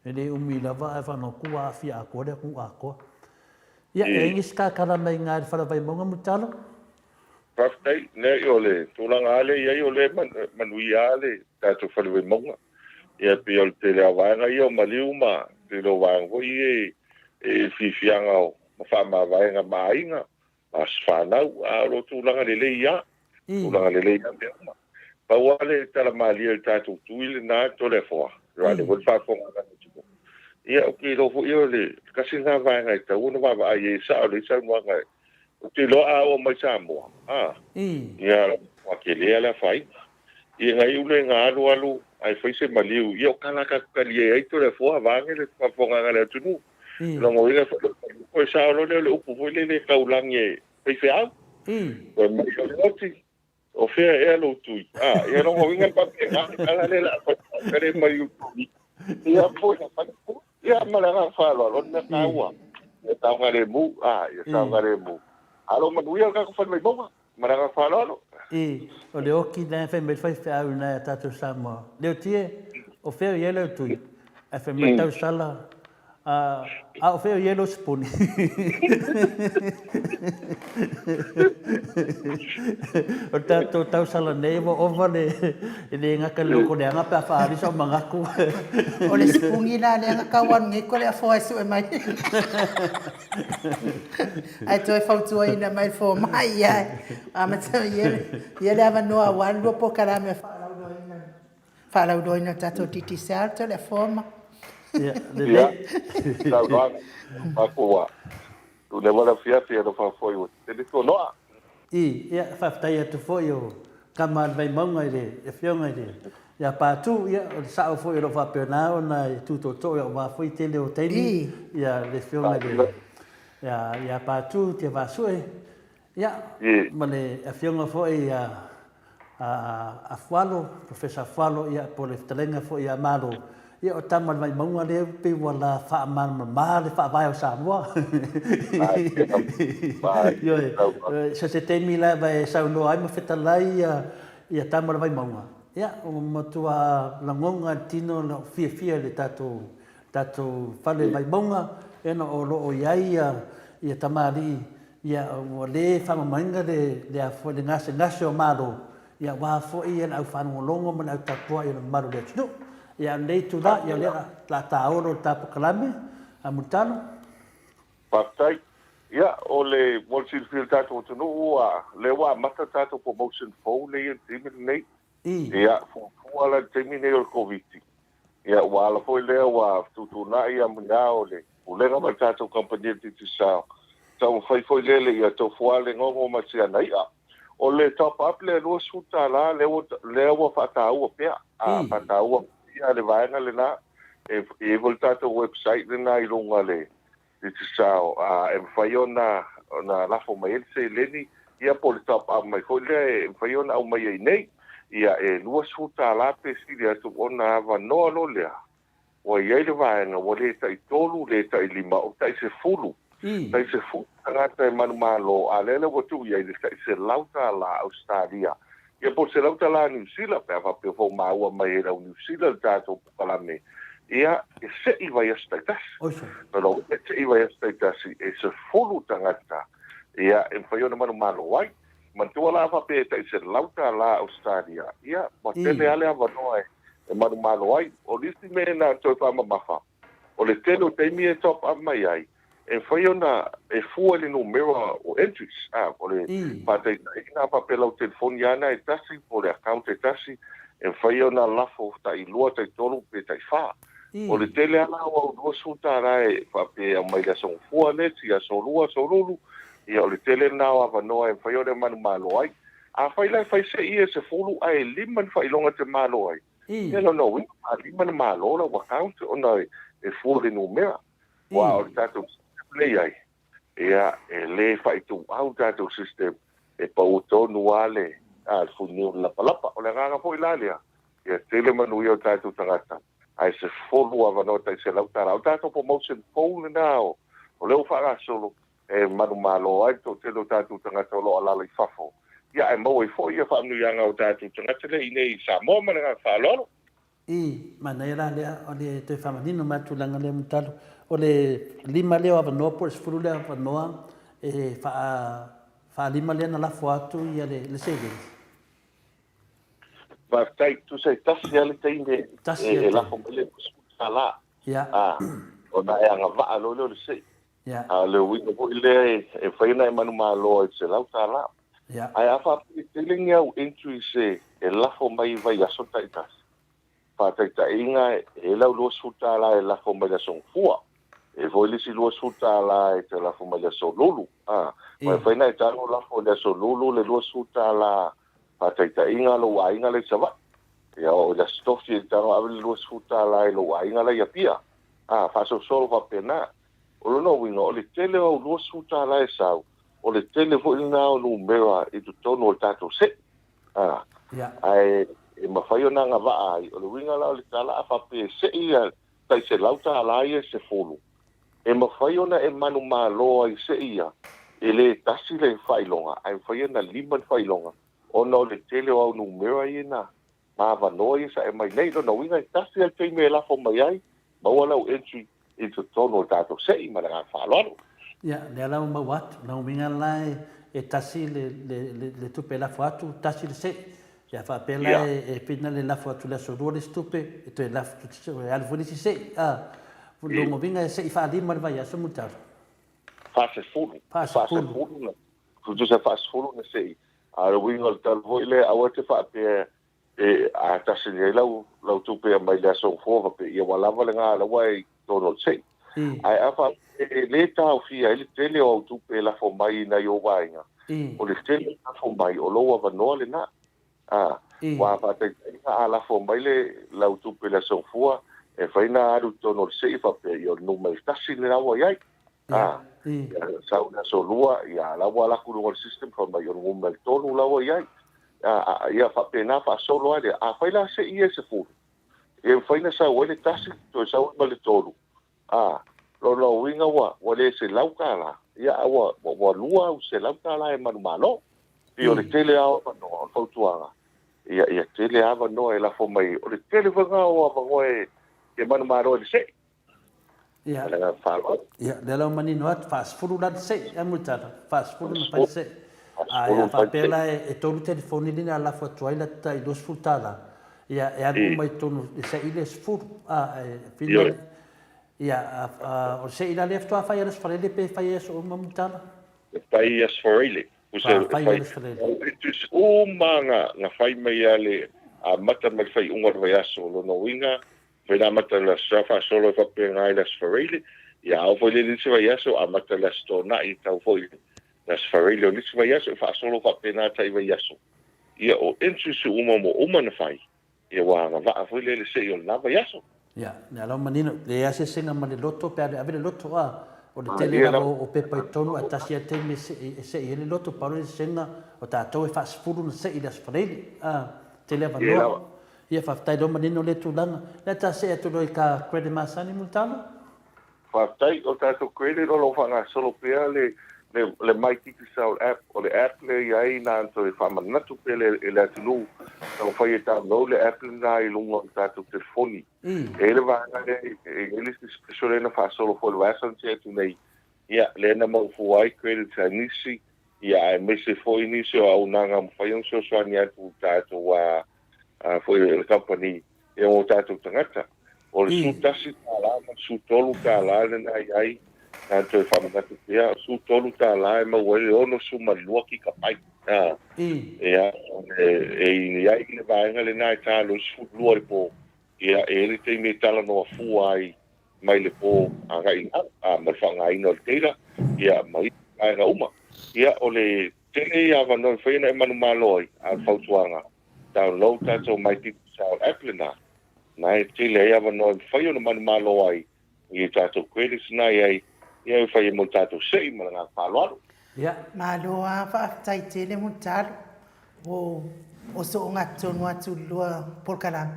E le umi lava ae faanotu ua aafia atoa le atunuu atoa. Ia, e ai nisi tatala mai i ina i le fale o Vaimauga Mulitalo? Faafetai. Leai, o le tulaga lava lea e i ai, o lea e manuia lava le tatou fale Vaimauga. Ia, e pei o le tele lava o vaega ia o maliu ma tele o vaega foi ia e fiafiaga ma faamavaega ma aiga ma aso fanau, a o lo o tulaga lelei lava, tulaga lelei lava mea uma. Pau lava le tala malie a le tatou tui lena Toleafoa, aua o lea foi le faafofoga a le atunuu, ia ou te iloa foi o le tasi lena vaega e tatau ona vaavaai i ai, e sao lelei saunoaga, ou te iloa a oo mai Samoa, a, ia ua tele lava le afaina. Ia na iu lea ina alu alu ae fai se maliu, ia o tala tatou talie ai Toleafoa vaeane le faafofogaaga a le atunuu. Lona uiga foi, toe sao loa lea o le upu foi lele e taulagi e faifeau. Fai mai o le oti, o fea ea lou tui? A, ia lona uiga e faapena le tala lea o le a fai, ka le maliu tui. Ia foi na fai ia ma le agaga faaaloalo, o le mea taua, ia saogalemu, a, ia saogalemu. A lo manuia le tatou fale Vaimauga. Ma le agaga faaaloalo. I, o le oki lena e fai mai le faifeau i nai a tatou Samoa. Leotie, o fea o i ai lau tui? Ae fai mai tausala, a, a o fea o i ai lou sipuni? O le tatou tausala nei ua ova le, e le gata i le lotoleaga pe a faaali sau manatu. O le sipuni la lea na tau anu nei Toleafoa e sue mai. Ae toe fautuaina mai le fomai ia amata ia le avanoa aua le lua polokalame faalauiloaina o le tatou Digicel, Toleafoa ma. Ia, lelei. Ia, saunoaga, matou ua tuuina le afiafi e alofa foi ua tele tuanoa. I, ia, faafetai atu foi o tama a le Vaimauga i le Afioga i le ia Patu, ia, o le sao foi o lo o faapena ona e tu tootoo aua foi tele o taimi, ia, le Afioga i le ia Patu Tiavaasue, ia, ma le Afioga foi ia Afualo, Professor Afualo, ia, po o le fetalaiga foi ia Malo, ia, o tama a le Vaimauga lea pei ua la faamalamalama le faavae o Samoa. Ioe, so se taimi lava e saunoa ai ma fetalai ia tama a le Vaimauga, ia, ua matua lagona e le tino lou fiafia i le tatou tatou fale Vaimauga, ona o lo o i ai ia tamalii, ia ua le faamamaina le le foi le gasegase o Malo, ia aua foi le au faalogologo ma le au tapuai o le mamalu o le atunuu. Ia a o lenei itula, ia o lea o le a taolo le ta polokalame a Mulitalo. Faafetai. Ia, o le, mo le silafia e le tatou atunuu, ua, lea ua amata le tatou promotion fou lea e i ai i le taimi lenei. Ia, fuafua la i le taimi lenei o le Koviti, Ia, ua ala foi lea ua fetuutuunai amuia o le Pulega ma le tatou kamupani o le Digicel, taumafai foi lele ia tofua le gogo ma si ana i'a. O le top up lea $20 lea ua lea ua faataua pea, a faataua pea le vaega lena, e i ai foi le tatou website lena i luga le Digicel, a e mafai ona ona lafo mai ai le seleni, ia po o le top up mai foi lea e mafai ona aumaia i inei. Ia e $20 pe sili atu ona avanoa loa lea, ua i ai le vaega ua le tai tolu, le tai lima, o tai sefulu. Tai sefulu tagata e manumalo, a lea la ua tuu i ai le tai $100 Ausetalia. Ia po o le $100 Niu Sila, pe a faapea foi ua maua mai e le au Niu Sila le tatou polokalame, ia, e se'i vaiaso taitasi. Lona uiga e se'i vaiaso taitasi e 10 tagata, ia, e mafai ona manumalo ai. Manatua la a faapea e tai $100 Ausetalia, ia, ua tele lava le avanoa e manumalo ai. O le isi mea na toe faamamafa, O le tele o taimi e top up mai ai, e mafai ona e fua i le numera o entries. A, o le faataitaiga, a faapea lau telefoni lava lena e tasi po o le account e tasi, e mafai ona lafo tai lua, tai tolu pe tai fa. O le tele lava la o au $20 e faapea e aumai i le Aso Gafua le isi, Aso Lua, Aso Lulu, ia o le tele lena o avanoa e mafai ona e manumalo ai. Afai la e fai se ie 10 ae lima ni faailoga e te malo ai, Ia lona uiga faalima le Malo lau account ona e fua i le numera. Aua o le tatou system lea i ai, ia e le faaituau le tatou system, e pau tonu lava le funiu o le lapalapa. O le agaga foi la lea, ia tele manuia o tatou tagata, ae 10 avanoa tai $100. O le tatou promotion fou lena o lea ua faagasolo, e manumalo ai le toatele o tatou tagata o lo o alaala i fafo, ia ae maua ai foi ia faamanuiaga o tatou tagata lea i inei i Samoa. Ma le agaga faaaloalo. I, manaia la lea o le toe faamanino mai le tulaga lea Mulitalo. O le lima lea o avanoa po o le 10 lea o avanoa e faa, faalima lea na lafo atu ia le, le seleni. Faafetai, tusa e tasi lava le taimi e, e lafo mai le $20. Ia. A, ona e agavaa loa lea o le sei. A o le uiga foi lea e mafai ona e manumalo ai i le $100. Ae a faapea e tele ni au entries e lafo mai i vaiaso taitasi, faataitaiga e i ai lau $20 e lafo mai i le Aso Gafua, e i ai foi le isi $20 e te lafo mai i le Aso Lulu. A, e mafai ona e tago lafo i le Aso Lulu le $20 faataitaiga lou aiga la i Savaii. Ia oo i le Aso Tofi e tago ave le $20 i lou aiga la i Apia. A, faasolosolo faapena. O lona uiga, o le tele o au $20 e sau, o le tele foi lena o numera i totonu o le tatou se'i. A, ae e mafai ona agavaa ai. O le uiga la o le tala, a faapea e se'i ia tai $100 ia e 10, e mafai ona e manumalo ai i se'i ia, e le tasi le faailoga, ae mafai ona lima le faailoga, ona o le tele o au numera ia na ma avanoa ia sa e mai nei. Lona uiga, e tasi lava le taimi e lafo mai ai, maua lau entry i totonu o le tatou se'i ma le agaga faaaloalo. Ia, lea la ua maua atu. Lona uiga la e tasi le, le, le, le tupe e lafo atu, tasi le se'i. Ia faapea la e pina le lafo atu i le aso lua le isi tupe, e toe lafo, e alu foi le isi se'i. A, lona uiga e se'i faalima le vaiaso Mulitalo. Faasefulu. Faasefulu. Tusa faasefulu na se'i. A o le uiga o le tala foi lea, aua e te faapea E a tasi nei lau lau tupe e aumai i le aso gafoa faapea ia ua lava lena la ua e i totonu o le se'i. Ae a faapea e le taofia ai le tele o au tupe e lafo mai i nai ou vaega, o le tele e lafo mai o lou avanoa lena. A, ua a faataitaiga a lafo mai le lau tupe i le aso gafua, e mafai ona alu i totonu o le se'i faapea ia o le numera tasi lena ua i ai. A, ia sau i le aso lua, ia la ua alu atu i luga o le system fai mai o le numera tolu la ua i ai. A, ia faapena faasolo ai lea. Afai la se'i ia e 10, e mafai ona sau ai le tasi, toe sau ai ma le tolu. A, lona uiga ua, ua le $100, ia a ua, ua $200 e manumalo. Pei o le tele lava o avanoa, o le fautuaga, ia, ia tele avanoa e lafo mai, o le tele foi lena o avanoa e manumalo ai le se'i. Ia. Ma le agaga faaaloalo. Ia, lea la ua manino atu, faasefulu la le se'i, a Mulitalo? Faasefulu na fai le se'i. A ia faapea la e tolu telefoni lea na lafo atu ai la tai $20, ia e alu uma i totonu i le se'i lea e 10. A, e fili la, ia, o le se'i la lea faatoa fai i le Aso Faraile pe fai i aso uma Mulitalo? E fai i Aso Faraile. Fai i Aso Faraile. E uma na fai mai lava le amata mai le faaiuga o le vaiaso. O lona uiga, Fai na amata i le Aso Sa faasolo ai faapena i le Aso Faraile, ia a oo foi i le isi vaiaso amata i le Aso Toonai e tau foi i le Aso Faraile o le isi vaiaso e faasolo faapena tai vaiaso. Ia o entries uma ua uma ona fai, ia ua agavaa foi lea i le se'i o lena vaiaso. Ia, lea la ua manino, leai lava se eseesega ma le loto pe a le ave le loto, a, o le tele lava o pepa i totonu ae tasi lava le taimi e se'i ai le loto, pau lea o le eseesega o tatou e faasefulu ona se'i i le Aso Faraile, a, tele avanoa. Ia faafetai lea ua manino lea tulaga. Lea ta see atu loa i ka credit masani Mulitalo. Faafetai, o tatou credit o lo o faagasolo pea le le My Digicel app, o le app lea e i ai na ona toe faamanatu pea e le atunuu taumafai e download le app lena i luga o le tatou telefoni. E i ai le vaega lea, e i ai le isi special lea na faasolo foi i le vaiaso na tea atu nei, ia lea na mau fua ai credits a nisi, ia aemaise foi nisi o auaunaga mafai ona fesoasoani atu i tatou foi le kamupani ia mo tatou tagata. O le $11 ma le $13 lena e i ai, na ona toe faamanatu pea, o le $13 e maua ai le 62 kikapaiti. Ia, e i ai le vaega lena e ta loa i le 12 i le po, ia e i ai le taimi e talanoa fua ai mai le po agai i lalo, ma le faaaogaina o le data, ia ma isi vaega uma. Ia, o le tele ia avanoa e mafai ona e manumalo ai, a o le fautuaga, download tatou My Digicel app lena, na e tele ai avanoa e mafai ona manumalo ai i tatou credits na i ai, ia e fai ai mo le tatou se'i ma le agaga faaaloalo. Ia. Malo a faafetai tele Mulitalo ua osoogatonu atu i le lua polokalame.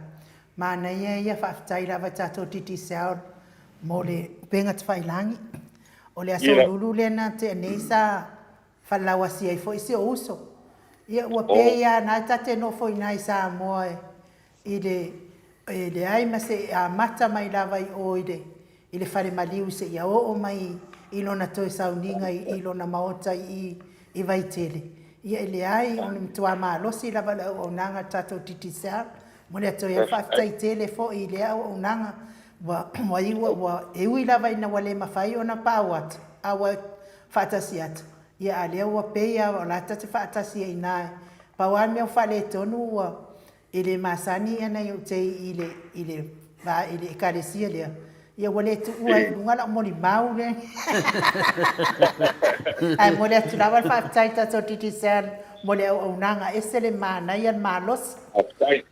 Manaia ia faafetai lava i tatou Digicel mo le upega tafailagi. O le aso lulu lea na tea nei sa Falelauasi ai foi si ou uso. Ia ua pei lava na ta te nofo i ina i Samoa i le e leai ma se amata mai lava i o i le i le fale maliu seia oo mai i lona toe sauniga i lona maota i i Vaitele. Ia e leai o le matua malosi lava o le auaunaga a le tatou Digicel. Momoli atu ai le faafetai tele foi i lea auaunaga ua ua iu ua e ui lava ina ua le mafai ona paau atu a ua faatasi atu, ia a lea ua pei a o la ta te faatasi ai ina, pau a le mea ua faaletonu ua e le masani ia nai ou tei i le i le va i le ekalesia lea, ia ua le tuua ai i luga lau molimau lea. Ae momoli atu lava le faafetai i tatou Digicel mo le auaunaga, ese le manaia le malosi. Faafetai.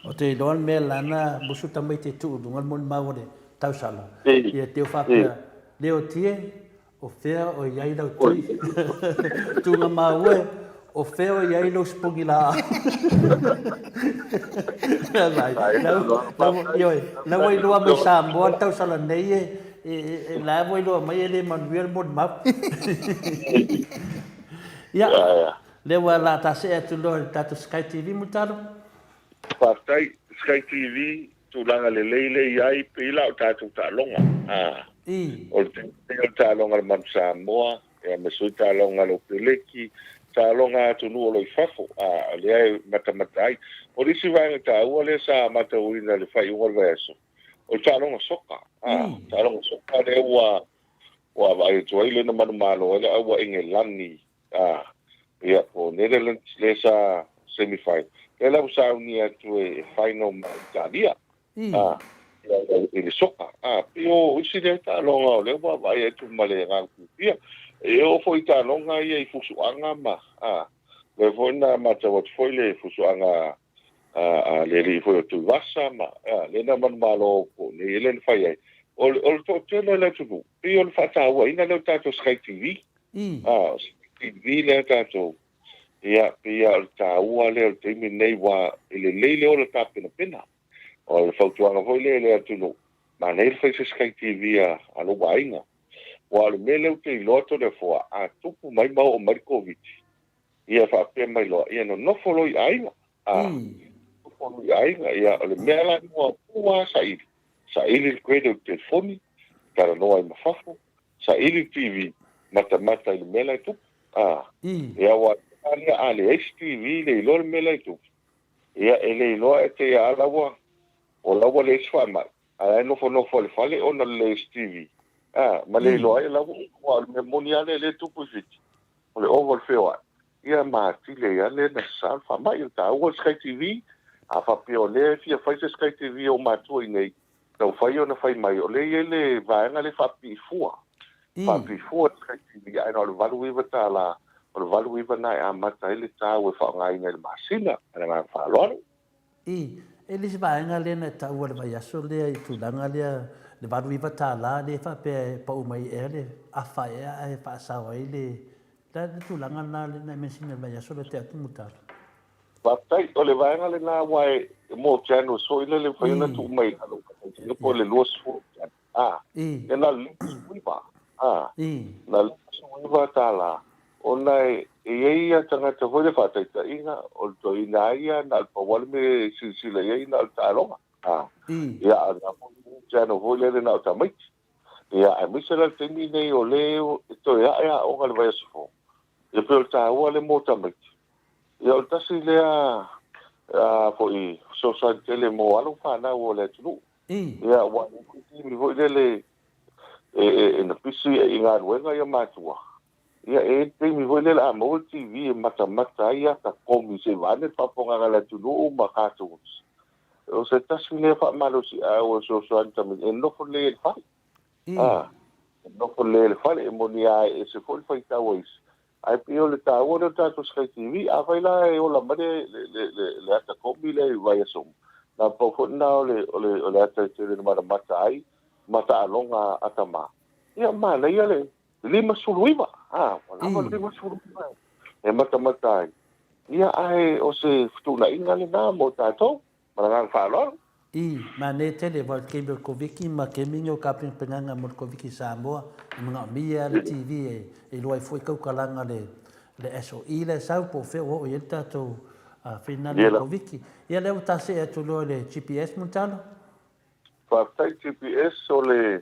Ou te iloa le mea lana musu tamaiti e tuu i luga le molimau o le tausala, ia te faapea, Leotie, o fea o i ai lau tui? Tuugamau e, o fea o i ai lou sipogi laau? Ioe, la ua iloa mai Samoa le tausala nei e, la ua iloa mai e le manuia le molimau. Ia, lea ua la ta see atu loa i le tatou Sky TV, Mulitalo. Faafetai Sky TV tulaga lelei lea i ai pei la o tatou taaloga a o le taimi lenei o le taaloga a le Manu Samoa ia aemaise foi taaloga a le Opeleki taaloga a atunuu o lo o i fafo a lea e matamata ai. O le isi vaega taua lea sa matauina i le faaiuga o le vaiaso o le taaloga soka a taaloga soka lea ua ua vaai atu ai lea na manumalo ai le au a Engelani a ia po o Netherlands lea sa semi final. Lea la ua saunia atu e final ma Italia. A, i le soka. A, pei o isi lea taaloga o lea ua vaai atu ma le agaga fiafia. E oo foi i taaloga ia i fusuaga ma, a, lea foi na matau atu foi le fusuaga a le alii foi o Tuivasa ma, a, lea na manumalo po o nei lea na fai ai. O le, o le toatele o le atunuu, pei o le faatauaina lea o tatou Sky TV. A, o Sky TV lea tatou, ia, pei lava o le taua lea o le taimi lenei, aua e lelei le ola tapenapena. O le fautuaga foi lea i le atunuu, manaia le fai se Sky TV a lou aiga. Aua o le mea lea ou te iloa Toleafoa, a tupu mai ma oo mai le Koviti, ia faapea mai loa, ia nonofo loa i aiga. A, nonofo loa i aiga, ia o le mea la muamua lava saili, saili le credit o le telefoni, talanoa ai ma fafo, saili le TV, matamata i le mea la e tupu. A, ia aua a leai se TV le iloa le mea la e tupu, Ia, e le iloa e te ia ala ua, o la ua leai se faamai, a la e nofonofo i le fale ona o le leai o se TV. A, ma le iloa ai la ua, aua o le mea moni lava lea lea e tupu i Fiti, o le ova o le feoai, ia ma atili ai lava lea na sasa le faamai. O le taua o le Sky TV, a faapea o lea e fia fai se Sky TV o matua i inei, taufai ona fai mai, o lea e i ai le vaega lea e faapipii fua. Faapipii fua le Sky TV, ae na o le $89, o le 89 lena e amata ai le tau e faaaogaina i le masina. Ma le agaga faaaloalo. I, e le isi vaega lea na taua i le vaiaso lea i tulaga lea, le $89 lea faapea e pau mai ea le afa ea ae faasao ai le, le a le tulaga lena lea na e mention i le vaiaso lea te atu Mutala? Faafetai, o le vaega lena aua e more channels foi lele e mafai ona tuu mai i lalo po o le 20 channel. A, e na o le $59, a, na o le $59 ona e i ai ia tagata foi le faataitaiga o le toeaina lava ia na o le pau lava le mea e silasila i ai na o le taaloga. A, ia a o lena foi channel foi lele na o tamaiti. Ia, aemaise la le taimi lenei o lea e toe ae aoga i le vaiaso fou, ia pei o le taua lea mo tamaiti. Ia o le tasi lea foi fesoasoani tele mo alo ma fanau o le atunuu. Ia, aua e i ai foi taimi foi lele e na pisi i galuega ia matua, ia e i ai le taimi foi lele a maua le TV e matamata ai ata komi se i vaeane le faafofogaaga a le atunuu ma cartoons. O se tasi lea faamalosiau e fesoasoani tamaiti e nofo lelei ai i le fale. A, e nofo lelei ai i le fale, e moni lava e ese foi le faitau a isi, ae pei o le taua lea o le tatou Sky TV. Afai la e ola mai le ata komi lea i vaiaso uma, na pau foi lena o le ata e tele na matamata ai ma taaloga a tama. Ia, manaia le 59, a, ua lava le 59 e matamata ai. Ia, ae o se fetuunaiga lena mo tatou, ma le agaga faaaloalo. I, manaia tele, aua o le taimi o le Koviti ma taimi nei o tapenapenaga mo le Koviti i Samoa, e manaomia lava le TV e iloa ai foi tautalaga a le SOE la e sau po o fea ua oo i ai le tatou fainale o le Koviti. Ia lea ua ta see atu loa i le GPS Mulitalo. Faafetai GPS o le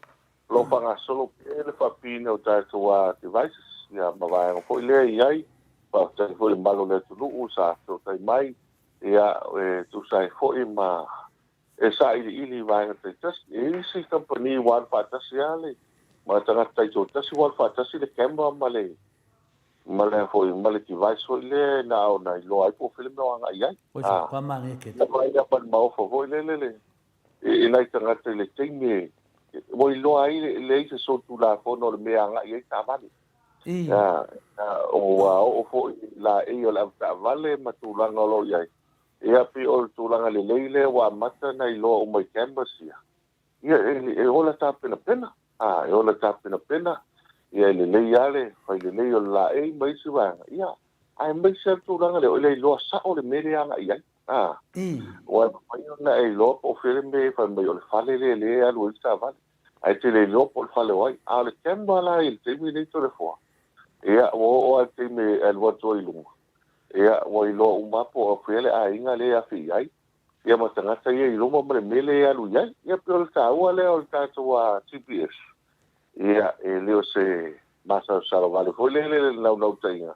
o lo o faagasolo pea le faapiina o tatou devices ia ma vaega foi lea e i ai. Faafetai foi i le mamalu o le atunuu sa fesootai mai ia e tusa ai foi ma e sailiili i vaega taitasi. E i ai isi kamupani ua alu faatasi lava le ma tagata taitoatasi ua alu faatasi le camera ma le ma le foi ma le device foi lea na ona iloa ai po o fea le mea o agai i ai. Oi, fa manaia ke. Ia ma le maofa foi lele le i nai tagata i le taimi e ua iloa ai e leai se solitulafono o le mea e agai ai taavale. Ua oo foi i laei o le avetaavale ma tulaga o lo o i ai. Ia pei o le tulaga lelei lea ua amata ona iloa uma i cameras ia. Ia e ola tapenapena, e ola tapenapena, ia e lelei lava le fai lelei o le laei ma isi vaega. Ia, aemaise lava le tulaga lea o le iloa sao le mea lea e agai i ai. A, aua e mafai ona e iloa po o fea le mea e fai mai o le fale lea lea e alu ai le taavale, ae e te le iloa po o le fale o ai. A o le camera la i le taimi lenei Toleafoa, ia ua oo lava i le taimi e alu atu ai i luga, ia ua iloa uma lava po o fea le aiga lea e afe i ai, ia ma tagata ia i luma ma le mea lea e alu i ai. Ia pei o le taua lea o le tatou GPS, Ia, e le o se masalosalo vale foi lele le naunautaiga,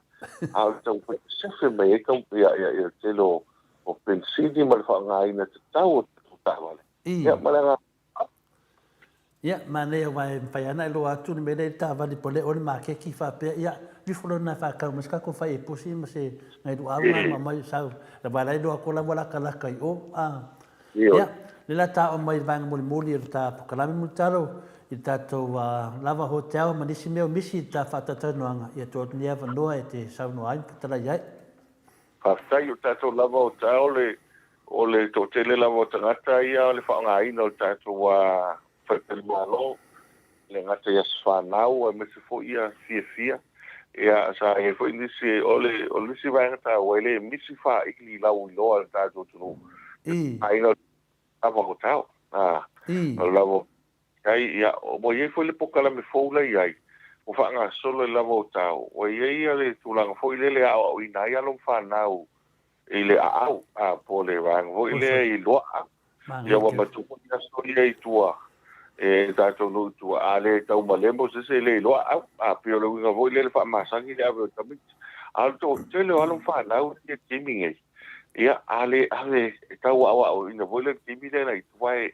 a o le taumafai sefe mai ai tau, ia, ia, ia le tele o, o penisini ma le faaaogaina tatau o tatou taavale. Ia, ma le agaga. Ia, manaia aua e mafai lava ona e iloa atu le mea lea i le taavale po o le o le maketi faapea, ia, ifo loa lena e faatau mai se tatou fai e pusi ma se nai luau na ma aumai sau, aua la e iloa atu la ua latalata i o. A. Ia, lea la ta oo mai i le vaega mulimuli o le ta polokalame Mulitalo i le tatou lava hotel ma nisi mea o misi i le ta faatalatalanoaga, ia tuu atu nei avanoa e te saunoa ai ma fetalai ai. Faafetai, o tatou lava hotel le O le toatele lava o tagata ia o le faaaogaina o le tatou faletalimalo, e le gata i aso fanau aemaise foi ia fiafia. Ia sa i ai foi nisi, o le o le isi vaega taua e le misi faili lauiloa i le tatou atunuu, le faaaogaina o le lava hotel. O le lava ai, ia, ua i ai foi le polokalame fou la i ai, ua faagasolo i le lava o tau, ua i ai ia le tulaga foi lele e aoaoina ai alo ma fanau i le aau, a, po o le vaega foi lea i Loaa. Ia ua matua foi aso ia i tua, e tatou nuu i tua, a le taumalemo se isi e le iloa aau, a, pei o le uiga foi lea le faamasani le ave o tamaiti. A o le toatele o alo ma fanau i le taimi nei, ia, a le ave e tau aoaoina foi lea i le taimi lea la i tua, e,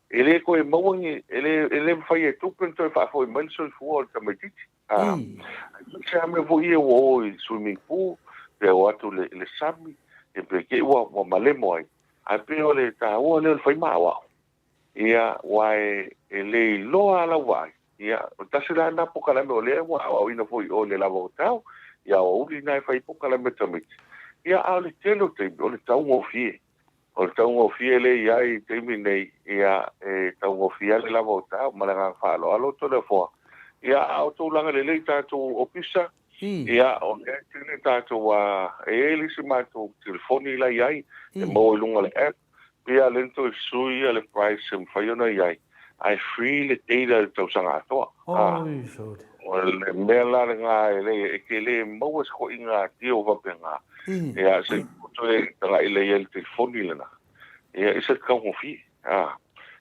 E le toe maua ni, e le, e le mafai e tupe ona toe faafoi mai le soifua o le tamaitiiti. A, aemaise lava mea foi ia ua o i swimming pool, pe o atu i le, i le sami, ia pe te i ua, ua malemo ai. Ae pei o le taua lea o le fai maoao, ia, aua e, e le iloa lava lau vaai, ia, o le tasi la lena polokalame o lea ua aoaoina foi i o i le lava o tau, ia aoauli lena e fai ai polokalame a tamaiti. Ia, a o le tele o taimi, o le taugofie. O le taugofie lea i ai i taimi nei, ia, e taugofie lava le lava o tau, ma le agaga faaaloalo Toleafoa. Ia, a o tulaga lelei i tatou ofisa, ia, o lea e tele tatou, a, e i ai le isi matou telefoni la i ai, e maua i luga o le app, pei lava lea na toe sui le price e mafai ona i ai, ae free le data i le tausaga atoa. A, o le mea la lena e le, e te le maua se toaiga deal faapena. Ia, se i toe tagai lelei ai i le telefoni lena, ia, e ese le taugofie. A,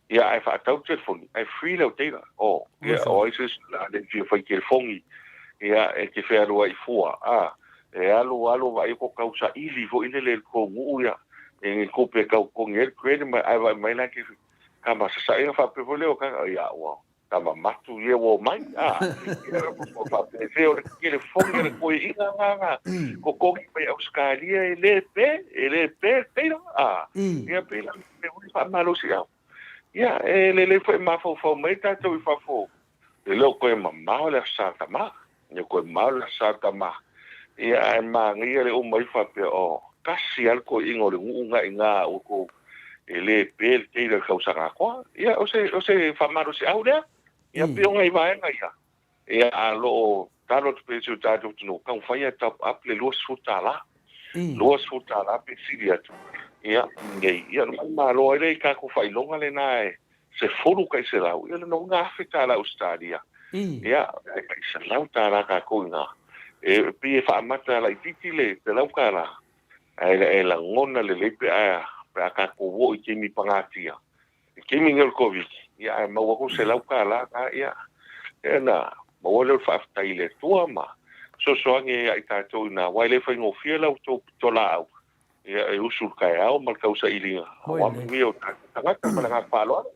ia, ae faatau le telefoni, ae free lau data. O, ia, o ai se isi o le a le fia fai telefoni, ia, e te fealuai fua, a, e alu alu vaai atu tau saili foi lele i le tou nuu, ia, i ni tupe e tau totogi ai le credit ma, ae vaai mai la e te tamasasaina faapea foi lea o tagata, ia, ua Tamamatu ia ua omai, a, ia, ua faapefea o le telefoni a le toeaina na na totogi mai Ausetalia e le pe, e le pe le teila, a, ia pei la e ui faamalosiau. Ia, e lelei foi e mafaufau mai tatou i fafo, e le o toe mamao le Aso Sa Tama, e le o toe mamao le Aso Sa Tama. Ia, ae manaia le uma ifo faapea, o, tasi lava le toeaina o le nuu na i ina a outou e le pe le teila i le tausaga atoa. Ia, o se, o se faamalosiau lea. Ia, pei o nai vaega ia. Ia, a lo o talo atu pea i si o tatou atunuu, taumafai e top up le $20. $20 pe sili atu. Ia, nei, ia, ona malo ai lea i tatou faailoga lena e 10 tai selau, ia lona uiga $1000 Ausetalia. Ia, e tai $100 tatou i ina. E pei e faamata laitiiti le $100, Ae e lagona lelei pe a pe a tatou oo i taimi pagatia, i taimi nei o le Koviti, ia ae maua atu $100 na, ia, ia ona maua lea o le faafetai i le Atua ma fesoasoani ai ia i tatou i ina, aua e le faigofie la outou pitolaau, ia e usu i le taeao ma le tausailiga, aua manuia o tatou tagata ma le agaga faaaloalo.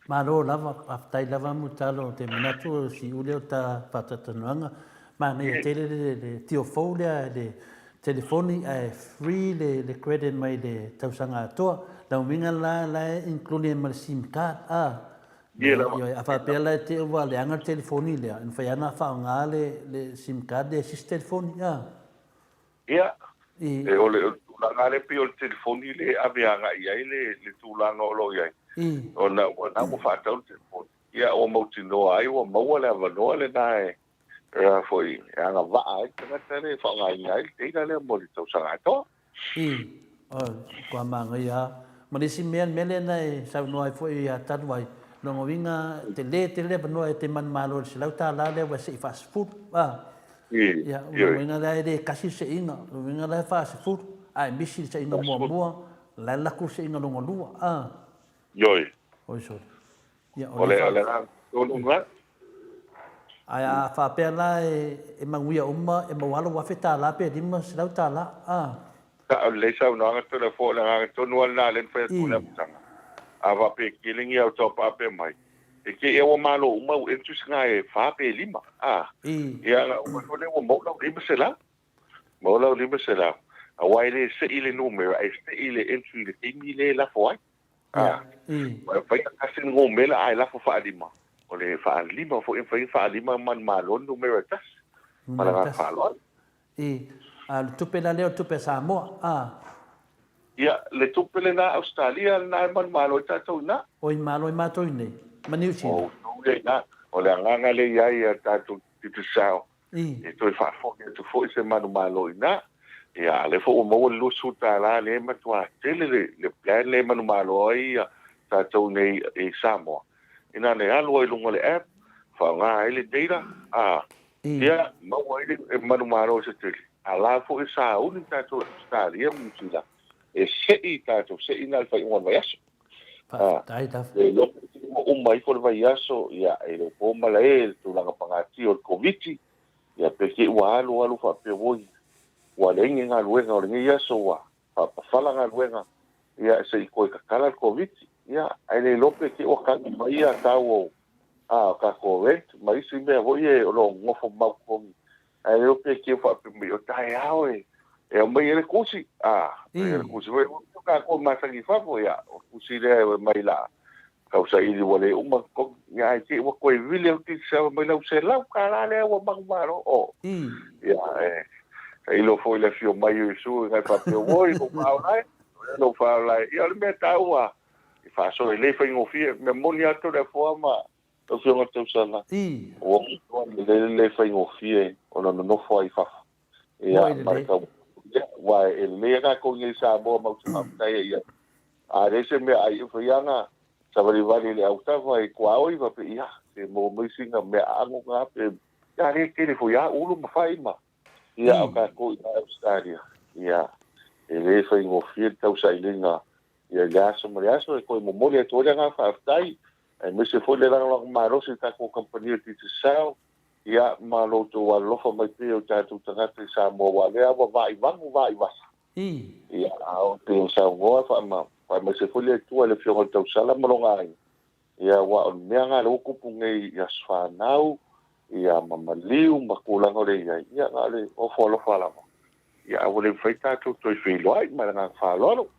Malo lava, faafetai lava Mulitalo, ou te manatu o le siu lea o ta faatalatalanoaga, manaia tele le le tio fou lea i le telefoni ae free le le credit mai le tausaga atoa. Lau uiga la la e include ai ma le sim card a. Ioe, a faapea la e te i ua leaga le telefoni lea, e mafai lava ona faaaoga le le sim card lea i se isi telefoni a. Ia, e o le tulaga lava lea pei o le telefoni lea e ave agai i ai le tulaga o lo o i ai, ona ua na ua faatau le telefoni, ia ua mautinoa ai ua maua le avanoa lena e foi e agavaa ai le tagata lea e faaaogaina ai le data lea mo le tausaga atoa. Ua manaia lava. Ma le isi mea, le mea lea na e saunoa ai foi ia talu ai, lona uiga tele tele le avanoa e te manumalo i le $100 lea ua se i faasefulu. Ia, o lona uiga la e le tasi le seiga, o lona uiga la e faasefulu, a e misi le seiga muamua, o la e alu atu le seiga lona lua, a. Ioe. Oi sole. Ia, o le agaga tonu lena. Ae a faapea la e manuia uma, e maua lava lou $1000 pe $500, a. Sao lelei saunoaga Toleafoa, o le agaga tonu lava lena lea na fai atu ai le amataga. A faapea e tele ni au top up e aumai, E kei ea ua malo uma au entries na e fa pe lima, a. Ia na uma iho lea ua maua lau 500. Maua lau 500. Aua e le sei le numera, e sei le entry i le taimi lea e lafo ai. A. Ua mafai ona tasi le numera ae lafo faalima. O le faalima foi e mafai ona faalima ma manumalo le numera e tasi. Ma le agaga faaaloalo. A o le tupe la lea o le tupe a Samoa, a. Ia, le tupe lena a Ausetalia lena e manumalo ai tatou i ina. Oi, malo ai matou i inei, ma Niu Sila. O outou ia i ina. O le agaga lea i ai a tatou Digicel, e toe faafoi atu foi se manumalo i ina. Ia, a o lea foi ua maua le $20 lea e matua tele le plan lea e manumalo ai tatou i inei i Samoa. Ina ne alu ai i luga o le app, faaaoga ai le data, a, ia, maua ai le manumalo se tele. A la foi e sauni tatou i Ausetalia ma Niu Sila, e sei tatou, sei na o le faaiuga o le vaiaso. Faafetai lava. E iloa pe te ua uma ifo le vaiaso, ia, e le o po malae le tulaga pagatia o le Koviti, ia, pe te i ua alu alu faapea, oi, ua leai ni galuega o lenei aso, ua faapafala galuega, ia, se i toe tatala le Koviti, ia, ae le iloa pe te i ua tagi mai ia tau o, a, o tatou rent ma isi mea foi ia o lo o nofo mau totogi, ae le iloa pe te i ua faapea mai, o taeao e, e aumai ai le tusi, a, e le tusi foi, o tatou e masani i fafo, ia, o le tusi lea e aumai la, tausaili ua le uma totogi, ia, ae te i ua toe vili atu i mai lau $100 lea ua manumalo, o, ia, e, tailo foi le afio mai o Iesu i nai faapea, oi, lou faaola e, lou faaola e, ia, o le mea taua, e faasoa e le faigofie, mea moni lava Toleafoa ma lau Afioga Tausala, ua matua le le faigofie ona nonofo ai i fafo. Ia, ma le tau, ia, aua e lelei lava tatou i inei i Samoa matou te faafetai ai i ai. A leai se mea ai, e fai lava ona savalivali i le autafa i tuaoi faapea, ia, se maua mai sina mea aano na pe, ia, lea e tele foi lava ulu ma fai ma, ia, a o tatou i Ausetalia, ia, e le faigofie le tausailiga Ia i le aso ma le aso e toe momoli atu ai le agaga faafetai aemaise foi le lagolago malosi i le tatou kamupani o le Digicel, ia ma lo outou alolofa mai pea i o tatou tagata i Samoa aua o lea ua vaivanu vaivasa. Ia a o pei ona saunoa faamaise foi le Atua i le Afioga i le Tausala ma lona aiga, ia aua o le mea lena lea ua tupu nei i aso fanau, ia ma maliu ma tulaga o lea e i ai, ia na o le ofo alofa lava. Ia a ua le mafai tatou toe feiloai ma le agaga faaaloalo.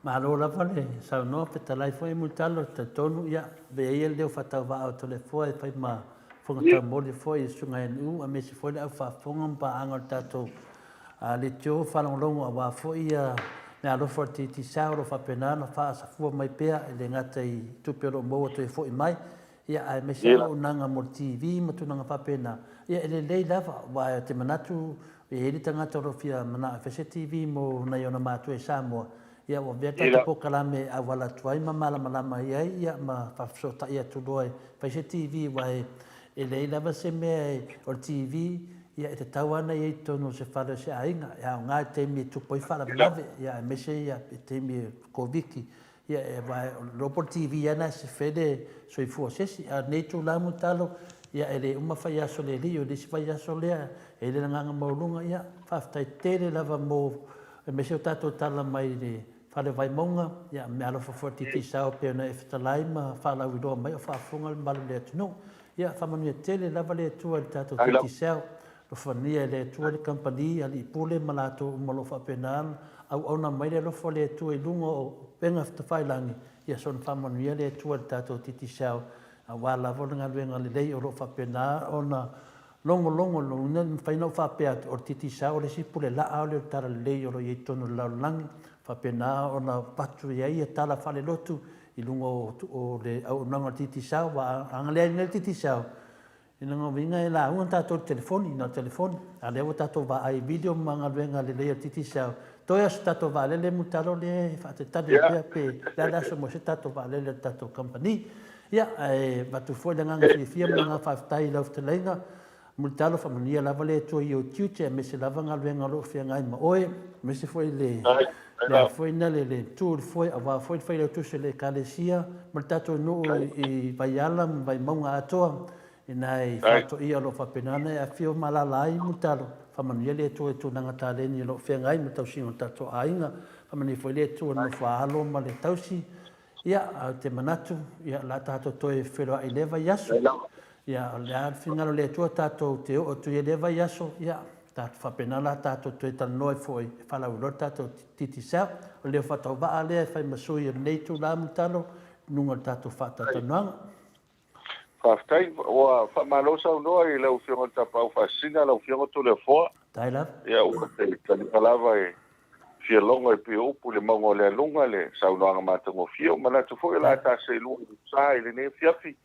Malo lava le saunoa, fetalai foi Mulitalo, talitonu ia avea ia le leo faatauvaa o Toleafoa e fai ma fofoga taumoli foi i le Susuga ia Nu'u aemaise foi le au faafofoga ma paaga o le tatou leitio faalogologo aua foi ia meaalofa o le Digicel o lo o faapena ona faasafua mai pea e le gata i tupe o lo o maua toe foi mai Ia, aemaise lava auaunaga mo le TV ma tulaga faapena, ia e lelei lava, aua ou te manatu e i ai le tagata o lo o fia manao e fai se TV mo nai ona matua i Samoa, ia ua avea le tatou polokalame e auala atu ai ma malamalama i ai, ia ma faafesootai atu loa e fai se TV, aua e leai lava se mea e, o le TV, ia e tatau lava ona i ai i totonu o se fale o se aiga, e aoga i le taimi e tupu ai faalavelave, ia aemaise ia i taimi o Koviti. Ia, e aua o le iloa po o le TV lava lena e sefe le soifua o se isi. A o lenei itula Mulitalo, ia e le uma faiaso o le alii, o le isi vaiaso lea, e i ai le agaga maualuga. Ia, faafetai tele lava mo, aemaise o tatou tala mai le Fale o Vaimauga, ia, meaalofa foi i le Digicel pei ona e fetalai ma faalauiloa mai o faafofoga le mamalu o le atunuu. Ia, faamanuia tele lava le Atua i le tatou Digicel. Alofagia e le Atua le kamupani, alii pule ma latou uma o lo o faapena ona auauna mai le alofa o le Atua i luga o upega tafailagi, ia soona faamanuia le Atua i le tatou Digicel aua lava o le galuega lelei o lo o faapena ona logologo, lona uiga e mafai ona ou faapea atu o le Digicel o le isi pule laa lea o le talalelei o lo o i ai i totonu o le lalolagi, faapena ona avatu i ai tala faalelotu i luga o le auaunaga o le Digicel, aua a leai nei le Digicel, I lona uiga e lauga tatou i le telefoni, na o le telefoni, a o lea ua tatou vaai i video ma galuega lelei a le Digicel. Toe o se tatou vaalele Mulitalo lea e faatalitali ai pea pe le a le aso mo se tatou vaalele a le tatou kamupani. Ia, ae avatu foi le agaga fiafia ma le agaga faafetai i lau fetalaiga Mulitalo, faamanuia lava le Atua i ou tiute aemaise lava galuega o lo o feagai ma oe, aemaise foi le le a foi na le le tu i le foe aua foi le Failautusi o le Ekalesia ma le tatou nuu i Vaiala ma Vaimauga atoa i nai faatoia o lo o faapena ona e afifio ma alaala ai Mulitalo. Faamanuia le Atua i tulaga taleni o lo o feagai ma le tausiga o le tatou aiga. Faamanuia foi le Atua i le nofo a alo ma le tausi. Ia, ae ou te manatu, ia, o le a tatou toe feiloai i lea vaiaso. Ia, o le a le finagalo o le Atua tatou te oo atu i lea vaiaso, ia, tatou faapena la tatou toe talanoa ai foi e faalauiloa le tatou Digicel. O le leo faatauvaa lea e fai ma sui o lenei itula Mulitalo i luga o le tatou faatalatalanoaga. Faafetai. Ua faamalo saunoa i lau Afioga i le Tapaau Faasisina, lau Afioga Toleafoa. Faafetai lava. Ia, ua te taliga lava e fia logo e pei o upu i le mauga o le aluga le saunoaga matagofie. Ua manatu foi o le a ta seelua i le sa i lenei afiafi.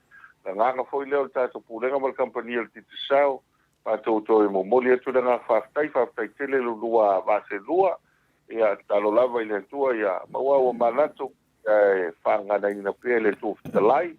Le agaga foi lea o le tatou Pulega ma le Kamupani o le Digicel, matou toe momoli atu le agaga faafetai, faafetai tele le lua vaa seelua. Ia, tatalo lava i le Atua ia maua ua manatu e faaganaina pea le Atua Fetalai,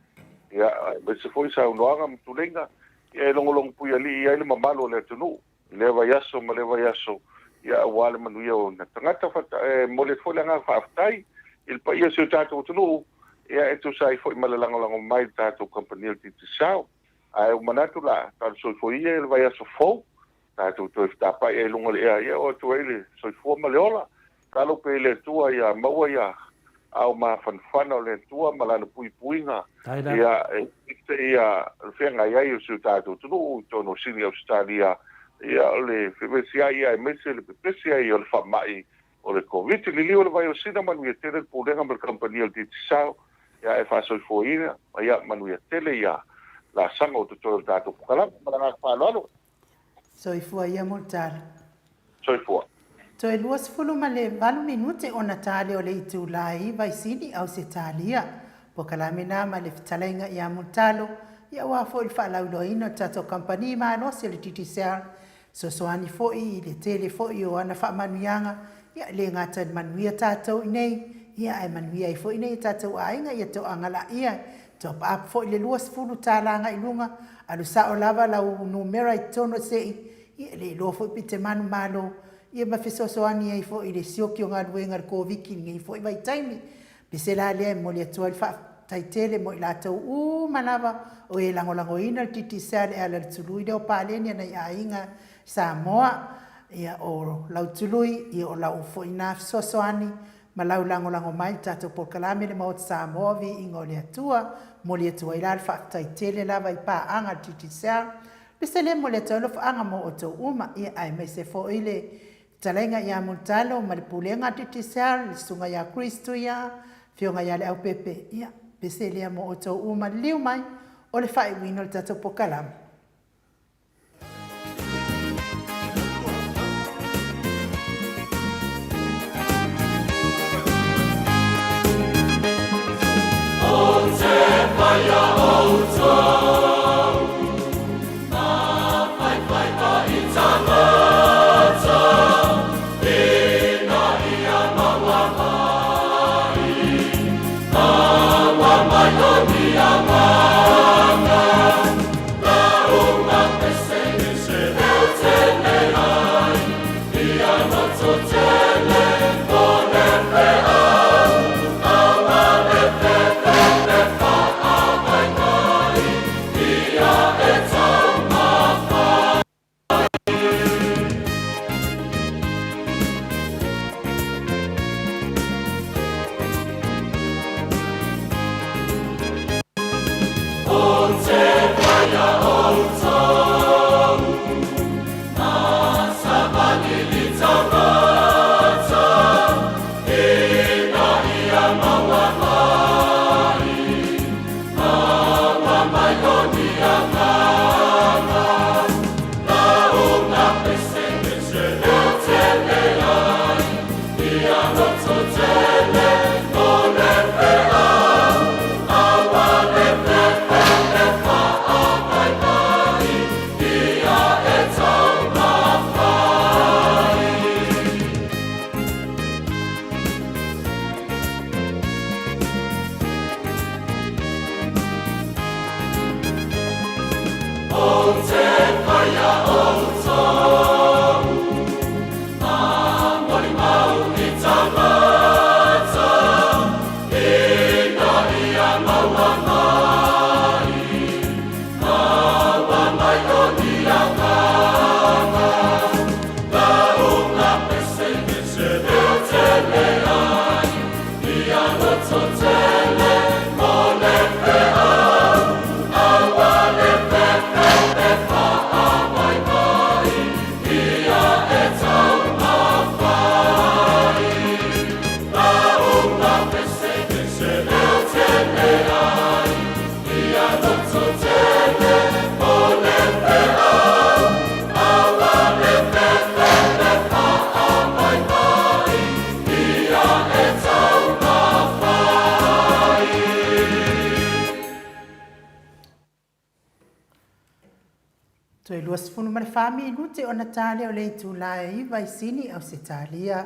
ia, aemaise foi saunoaga ma tuleiga, ia e logologo puialii ai le mamalu o le atunuu i lea vaiaso ma lea vaiaso, ia, aua le manuia o ona tagata. E momoli atu foi le agaga faafetai i le paia o si o tatou atunuu, ia, e tusa ai foi ma le lagolago mai i le tatou kamupani o le Digicel. Ae ua manatu la, talo soifua ia i le vaiaso fou, tatou toe fetapai ai i luga o le ea, ia oo atu ai le soifua ma le ola. Tatalo pea i le Atua ia maua ia ao mafanafana o le Atua ma Lana puipuiga, ia e ite ia le feagai ai o si o tatou atunuu i totonu o Sini Ausetalia, ia o le fevesiai ia aemaise le pepesi ai o le faamai o le Koviti. Liliu o le vai o Sina, manuia tele le Pulega ma le Kamupani o le Digicel, ia e faasoifuaina, ia manuia tele ia laasaga o totoe o le tatou pokalama. Ma le agaga faaaloalo. Soifua ia Mulitalo. Soifua. Toe 28 minute ona tali o le itula i Vaisini, Ausetalia. Pokalame na ma le fetalaiga ia Mulitalo, ia aua foi le faalauiloaina o le tatou kamupani malosi o le Digicel, fesoasoani foi i le tele foi o ana faamanuiaga, ia e le gata i le manuia tatou i nei, ia ae manuia ai foi nei tatou aiga, ia toaga laia, top up foi le 20 tala agai i luga, alu sao lava lau numera i totonu o se i, ia e le iloa foi pe te manumalo, ia ma fesoasoani ai foi i le sioki o galuega a le Koviti i lenei foi vaitaimi. Pese la lea e momoli atu ai le faafetai tele mo i latou uma lava o e lagolagoina le Digicel e ala i le tului lea o paleni a nai aiga i Samoa. Ia o lau tului, ia o lau foi na fesoasoani ma lau lagolago mai i le tatou polokalame le Maota Samoa Viiga o le Atua. Momoli atu ai la le faafetai tele lava i paaga a le Digicel. Pese lea e momoli atu ai alofaaga mo outou uma, ia aemaise foi le Fetalaiga ia Mulitalo ma le Pulega a Digicel, le Susuga ia Chris Tuia, Afioga ia Leaupepe, ia, pese lea mo outou uma, liliu mai, o le faaiuina o le tatou pokalame. Ou te whaia outou, Toe 24 minute ona ta lea o le itula e 9 i Sini, Ausetalia.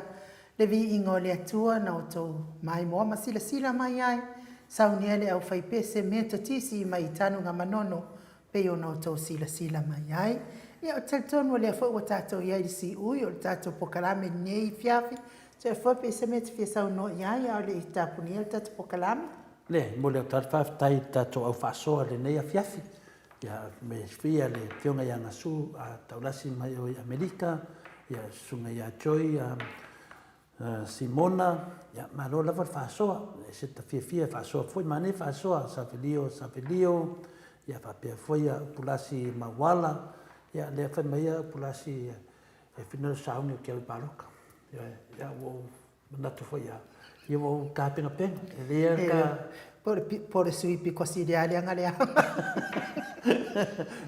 Le viiga o le Atua na outou maimoa ma silasila mai ai, saunia le aufaipese Metotisi mai i Tanugamanono pei ona outou silasila mai ai. Ia, ou te talitonu o lea foi ua tatou i ai i le siui o le tatou polokalame i lenei afiafi. Toe foi pe i se mea e te fia saunoa i ai a o le i tapunia le tatou polokalame. Le momoli atu lava le faafetai i le tatou au faasoa i lenei afiafi. Ia, me fia le Afioga ia Gasu Taulasi mai o i Amerika, ia Susuga ia Joy Simona, ia malo lava le faasoa. E ese ta fiafia e faasoa foi, manaia faasoa Savelio Savelio, ia faapea foi ia Upulasi Mauala, ia lea fai mai ia Upulasi e fina le sauni o ke au i paloka. Ia, ua ou manatu foi ia, ia ua ou tapenapena. E lei a ka... Po o le sui pito sili lava lea na leaga.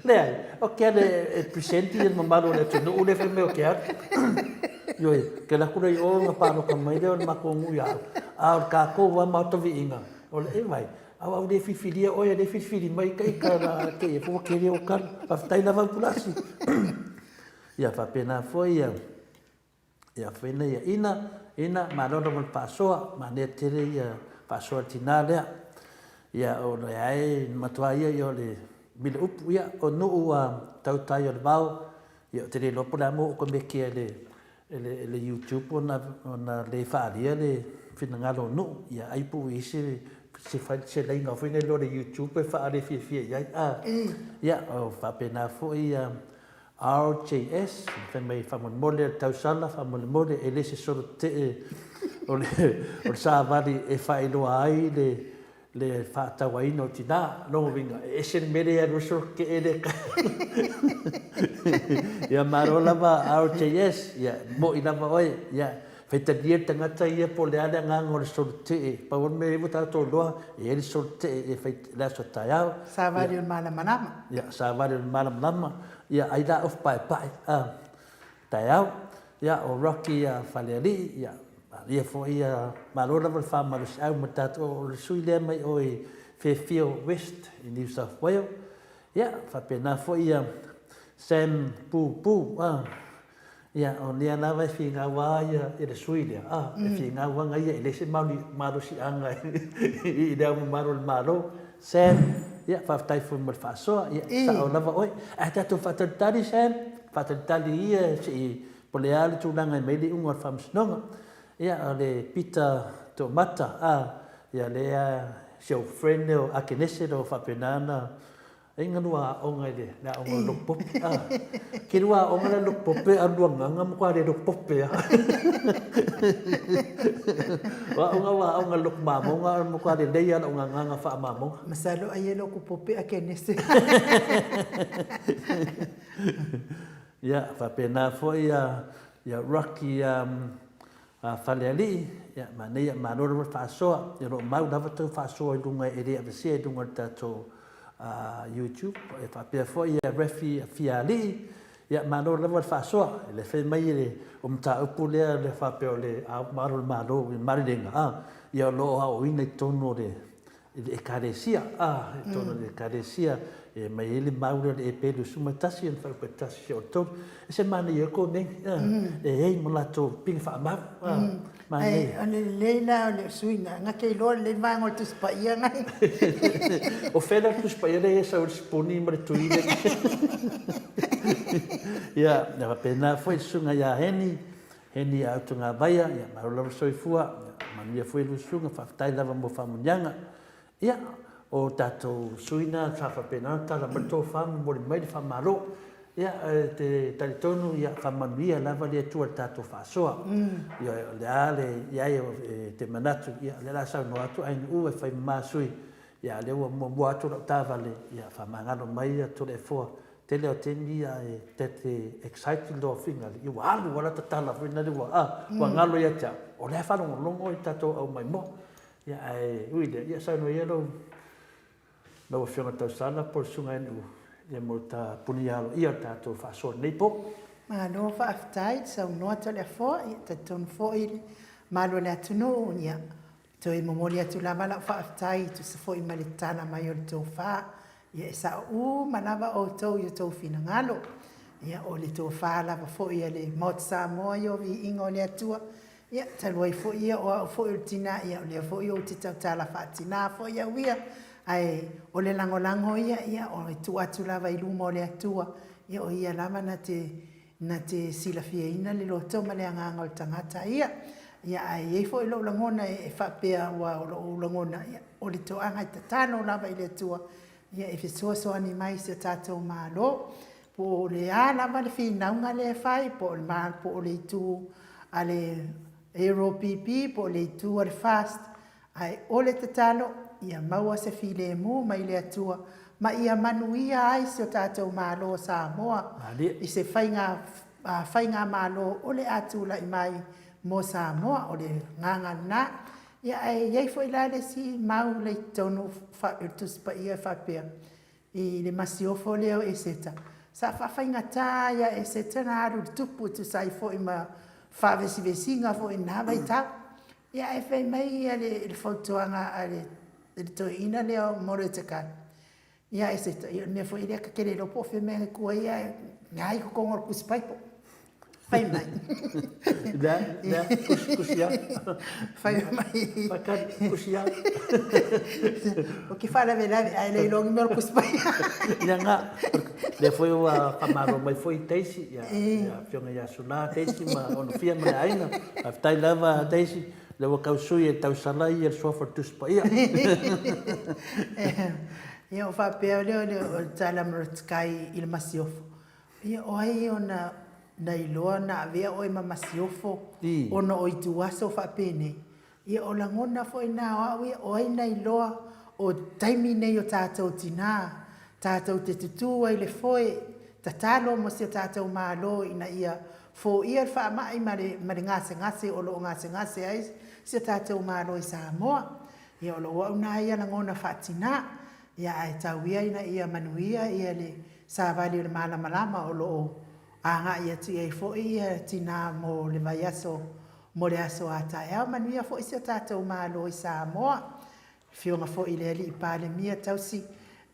Leai, o ke ale e present ia le mamalu o le atunuu lea fai mai o ke alu. Ioe, ke alu atu lea i o ona paloka mai lea o le matou nuu ia au. A o le tatou lava maota viiga, o le e vai, au au le filifilia oe, le filifili mai ta ita la keia foi ua tele ou tala. Faafetai lava Upulasi. Ia faapena foi ia Ia faina ia ina, ina, malo lava le faasoa, manaia tele ia faasoa le tina lea. Ia o le ae matua ia ia o le mile upu, ia o nuu a tautai o le vao, ia ou te le iloa po o le a mo okomeke e le, e le, e le YouTube ona, ona le faaalia le finagalo o nuu, ia ai po ua i ai se, se, se laina foi lele o le YouTube e faale fiafia i ai, a. Ia, o faapena foi ia, RJS, fai mai faamolemole le tausala, faamolemole e le se solo tetee o le, o le savali e faailoa ai le, le faatauaina o tina. Lona uiga, e ese le mea lea e alu ai le solo tetee lea. Ia malo lava RJS, ia mo'i lava oe, ia faitalia le tagata ia po o le a le agaga o le solo tetee. Pau o le mea ua tatou iloa, e i ai le solo tetee e fai i le aso taeao. Savali o le malamalama. Ia, savali o le malamalama. Ia, ai la ofu paepae, a, taeao. Ia, o Rocky ia Falealii, ia, ia foi ia, malo lava le faamalosiau ma tatou, o le sui lea mai o i Fairfield West i New South Wales. Ia, faapena foi ia Sam Pupu, a, Ia, o lea lava e finau a ia i le sui lea, a, e finau aga ia, e leai se malosiaga i le Ao Mamalu o le Malo. Sam, ia, faafetai foi mo le faasoa, ia, sao lava oe. Ae tatou faatalitali Sam, faatalitali ia se i, po o le a le tulaga e aumai ai le iuga o le Faamasinoga. Ia, o le Peter Toomata, a, ia lea, si ou friend lea o Akenese o lo o faapena ona Ai nga lua aoga i le aoga o loko pope. Ah, ke lua aoga le loko pope a lua nganga mo kwa le loko pope a. Wa aoga wa aoga loko mamonga a mo kwa le leia la unga nganga wha mamonga. Masalo ai e loko pope a kenese. Ia, whapena foi ia, ia Rocky um, A Falealii, ia, manaia, malo lava le faasoa, ia o lo o mau lava tou faasoa i luga e le aveesea i luga o le tatou YouTube. E faapea foi ia Rafi Fiaalii, ia malo lava le faasoa, e le fai mai le o mataupu lea le faapea o le Ao Mamalu o le Malo i le malilega, a, ia o lo o aoaoina i totonu o le i le Ekalesia, ā, i totonu o le Ekalesia, e aumai ai le mau lea o le EP 21 ona faaupu e tasi seia oo i le tolu. E se manaia ai konei, ā, e i ai ma latou pine faamau, ā, manaia. Ae o le lelei la o le suiga, na te iloa lelei le vaega o le Tusi Paia nai. O fea la le Tusi Paia lea e sau ai le sipuni ma le tui lea? Ia, e faapena foi le susuga ia Heni, Heni Autugavaia, ia malo lava le soifua, ia manuia foi lou susuga, faafetai lava mo faamanuiaga. Ia, o tatou sui na sa faapena ona tala mai le tofa ma momoli mai le faamalo. Ia, e te talitonu, ia faamanuia lava le Atua i le tatou faasoa. Ia, o le a le i ai e te manatu, ia, o lea o le a saunoa atu Ainuu e fai mama sui, ia, o lea ua muamua atu lau taavale, ia faamagalo mai ia Toleafoa Tele o taimi ia e ta te excited loa finale, ia ua alu lava lata tala foi lale ua a, ua galo ia te au, o lea e faalogologo i tatou au maimoa. Ia ae ui i lea, ia saunoa ia lau lau Afioga Tausala po o le Susuga NU ia mo le ta punia aloaia o le tatou faasoa i lenei po. Malo faafetai le saunoa Toleafoa, ia talitonu foi le malu o le atunuu, ia toe momoli atu lava lau faafetai e tusa foi ma le tala mai o le tofa. Ia, e sao uma lava outou i o tou finagalo. Ia, o le tofa lava foi a le Maota Samoa ia o viiga o le Atua. Ia, talu ai foi ia o au foi o le tina, ia o lea foi ou te tautala faatina foi au ia. Ae o le lagolago ia, ia o le tuu atu lava i luma o le Atua, ia o Ia lava na te na te silafiaina le loto ma le agaga o le tagata ia. Ia ae i ai foi lou lagona e faapea aua o lou lagona, ia o le toaga e tatalo lava i le Atua ia e fesoasoani mai i si o tatou Malo. Po o le a lava le finauga lea e fai, po o le po o le itu a le AROPP, po o le itu a le FAST, Ae o le tatalo, ia maua se filemu mai le Atua ma ia manuia ai si o tatou Malo o Samoa i se faiga faigamalo o le a tulai mai mo Samoa. O le agaga lena. Ia ae i ai foi la le isi mau la i totonu o le Tusi Paia e faapea, I le masiofo lea o Eseta, sa faafaigata lava ia Eseta ona alu i le tupu e tusa ai foi ma faavesivesiga foi i lena vaitau. Ia ae fai mai ia le fautuaga a le toeaina lea o Moretekai ia Eseta, ia o le mea foi lea ta te le iloa po o fea mea e tu ai ae na i totonu o le Tusi Paipo. Fai mai. Lea, lea, kusi, kusi a. Fai mai. Faatali, kusi a. Ou te faalavelave, ae le iloa ni mea o le Tusi Paia. Ia na, lea foi ua faamalo mai foi Daisy, ia, ia Afioga ia Sula, Daisy ma Onofia ma le aiga. Faafetai lava Daisy, lea ua tau sui e tausala ia le suafa o le Tusi Paia. Ia, o faapea lea o le tala a Morotikai i le masiofo. Ia, o ai ona na iloa na avea oe ma masiofo ona o ituaso faapenei? Ia, o lagona foi na o au ia, o ai na iloa o taimi nei o tatou tina, tatou te tutū ai i le foe, tatalo mo si o tatou Malo ina ia foia le faamai ma le ma le gasegase o lo o gasegase ai si o tatou Malo i Samoa. Ia, o lou au na ia lagona faatina, ia ae tau ia ina ia manuia ia le Savali o le Malamalama o lo o agai atu i ai foi ia tina mo le vaiaso mo le aso a taeao. Manuia foi si o tatou Malo i Samoa. Afioga foi i le Alii Palemia tausi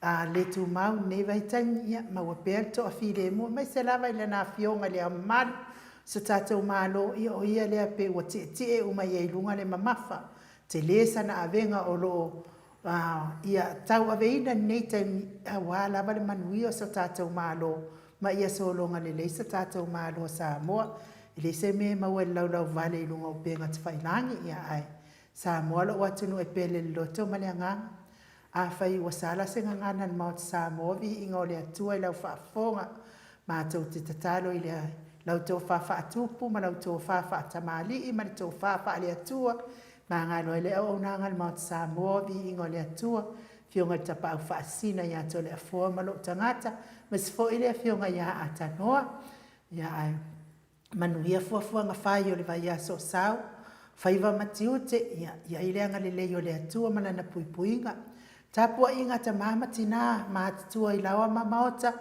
a le tumau i lenei vaitaimi, ia maua pea le toafilemu aemaise lava i lana Afioga i Le Ao Mamalu o si o tatou Malo, ia o ia lea pe ua tietie uma i ai i luga le mamafa. Tele sana avega o lo o A ia tauaveina lenei taimi aua lava le manuia o so tatou Malo ma ia sologa lelei so tatou Malo o Samoa. E leai se mea e maua i le laulauvale i luga o upega tafailagi, ia ae Samoa lou atunuu e pele i le loto ma le agaga. Afai ua sala se gagana i le Maota Samoa, viiga o le Atua i lau faafofoga. Matou te tatalo i le lau tofa faatupu ma lau tofa faatamalii ma le tofa faale-Atua Magalo ai le auaunaga a le Maota Samoa, Viiga o le Atua, Afioga i le Tapaau Faasisina ia Toleafoa ma lou tagata, aemaise foi le Afioga ia Atanoa. Ia ae manuia fuafuaga fai o le vaiaso o sau, faiva ma tiute, ia i ai le agalelei o le Atua ma Lana puipuiga. Tapuaiga a tama ma tina, matutua i laoa ma maota,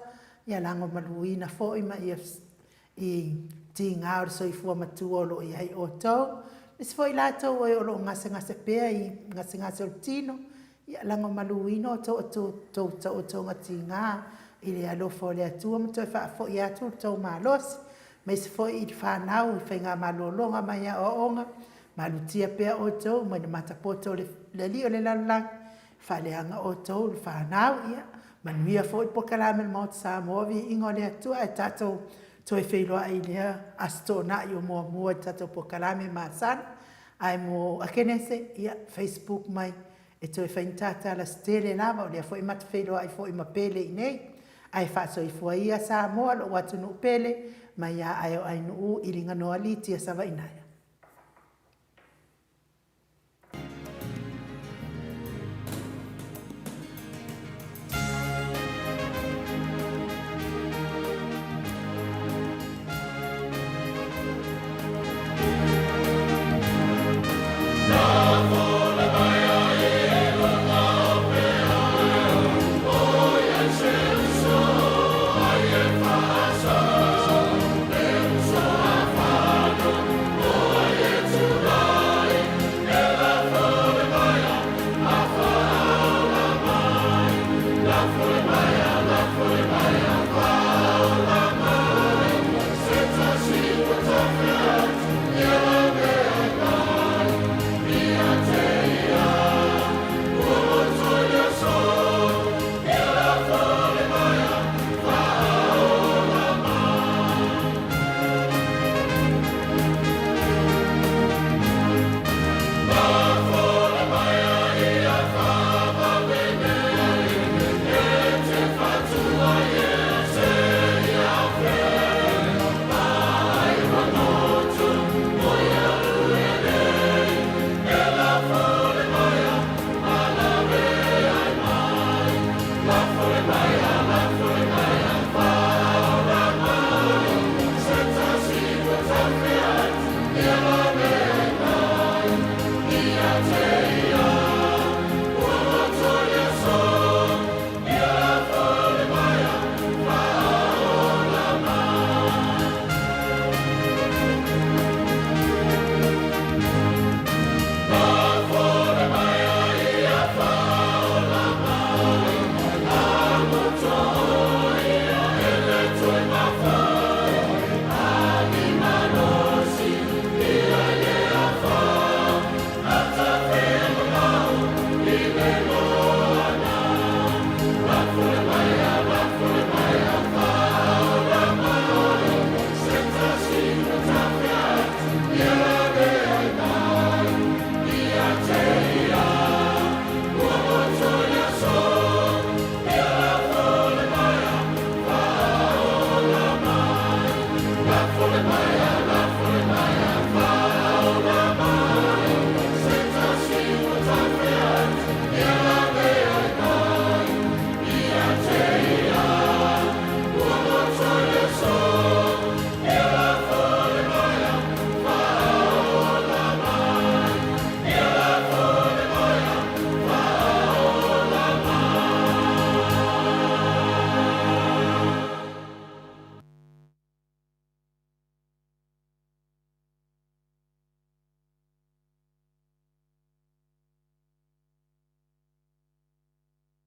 ia lagomaluina foi ma ia i tiga o le soifua matua o lo o i ai outou, aemaise foi i latou e o lo o gasegase pea i gasegase o le tino, ia lagomaluina outou taotoga tiga i le alofa o le Atua ma toe faafoi atu lo outou malosi, aemaise foi i le fanau i faigamalologa mai aoaoga, malutia pea outou mai le matapoto o le Alii o le lalolagi, Faaleaga outou le fanau, ia manuia foi le polokalame a le Maota Samoa, viiga o le Atua, ae tatou toe feiloai i lea Aso Toonai o muamua i le tatou polokalame masani. Ae mo Akenese, ia Facebook mai e toe fai ni tatala se tele lava, o lea foi ma te feiloai foi ma Pele i inei. Ae faasoifua ia Samoa, lou atunuu pele, mai ia Aeoainuu i Liganoalii Tia Savainaea.